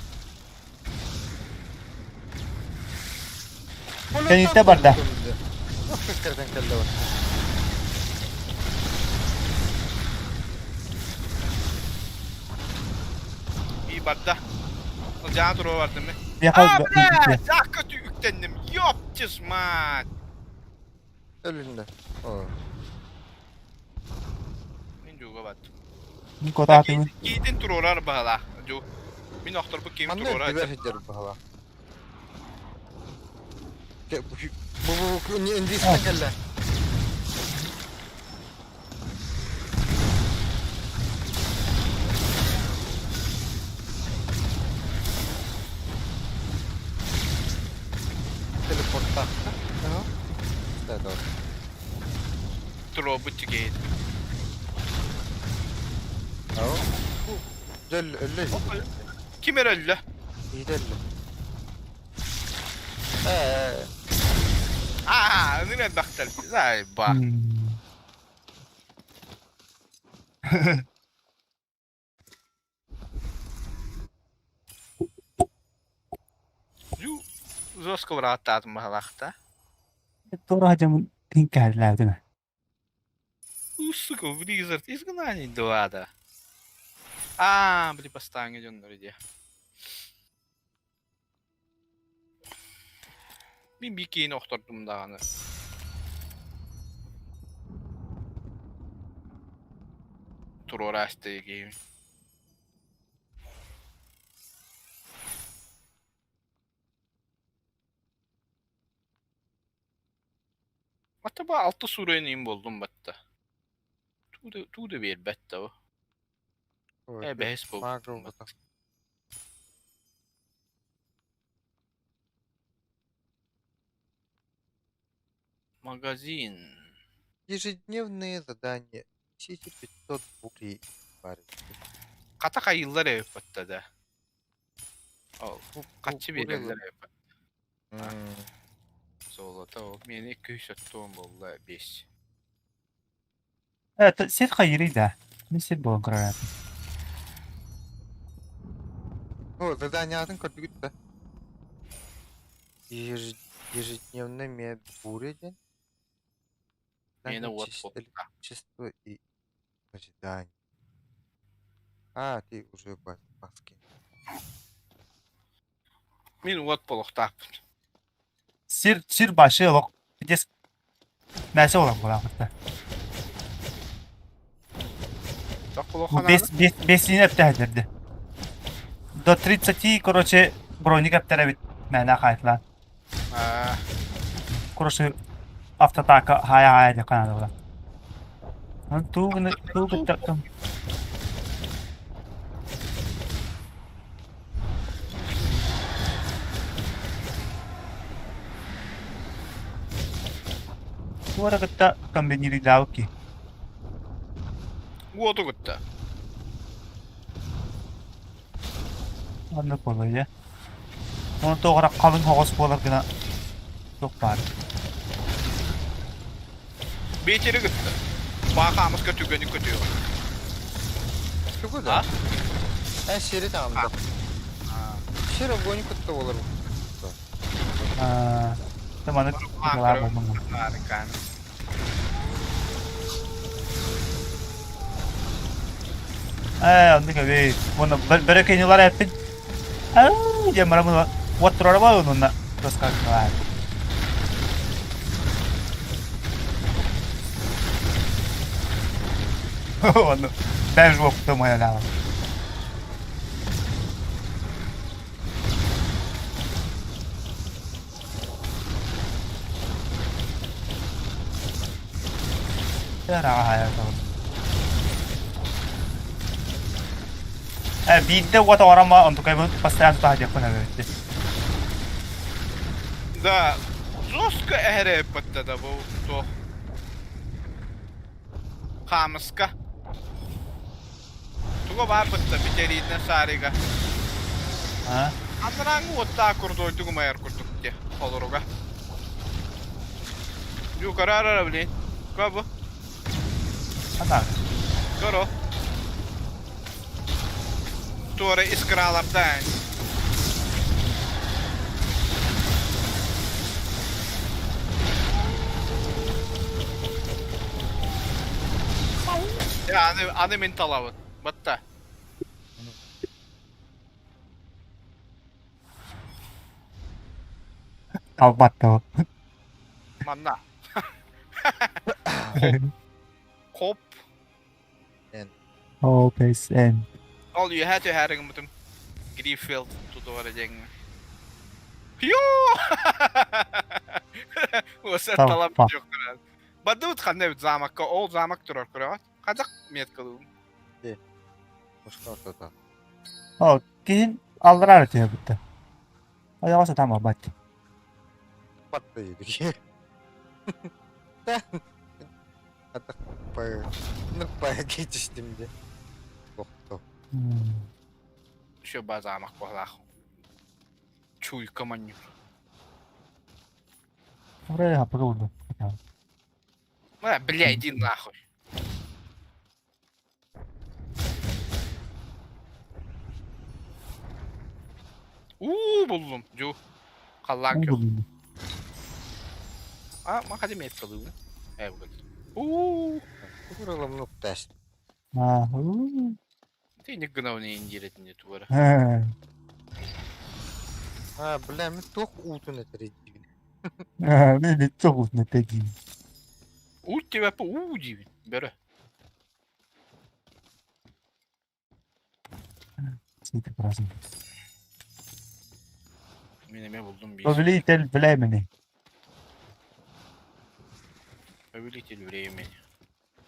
Кэнниттэ барда. Кэрден кэллэ батта. И барда. Жана туруа бардым мен. Бияха А, бля, жакка үктенним. Ёптис мать. Өлүндө. О. Мин жууга бардым. Котаатыбын. Кейтин туруорар баһала. Жу. Мин охторбу ким Манна туруорар. бибер хиджер баһала. Бу бу не индийский кэллэ. Телепортта. Да, да. Туруорбут кейт. Ау. Дөл өллө. Ким эрэ өллө? Иделле. Э, Аа, ыныр элбэхтэр. Зайба. Жу жестко бырааттаатым баһалаахта. Туора дьомун тиҥкэһэллээбитин. Сука, Blizzard, изгнание два, А, били бастааҥҥы дьоннор иди. Мин бикиини охтордум даҕаны. Туруораасты киһи. Ата алты суруйан болдум батта. Туу да биэрбэт да Э, бэһис буолбут. Магазин. Ежедневные задания. 1500 рублей. Хата хайыллар эбит да. Ол, хаччы биэрэллэр эбит. Золото ол. Мени 210 буолла 5. Сир хайырый да. Мин сир буолан көрөр. О, задание атын көрдүгүт да. Ежедневный ме буря день. Мени вот Электричество и ожидание. А, ты уже маски. Мин вот болохтаахпын. Сир сир башы олох. Пидес. Нәрсе олан буолаахпыт. Тох Бес бесини эптээдерди. До 30, короче, броник эптеребит. Мэнэ хайтлаан. Короче, автотака хая хая деп канада була. Туугуны туугуттактым. Туора кытта комбинирилаабыт ки. Уоту кытта. Оннук буолуо дьэ. Оны тоҕо халыҥ хоҕус буолар гына туох баар. Бетери кытта. Баахаамыска түгэни көтүөҕэ. Чугу да? Э, сири таамда. Сир огонь кытта болар. Таманы кыталаа болмаҥ. Ээ, оннук эбит. Уонна бөрөкөнүлар эппин. Аа, диэн бараммын уот турара буолуон уонна доскаҕа Онно бэж буолбутум айалаабын. Биирдэ уот оҥоромо онтукайбын постоянно тутаһа диэхпин эбит. Да, жестко эһэрээппэттэ да бу туох. Хаамыска. Туга баар бытта метеоритнай шарига. А? Анарааҥҥы уоттаах курдук умайар курдук дии холоруга. Дю көрөр блин. Кө бу? Ана. Көрө. Туора искралардан. Я аны аны мин талабын. Батта. Талбатта. Манна. Хоп. О, N. Ол үөһээ түһээри гыммытым. Гриффилд тутуора диэҥҥэ. Йоо! Уоса талап Талба. Бадыбыт ханна эбит замокка, ол замок турар көрөҕүт. Хадак меткалыым. Башка ортото. О, киһин аллараа түһэ бутта. Айаҕа сатаан барбат. Батта едик. Атак пай geçiştim de. Тохто. Еще ба замок буолаах. Чуйка манньур. Ура, хаппыга булдум. А, бля, иди нахуй. Уу, буллум. Дю. Халлаан көх. А, ма меткалыыбын. Э, бүгүн. Уу. Куралам нуктас. А, Ты не гнавны индиретинде тугара. А, бля, мен туох уутун этэр диибин. Мен çok uzun этегин. Уу тебя по уу диибин. Бөрө. Сити праздник. Мен эме булдум биир. Повелитель времени. Повелитель времени.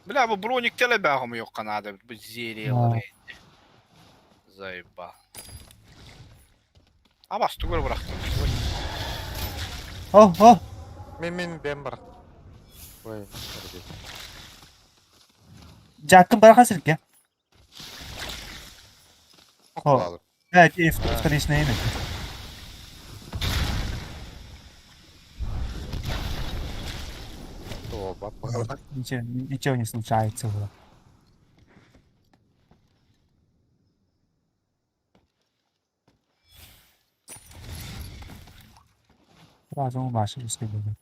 Бля, бу броник телебэҕим юкка надо. Бу зельелары. Заебал. Абас тугур бырахтым. О, о, Мен мен бэм бар. Ой, Жакын барахан сирге. О. Evet, вторичное имя. Ничего, ничего не случается было. Сразу ваши были.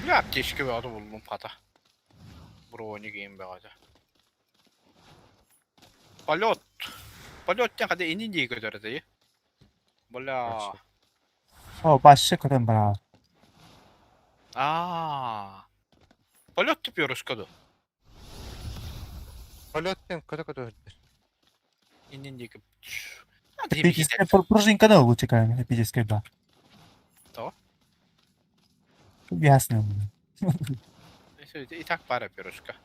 Бля, аптечка бөҕөтө буллум хата. Броник иин бөҕөтө. Полет. Полет диэн хата инин дии көтөр этэ. Бля. О, башы көтөн бараа. Аа. Полет тупёрушка ду. Полеттен көтө көтө өттөр. Инин диэки. Эпическая пружинка да лучше, конечно, эпическая, да. То? Ясно. И так пара перышка.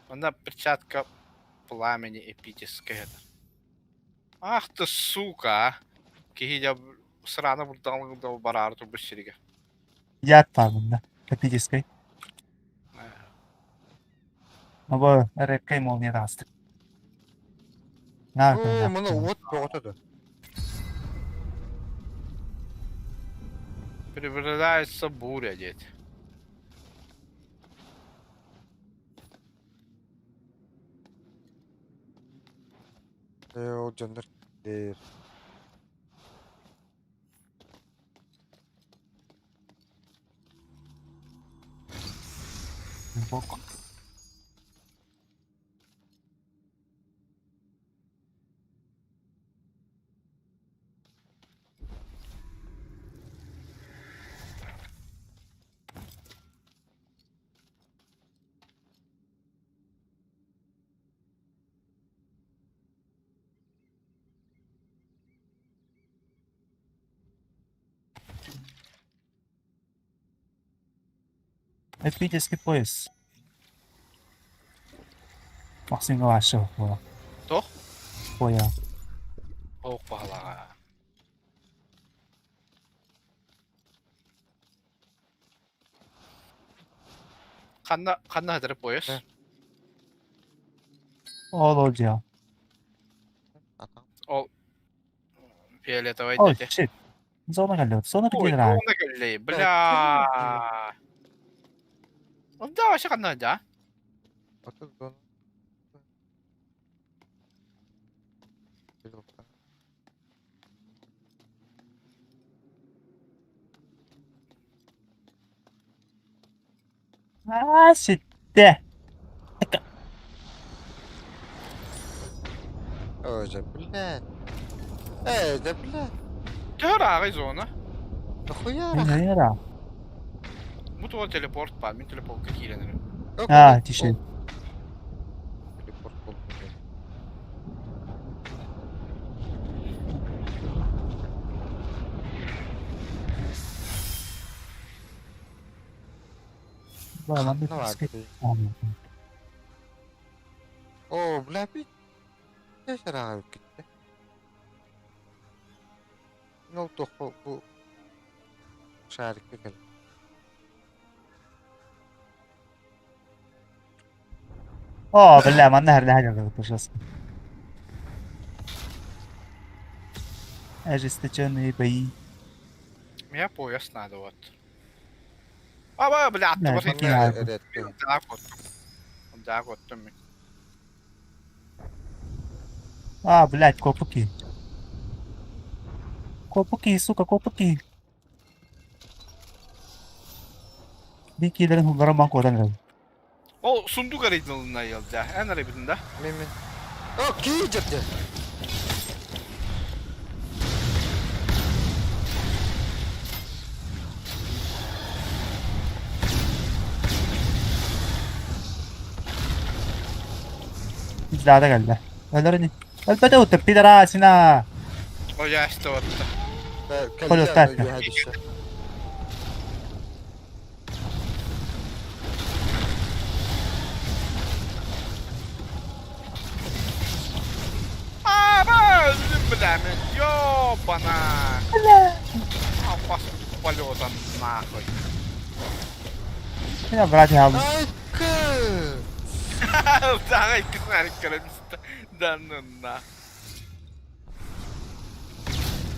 Она перчатка пламени эпическая. Ах ты сука, а! Киһи дьэ сыраны бурдаҕын бараары турбут сиригэ. Яд да, эпической. Абы рэпкэй молния даст. На, Оо, муну уот бөҕөтө да. Приближается буря, дед. Э, ол дьоннор дээр. Бок. Эпический пояс. Максимҥа вообще буолар. Туох? Пояс. Ох баһылаҕа. Ханна ханна сытар пояс? Э. Ол ол дьиэ. Ол фиолетовай Oh дете. shit. Зона кэллэ. Зона Ой, кэллэ. зона кэллэ. Бля. Да, вообще ханна да? Отут зона. Аа, ситтэ. Ой, да блядь. Эй, да блядь. Төһө ааҕай зона? Нахуя? Нера. Бу туга телепорт баар, мин телепортка киирэн эрэ. Аа, тише. Телепорт болду. Бала, Ну ладно. О, бля, бит. Тесера gitti. Ne oldu bu bu şarkı gel. Оо, бля, манна хәрдә хәҗә Ожесточенные бои. Меня пояс надо вот. Аба, бля, Бля, аттыбар какие итэ. надо. Evet. Даа коттум. Даа коттум. А, блядь, копуки. Копуки, сука, копуки. Бикилерин хуллара ман кодан эрэ. Ол сундук арыйдылына ялда. Эн арыйбытын да? Мен мен. О, кийдерди. Излада кэллэ. Өлөрүн. Өлбөтө утта пидорасина. Ой, яста отта. Полетать. Аба, өлдүм бля, мен. Ёбана. Апас полетан нахуй. Я брать я. Айкы. Даа икки сарик Да ну на.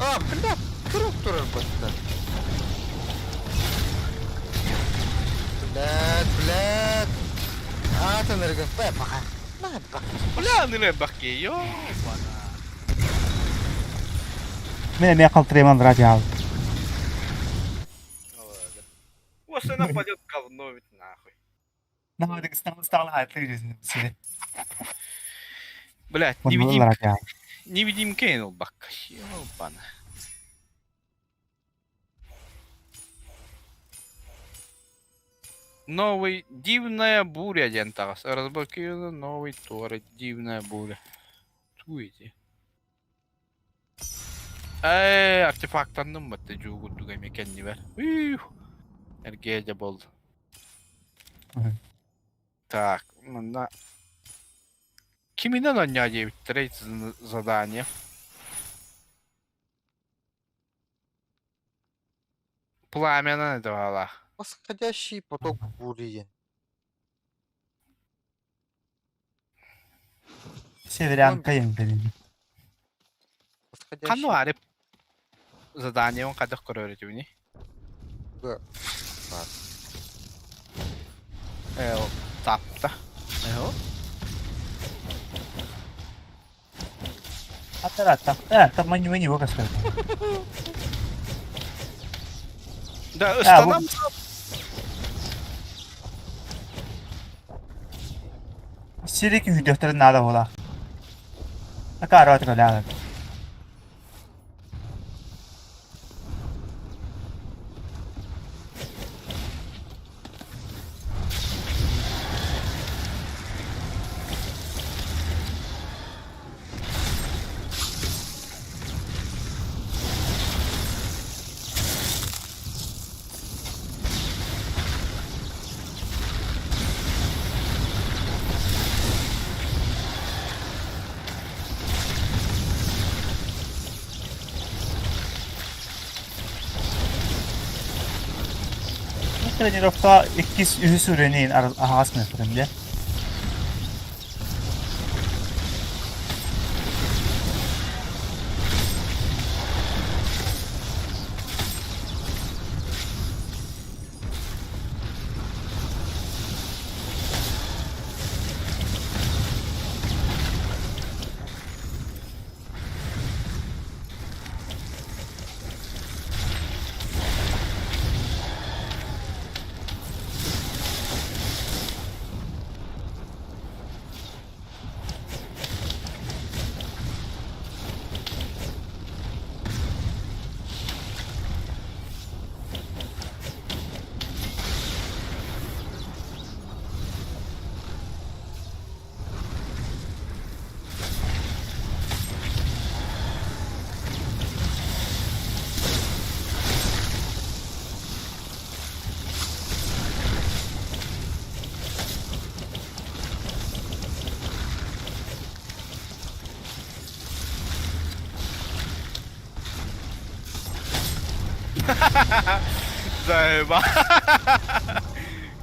А, бля, кырып турар башта. Блядь, блядь. А, ты наргын. Бля, пока. На, пока. Бля, ныле баки, ёбана. Мен эмиэ халтырыйман брать я. Вот она пойдет говно ведь нахуй. Наадык стал хайтыр жүзүн. Блядь, невидимка. Невидимка эн бакка. Ёбана. Новый дивная буря диэн таҕас. Разблокирована новый Тора дивная буря. Туйди. Э, артефакттанным батта жуугурдуга мекенни бер. Эргеже болды. Так, мына Киминен оння диэбиттэрэй задание. Пламена давала. Восходящий поток бури. Северянка еңбелин. Восходящий. Кану арип задание он кадах көрөр этибини. Да. Э, тапта. Э, Атара та мани мани вока сказал. Да, ыстанам. Сирик үйдөктөрүн наада була. Акара отголяга. Тренировка иккис үһүс уровень аһаҕас мөлтөрүм дьэ. Заеба.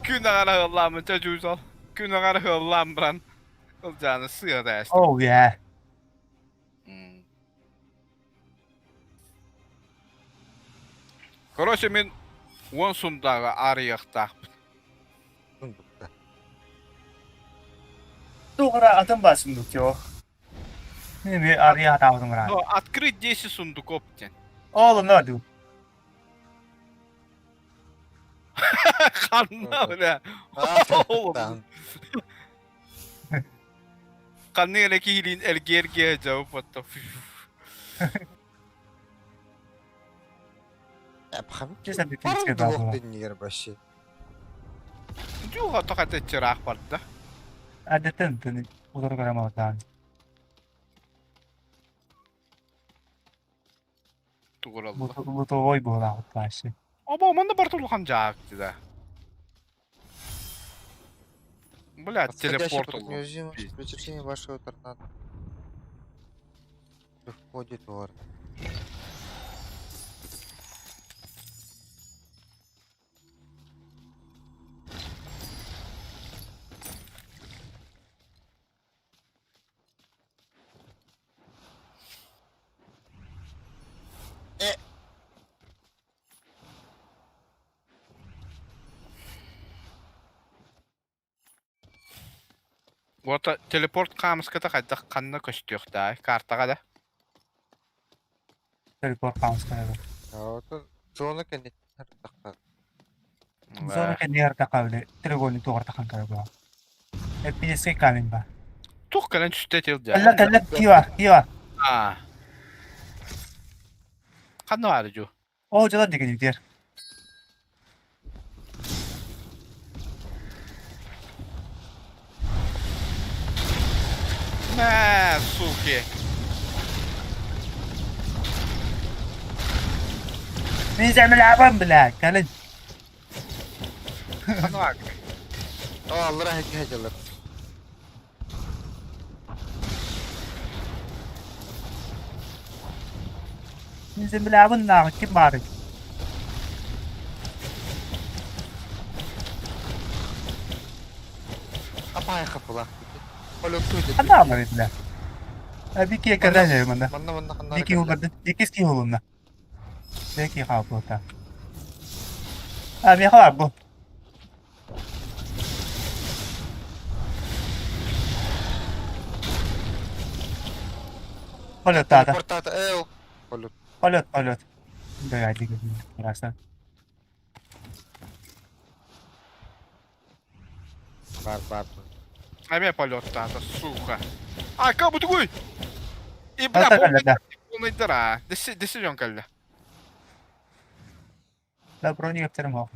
Күн аҕара ыаллааммын чэ дьуусал. Күн аҕара ыаллаан баран Ылдьааны сыа да ээстим. Oh yeah. Короче, мин уон сундааҕы арыйыахтаахпын. Сундукта. Тугура атын баар сундук чё. Мен арыйа хатаабытым ыраат. Ну, открыть 10 сундуков диэн. Ол онно ду. Ханна бля. Ханнык эрэ киһилиин эргиэ-эргиэ дьабып отто. Вообще. Дьуха тоха теччираах барда. Адеттен тыны удар грамматан. Тугуралла. Лутовой буолаахыт вообще. Оба манна барта улахан дьаак да. Бля, Подходящий телепорт под улу. неуязвимость прочтение вашего торнадо. При входе в город. Уота телепорт хаамыската хайдах ханна көстүөхтээй? Картаҕа да? Телепорт хаамыската. А зона кэнниттэн тахха. Зона кэннигэр тахха треугольник туоҕар тахан көрө Эппиэскэй камень ба. Тух кэлэн түстэ тил дьэ. Кэллэ кэллэ кива кива. Аа. Ханна баар дьу? Оо дьолор диги дир. Мэ, суки. Мин зәмиләбәм бля, кэлин. Ханна баар. О, аллара хәкки хәҗәләр. Мин зәмиләбәм нагы ким баар? Апай хапыла. Полетту Ханна баар бля. Бики кэлэн манна. Манна манна ханна. Бики улбарды. Иккис киһи улунна. Бики хаалбыта. А, миэхэ баар бу. Полеттаата. Телепортата. Э, полет. Полет, полет. Да, диги. Красава. Бар бар. Эмиэ полеттаата, сука. А, как бутугуй! И бля, Ата кэллэ да. полный дыра. Десять десять кэллэ. Да, брони кэптерим хоох.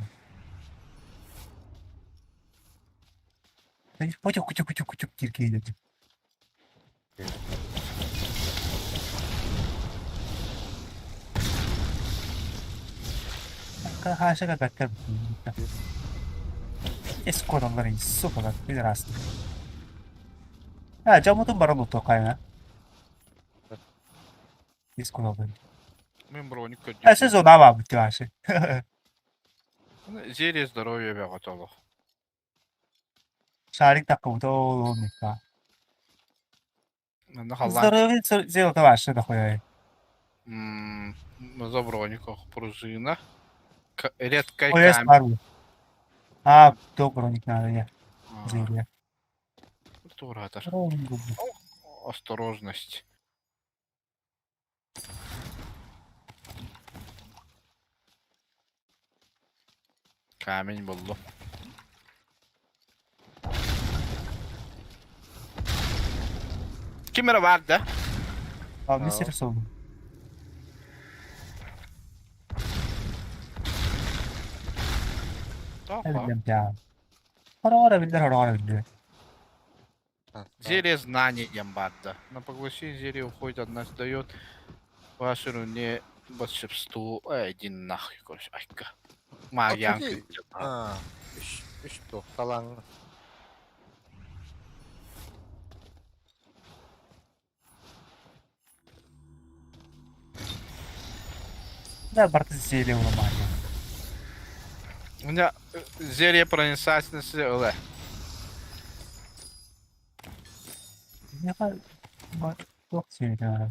Хочо кучу кучу кучу кирки деді. Хаашага бэккер Эскоралар сука пидорасты. А, жамутун баран уту кайна. Искоралар. Мин броник А, көрдüm. сезон ава бүтү ашы. Зелье здоровья бөҕөтө олох. Шарик таккыбыта ол микка. Манна халлаан Здоровье зелка вообще дохуя. За броников пружина. Редкая Ой, камень. бар бу. А, то броник надо я. Зелье. Туратор. Осторожность. Камень буллум. Ким эрэ баар да? А, мистер Солун. Тоқо. Хороҕор биллэр, хороҕор биллэр. Зелье знаний диэн баар да. На поглощение зелья уходит одна сдает вашу руне волшебству. Эй, иди нахуй, короче, айка. Магиян А, үс үс туох талаҥ. Да, барыта зелье уламаайа. У меня зелье проницательности ыле. Миэхэ туох зелье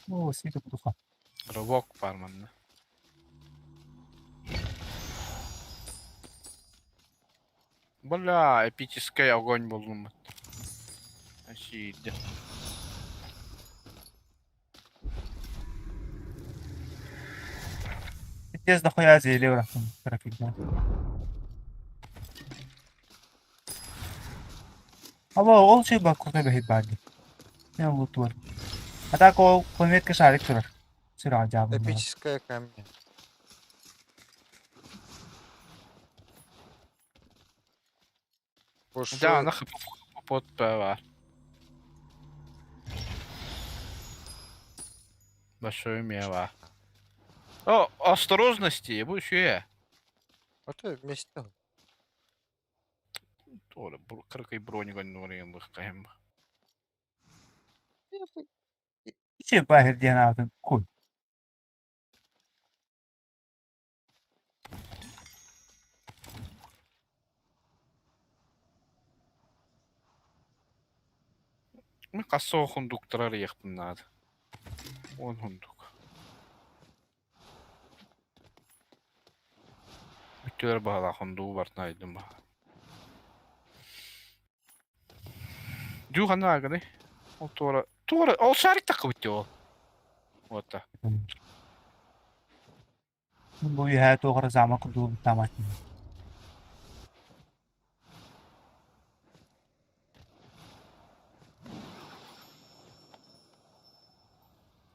Оо, сири кутуха. Рывок баар манна. Бля, эпический огонь буллум. Сиирдэ. Пиздец дохуя зелье урахтым кыра Алло, ол чэй баккута бэһит баар дии. Мен улуттуар. А так ол планетка шарик турар. Сүрэҕэ дьаабыллаҕа. Эпическая камня. Да, аны хп баар. Большой мева. О, осторожности, бу үчүгэй. Ото вместе. Туора кыракый броник оннугар Ичи баһыр диэн аатын куй. Мин хас сундуктары арыйыахпын наада. 10 сундук. Бүттүлэр баһалаах сундугу барытын айдым баһа. Дүү ханна аагыный? Ол туора туора ол шарик таххыбыт дии ол. Уота. Бу үөһээ туох эрэ замок курдук таамат.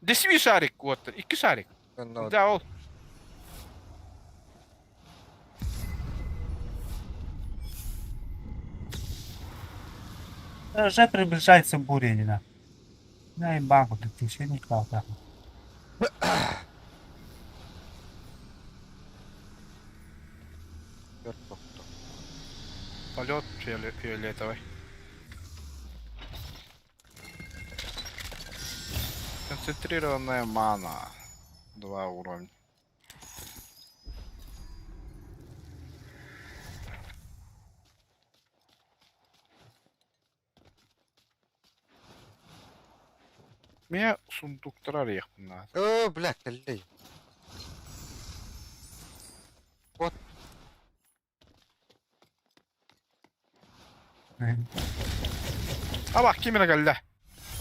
Десви шарик уоттар. Икки шарик. Да ол. Уже приближается буря, На имбагу, ты еще не клал Полет фиолетовый. Концентрированная мана. Два уровня. Меня сундуктар арыйыахпын наада. О, бля, кэллэй. Вот. Абах ким эрэ кэллэ.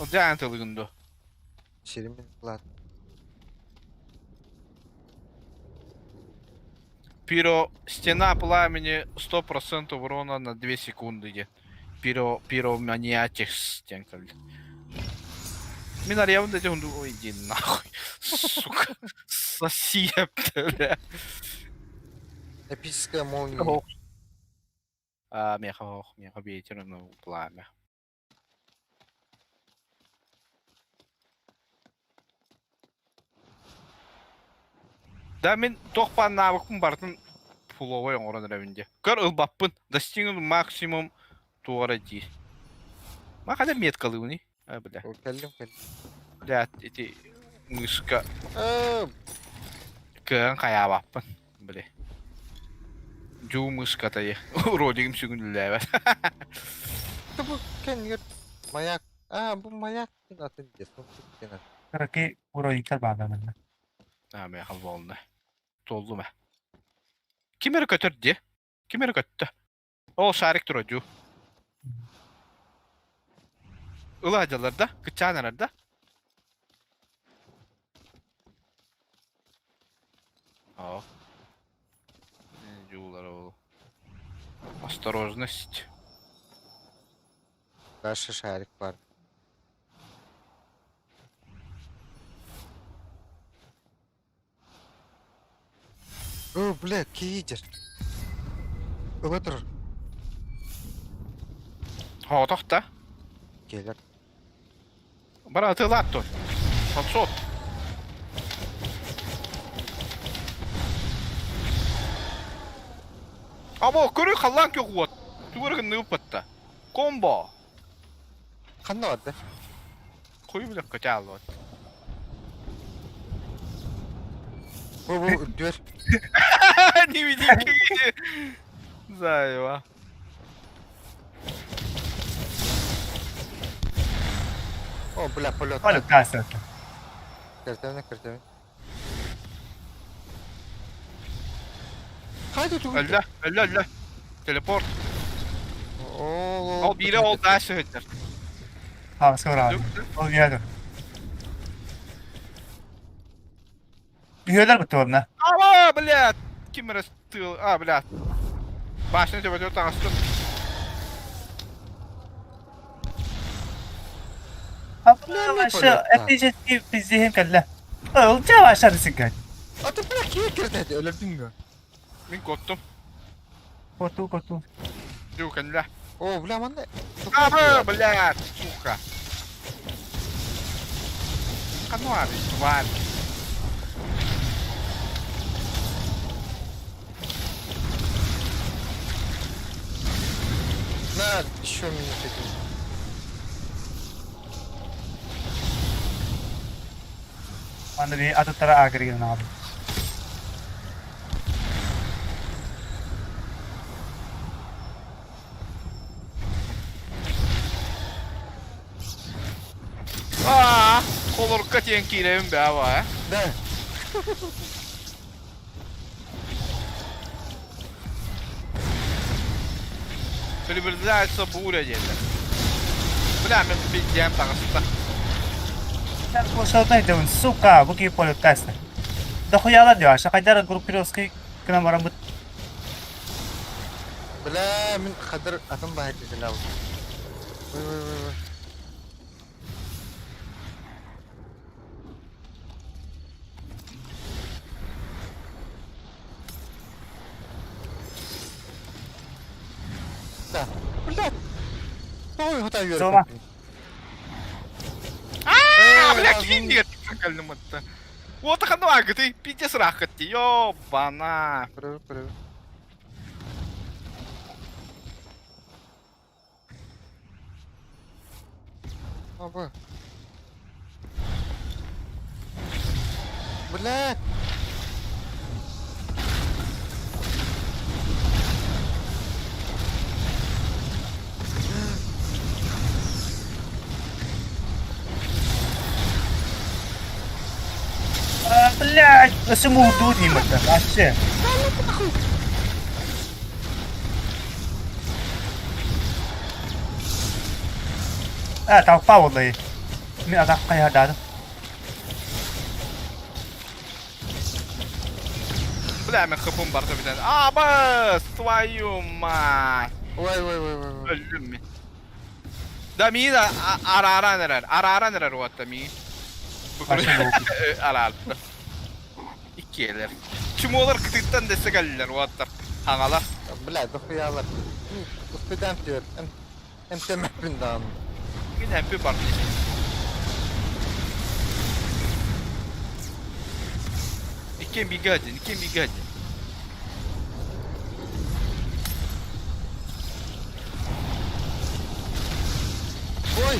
Ол дьаан тылыгын дуо? Сиримин ылаат. Пиро стена пламени 100% урона на 2 секунды диэн. Пиро пироманиатикс диэн кэллэ. Мин арыйабын да дьон ой иди нахуй. Сука. Соси бля. Эпическая молния. А, меха ох, меха ветер, ну, пламя. Да мин туох баар навыкпын барытын фуловой оҥорон эрэбин дии. Көр ылбаппын, достигнул максимум туора дии. Ма ханна меткалыыбыный? А, бля. Кэллим кэллим. Бля, ити мышка Э, кыан хайаабаппын. Бля. Дьуу мышкатай ролигым сүгүнүллээбэт. Бу кэннигэр маяк. А, бу маяк диэн атын диэ, сундук диэн атын. Кыракый уровниктар бааллар манна. Аа, миэхэ буолла. Туоллум ээ. Ким эрэ көтөр диэ? Ким эрэ көттө? Ол шарик турар дьуу. Ыла сылдьаллар да? Кыччаан эрэр да? Оо. Дьуулара ол. Осторожность. Дальше шарик бар. О, бля, киидер. Ыла турар. Соҕотох да? Келер. Бара атыылаат тур. Подсот. Або, көрүй халлаан күөх уот. Тугу эрэ гынныгыппатта. Комбо. Ханна барда? Хуй билек көтө Бу бу үрдүөр. Невидимка Заева. О, бля, полет. Полет таас. Кертемин, кертемин. Хайда тугу? Өллө, өллө, өллө. Телепорт. Ол, Ол биирэ ол даа сыһыттар. Хаамыска быраҕан. Ол биэрэ. Үһүөлэр быттыбарна. Ава, блядь! Ким эрэ тыыл... А, блядь. Башня төбөтүгэр таҕыстым. Вообще, эпический пиздехим кэллэ. Ылдьа башар сиккэн. А ты бля киһи кирдэ өлөрдүҥ гө. Мин куоттум. Коту, коту. Дүү кэллэ. О, бля, манна. Аба, блядь, сука. Хануар, тварь. На, еще минус один. Манна би атыттара агрегин аҕабын. Аа, холорукка тиэн киирэбин бээ ба. Да. Приближается буря диэтэ. Бля, мин пиздиэм таҕыста. Кошалтай дэвин, сука, бу киһи полеттаста. Дохуяла дьаша, хайдар группировский гынан бараммыт. Бля, мин хадыр атын баһа киһилэв. Ой, ой, ой, ой. Да. Бля. Ой, хотай үөрэ. Зона. Аа, бля, киин диэн кэллим атта. Уота ханна бааргытый? Пиздец ырааххыт дии. Ёбана. Көрө, көрө. Аба. Бля. Блядь, өссө муурдуу дии мытта. Вообще. А, толпа буолла Мин атах хайадаатым. Бля, мин хыпым барда бүтэн. Абыс, твою мать. Ой, ой, ой, ой, ой. Өллүм мин. Да миин арааран эрэр, арааран эрэр уотта миин. Араарда. Иккиэлэр. Чумолар кытыттан дэсэ кэллилэр уоттар. Хаҥалар. Бля, дохуялар. Успедаем түөр. Эмтэмэппин даҕаны. Мин эмпи бар. Иккиэн бииргэ сылдьын, иккиэн бииргэ сылдьын. Ой!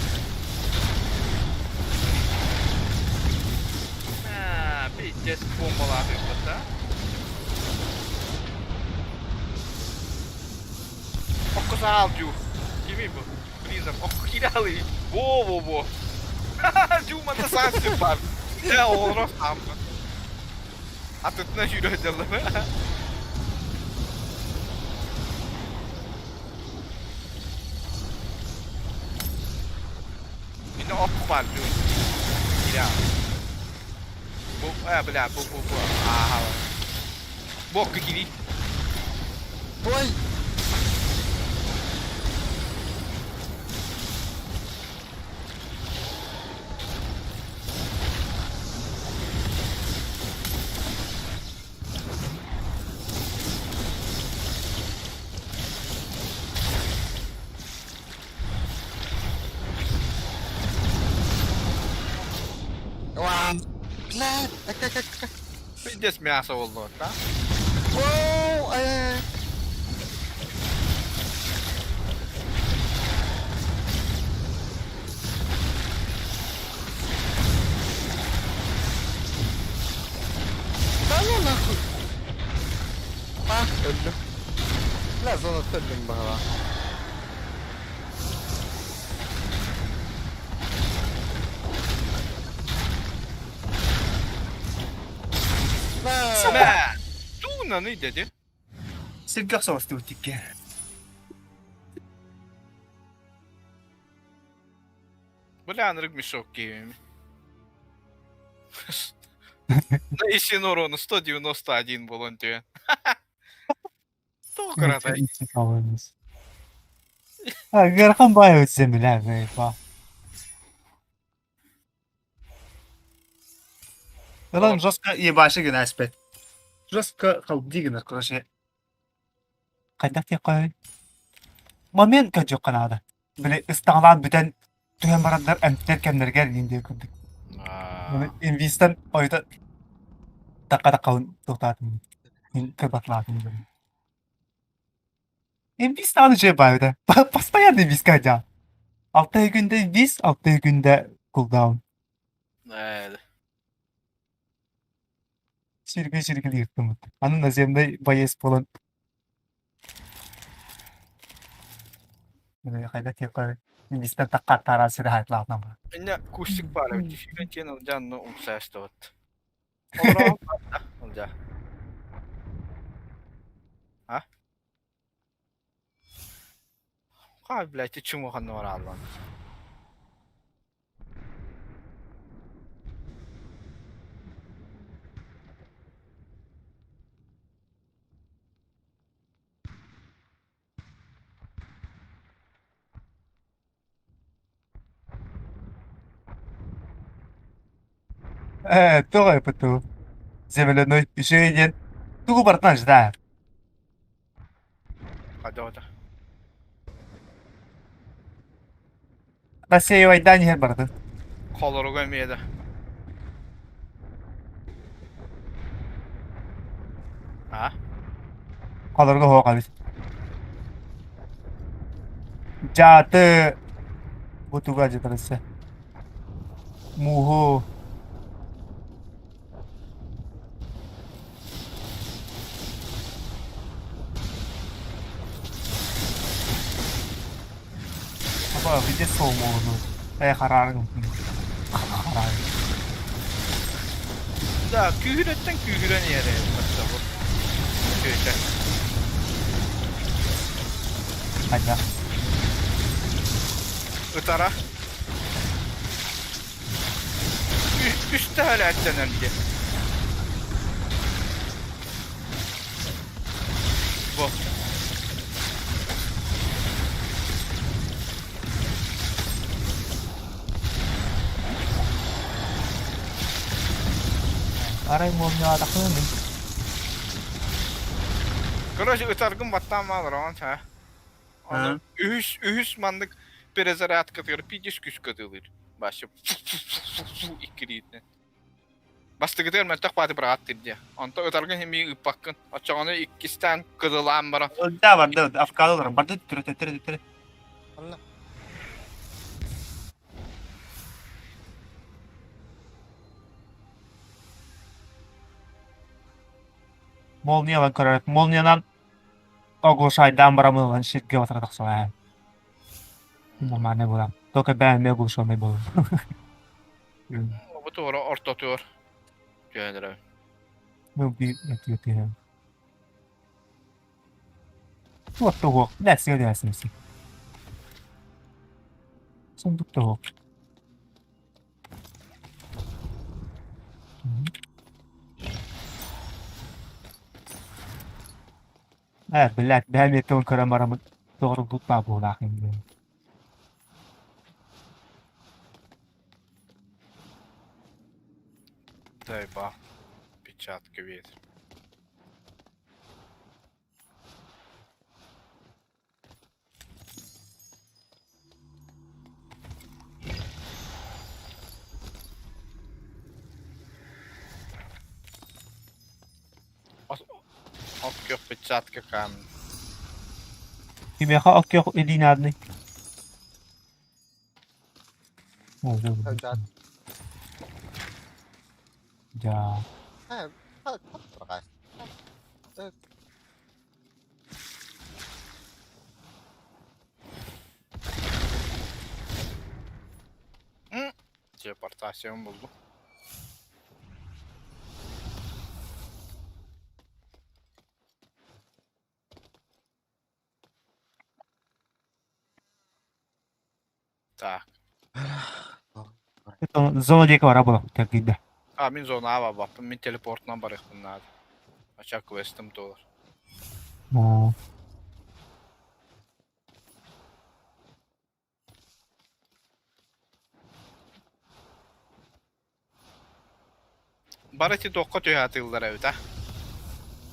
Аа, пиздец бомбалаах ыппыт да. Заал дьуу. Кимий бу? Призм. Ох, киралый. Во-во-во. Дьуу манна саас сир баар. Дьэ, оҕолоро хаампыт. Атытына сүүрэ сылдьаллар. Мин ох баар дьуу. Кирал. Бу, бля, бу, бу, бу. Ааха. Бу кири. Ой! Бля, как Пиздец мясо боллуот, да? Оу, ай-яй-яй. Да ну нахуй. А, өллүм. Бля, зона өллүм баҕала. Мэ! Туунаны dedi. Сиргэ соҕустубут икки. Бля, анырык мешок киһи. На исин урону 191 болон түйен. Тоҕо кыратай. Ыарахан баайы өтсөм билээ. Ылан жестко ебаши гына эспэт. Жестко халди гынар, короче. Хайдах диэххэ момент көрдүөххэ наада. Били ыстаҥалаан бүтэн түһэн бараннар эмтэр кэмнэригэр иин диэн курдук. Инвистан ойута такка-таккабын туохтаатым кырбатлаатым. Инвист аны же баайда. Постоянно инвистка дьаа. Алта күндэ инвист, алта күндэ кулдаун. Сиргэ сиргэлиир гыммыт. Аны наземный боец буолан хайда тиэххэ инвистэн таккааттаараа сири хайтлаатынан бар. Инне кустик баар эбит. Сүүрэн тиэн ылдьаан ну умсаастыбыт. Олорон ылдьаа. А? Хаа, блядь, чуму ханна барааллан. Ээ, тоҕо эппит Земляной үчүгэй диэн тугу барытын ждаа. Хадота. Рассеивайдаан иһэр барытын. Холоруга эмиэ да. А? Холоруга суох эбит. Дьааты бутуга дьытарысса. Мууһу Апа, где солмону? Э, хараарыҥ. Хараарыҥ. Да, күүһүрэттэн күүһүрэн иһэр бу. Үтүөтэ. Хайдах? Ытара. Үстэ өлөөттөнөн дии. Бу. Арай муомньоотахпына мин. Короче, ытаргын баттаан маалараҕын саа. Аны үһүс үһүс маннык перезарядкатыгар пидис күс кытылыыр. Башы иккириитинэн. Бастакытыгар мөлтөх бааты быраҕаттыр диэ. Онто ытаргын химии ыыппаккын. Оччоҕуна иккистээн кыдылаан баран. Да, барда, авкалалар, барда түрө түрө түрө. Анна. Молниялан көрөр. Молниянан оглушайдаан барамын ылан сиргэ батара тахсалаа. Нормально буолан. Только бэйэм оглушенный буолуом. Бу туора ортотугар түһэн эрэбин. Ну, би этиэ Туох туһуох, лээксигэ түһээсин. Сундук туһуох. Ээ, блядь, бэйэм еттон көрөн бараммын тоҕо баар буолаах иннин. Дай ба. Печатка ветер. От күөх печатка камень. Кимиэхэ от күөх илии наадный? Да. Да. Телепортациям булдум. Так. Зона диэки бара буолар кэргийдэ. А, мин зонаҕа барбаппын, мин телепортунан барыахпын наада. Ача квестым туолар. Оо. Бары ити туохха түһэ атыыллар эбит а?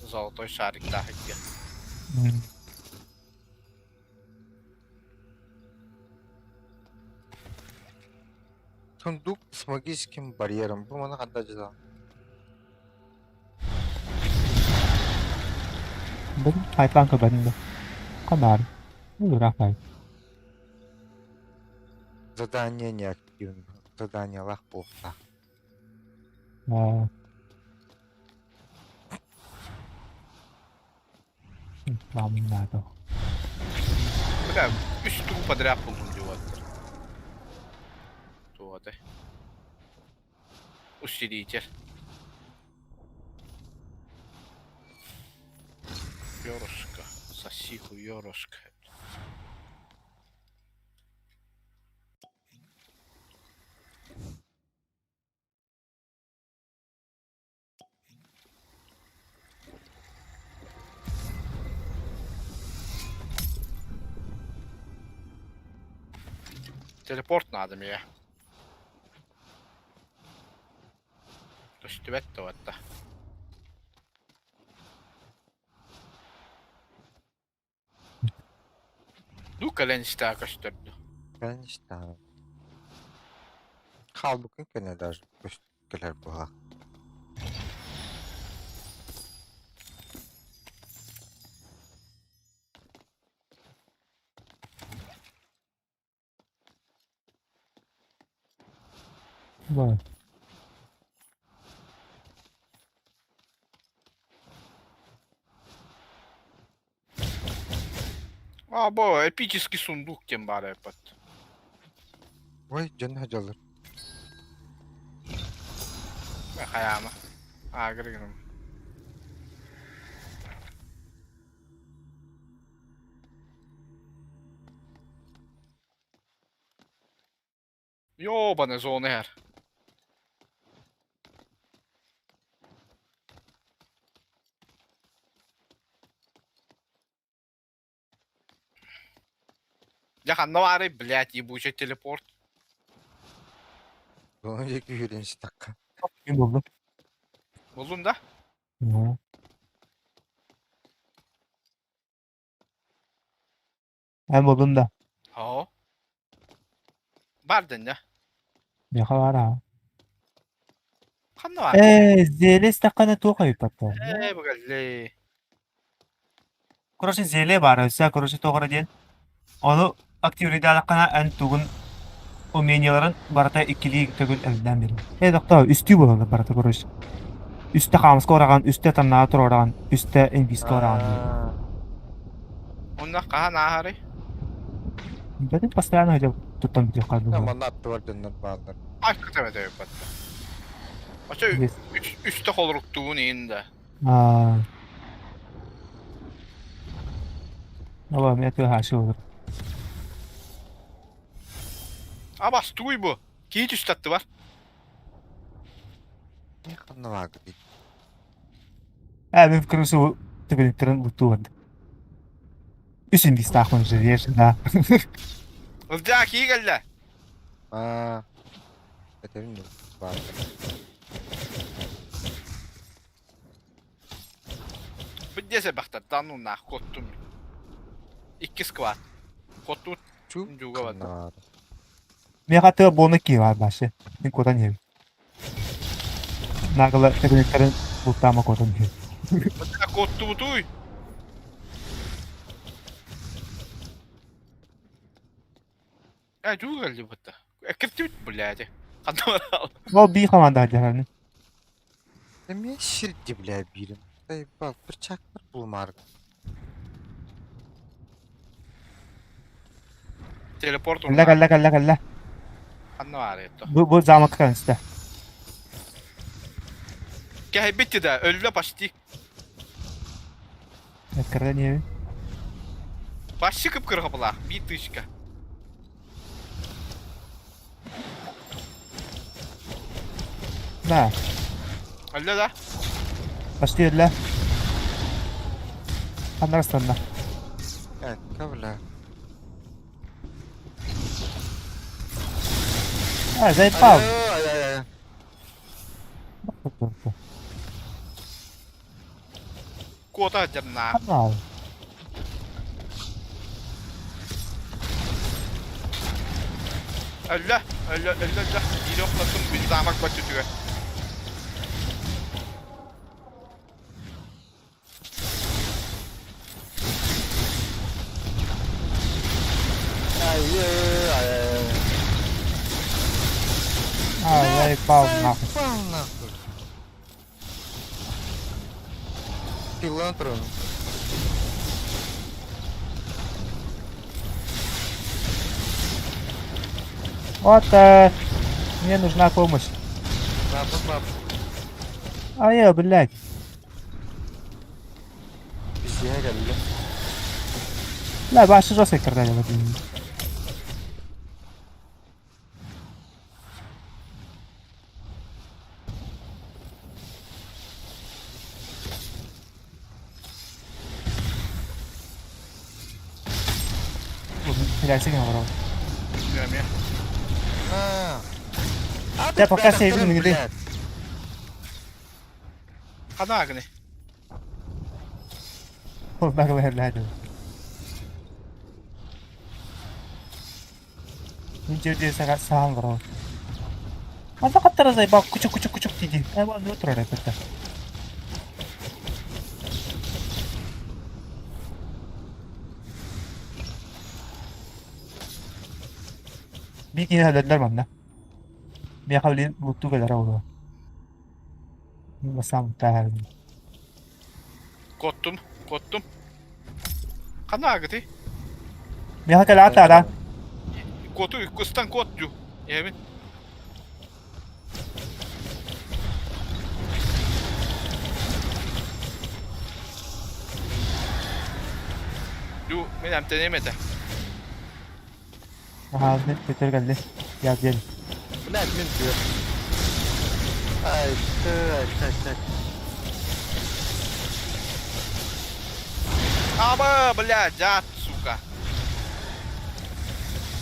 Золотой шариктаах икки. Сундук с магическим барьером. Бу маны ханна дьыла? Бу хайпаан көрбөтүм да. Ханаар. Ыраахтай. Задание не активно. Заданиелаах буолта. Аа. Вам надо. Бля, үс тугу подряд булдум диэбэттэр. Туох этэй? Усилитель. Ёрушка. Соси хуёрушка. Телепорт надо мне. Көстүбэт да Ну кэлэн истэҕэ көстөрдө. Кэлэн истэҕэ. Хаалбыккын кэннэ даже кэлэр быһа. Vay. А, бо, эпический сундук тем баар эппэт. Ой, дьон сылдьаллар. Хайаама. Аагыр гыным. Ёбаный зона иһэр. Дьэ ханна баарый, блядь, ебучий телепорт. Зона диэки үүрэн истэххэ. Мин булдум. Буллун да? Ну. Эн булдум да. Оо. Бар дэннэ. Миэхэ баар аа. Ханна баар? Ээ, зелье истэххинэ туох эбиппэт Ээ, быгаллей. Короче, зелье баар өссө, короче, туох эрэ диэн. Ону активирдаатаххына эн тугун умениеларын барыта иккилии төгүл элбээн биэрэр. Ээ, тохтоо, үстүү буолаллар барыта, короче. Үстэ хаамыска ураҕан, үстэ тамнаҕа туруораҕын, үстэ инвизка ураҕын. Аа. Онно хаһан ааһарый? Бэтин постоянно хотел туттан бүтүөххэ Я дылы. манна аттыбар дьоннор бааллар. Айкыта бэтэ батта. Очо Есть. үч үстэ холоруктугун иин да. Аа. Ала мен тыаһааччы олор. Абас туй бу. Киһи түстэ аттыбар. Не ханналаагы Ээ, мен крысу төбөлүктэрин луттуу Үс индистаахпын живешь, да. Ылдьаа кии кэллэ. Аа, этэбин дуу, баар. Бүддиэсэ бахтар нуннаах куоттум. Икки сквад. Куоттубут Чу дьууга барда. ханналаары. Миэхэ тыа буона кии баар башы. Мин куотан иһэбин. Наҕыла төбөлүктэрин бултаама куотан иһэбин. Ылдьаа куоттубутуй. Э, дьууга кэлли бытта. Эккиртибит блядь. Ханна барал. Ол бии команда дьаһаны. Эмиэ сирди бля биирим. Заебал, перчаткалар булмаары. Телепорт Кэллэ кэллэ кэллэ кэллэ. Ханна баар это. Бу бу замокка кэнистэ. Кэһэйбит да, өллө почти. Эккирдэн иһэбин. Почти кып-кырга былаах, биир тысячка. Да. Өллө да? Почти өллө. Ханна ыстанна? Экка бля. А, заебал. Ай, ай, ай. Куота дьарнаах. Ханна? Өллө, өллө, өллө, өллө. Биири охлоттум, били замок баччытыгар. Ай, ай, ай. А, заебал нахуй. Заебал нахуй. Пилантру. Вот, мне нужна помощь. Бабы, бабы. А я, блядь. Пиздец, кэллэ. Бля, башы жестко эккирдэ Билээсиҥ оҥоробун. Эмиэ. Аа. А, Дьэ, пока сейвин минири. Ханаа гыны. Ол Мин саҕа саһан олоробун. Манна хаттара заебал кучук кучук кучук дии Айбан турар эбит. Биир киһи өлөллөр манна. Миэхэ билигин луттуу кэлэрэ буолуо. Бастаан луттааһын. Куоттум, куоттум. Ханаа гыты. Миэхэ кэлэҕит да Куоту, кустан куот дю. Эбин. Дю, мин эмтэниэм этэ. Аха, мин көтөр кэлли. Я диэн. Блядь, мин түөр. Ай, так, так, так. Аба, блядь, дьаат, сука.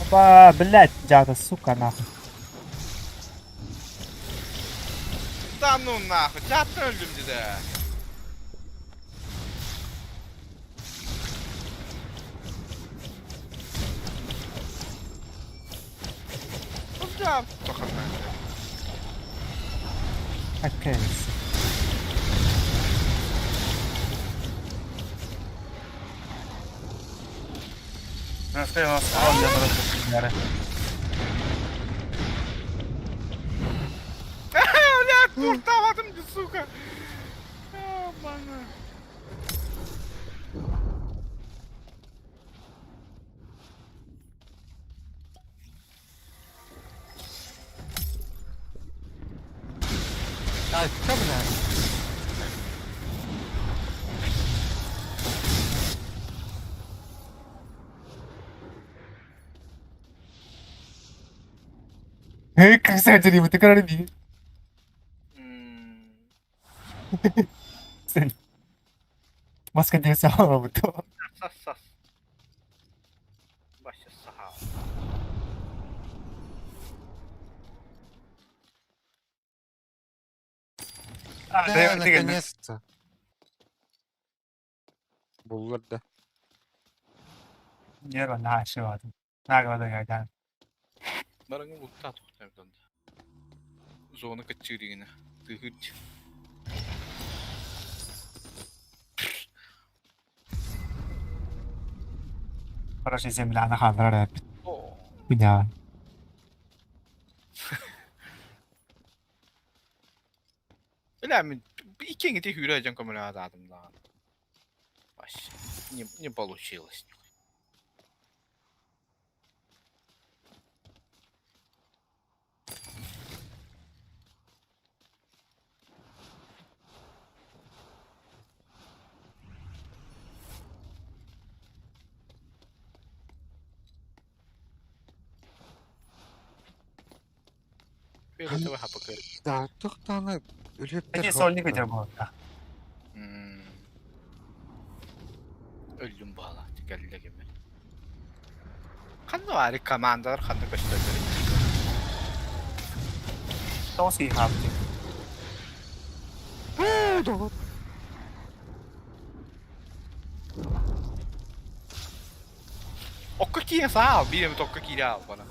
Опа, блядь, дьаата, сука, нахуй. Да ну нахуй, дьааттан өлдүм дии. Да, тохана. Окей. Блядь, куртаватым, сука. Ебана. Айта бля. Крыса деревья, ты король. Маска не сама то. Сас сас. Баша саха. Да, наконец-то. Буллар да. Нерва наашыбадым. Награда Бараңы бултаа тухтан. Зона каччыыригина. Тыһыт. Короче, земляны хаалларар эппит. Хуйня. Бля, мин иккиҥити үүрэ дьон көмөлөһө даҕаны. Вообще, не получилось. Фиолетовый хапык. Да, тохтаны өлөптөр. Эти сольник өтөр буолла. Өллүм баала, кэллэ кеме. Ханна баары командалар ханна көстөллөр. Тоси хаапты. Доҕор. Окко киирэ саал, биир эмит окко киирэ аал бана.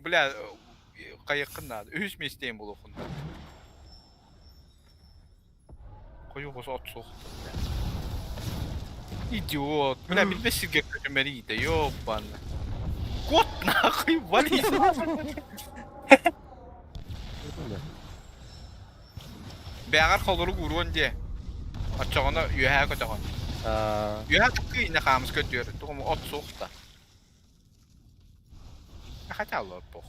Бля, хайыаххын наада. Үһүс миэстэйин булуоххун наада. Хойуу от суох. Идиот. Бля, билбэт сиргэ көтүмэриитэ, ёбана. Кот нахуй, вали. Бэҕэр холорук ууруон диэ. Оччоҕуна үөһээ көтөҕөн. Үөһээ таккыы иннэ хаамыс көрдүөр. Тугум от суох да. Хотя пох.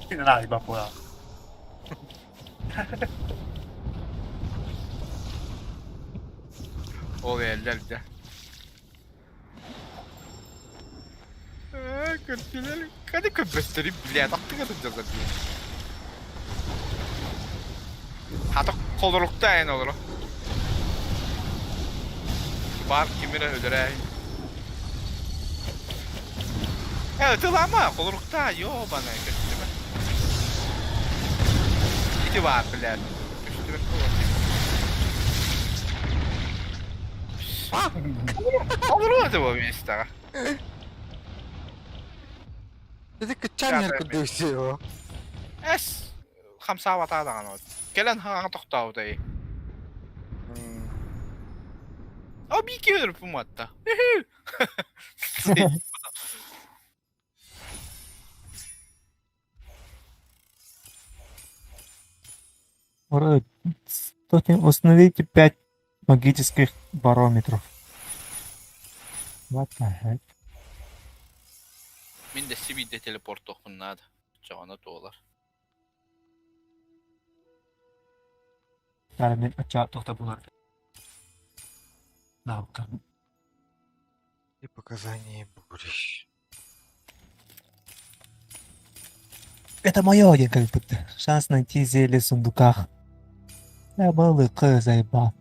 Кине бапула. Ол эллэр дьэ. Ээ, көрдүлэр. Кады көбөттөрү блядь, аттыга сылдьаллар дии. Хата холорукта эн олоро. Бар кимирэ өлөрөө. Э, ытылама, холорукта, ёбаная көстүмэ. Ити бар, блядь. Көстүбэт болор. Холорук это во место. Ити кыччаан иһэр курдук сио. Эс хамсаабатаа даҕаны. Кэлэн хаҥа тохтообутай. О, биики өлөрүппүм уотта. Ура, Установите 5 магических барометров. What the heck? Мин да сибиирдэ телепортуохпун наада. Чоҕоно туолар. Тара мен ачаа тоқта булар. Наука. И показания бури. Это мое, я как будто. Шанс найти зелье в сундуках. Я был и заебал.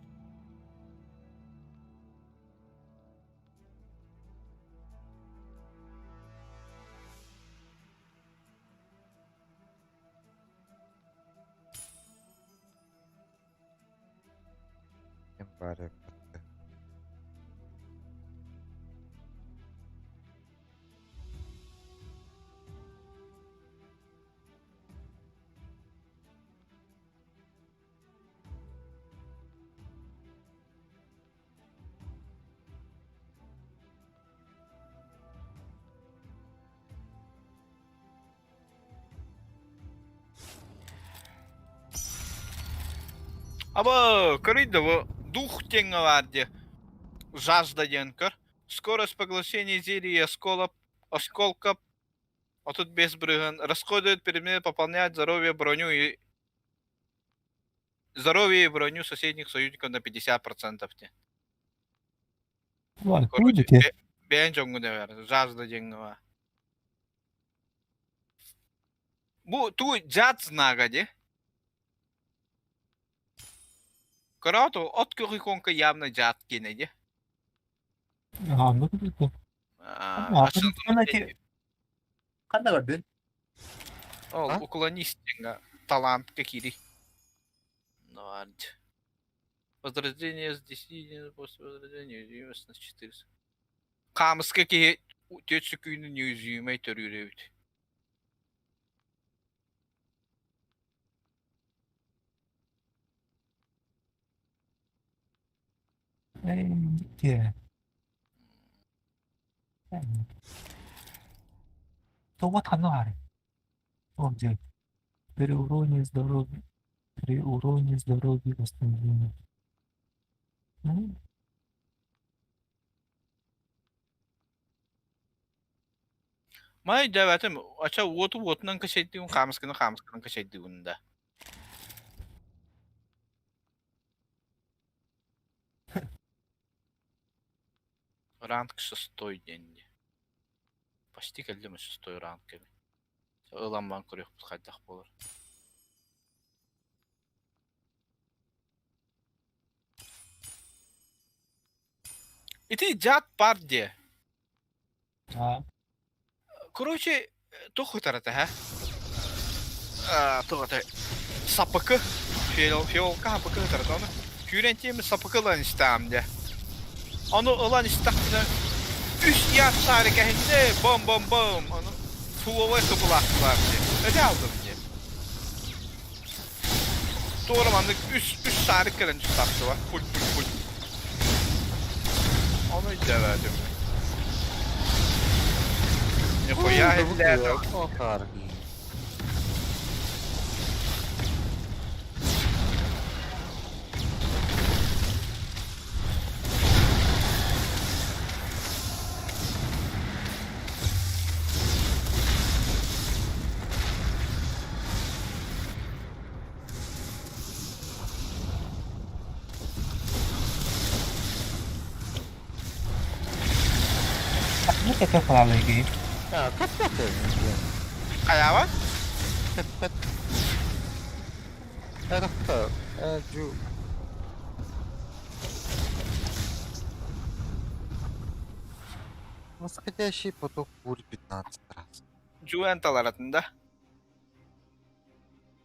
Бары. Аба, көрүй бу дух диэҥҥэ баар дии. Жажда диэн көр. Скорость поглощения зелья осколка. 35 бырыһыан расходует предмет пополняет здоровье броню и здоровье и броню соседних союзников на 50% диэн. Короче, бэйэн дьоҥҥун эбэр, жажда диэҥҥэ баар. Бу туу дьаат знага дии. Көрөөт от күөх иконка явно дьаат киэнэ дии. Ханна көрдүн? Ол уклонист диэҥҥэ талантка киирий. Возрождение с 10 после возрождения уязвимость на 400. Хаамыска киһи түөрт сүкүүнү неуязвимай төрүүр эбит. То вот оно аре. Он где? При уроне здоровья. При уроне здоровья восстановления. Ну, Май дэбэтим, ача уоту уотунан кэчэйдиин, хаамысканы хаамысканан кэчэйдиин да. Ранг шестой диэн дии. Почти кэллим шестой ранг эбит. Ылан көрүөхпүт хайдах буолар. Ити дьаат баар диэ. А, Короче, туох ытарата һэ? Туох этэй? Саппыкы. Фиолка саппыкы ытарата ону. Күүрэн тиэмэ саппыкы ылан истэҕим дьэ. Ону ылан истэхпинэ үс яат саары кэһиннэ бом-бом-бом ону фуловай сыпылаахтылар дии. Өтө алдым дии. Туора маннык үс үс саарык кэлэн тахсыба. Пуль-пуль-пуль. Ону өйдөөбөтүм. Нихуя иһиллээтэ. Ну, это правый. А, кэппэт. Хайаабат? Кэппэт. Это жу. Восходящий поток бурь 15 раз. Жуэн таларатын да.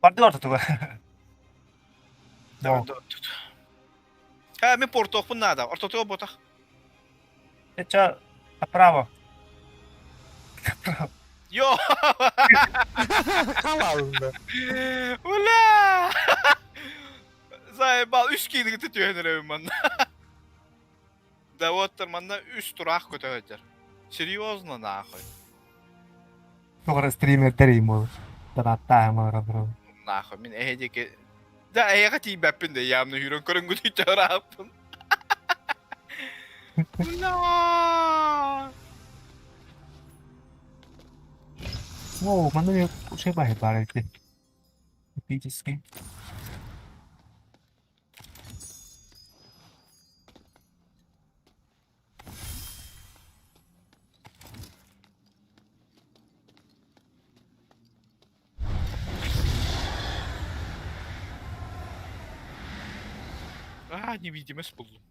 Бардылар тутуга. Да. Ха, мен портуохпун наада. Ортотуга ботах. Это направо. Направо. Йо! Халалында. Бля! Заебал, үс киинигити түһэн эрэбин манна. Да вот манна үс тураах көтө Серьезно нахуй. Тоҕо стримердер им ол. Танаттаах бро. Нахуй, мин эһэ диэки... Да эйэҕэ тиийбэппин да явно үүрэн көрөнгүтүй ырааппын. Бля! Воу, манна мен шай бар бар эти. Эпический. А, невидимость буллум.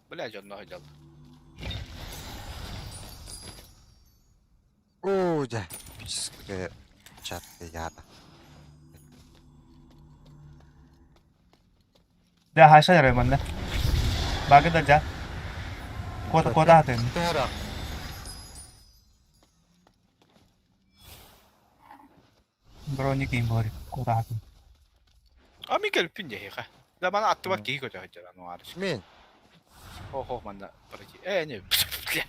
Бля, дьонно сылдьаллар. Оо, дьэ, эпическая перчатка яда. Дьэ, хаша эрэ манна. Багы да дьэ. Куота куота атын. Төһөрө. Броник имбори куота атын. А мин кэлбиппин дьэһиэхэ. Да мана аттыбар киһи көтө сылдьар ануар. Мин. Хо-хо манна пройти. Э, не. Бля.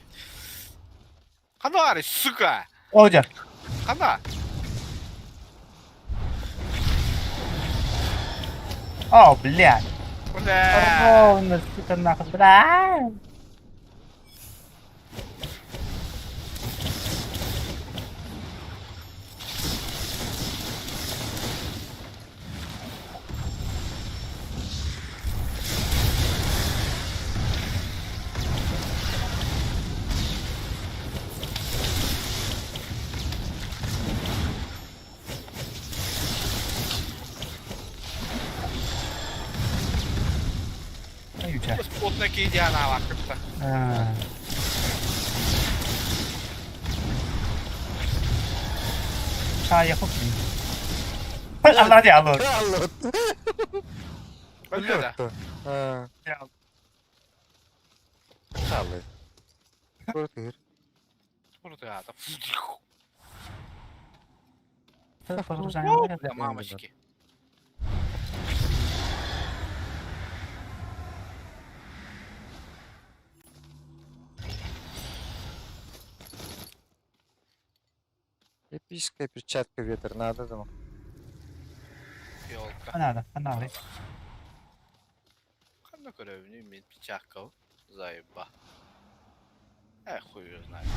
Ханары, сука! О, дьэ. Хана! О, блядь. Бля! Ровно, сука, нахуй, бля. Спотна киһи анаалаах кытта. Чаайа хоппин. Алла дии алло. Алло. Өллө да. Хааллы. Көртүр. Урутаата. Бля, Мамочки. Эпическая перчатка ветер надо там. Ёлка. Надо, надо. Ханна көрөбүнүй мин перчаткабын. Заеба. Э, хуй её знает.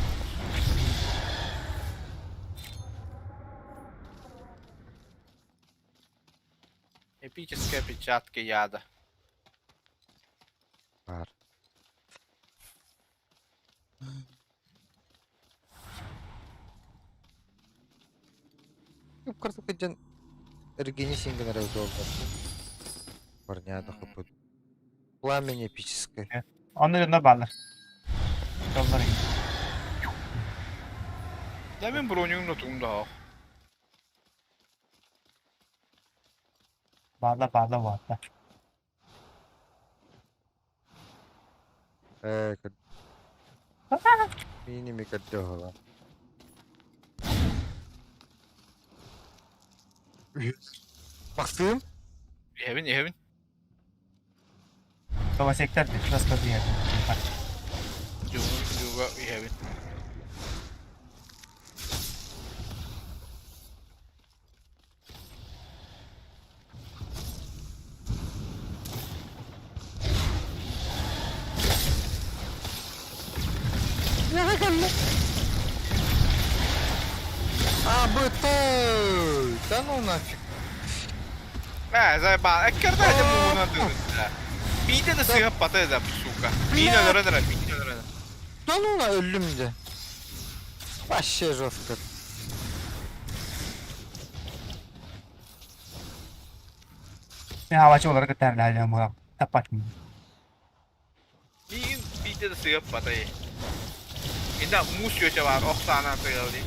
Эпическая перчатка яда. Бар. Карту кыдьан Эргини сингенер доллар. Парняда хопут. Пламя эпическое. Онно дьоннор бааллар. Доллар. Да мин бронюм нотугум да. Бааллар, бааллар, бааллар. Э, Мини көрдөһөла. Максим? Иһэбин, иһэбин. Домосектар дии, просто диэн. Дьуга иһэбин. А, бытой! Да ну нафиг. Ээ, заебал. Эккердэ муҥунан тыынна. Биитэ да сыһыппата да, сука. Миин өлөрөн эрэ, миин өлөрөн. Да ну на өллүм дьэ. Вообще жестко. Мин хаалааччы олору кытта эрэлэһэллэр буолан таппатым. Миин биитэ да сыһыппата. Инна муус үөтэ баар, ох саанан тыалый.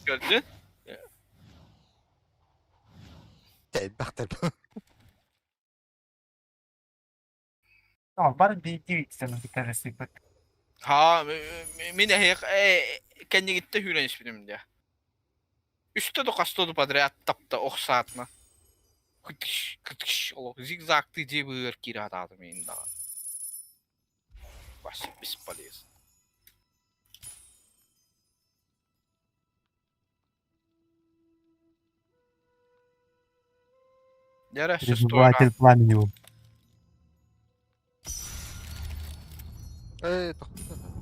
Көрдүн? Элбэхтэр. Бары биирдии иккисен кытта Ха, мин эһиэх кэннигиттэ сүүрэн испитим дии. Үстэ да хаста да подряд тапта ох саатына. Кытыш, кытыш, олох зигзагтыы дьиэ быыһыгар киирэ сатаатым иһин даҕаны. Вообще бесполезно. Дьэ эрэ, шестой Призыватель пламени. Ээ, тохтоо.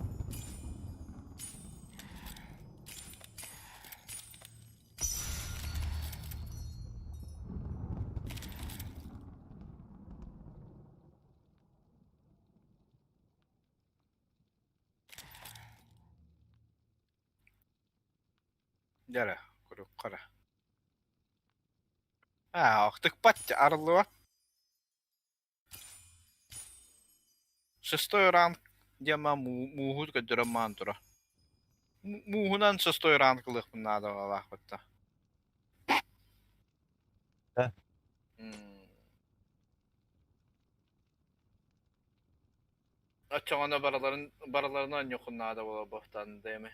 Дьэ эрэ, курукка эрэ. Аа, охтукпат арыллыбат. Шестой ранг диэмэ мууһу көрдөрөн маан турар. Мууһунан шестой ранг ылыахпын наада баҕалаахпытта. Да. Оччоҕуна барыларын барыларын оонньуоххун наада буолар дэми.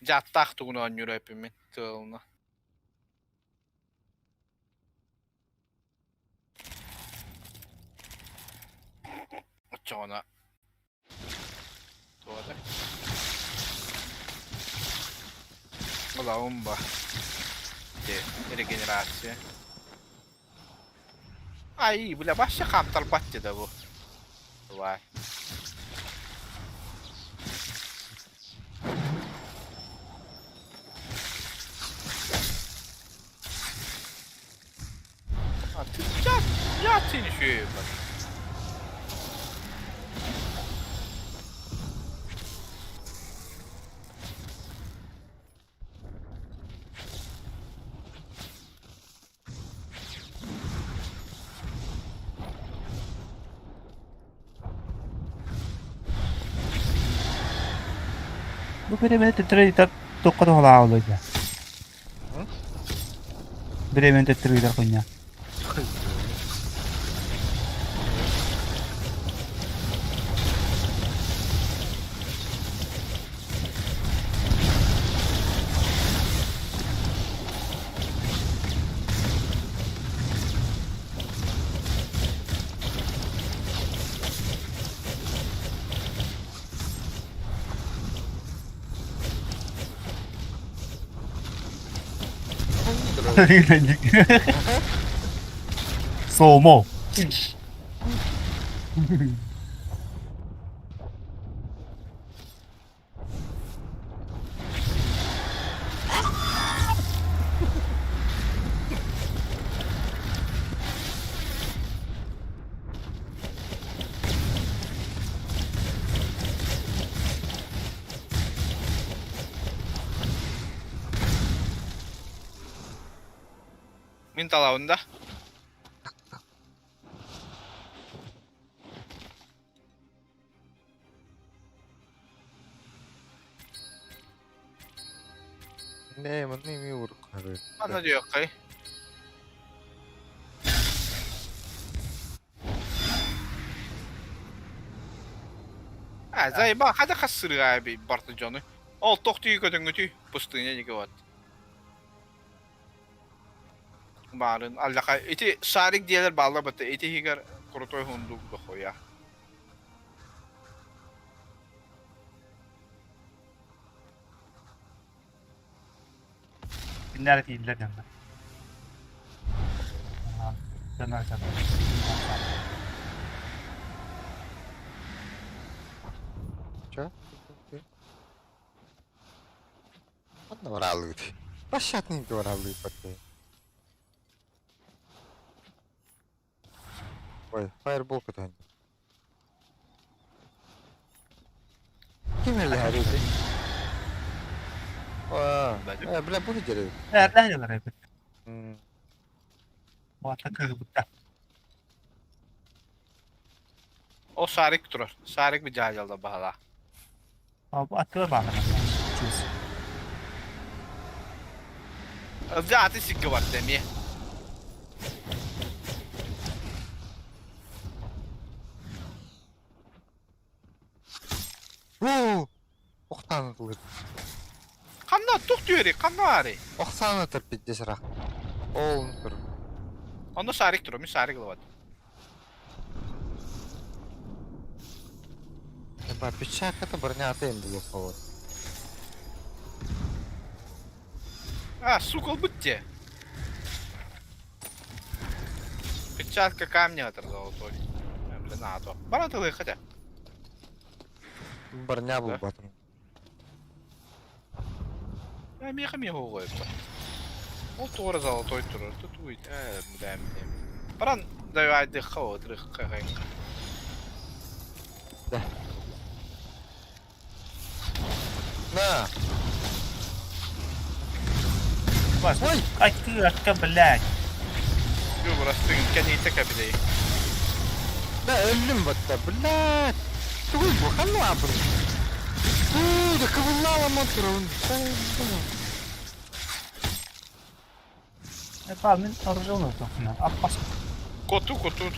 Дьааттаах тугун оонньуур эппимин тыалына. Оччоҕуна туох этэй? Ылабын ба. Ити регенерация. Ай, бля, вообще хаптарбат деді бу. Давай. Я进去吧。 Бу бириэмэни төттөрү ыытар туохха туһалаах буолуой Бириэмэни төттөрү ыытар хуйня. Сомо. Мин талабын да. Не, манна эмиэ уруккары. Манна диэххэй. А, заеба, хата хас сырыга би барты дьону. Ол тохтуу көтөҥҥүтүй пустыня диги вот. Баарын аллаха ити шарик диэлэр баалла бата ити иһигэр крутой хундук дохуя. Кинилэр тиийдилэр дьоннор. Дьоннор дьоннор. Чё? Ханна бараалыыт? Площадный бараалыыппат Ой, фаербол көтөн. Ким элэһэрий? Аа, бля, бу дьэрэ. Эрдэ эбит. Уата кыһыбыта. О шарик турар. Шарик бу баһала. Аттыгар баалар. Дьэ аты сикке барда эмиэ. Уу! Охтааны тылыр. Ханна тух түөри, ханна баарый? Охсааны тырпит десерах. Ол тур. Онно шарик турар, мин шарик ылабат. Ба печатка броня атын булуохха А, сука, ылбыт дии. Перчатка камня золотой. Блин, аато. Бара тылыахха дьэ. Барня булбатым. Миэхэ миэхэ оҕойбут. Ол туора золотой турар. Тутуй, э, Баран давайдыхха отырыхха. Да. На! Ой! Ай ты, блядь! Ю, бырастыгын кэниитэ кэбилэй. Да өллүм батта, блядь! Тугуй бу, ханна абыр? Уу, да кыбыллаама турабын. Епа, мин оружие тохна. Аппас. Коту, коту.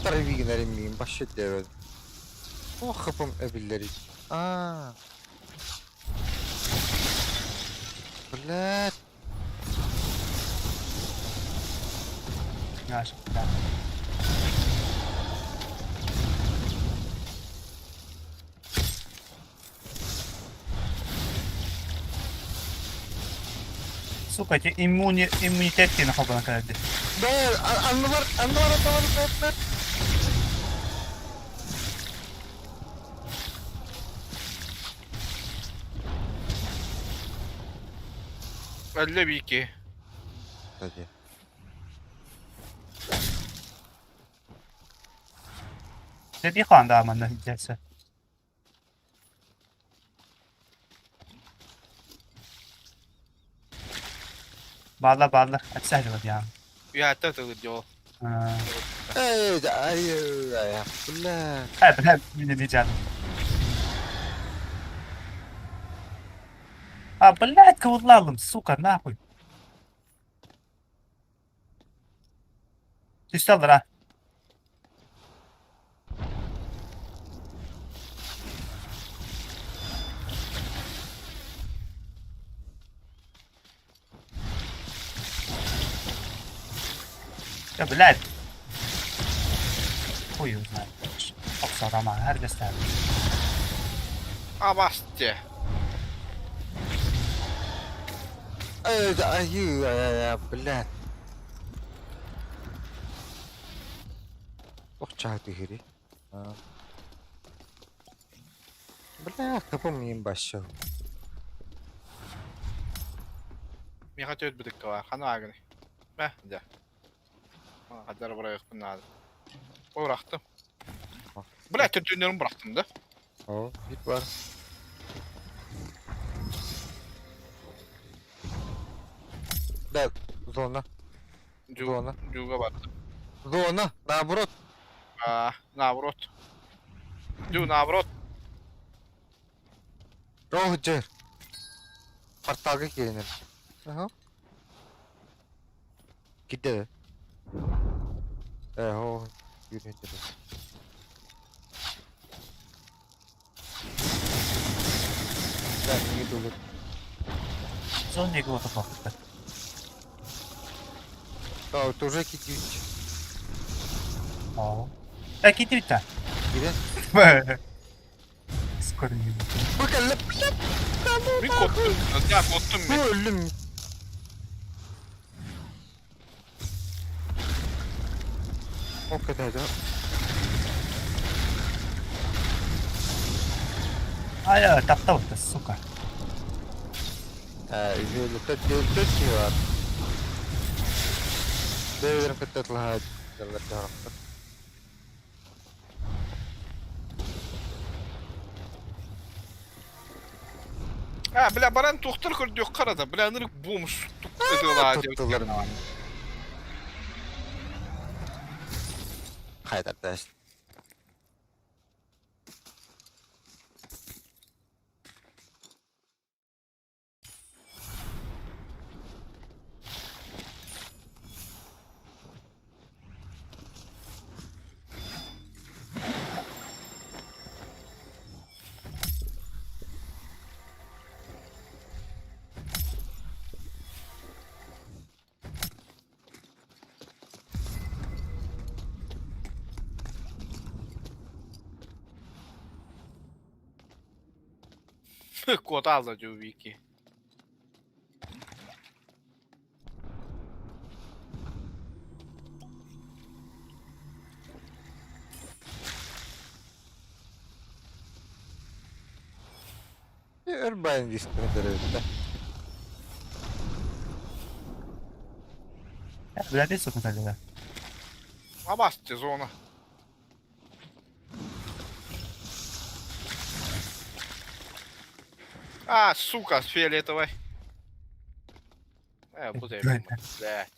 Тарвигнерим миин башчы диэбэт. О, хапым эбиллери. Аа. Блядь. Наша, да. Сука, эти иммунитет диэн холбонон кэлэрди. Да, анныбар, анныбар, анныбар, анныбар. Өллө биики. Кстати. Дьэ хаан да манна дьэсэ. Бааллар бааллар отсаливать яам. Үһәттә тылыр дьол. Эй, ай, ай, бля. Э, бля, мин эмиэ дьаным. А, блядь, кыбыллаалым, сука, нахуй. Түстэ аллара. Да, блядь. Хуй его знает. Охсор ама, эрдэстээр. Абасте. Эй, ай, ай, блядь. Ох, чаа түһүрүй. Бля, капым миин башчы. Миэхэ түөрт бытыкка баар. Хана аагыный. Мэ, дьэ. Хаддар бырайыахпын наада. Бырахтым. Бля, төрдүннэрин бырахтым да. О, бит бар. Да, зона. Зона. Дьууга бардым. Зона, наоборот. А, наоборот. Дю, наоборот. О, дьэ. Порталга киирэн Ага. Кидде. Э, о, yürü Да, не долар. Зон диэки отоппуттар. А, вот уже кидють. Оо. Э, киирбит Киирэн. Скоро не Бу кэллэ. Мин куоттум. Я куоттум Бу мин. өллүм. Ол кэтэһэ Ай, таптабыт, сука. Үһүөлүттэ түөрт киһи баар. Бэйэлэрин кытта тылаһа дьаллар дьаһахтар. А, бля, баран туохтар көрдүөх харата. Бля, ынырык бомж ытыалаа Туттулар. Хайдар Куотаалла дьуу Вики. Өр байын дистэн Блядь, сука, тогда. Абасте зона. А, сука, с фиолетовой. Буду я блядь.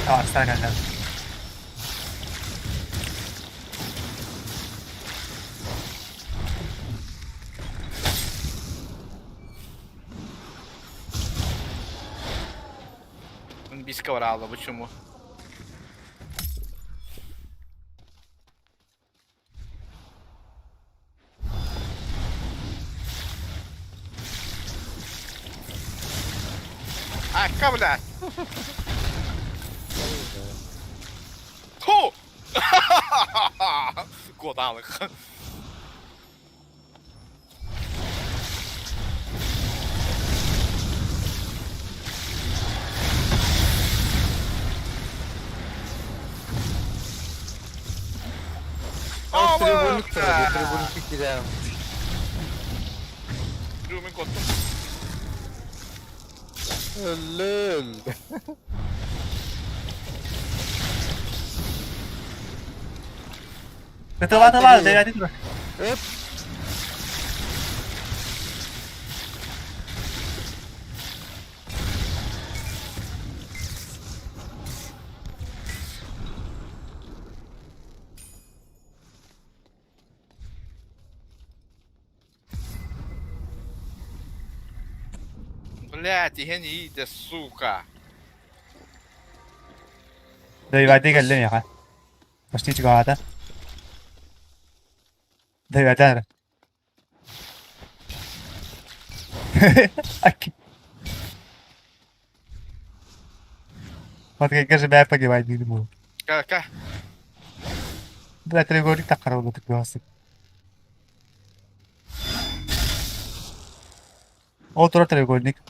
Арсен geldi. Биска бараалла, почему? Акка, блядь! Ху! Куотаалык. Треугольник треугольник киирэн. Трюмин коттум. Лөл. Тыла-тыла, дэвяти тура. Эп. Блядь, иһэн сука. Дэвяти кэллим яха. Почти чугаата. Дэвяти. Аки. Вот как же бля погибать не буду. Ка-ка. Бля, треугольник так хорошо так голосы. Ол тура треугольник.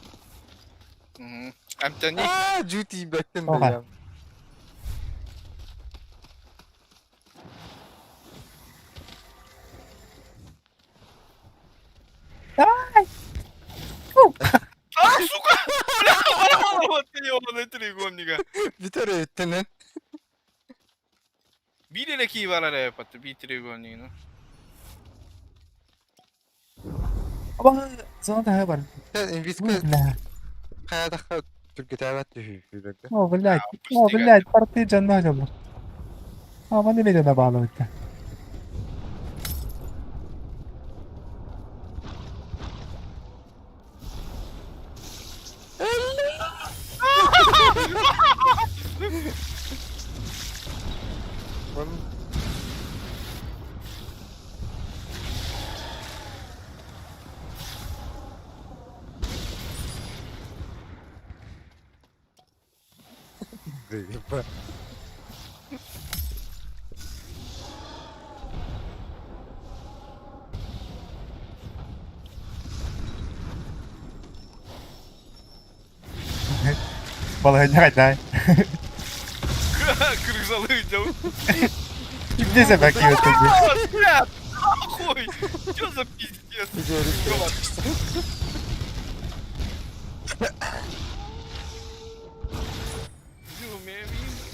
Амтани. Аа, жути бэттэн Оха. бэйэм. Давай! А, сука! Бля, вот ёбаный треугольника. Битэр өттөнөн. Биир эрэ кии барар эппат, биир треугольнигын. Аба, зона да бар. Инвиска Бля. хайадаха түргэтээбэт түһүүбэргэ. О, блядь. О, блядь, порты жанна жоллар. А, маны не жана баалы битте. Бон Заеба. Балыгын кайда. Крызалы идем. Кимде сен бәки өтөдү? Блядь, нахуй! Чё за пиздец?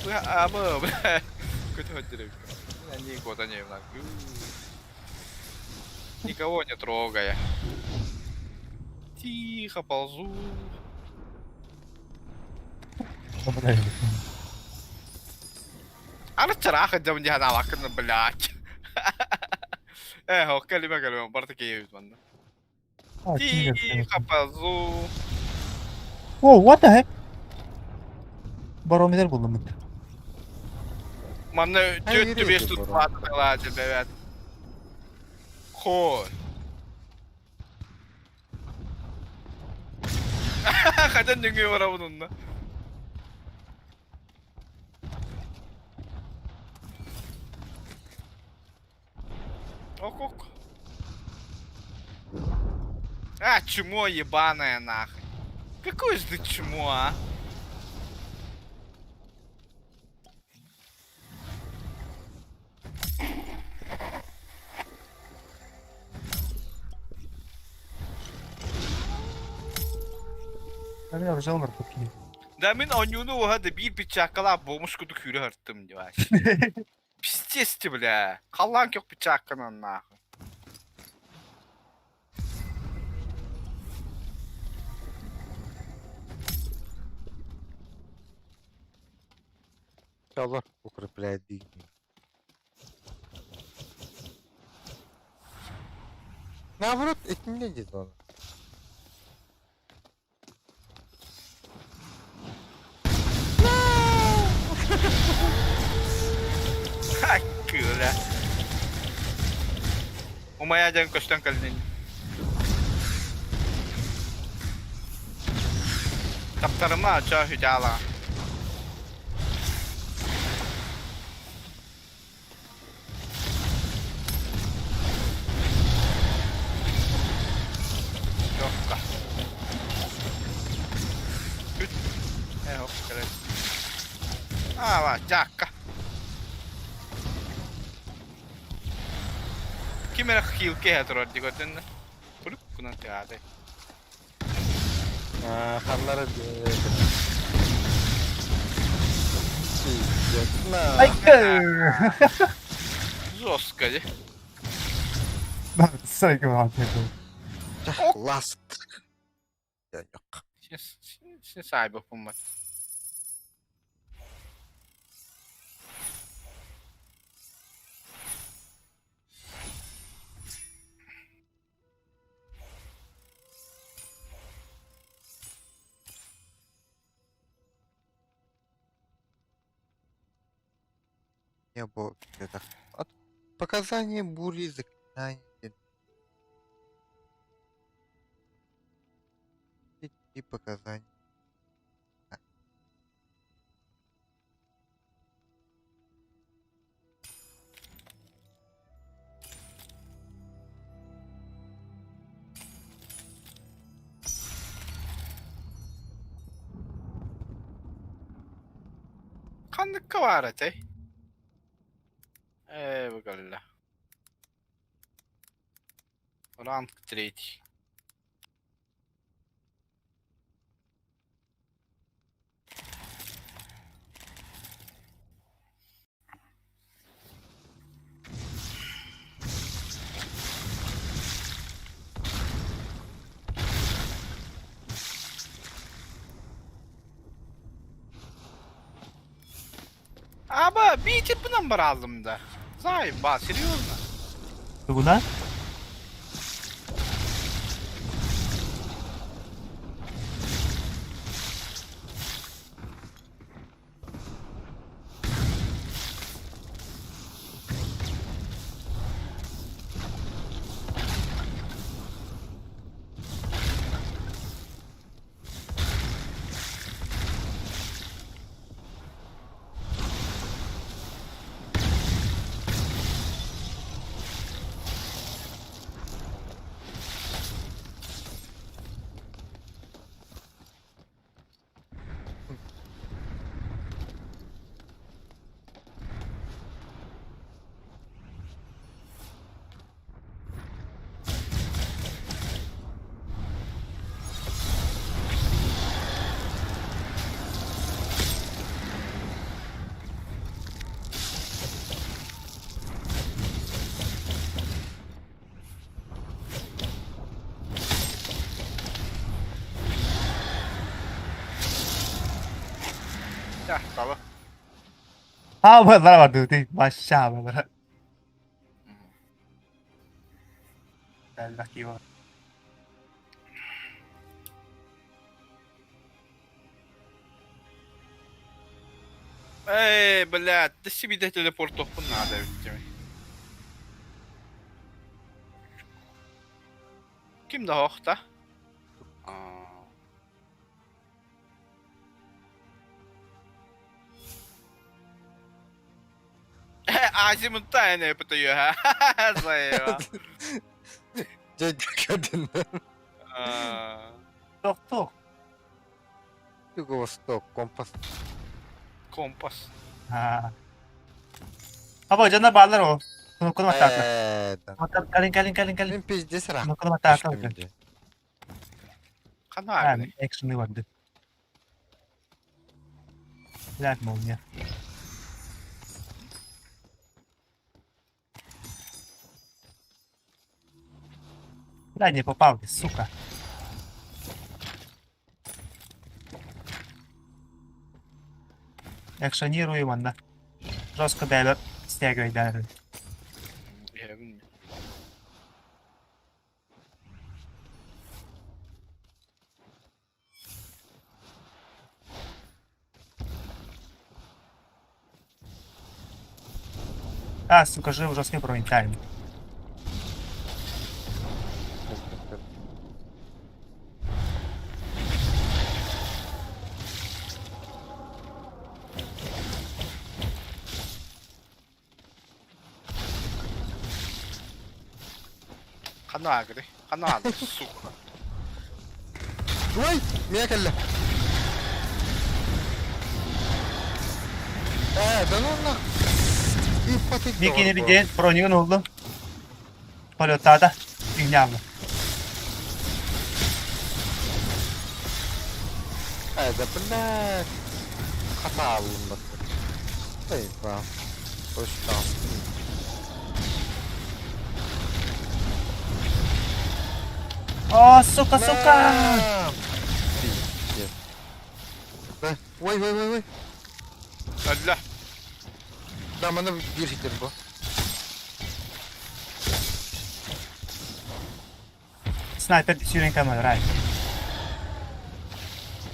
Бля, Никого не трогая. Тихо ползу. Ана чараха дем не ана лакын, блядь. Э, калима калима, барта киевит манна. Тихо ползу. Whoa, what the heck? Barometer buldum ben. Манна түөрт түбэс тутпааталааты бэбэт. Хой. Хатан нөҥүө барабын онно. Ок-ок. А, чмо ебаное нахуй. Какое же ты чмо, а? Мен уже олор купили. Да мин оонньууну уоһа да биир пичааккалаах бомус курдук сүүрэ сырыттым дьэ. Пиздец ты, бля. Халлаан көх пичаакканан нахуй. Олор укрепляет дии. Наоборот, итиннэ диэн оны. Кыыла. Умайа дьон көстөн кэллин. Таптарыма чаа хүдьаала. Жокка. Бүт. Э, оп, кэлэн. Аава, дьаакка. Ким эрэ хилке иһэ турар дии көрдүн да. Кулук гынан тыаһаатый. Ханнара Жестко дии. Сайка Ласт. Син саайбаппын Не бу это. От показания бури заклинания. И показания. Ханныкка баар этэй? Ээ, бу кэллэ. Ранг третий. Аба, биитиппинэн барааллым да. Заебал, серьезно? Тугуна? Дьахтала. Хаабалара бар дии, вообще хаабалара. Элбэх киһи бар. Эй, блядь, да себе телепортуохпун наада эбит дии. Ким да охта? Азимутта эне пытаю, Заева. Дьэ, көрдүн. Тохтоо. Юго-восток, компас. Компас. Аа. Аба дьоннор бааллар ол. Кнопканы баттаатылар. Ээ, да. Калин, калин, калин, калин. Мин пиздец ыраах Кнопканы баттаатылар. түстүм дии. Хана А, экшены барды. Блядь, молния. Бля, не попал, сука. Экшонируем манна. Жестко бэбэ стягивай Иһэбин. А, сука, жив жорсткий бронетайм. Ханна агры. Ханна агры, сука. Ой, миэ кэллэ. Ээ, да ну нах. Иппатык Бикини биден бронигын oldu. Полетада. Игнявла. Ээ, да блядь. Хата алынбат. Эй, ба. Hoş О, сука, сука! Пиздец. Ой, ой, ой, ой. Алла. Да, маны биир хитер бу. Снайпер сүүрэн камера, рай.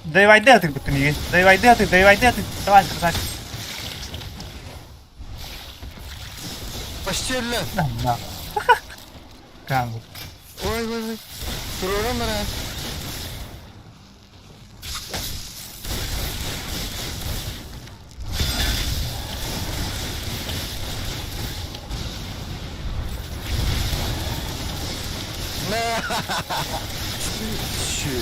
Дайвайды атык бүттүм иген. Дайвайды атык, дайвайды атык. Давай, красавчик. Почти өллө. На, на. Камера. Ой, ой, ой. Туруран бара. На. Чү,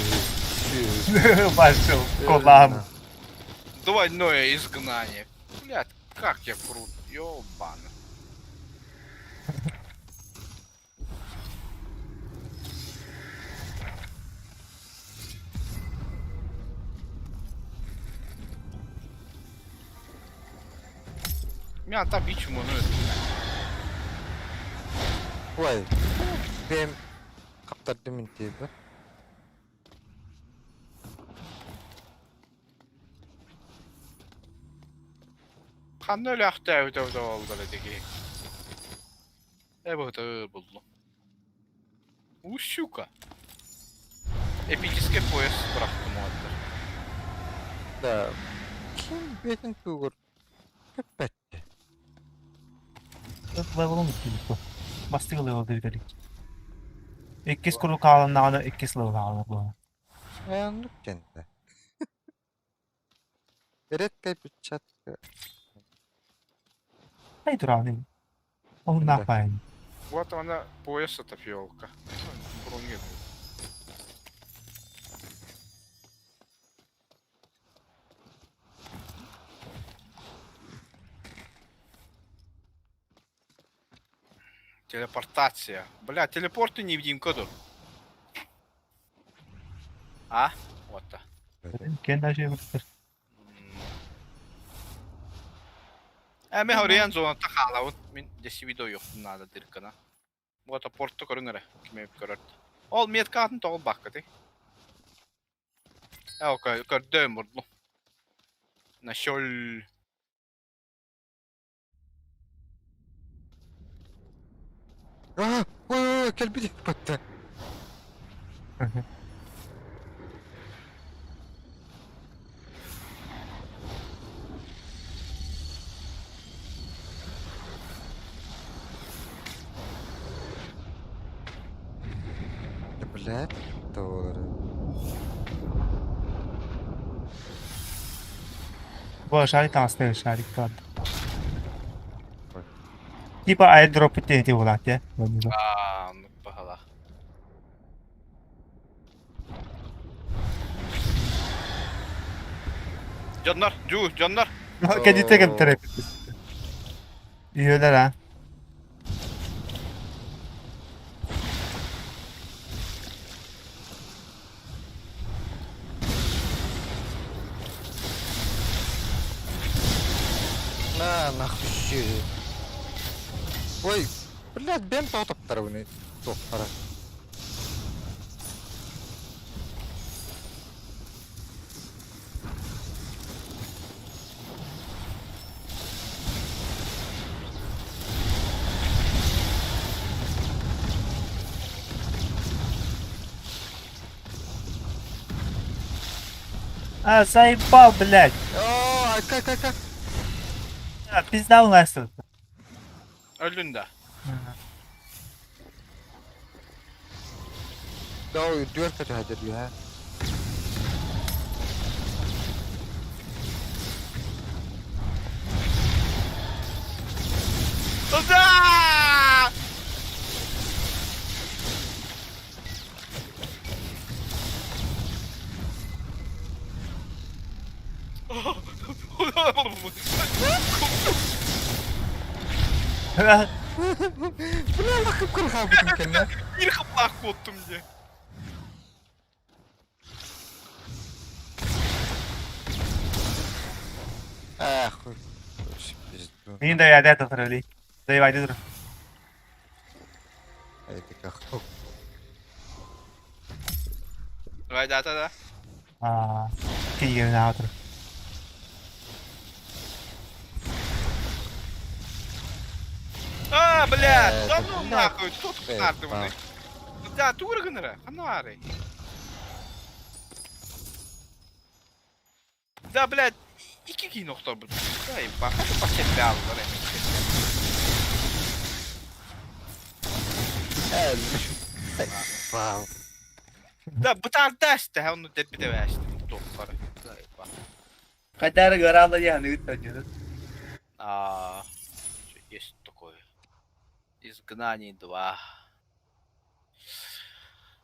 чү. Пошел, кулам. Двойное изгнание. Блядь, как я крут. Ёбана. Меня там бичему, ну это. Ой. Бэм хаптардым мин тиби. Ханна өлөөхтөөбүт олдор этиги. Э бу буллум. У щука. Эпический пояс бырахтым уоттар. Да. Ким бетин тугур. Кэппэтти. Level'ım bitti. Бастыгы level дебит Иккис куру хааланнаҕына иккис level хаалар буолар. Оннук кэннэ. Редкая печатка. Ай тураны. Ол наапайын. Вот она пояс это фиолка. Бронь. Телепортация. Бля, телепорты невидимка тут. А? Вот так. Кен даже бутыр. Э, мен хориян зоната хаалабын. Мин десибидо йохтун наада дыркана. Вот порту көрүҥ эрэ. Ким көрөр. Ол меткатын тоҕул баккаты. Э, окей, көрдөм бурду. Нашел. А, ой, ой, кэлбит иппатта. Блядь, доллары. Бу шарик таҥастыыр шарик баар. Типа airdrop ити буолаат дии. Аа, оннук баһылаах. Дьоннор, дьуу, дьоннор. Кэдите кэлтэрэ. Үйэлэр а. На, нахуй щи. Ой, блядь, бэм тоҕо туохтара. А, заебал, блядь. О, айка, айка, айка. А, пизда у нас тут. Өллүн да. Да, үрдүгэр көтөһөдөр үһэ. Да! Бля, лахып кырхаабытым кэннэ. Биир хаппаах куоттум дии. Эх, пизду. Мин да яда татырали. Заебайды тур. Это как? Давай, да, да, да. Аа, киирэн аатыр. А, блядь, Э, да ну блядь. нахуй, тут Э, нардыбыный. Да, тугур гынара, ханары. Да, блядь, икки киин охторбут. Да, ебать, это пакет аллар Вау. Да, бытаардааста, онну дэлби дэвээстим туохпар. Да, ебать. Кадары горалла яны ыттан А, есть такое. Изгнание 2.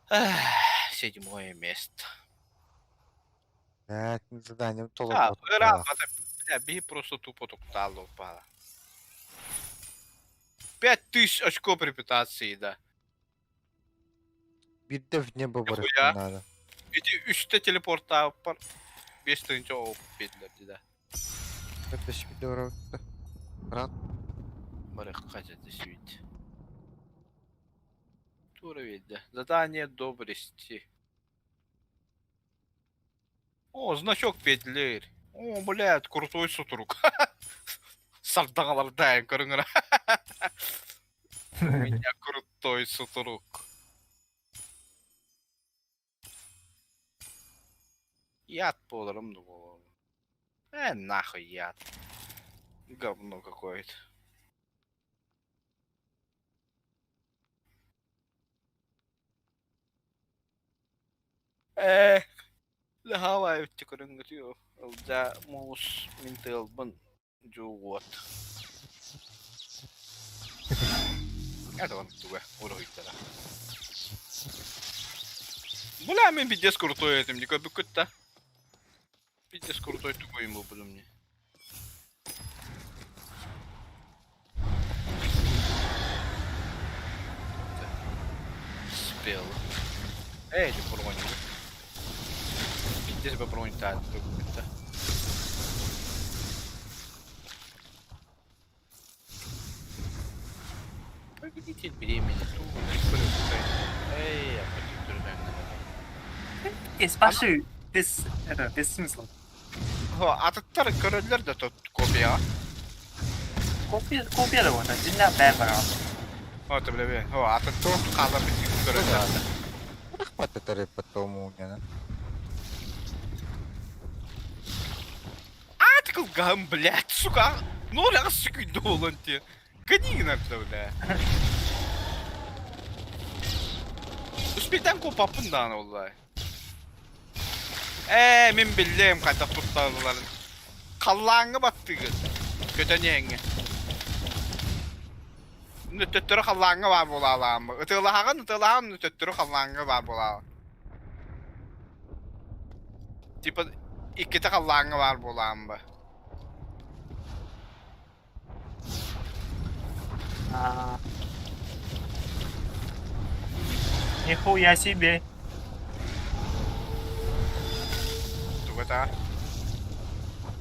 Эх, седьмое место. Так, заданием А, толок. бля, бей просто тупо туктало упала. 5000 очков репутации, да. Биирдэ в небо Нихуя. барыахпын наада. Ити үстэ телепортааппар. 5 тыһыынча оп биэдилэр да. Өпөс видео Брат, Барыахха дьэ сүүйт. Тура биэрдэ. Задание доблести. О, значок петлер. О, блядь, крутой сутурук. Сардаҕалардаайын көрүҥ У меня крутой сутурук. Яд буоларым да буолуо. Э, нахуй яд. Говно какое-то. Э, Лаһаабай көрүҥҥүтү Ылдьаа муус мин тыалбын дьуугуот. Это туга уруһуйдара. Бля, мин пиздец крутой этим, не көрбүккүт да. Пиздец крутой тугуйум буолбутум мне. Спел. Эй, ты броню. Пиздец бы броню та да. Победитель беременна. Эй, я Спасибо. Без, это, без смысла. Атыттар көрөллөр да тот копия. Копия, копия да вот, дьиҥнээх бэйэ бараҕын. О, бля, О, атыттар хаалар көрөллөр. Рахмат потом у А, ты гам, блядь, сука. Ну, раз сука, долан те. Гони на бля. Успейтан куоппаппын даҕаны буоллаҕай. Ээ, мин биллим хайдах тутталларын. Халлааҥҥа баттыгын. Көтөн иһэҥҥэ. Төттөрү халлааҥҥа баар буолаалааммы. Ытыалаһаҕын, ытыалаһаҕын, төттөрү халлааҥҥа баар буолаала. Типа иккитэ халлааҥҥа баар буолаамбы. А. Нихуя себе. Тугата?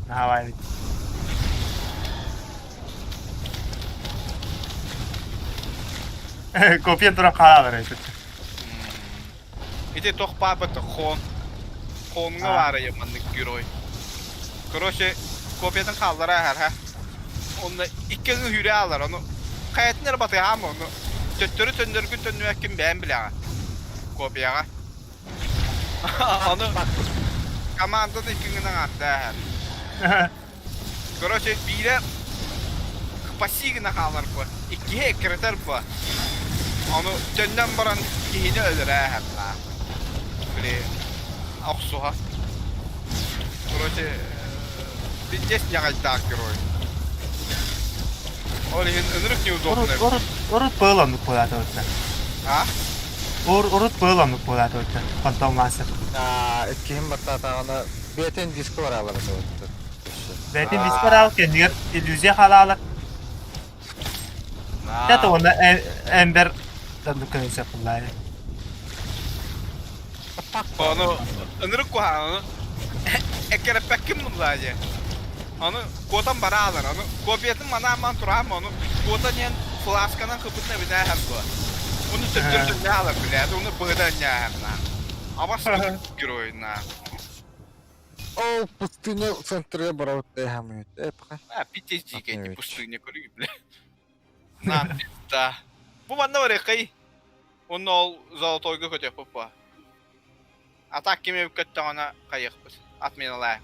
Давай. Копия туран хаалар эбит. Ити туох баабыт хон. Хоҥҥа баара маннык герой. Короче, копиятын хааллара аһар ха. Онно икки ыңы хүрэ аалар, ону хайатын эрэ батыһаам ону төттөрү төннөргүн төннүбэккин бэйэм билэҕин. Копияҕа. Ону команданы икки гынан ааттаа аһар. Короче, биирэ паси гына хаалар бу, иккиһэ эккирэтэр бу. Ону төннөн баран киһини өлөрөө Били охсуһа. Короче, пиздец ньаҕайдаах герой. Ол иһин ынырык неудобный. Урут урут быыл оннук буолаата отта. А? Урут быыл оннук буолаата отта. Фантом Мастер. Аа, иккиһин баттаатаҕына бэйэтин диско бараалар этэ. Бэйэтин диско бараал кэннигэр иллюзия халаалар. Это уонна Эмбер дандык көһүсэ куллаайы. Ону ынырык куһаҕаны эккирэппэккин буллаа дии. Ону куотан бараалар, ону копиятын манаан тураам, ону куотан иһэн фласканан кыбытын эбинээһэр дуо. Уну төттөрү төннөһалар билээт, уну быһыта өнньээһэрнаа. Абас геройнаа. Ол пустыня центрга барабыт эһэмит. Э, пока. А, пиздец дикий, пустыня көрүү, бля. На, да. Бу манна барыаххай. Онно ол золотойга көтүөхпүт буо. А так ким эбит көттөҕүнэ хайыахпыт. Отменалаа.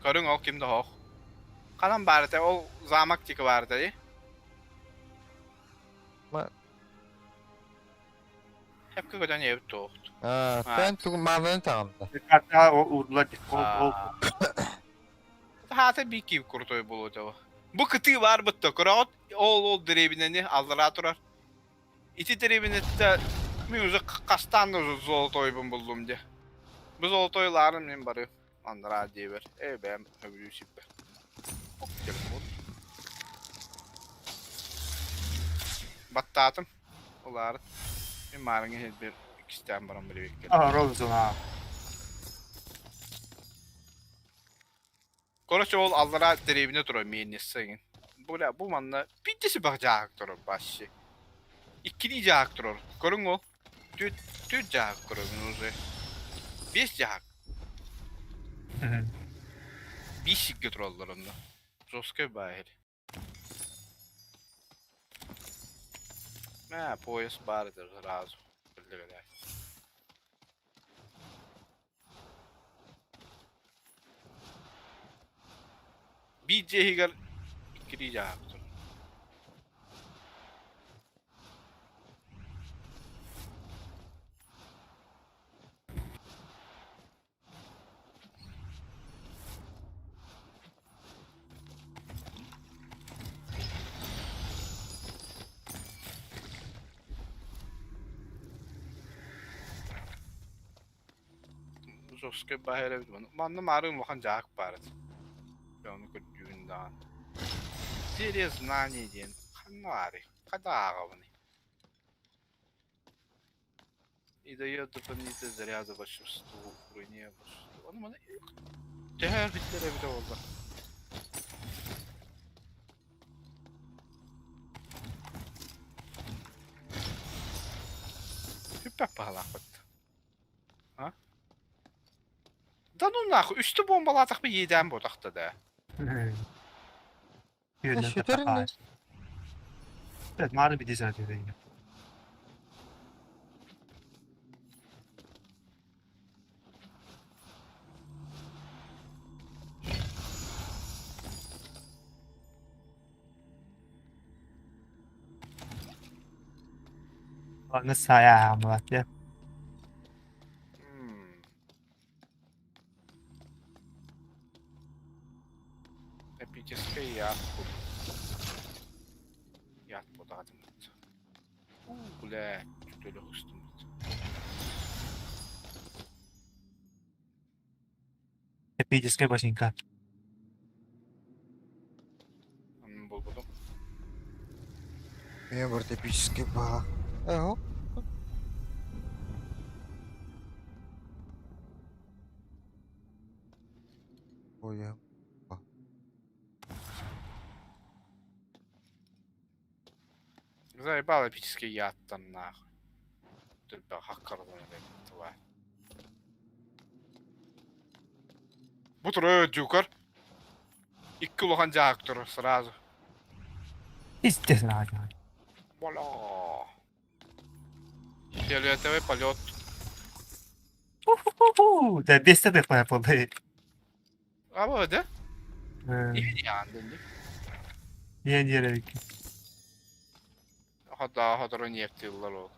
Көрүҥ ол ким да оһох. Ханан баар этэ? Ол замок тики баар этэ дии. Хепке көтөн эбит туохт. Аа, тэн тугу маанын таҕында. Уурдулар ол Хаата биир киһи крутой буолуо этэ. Бу кытыы баар бытта көрөҕүт ол ол дэриэбинэни аллараа турар. Ити дэриэбинэттэ мин уже хастаан да золотойбун буллум дии. Бу золотойлаарым мин бары анараа диэбэр. Ээ бэйэм сөбүлүү сиппэр. Телефон. Баттаатым. Улаарын. Мин маарыҥҥа иһирбэр иккистээн баран билибиккин. А, Роза. Короче, ол аллараа дэриэбинэ турар миэнниссэ игин. Бля, бу манна пиздец бах дьааһык турар вообще. Иккилии дьааһык турар. Көрүҥ ол. Түөрт түөрт дьааһык көрөбүн уже. Биэс дьааһык. Биир сиргэ тураллар онно. Жесткай баайыр. Мэ, пояс баар этэ сразу. Биллибэтэ. Биир дьиэ иһигэр иккилии дьааһык турар. Жесткай баһа эбит манна маарыын улахан дьаак баар этэ. Ону көрдүүбүн даҕаны. Серия знаний диэн ханна баарый? Хайдах ааҕабыный? И дает дополнительные заряды большинству броне большинству. Ону маны төһө өлбүттэр эбитэ буолла? Сүппэт баһалаахпыт. А? Да ну нахуй, үстэ бомбалаатахпы иэдээн буотахта да. Сүтэр ини. Evet, mağara bir dizi atıyor yine. Аны саайа ааммат. Эпическэй яд Яд буолаатыммыт. Бля, чүтөлө устуммут. Эпическэй башенька. Булбутум. Мен бір эпический баа. Эho. Ой, Заебал эпический яд-тан нахуй. Только хаккарлар тварь. Бу турар дюкар. Икки улахан дьаак турар сразу. Естественно. Воля. Фиолетовый полет. Да без тебе понял. А вот, да? Иһириаан Диэн диэрэбиккин. Хода хотору нефтиллар ол.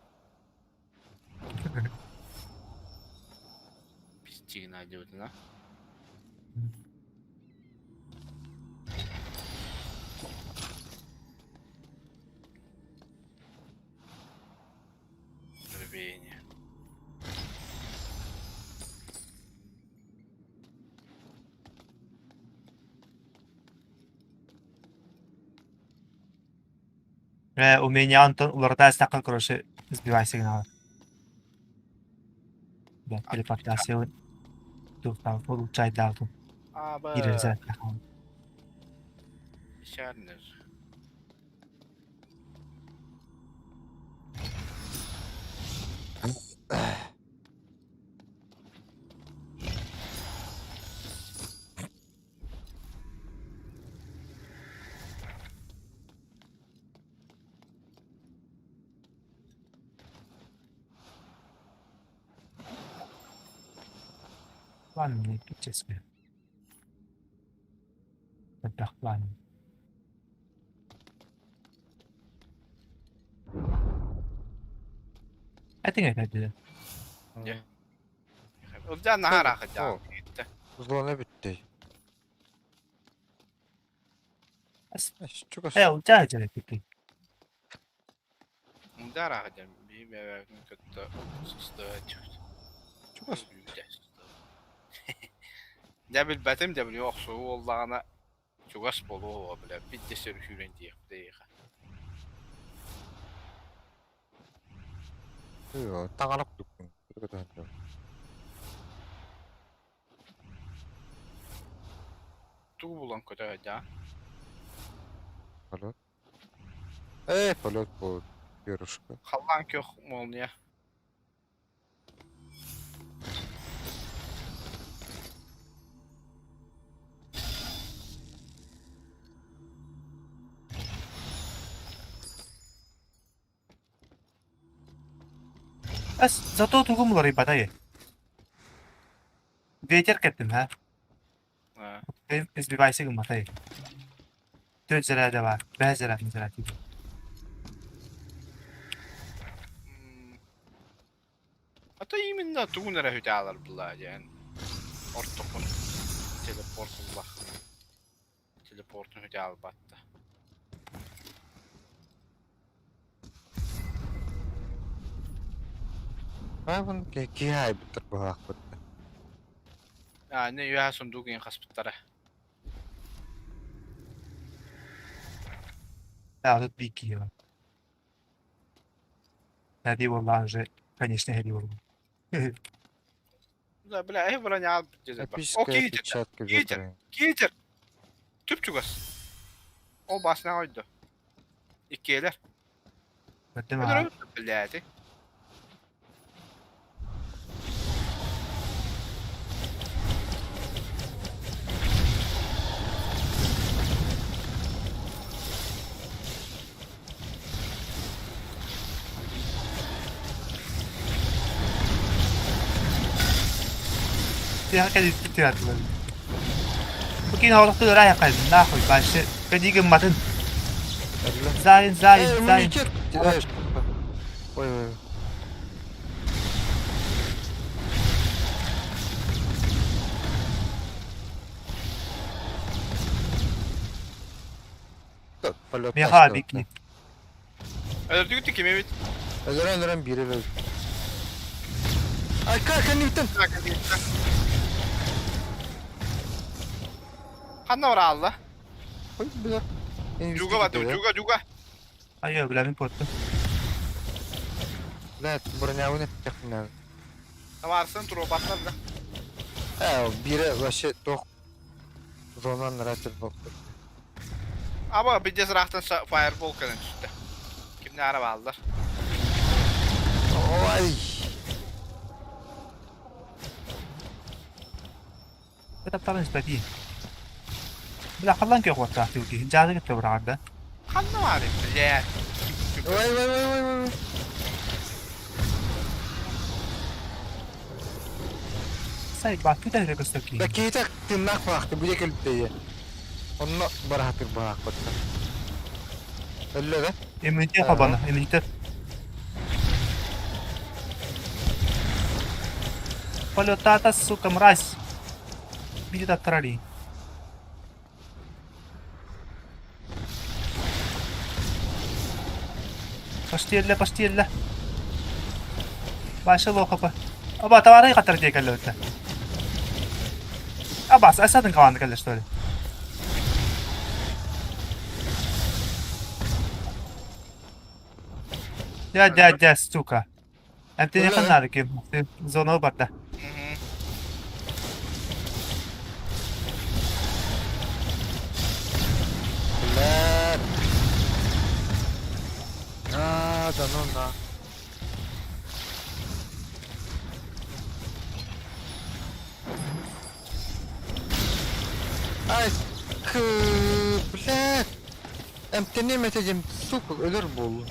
Пиздигна диэбитин а. Рвение. У меня Антон уларыта астахха короче сбивай сигналы. Да, телепортация туохтаах улучшайдаатым. Аба. Киирэр Шарнер. План эпический. Элбэх план. I think I did. Дьэ. Ылдьаан наһаа ыраах иттэ. Зона бүттей. Чугас. Э, Ылдьаа дьэ эппиккин. Ылдьаа ыраах дьэ биһи бэйэбитин кытта сыстыа Чугас. Дьэ билбэтим дьэ били охсуу буоллаҕына чугас буолуо бля биирдэ сир сүүрэн тиийиэхпит эйиэхэ. Таҥара курдукпун. Тугу булан көтө сылдьаҕын? Полет. Э, полет будет. Перышко. Халлаан күөх молния. Эс, зато тугум уларыйбатай. Ветер кэттим, ха? Сбивайся гымматай. Төрт заряда бар. Бэс зарядын заряд А то именно тугун эрэ үтэ была диэн ортокун телепорт ыллаххына телепортун үтэ албатта. Айван киһи айбыттар быһаахпыт. А, не үөһэ сундук иин хаспыттара. Да, тут бик киһи Хэри буоллаан уже, конечно, хэри буолла. Да, бля, эһи броня дьэ О, Эпическая киитер, перчатка киитер, ветра. киитер. Түп чугас. Ол басына ойду. Иккиэлэр. Көрдүм аа. Блядь. Тиһэх кэлиттик тирээтилэр. Бу киин оҕолохтун ыраах кэлдим, нахуй, вообще, кэлии гымматын. Зайн, зайн, зайн. Ой, ой. Полет Миэхэ бикини. Өлөрдүгүт ким эбит? Өлөрөн өлөрөн биир өлөр. Айка кэнниттэн. Ханна бараалла? Ой, бля. Жуга баты, жуга, жуга. Айы, бля, мин куоттум. Блядь, бронявын эттэхпинэ. Табаарсын туруопаттар да. Э, биирэ вообще туох зонан ратер буолбут. Аба бидес ыраахтан фаербол кэлэн түстэ. Кимне ара бааллар. Ой! Тапталын испэтии. Бля, халлан көх уоттаах киһи. Дьаады кытта быраҕарда. Ханна баар блядь. Ой, ой, ой, ой, ой. Сай, бакты да өрө көстөр киһи. Да киһитэ тыыннаах баахты, бу диэки өлбүтэ. Онно бараһатыр баахпытта. Өллө да? Иммунитет хабана, иммунитет. Полетата, сука, мразь. Видит оттрали. Паштиэллэ, паштиэллэ. Баша лохапа. Аба, товары катар дие кэллэ өттө. Абас, асатын команда кэллэ что ли? Дя, дя, дя, сука. Эмтини ханнары ким? Зона барда. Блядь. А, да ну на. Ай, к, блядь. Эмтэним этим, сука, өлөр буоллун.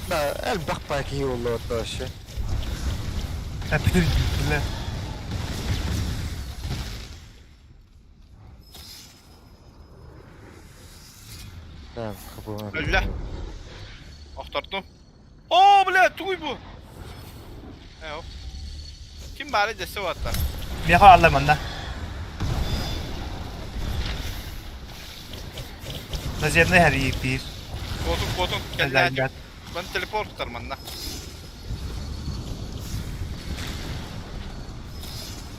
Да, элбэх паа киһи буолла вообще. Бля. Да, хабылан. Өллө. Охтордум. Оо, бля, тугуй бу? Э, Ким баары десе баттар. Миэхэ алла манна. Наземный хэрии биир. Куотун, куотун. Кэллээчи. Ман телепорт тутар манна.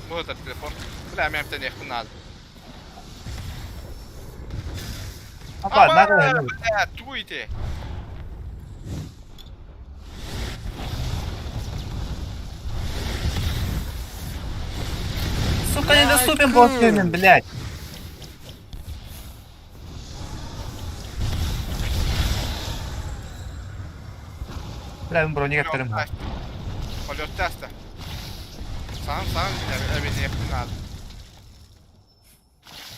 Бу ытар телепорт. Бля, мен эмтэниэхпин наада. Апа, надо. Бля, тугуй ити? Сука, недоступен босс блядь. Бля, мин броня кэптэрим. Полеттаста. Саҥ саҥ эбиниэхпин наада.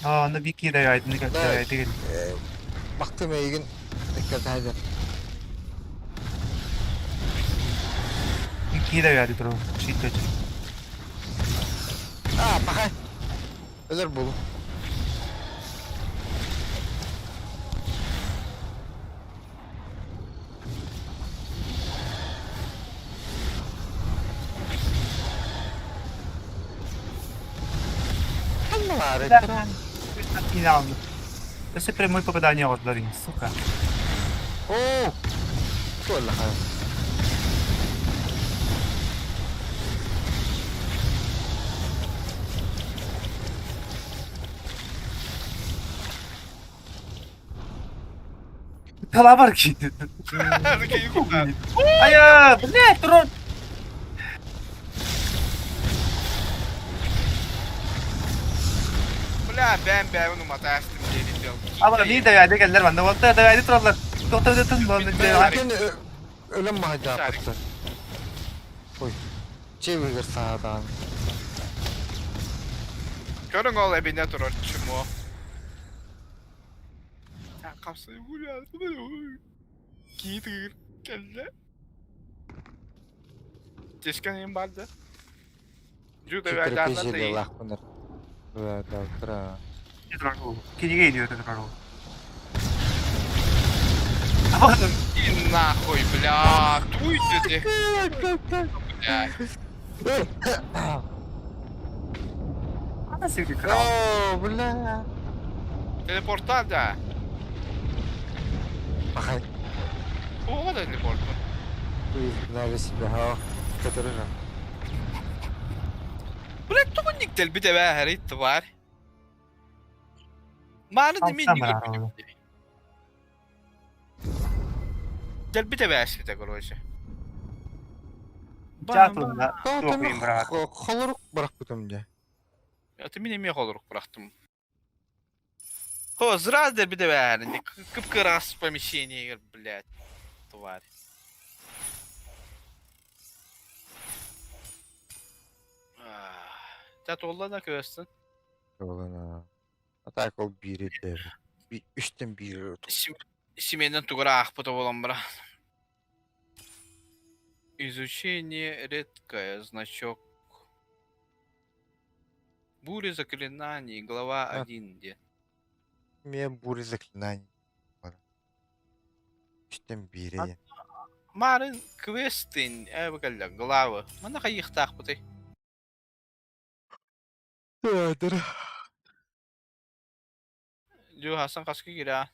Аа, аны Вики да айдыны кэптэр Бактым эйигин эккэрдэһэйдэр. Вики да яды бро. Чит Аа, пахай. Өлөр булу. Да. Идеально. Это прямое попадание от Ларин, сука. Оо! Туоллаха. Талабар киирдэ. Айа, блядь, трон. Бля, бэм бэм уматаастым диэри Ама биир да яйда кэллэр манна уолта да яйда тураллар. Тоқтап Өлөн өлөн маһайдааппыттар. Ой. Чебигер саадаан. Көрүҥ ол эбинэ турар чмо. Хапсай гулял. Киитигир кэллэ. Тескэн им барды. Жуда Лахпынар. Да, да, тра. Кинигэ идет это пророк. И нахуй, бля, туй ты. Бля. О, бля. Телепортаа да. Пахай. Оҕо да телепорт. Вы изгнали себя, а? Который же. Блядь, тоҕо никтэлбит эбээһэрий, тварь. Мааны да мин Хамсам баар Дэлбит эбээспитэ, короче. Чаатылла туох иһин быраҕар. Холорук бырахпытым дьэ. Это мин эмиэ холорук бырахтым. Хо, зря дэлбит эбээһэрин. Кып-кыраас помещение, блядь, тварь. Ча туолла да көстөн. Туолана. А так ол биир ирдээбит. Үстэн биир Симиэнэн тугара аахпыта буолан бара. Изучение редкое, значок. Буря заклинаний, глава 1 где. Мен буря заклинаний. Үстэн биире. Марын квестин, э, главы. Мана хайыхтаахпытый? Dur. Дю Хасан хаска киирэ.